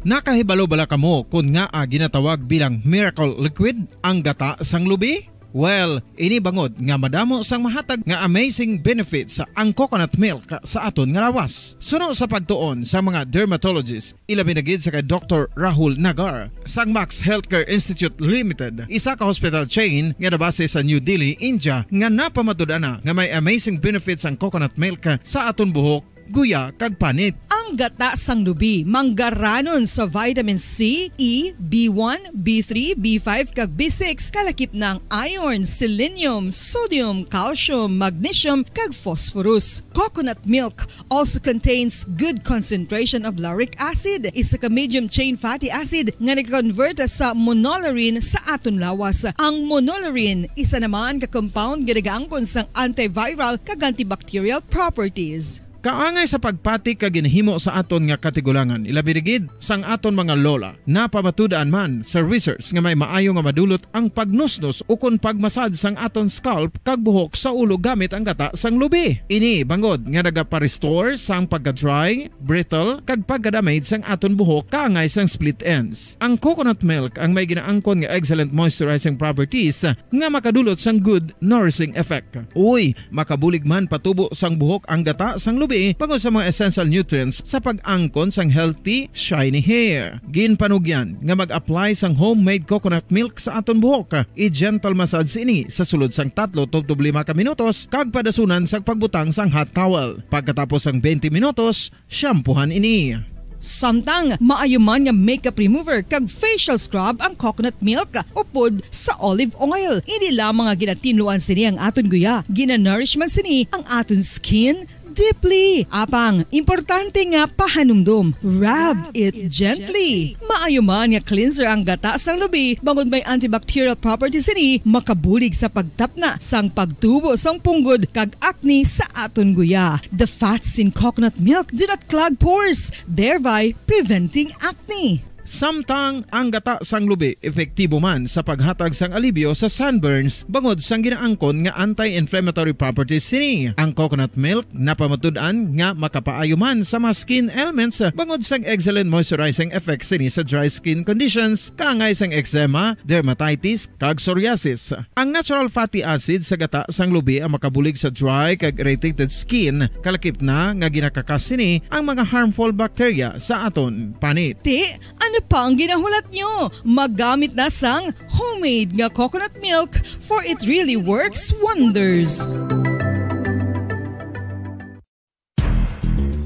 Nakahibalo bala kamo kon ngaa ginatawag bilang miracle liquid ang gata sang lubi? Well, ini bangod nga madamo sang mahatag nga amazing benefits ang coconut milk sa aton nga lawas. Suno sa pagtuon sa mga dermatologist, ilabi na gid sa kay Doktor Rahul Nagar sang Max Healthcare Institute Limited, isa ka hospital chain nga nabase sa New Delhi, India, nga napamatud-an na nga may amazing benefits ang coconut milk sa aton buhok, guya, kag panit. Ang gata sang lubi manggaranon sa vitamin C, E, B one, B three, B five, kag B six, kalakip na ang iron, selenium, sodium, calcium, magnesium, kag phosphorus. Coconut milk also contains good concentration of lauric acid, isa ka medium chain fatty acid nga nagakonvert sa monolaurin sa aton lawas. Ang monolaurin, isa naman ka compound nga nagaangkon sang antiviral kag antibacterial properties. Kaangay sa pagpati kag ginhimo sa aton nga katigulangan, ilabi na gid sang aton mga lola. Napamatud-an man sa research nga may maayo nga madulot ang pagnusnos ukon pagmasad sang aton scalp kag buhok sa ulo gamit ang gata sang lubi. Ini bangod nga nagapa-restore sang pagka-dry, brittle, kag pagka-damage sang aton buhok kaangay sang split ends. Ang coconut milk ang may ginaangkon nga excellent moisturizing properties nga makadulot sang good nourishing effect. Uy, makabulig man patubo sang buhok ang gata sang lubi bangod sa mga essential nutrients sa pag-angkon sang healthy, shiny hair. Ginpanugyan nga mag-apply sang homemade coconut milk sa aton buhok. I-gentle massage ini sa sulod sang tatlo tubtob lima ka minutos kag padasunan sang pagbutang sang hot towel. Pagkatapos sang twenty minutos, shampoohan ini. Samtang maayo man nga makeup remover kag facial scrub ang coconut milk upod sa olive oil. Hindi lamang nga ginatinluan sini ang aton guya, ginanourish man sini ang aton skin deeply. Apang, importante nga pahanumdom, rub it gently. Maayo man nga cleanser ang gata sang lubi, bangod may antibacterial properties sini, makabulig sa pagtapna sang pagtubo sang punggod kag acne sa aton guya. The fats in coconut milk do not clog pores, thereby preventing acne. Samtang ang gata sang lubi epektibo man sa paghatag sang alibyo sa sunburns bangod sang ginaangkon nga anti-inflammatory properties sini. Ang coconut milk napamatud-an nga makapaayo man sa mga skin ailments bangod sang excellent moisturizing effects sini sa dry skin conditions, kaangay sang eczema, dermatitis, kag psoriasis. Ang natural fatty acid sa gata sang lubi ang makabulig sa dry kag irritated skin, kalakip na nga ginakakas sini ang mga harmful bacteria sa aton panit. Ti, ano pa ang ginahulat nyo? Magamit na sang homemade nga coconut milk, for it really works wonders.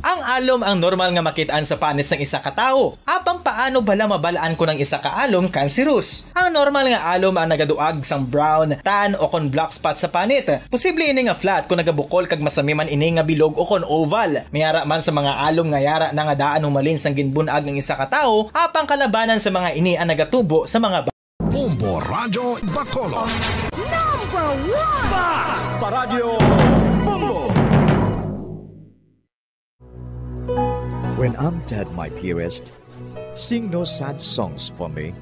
Ang alom ang normal nga makit-an sa panit sang isa ka tawo. Apang paano bala mabal-an kon ang isa ka alom cancerous? Ang normal nga alom ang nagaduag sang brown, tan, o kon black spot sa panit. Posible ini nga flat kon nagabukol kag masami man ini nga bilog o kon oval. May ara man sa mga alom nga yara na nga daan humalin sang ginbun-ag ang isa ka tawo, apang kalabanan sa mga ini ang nagatubo sa mga Bombo Radyo Bacolod. Number one! Basta Radyo Bombo! When I'm dead, my dearest, sing no sad songs for me.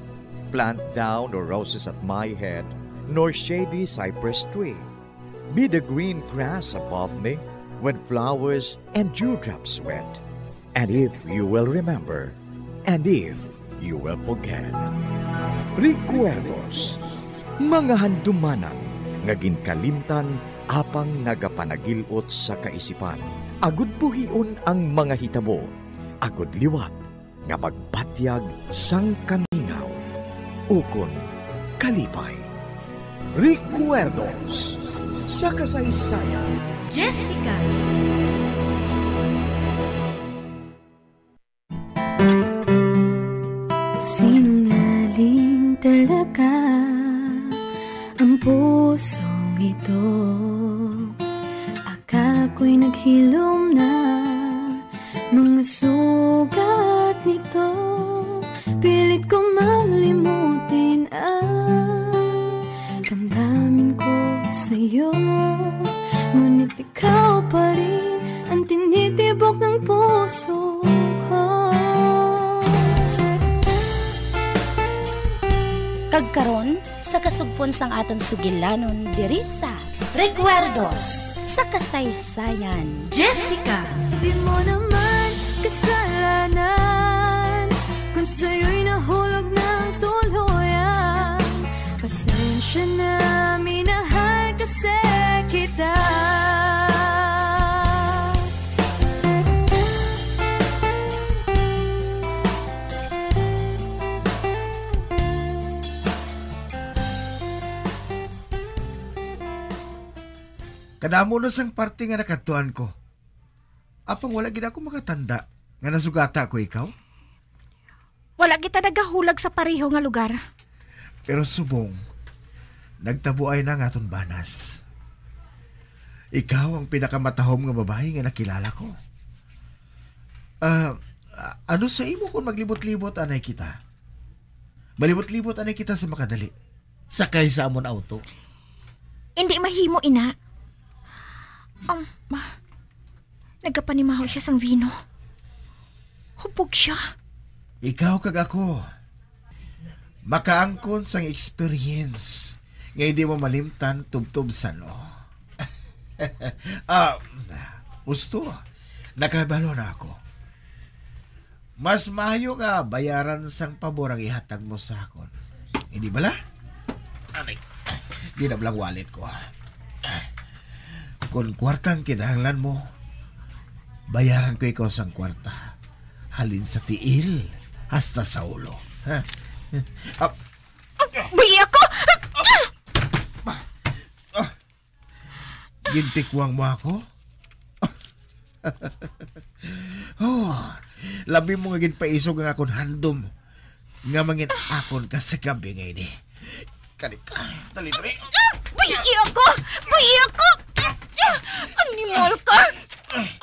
Plant thou no roses at my head, nor shady cypress tree. Be the green grass above me when flowers and dewdrops wet. And if you will remember, and if you will forget. Recuerdos, mga handumanan nga ginkalimtan apang nagapanagil-ot sa kaisipan, agud buhion ang mga hitabo, agud liwat nga magbatyag sang kamingaw ukon kalipay. Recuerdos sa kasaysayan. Jessica. Sinungaling talaga ang pusong ito. Akala ko'y naghilom na mga sugat nito. Pilit ko mang limutin ang damdamin ko sa'yo. Ngunit ikaw pa rin ang tinitibok ng puso ko. Kag karon, sa kasugpon sang aton sugilanon diri sa Recuerdos sa Kasaysayan. Jessica. Di mo naman kasalanan kung sa'yo'y nahulog ng tuluyan. Pasensya na, minahal kasi kita. Kadamo na sang parte nga nakadtuan ko. Apang wala gid ako makatanda nga nasugata ko ikaw. Wala kita nagahulag sa pareho nga lugar. Pero subong, nagtabuay na nga aton banas. Ikaw ang pinakamatahom nga babayi nga nakilala ko. Ah, ano sa imo kung maglibot-libot anay kita? Malibot-libot anay kita sa makadali. Sakay sa amon auto. Hindi mahimo, ina. Um, Nagapanimaho siya sang vino. Hubog siya. Ikaw kag ako, makaangkon sang experience nga hindi mo malimtan tubtob san-o. Ah, gusto, nakabalo na ako. Mas maayo nga bayaran sang pabor ang ihatag mo sa akon. Hindi bala? Aray, di na lang wallet ko. Kung kwarta ang kinahanglan mo, bayaran ko ikaw sang kwarta. Halin sa tiil hasta sa ulo. Ha? Ah, Buhi ako! Ah, gintikwang mo ako? Oh, labi mo nga ginpaisog ang akon handom nga mangin-akon ka sa gabi nga ini. Kani ka, dali diri. Buhi ako! Buhi ako! Animal ka!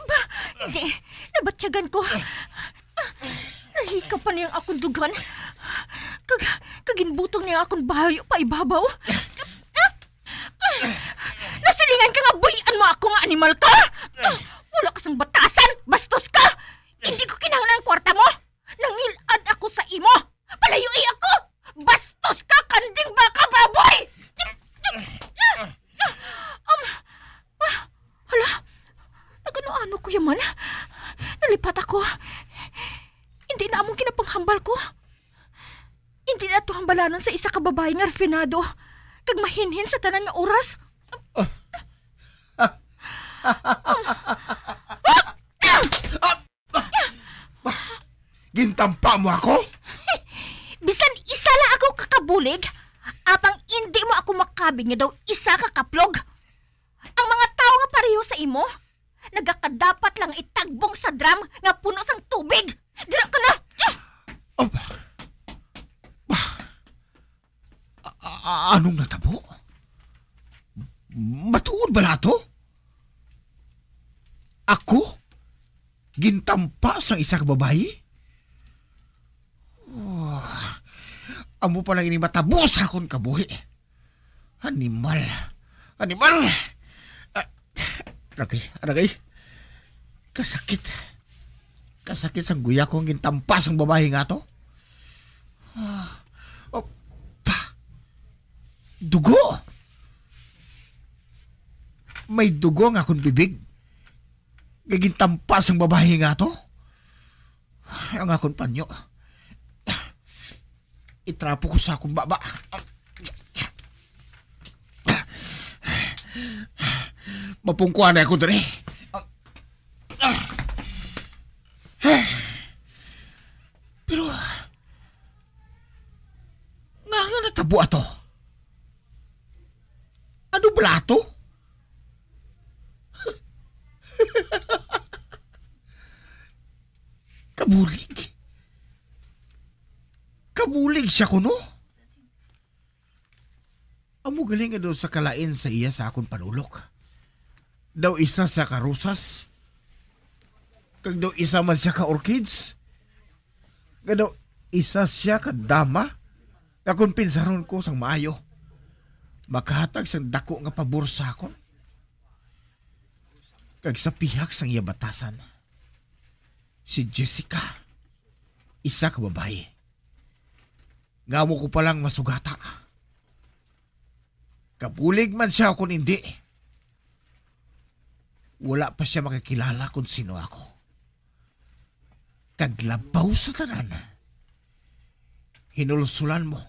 Ba, hindi. Nabatyagan ko. Nahikap pa niya ang akon dugan. Kag, kag ginbutang niya ang akon bayo pa ibabaw. Nasilingan ka nga buhian mo ako nga animal ka! Wala ka sang batasan! Bastos ka! Hindi ko kinahanglan ang kwarta mo! Nangil-ad ako sa imo! Palayui ako! Bastos ka, kanding baka baboy! Um, ah, hala, nagano-ano ko yaman? Nalipat ako. Hindi na among kinapanghambal ko. Hindi na to hambalanon sa isa ka babayi nga refinado kag mahinhin sa tanan nga oras. Ah. Ah! Gintampa mo ako? Bisan isa lang ako ka kabulig, apang indi mo ako makabig nga daw isa ka kaplog. Ang mga tawo nga pareho sa imo, nagakadapat lang itagbong sa drum nga puno sang tubig. Dira ka na! Ah! Ba? Ba? A-, a-, anong natabo? Matuod bala to? Ako? Gintampa sang isa ka babayi? Oh, amo pa lang ini matabo sa akon kabuhi. Animal. Animal! Ah, aragay, aragay. Kasakit. Kasakit sang guya ko ang gintampa sang babayi nga to. Ah, oh, pa. Dugo! May dugo ang akon bibig. Nga gintampa sang babayi nga to. Ang akon panyo. Itrapo ko sa akong baba. Mapungkuan na ako diri. Pero, nga nga natabo ato? Ano bala to? Kabulig? Kabulig siya kuno? Amo gali nga daw sa kalain sa iya sa akon panulok. Daw isa siya ka rosas, kag daw isa man siya ka orchids, kag daw isa siya ka dama, nga kon pinsaron ko sang maayo, makahatag sang dako nga pabor sa akon. Kag sa pihak sang iya batasan, si Jessica, isa ka babayi nga amo ko pa lang masugata. Kabulig man siya o kon indi, wala pa siya makakilala kon sino ako. Kag labaw sa tanan, hinulsulan mo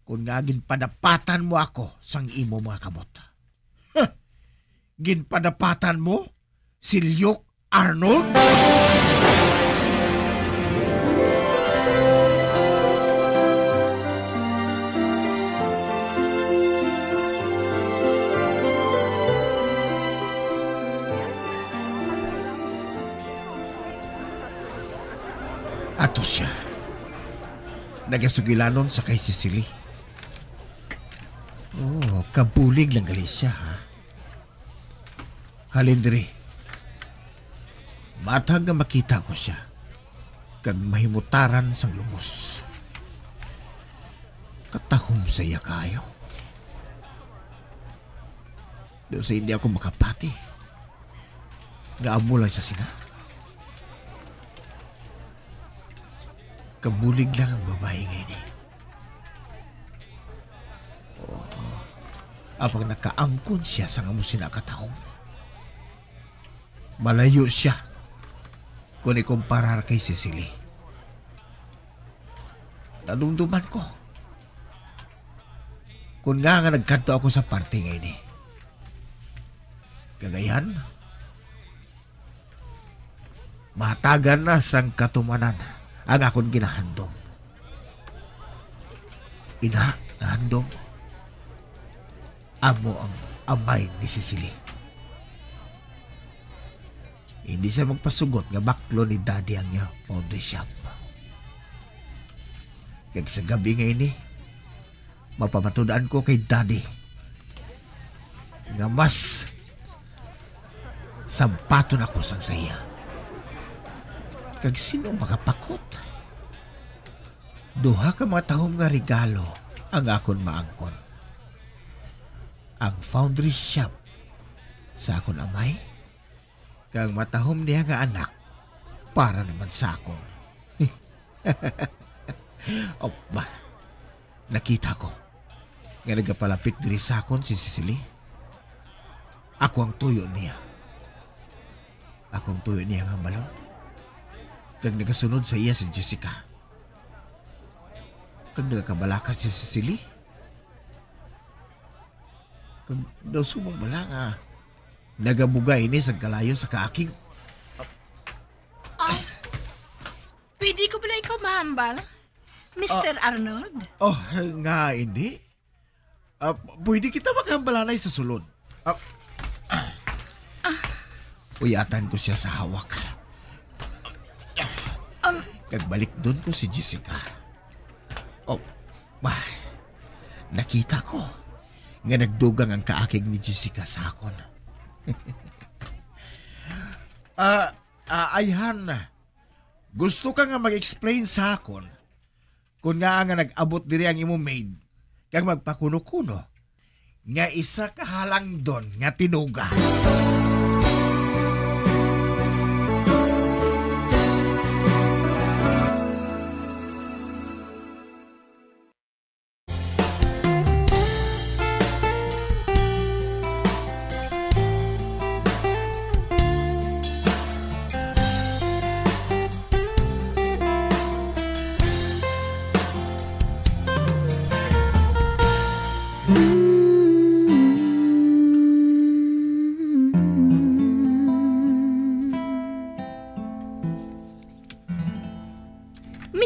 kon nga ginpadapatan mo ako sang imo mga kamot. Huh! Ginpadapatan mo si Luke Arnold? Ato siya. Nagasugilanon sa kay Cecily. Oh, kabulig lang gali siya, ha? Halin diri. Matag nga makita ko siya, kag mahimutaran sang lungos. Katahom sa iya kaayo. Daw sa hindi ako makapati. Nga amo lang siya sina. Kabulig lang ang babayi nga ini. Oo. Apang nakaangkon siya sang amo sina ka tawo. Malayo siya kon ikumparar kay Cecily. Nadumduman ko kon ngaa nga nagkadto ako sa parte nga ini. Kag ayhan, mahatagan na sang katumanan ang akon ginahandom. Ina, nahandom, amo ang amay ni Cecily. Hindi siya magpasugot nga baklo ni Daddy ang iya foundry shop. Kag sa gab-i nga ini, mapamatud-an ko kay Daddy nga mas sampaton ako sang sa iya. Kag sino makapakot? Duha ka mga tahom nga regalo ang akon maangkon. Ang foundry shop sa akon amay, kag matahom niya nga anak para naman sa akon. O, ba, nakita ko nga nagapalapit diri sa akon si Cecily. Ako ang tuyo niya. Ako ang tuyo niya nga hambalon. Kag nagasunod sa iya si Jessica. Kag nagakabalaka si Cecily. Kag daw subong bala nga nagabuga ini sa kalayo sa kaakig. Ah, pwede ko bala ikaw mahambal, Mister Arnold? Oh, nga hindi? Ah, pwede kita maghambalanay sa sulod. Ah, uyatan ko siya sa hawak. Um, Kag balik doon ko si Jessica. Oh, bah, nakita ko nga nagdugang ang kaakig ni Jessica sa akon. Ah, ah, ayhan, gusto ka nga mag-explain sa akon kung ngaa nga nag-abot diri ang imo maid kag magpakuno-kuno nga isa ka halangdon nga tinuga.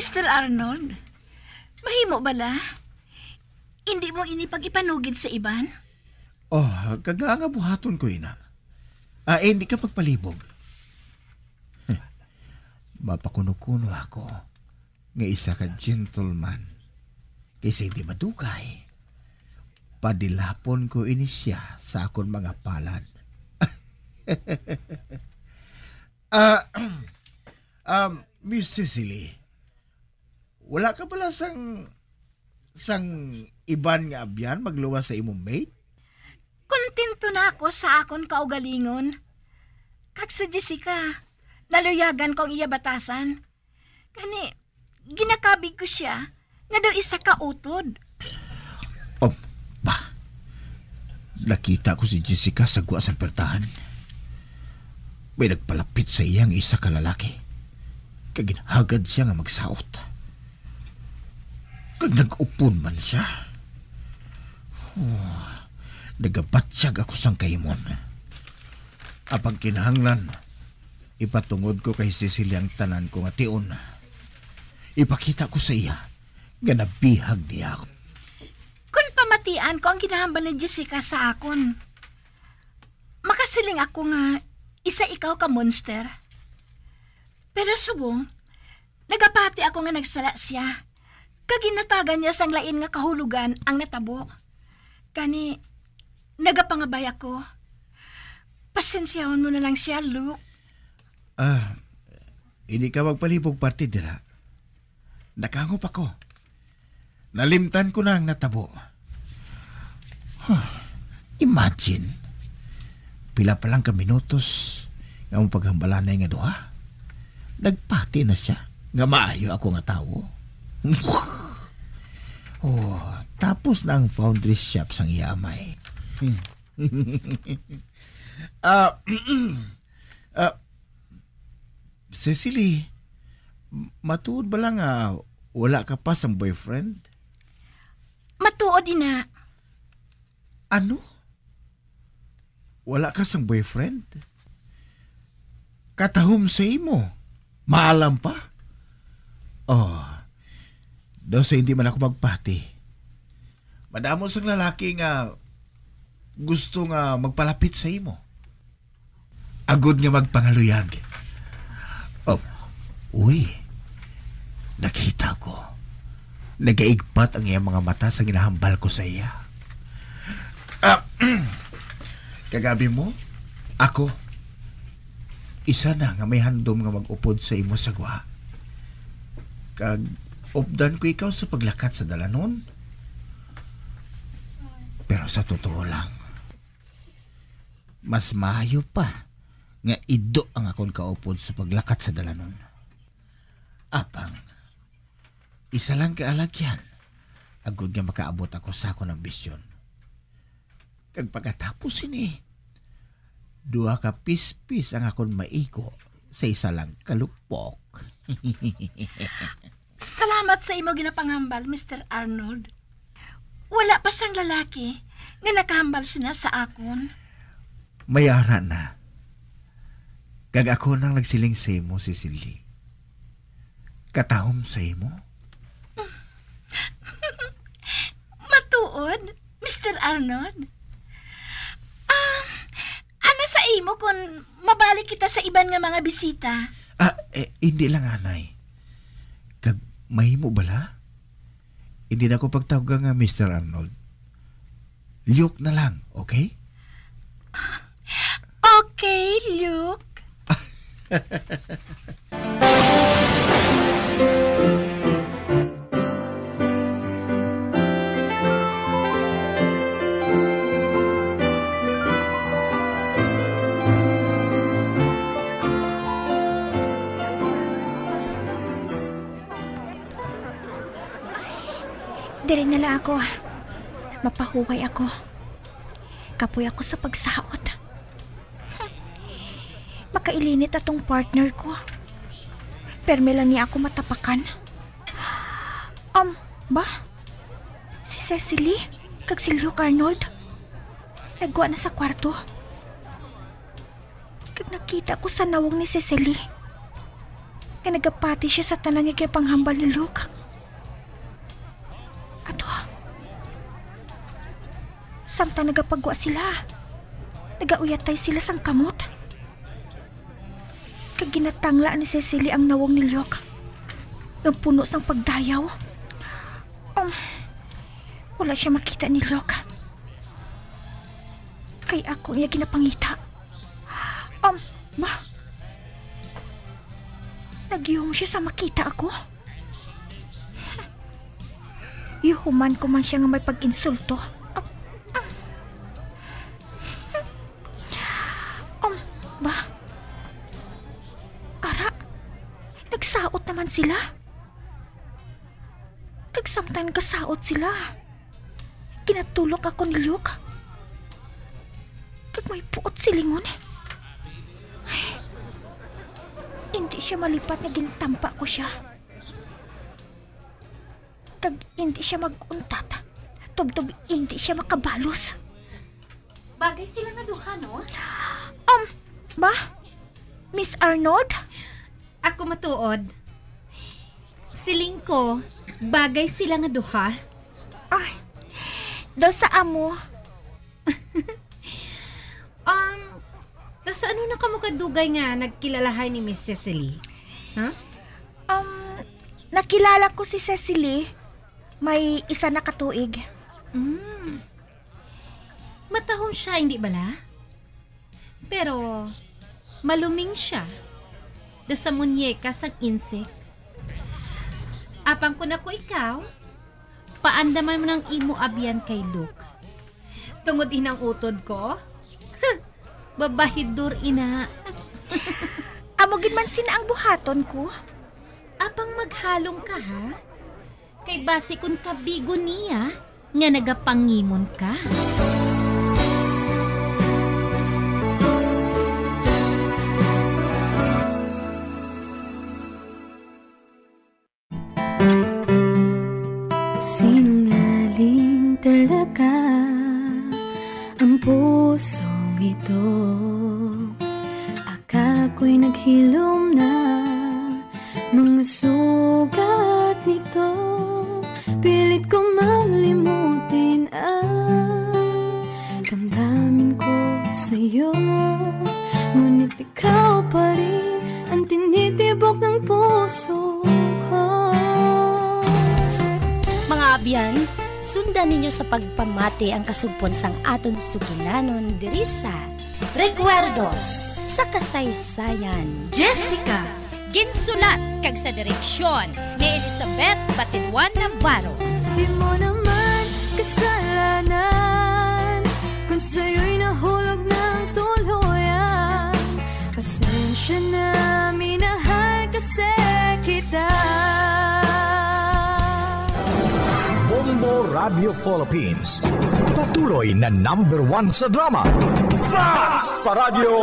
Mister Arnold, mahimo bala? Hindi mo ini pag-ipanugid sa iban? Oh, kag nga buhaton ko ina. Ah, eh, hindi ka magpalibog. Mapakuno-kuno ako nga isa ka gentleman. Kay sa hindi madugay, padilapon ko ini siya sa akon mga palad. Ah, um, Miss Cecily, wala ka bala sang sang iban nga abyan magluwas sa imong maid? Kontento na ako sa akon kaugalingon. Kag si Jessica, naluyagan ko ang iya batasan. Gani, ginakabig ko siya nga daw isa ka utod. Oh, ba? Nakita ko si Jessica sa gwa sang pertahan. May nagpalapit sa iya nga isa ka lalaki. Kag ginhagad siya nga magsaot. Kag nag-upon man siya. Oh, nagabatyag ako sang kahimon. Apang kinahanglan, ipatungod ko kay Cecilia ang tanan ko nga tion. Ipakita ko sa iya nga nabihag niya ako. Kon pamatian ko ang ginahambal ni Jessica sa akon, makasiling ako nga isa ikaw ka monster. Pero subong, nagapati ako nga nagsala siya, kag ginhatagan niya sang lain nga kahulogan ang natabo. Gani, nagapangabay ako. Pasensyahon mo na lang siya, Luke. Ah, hindi ka magpalibog parte dira. Nakangop ako. Nalimtan ko na ang natabo. Huh, imagine, pila pa lang ka minutos, Ang paghambalanay nga duha, nagpati na sia nga maayo ako nga tawo. Oh, tapos na ang foundry shop sang iya amay. Ah, ah, Cecily, matuod ba lang nga wala ka pa sang boyfriend? Matuod, ina. Ano? Wala ka sang boyfriend? Katahom sa imo. Maalam pa. Oh, daw sa hindi man ako magpati. Madamo sang lalaki nga gusto nga magpalapit sa imo. Agod nga magpangaluyag. Oh, uy, nakita ko. Nagaigpat ang iyang mga mata sa ginahambal ko sa iya. Ah, kagabi mo, ako, isa na nga may handom nga mag-upod sa imo sa gwa. Kag updan ko ikaw sa paglakat sa dalanon. Pero sa totoo lang, mas maayo pa nga ido ang akon kaupod sa paglakat sa dalanon. Apang, isa lang ka alagyan, agod nga makaabot ako sa akon ambisyon. Kag pagkatapos sini, duha ka pispis ang akon maigo sa isa lang ka lupok. Salamat sa imo ginapanghambal, Mister Arnold. Wala pa sang lalaki nga nakahambal sina sa akon. May ara na. Kag ako nang nagsiling sa imo, Cecily. Katahom sa imo? Matuod, Mister Arnold? Ah, ano sa imo kung mabalik kita sa iban nga mga bisita? Ah, eh, hindi lang, anay. Kag mahimo bala? Hindi na ko pagtawga nga Mister Arnold. Luke na lang, okay? Okay, Luke. Diri na lang ako. Mapahuway ako. Kapoy ako sa pagsaot. Makailinit atong partner ko. Permi lang niya ako matapakan. Um, ba? Si Cecily kag si Luke Arnold nagwa na sa kwarto. Kag nakita ko sa nawong ni Cecily nga nagapati siya sa tanan nga ginapanghambal ni Luke. Ato, samtang nagapagwa sila, nagauyatay sila sang kamot. Kag ginatangla ni Cecily ang nawong ni Luke nga puno sang pagdayaw. Um, wala siya makita ni Luke. Kay ako niya ginapangita. Um, ma? Nagyong siya sa makita ako. Yuhuman ko man siya nga may pag-insulto. Um, ba? Ara, nagsaot naman sila. Kag samtang nagasaot sila, ginatulok ako ni Luke. Kag may buot silingon. Ay, hindi siya malipat nga gintampa ko siya. Kag hindi siya mag-untat, tubtob hindi siya makabalos. Bagay sila nga duha, no? Um, ba? Miss Arnold? Ako matuod. Siling ko, bagay sila nga duha. Ay, daw sa amo. Um, tas ano na kamo kadugay nga nagkilalahay ni Miss Cecily? Ha? Um, nakilala ko si Cecily may isa na ka tuig. Mm. Matahom siya, hindi bala? Pero maluming siya do sa muñeka sang insek. Apang kun ako ikaw, paandaman mo nang imo abyan kay Luke. Tungod inang utod ko? Babahidor ina. Amo gid man sina ang buhaton ko. Apang maghalong ka, ha? Kay basi kun kabigon niya nga nagapangimon ka. Sinungaling talaga ang pusong ito. Akala ko'y naghilom na mga sugat nito. Pilit ko mang limutin ang damdamin ko sa'yo. Ngunit ikaw pa rin ang tinitibok ng puso ko. Mga abyan, sundan ninyo sa pagpamati ang kasugpon sang aton sugilanon diri sa Recuerdos sa Kasaysayan. Jessica, ginsulat kag sa direksyon ni Elizabeth Batiluan Navarro. Di mo naman kasalanan kung sa'yo'y nahulog ng tuluyan. Pasensya na, minahal kasi kita. Bombo Radio Philippines, patuloy na number one sa drama. Basta Radyo!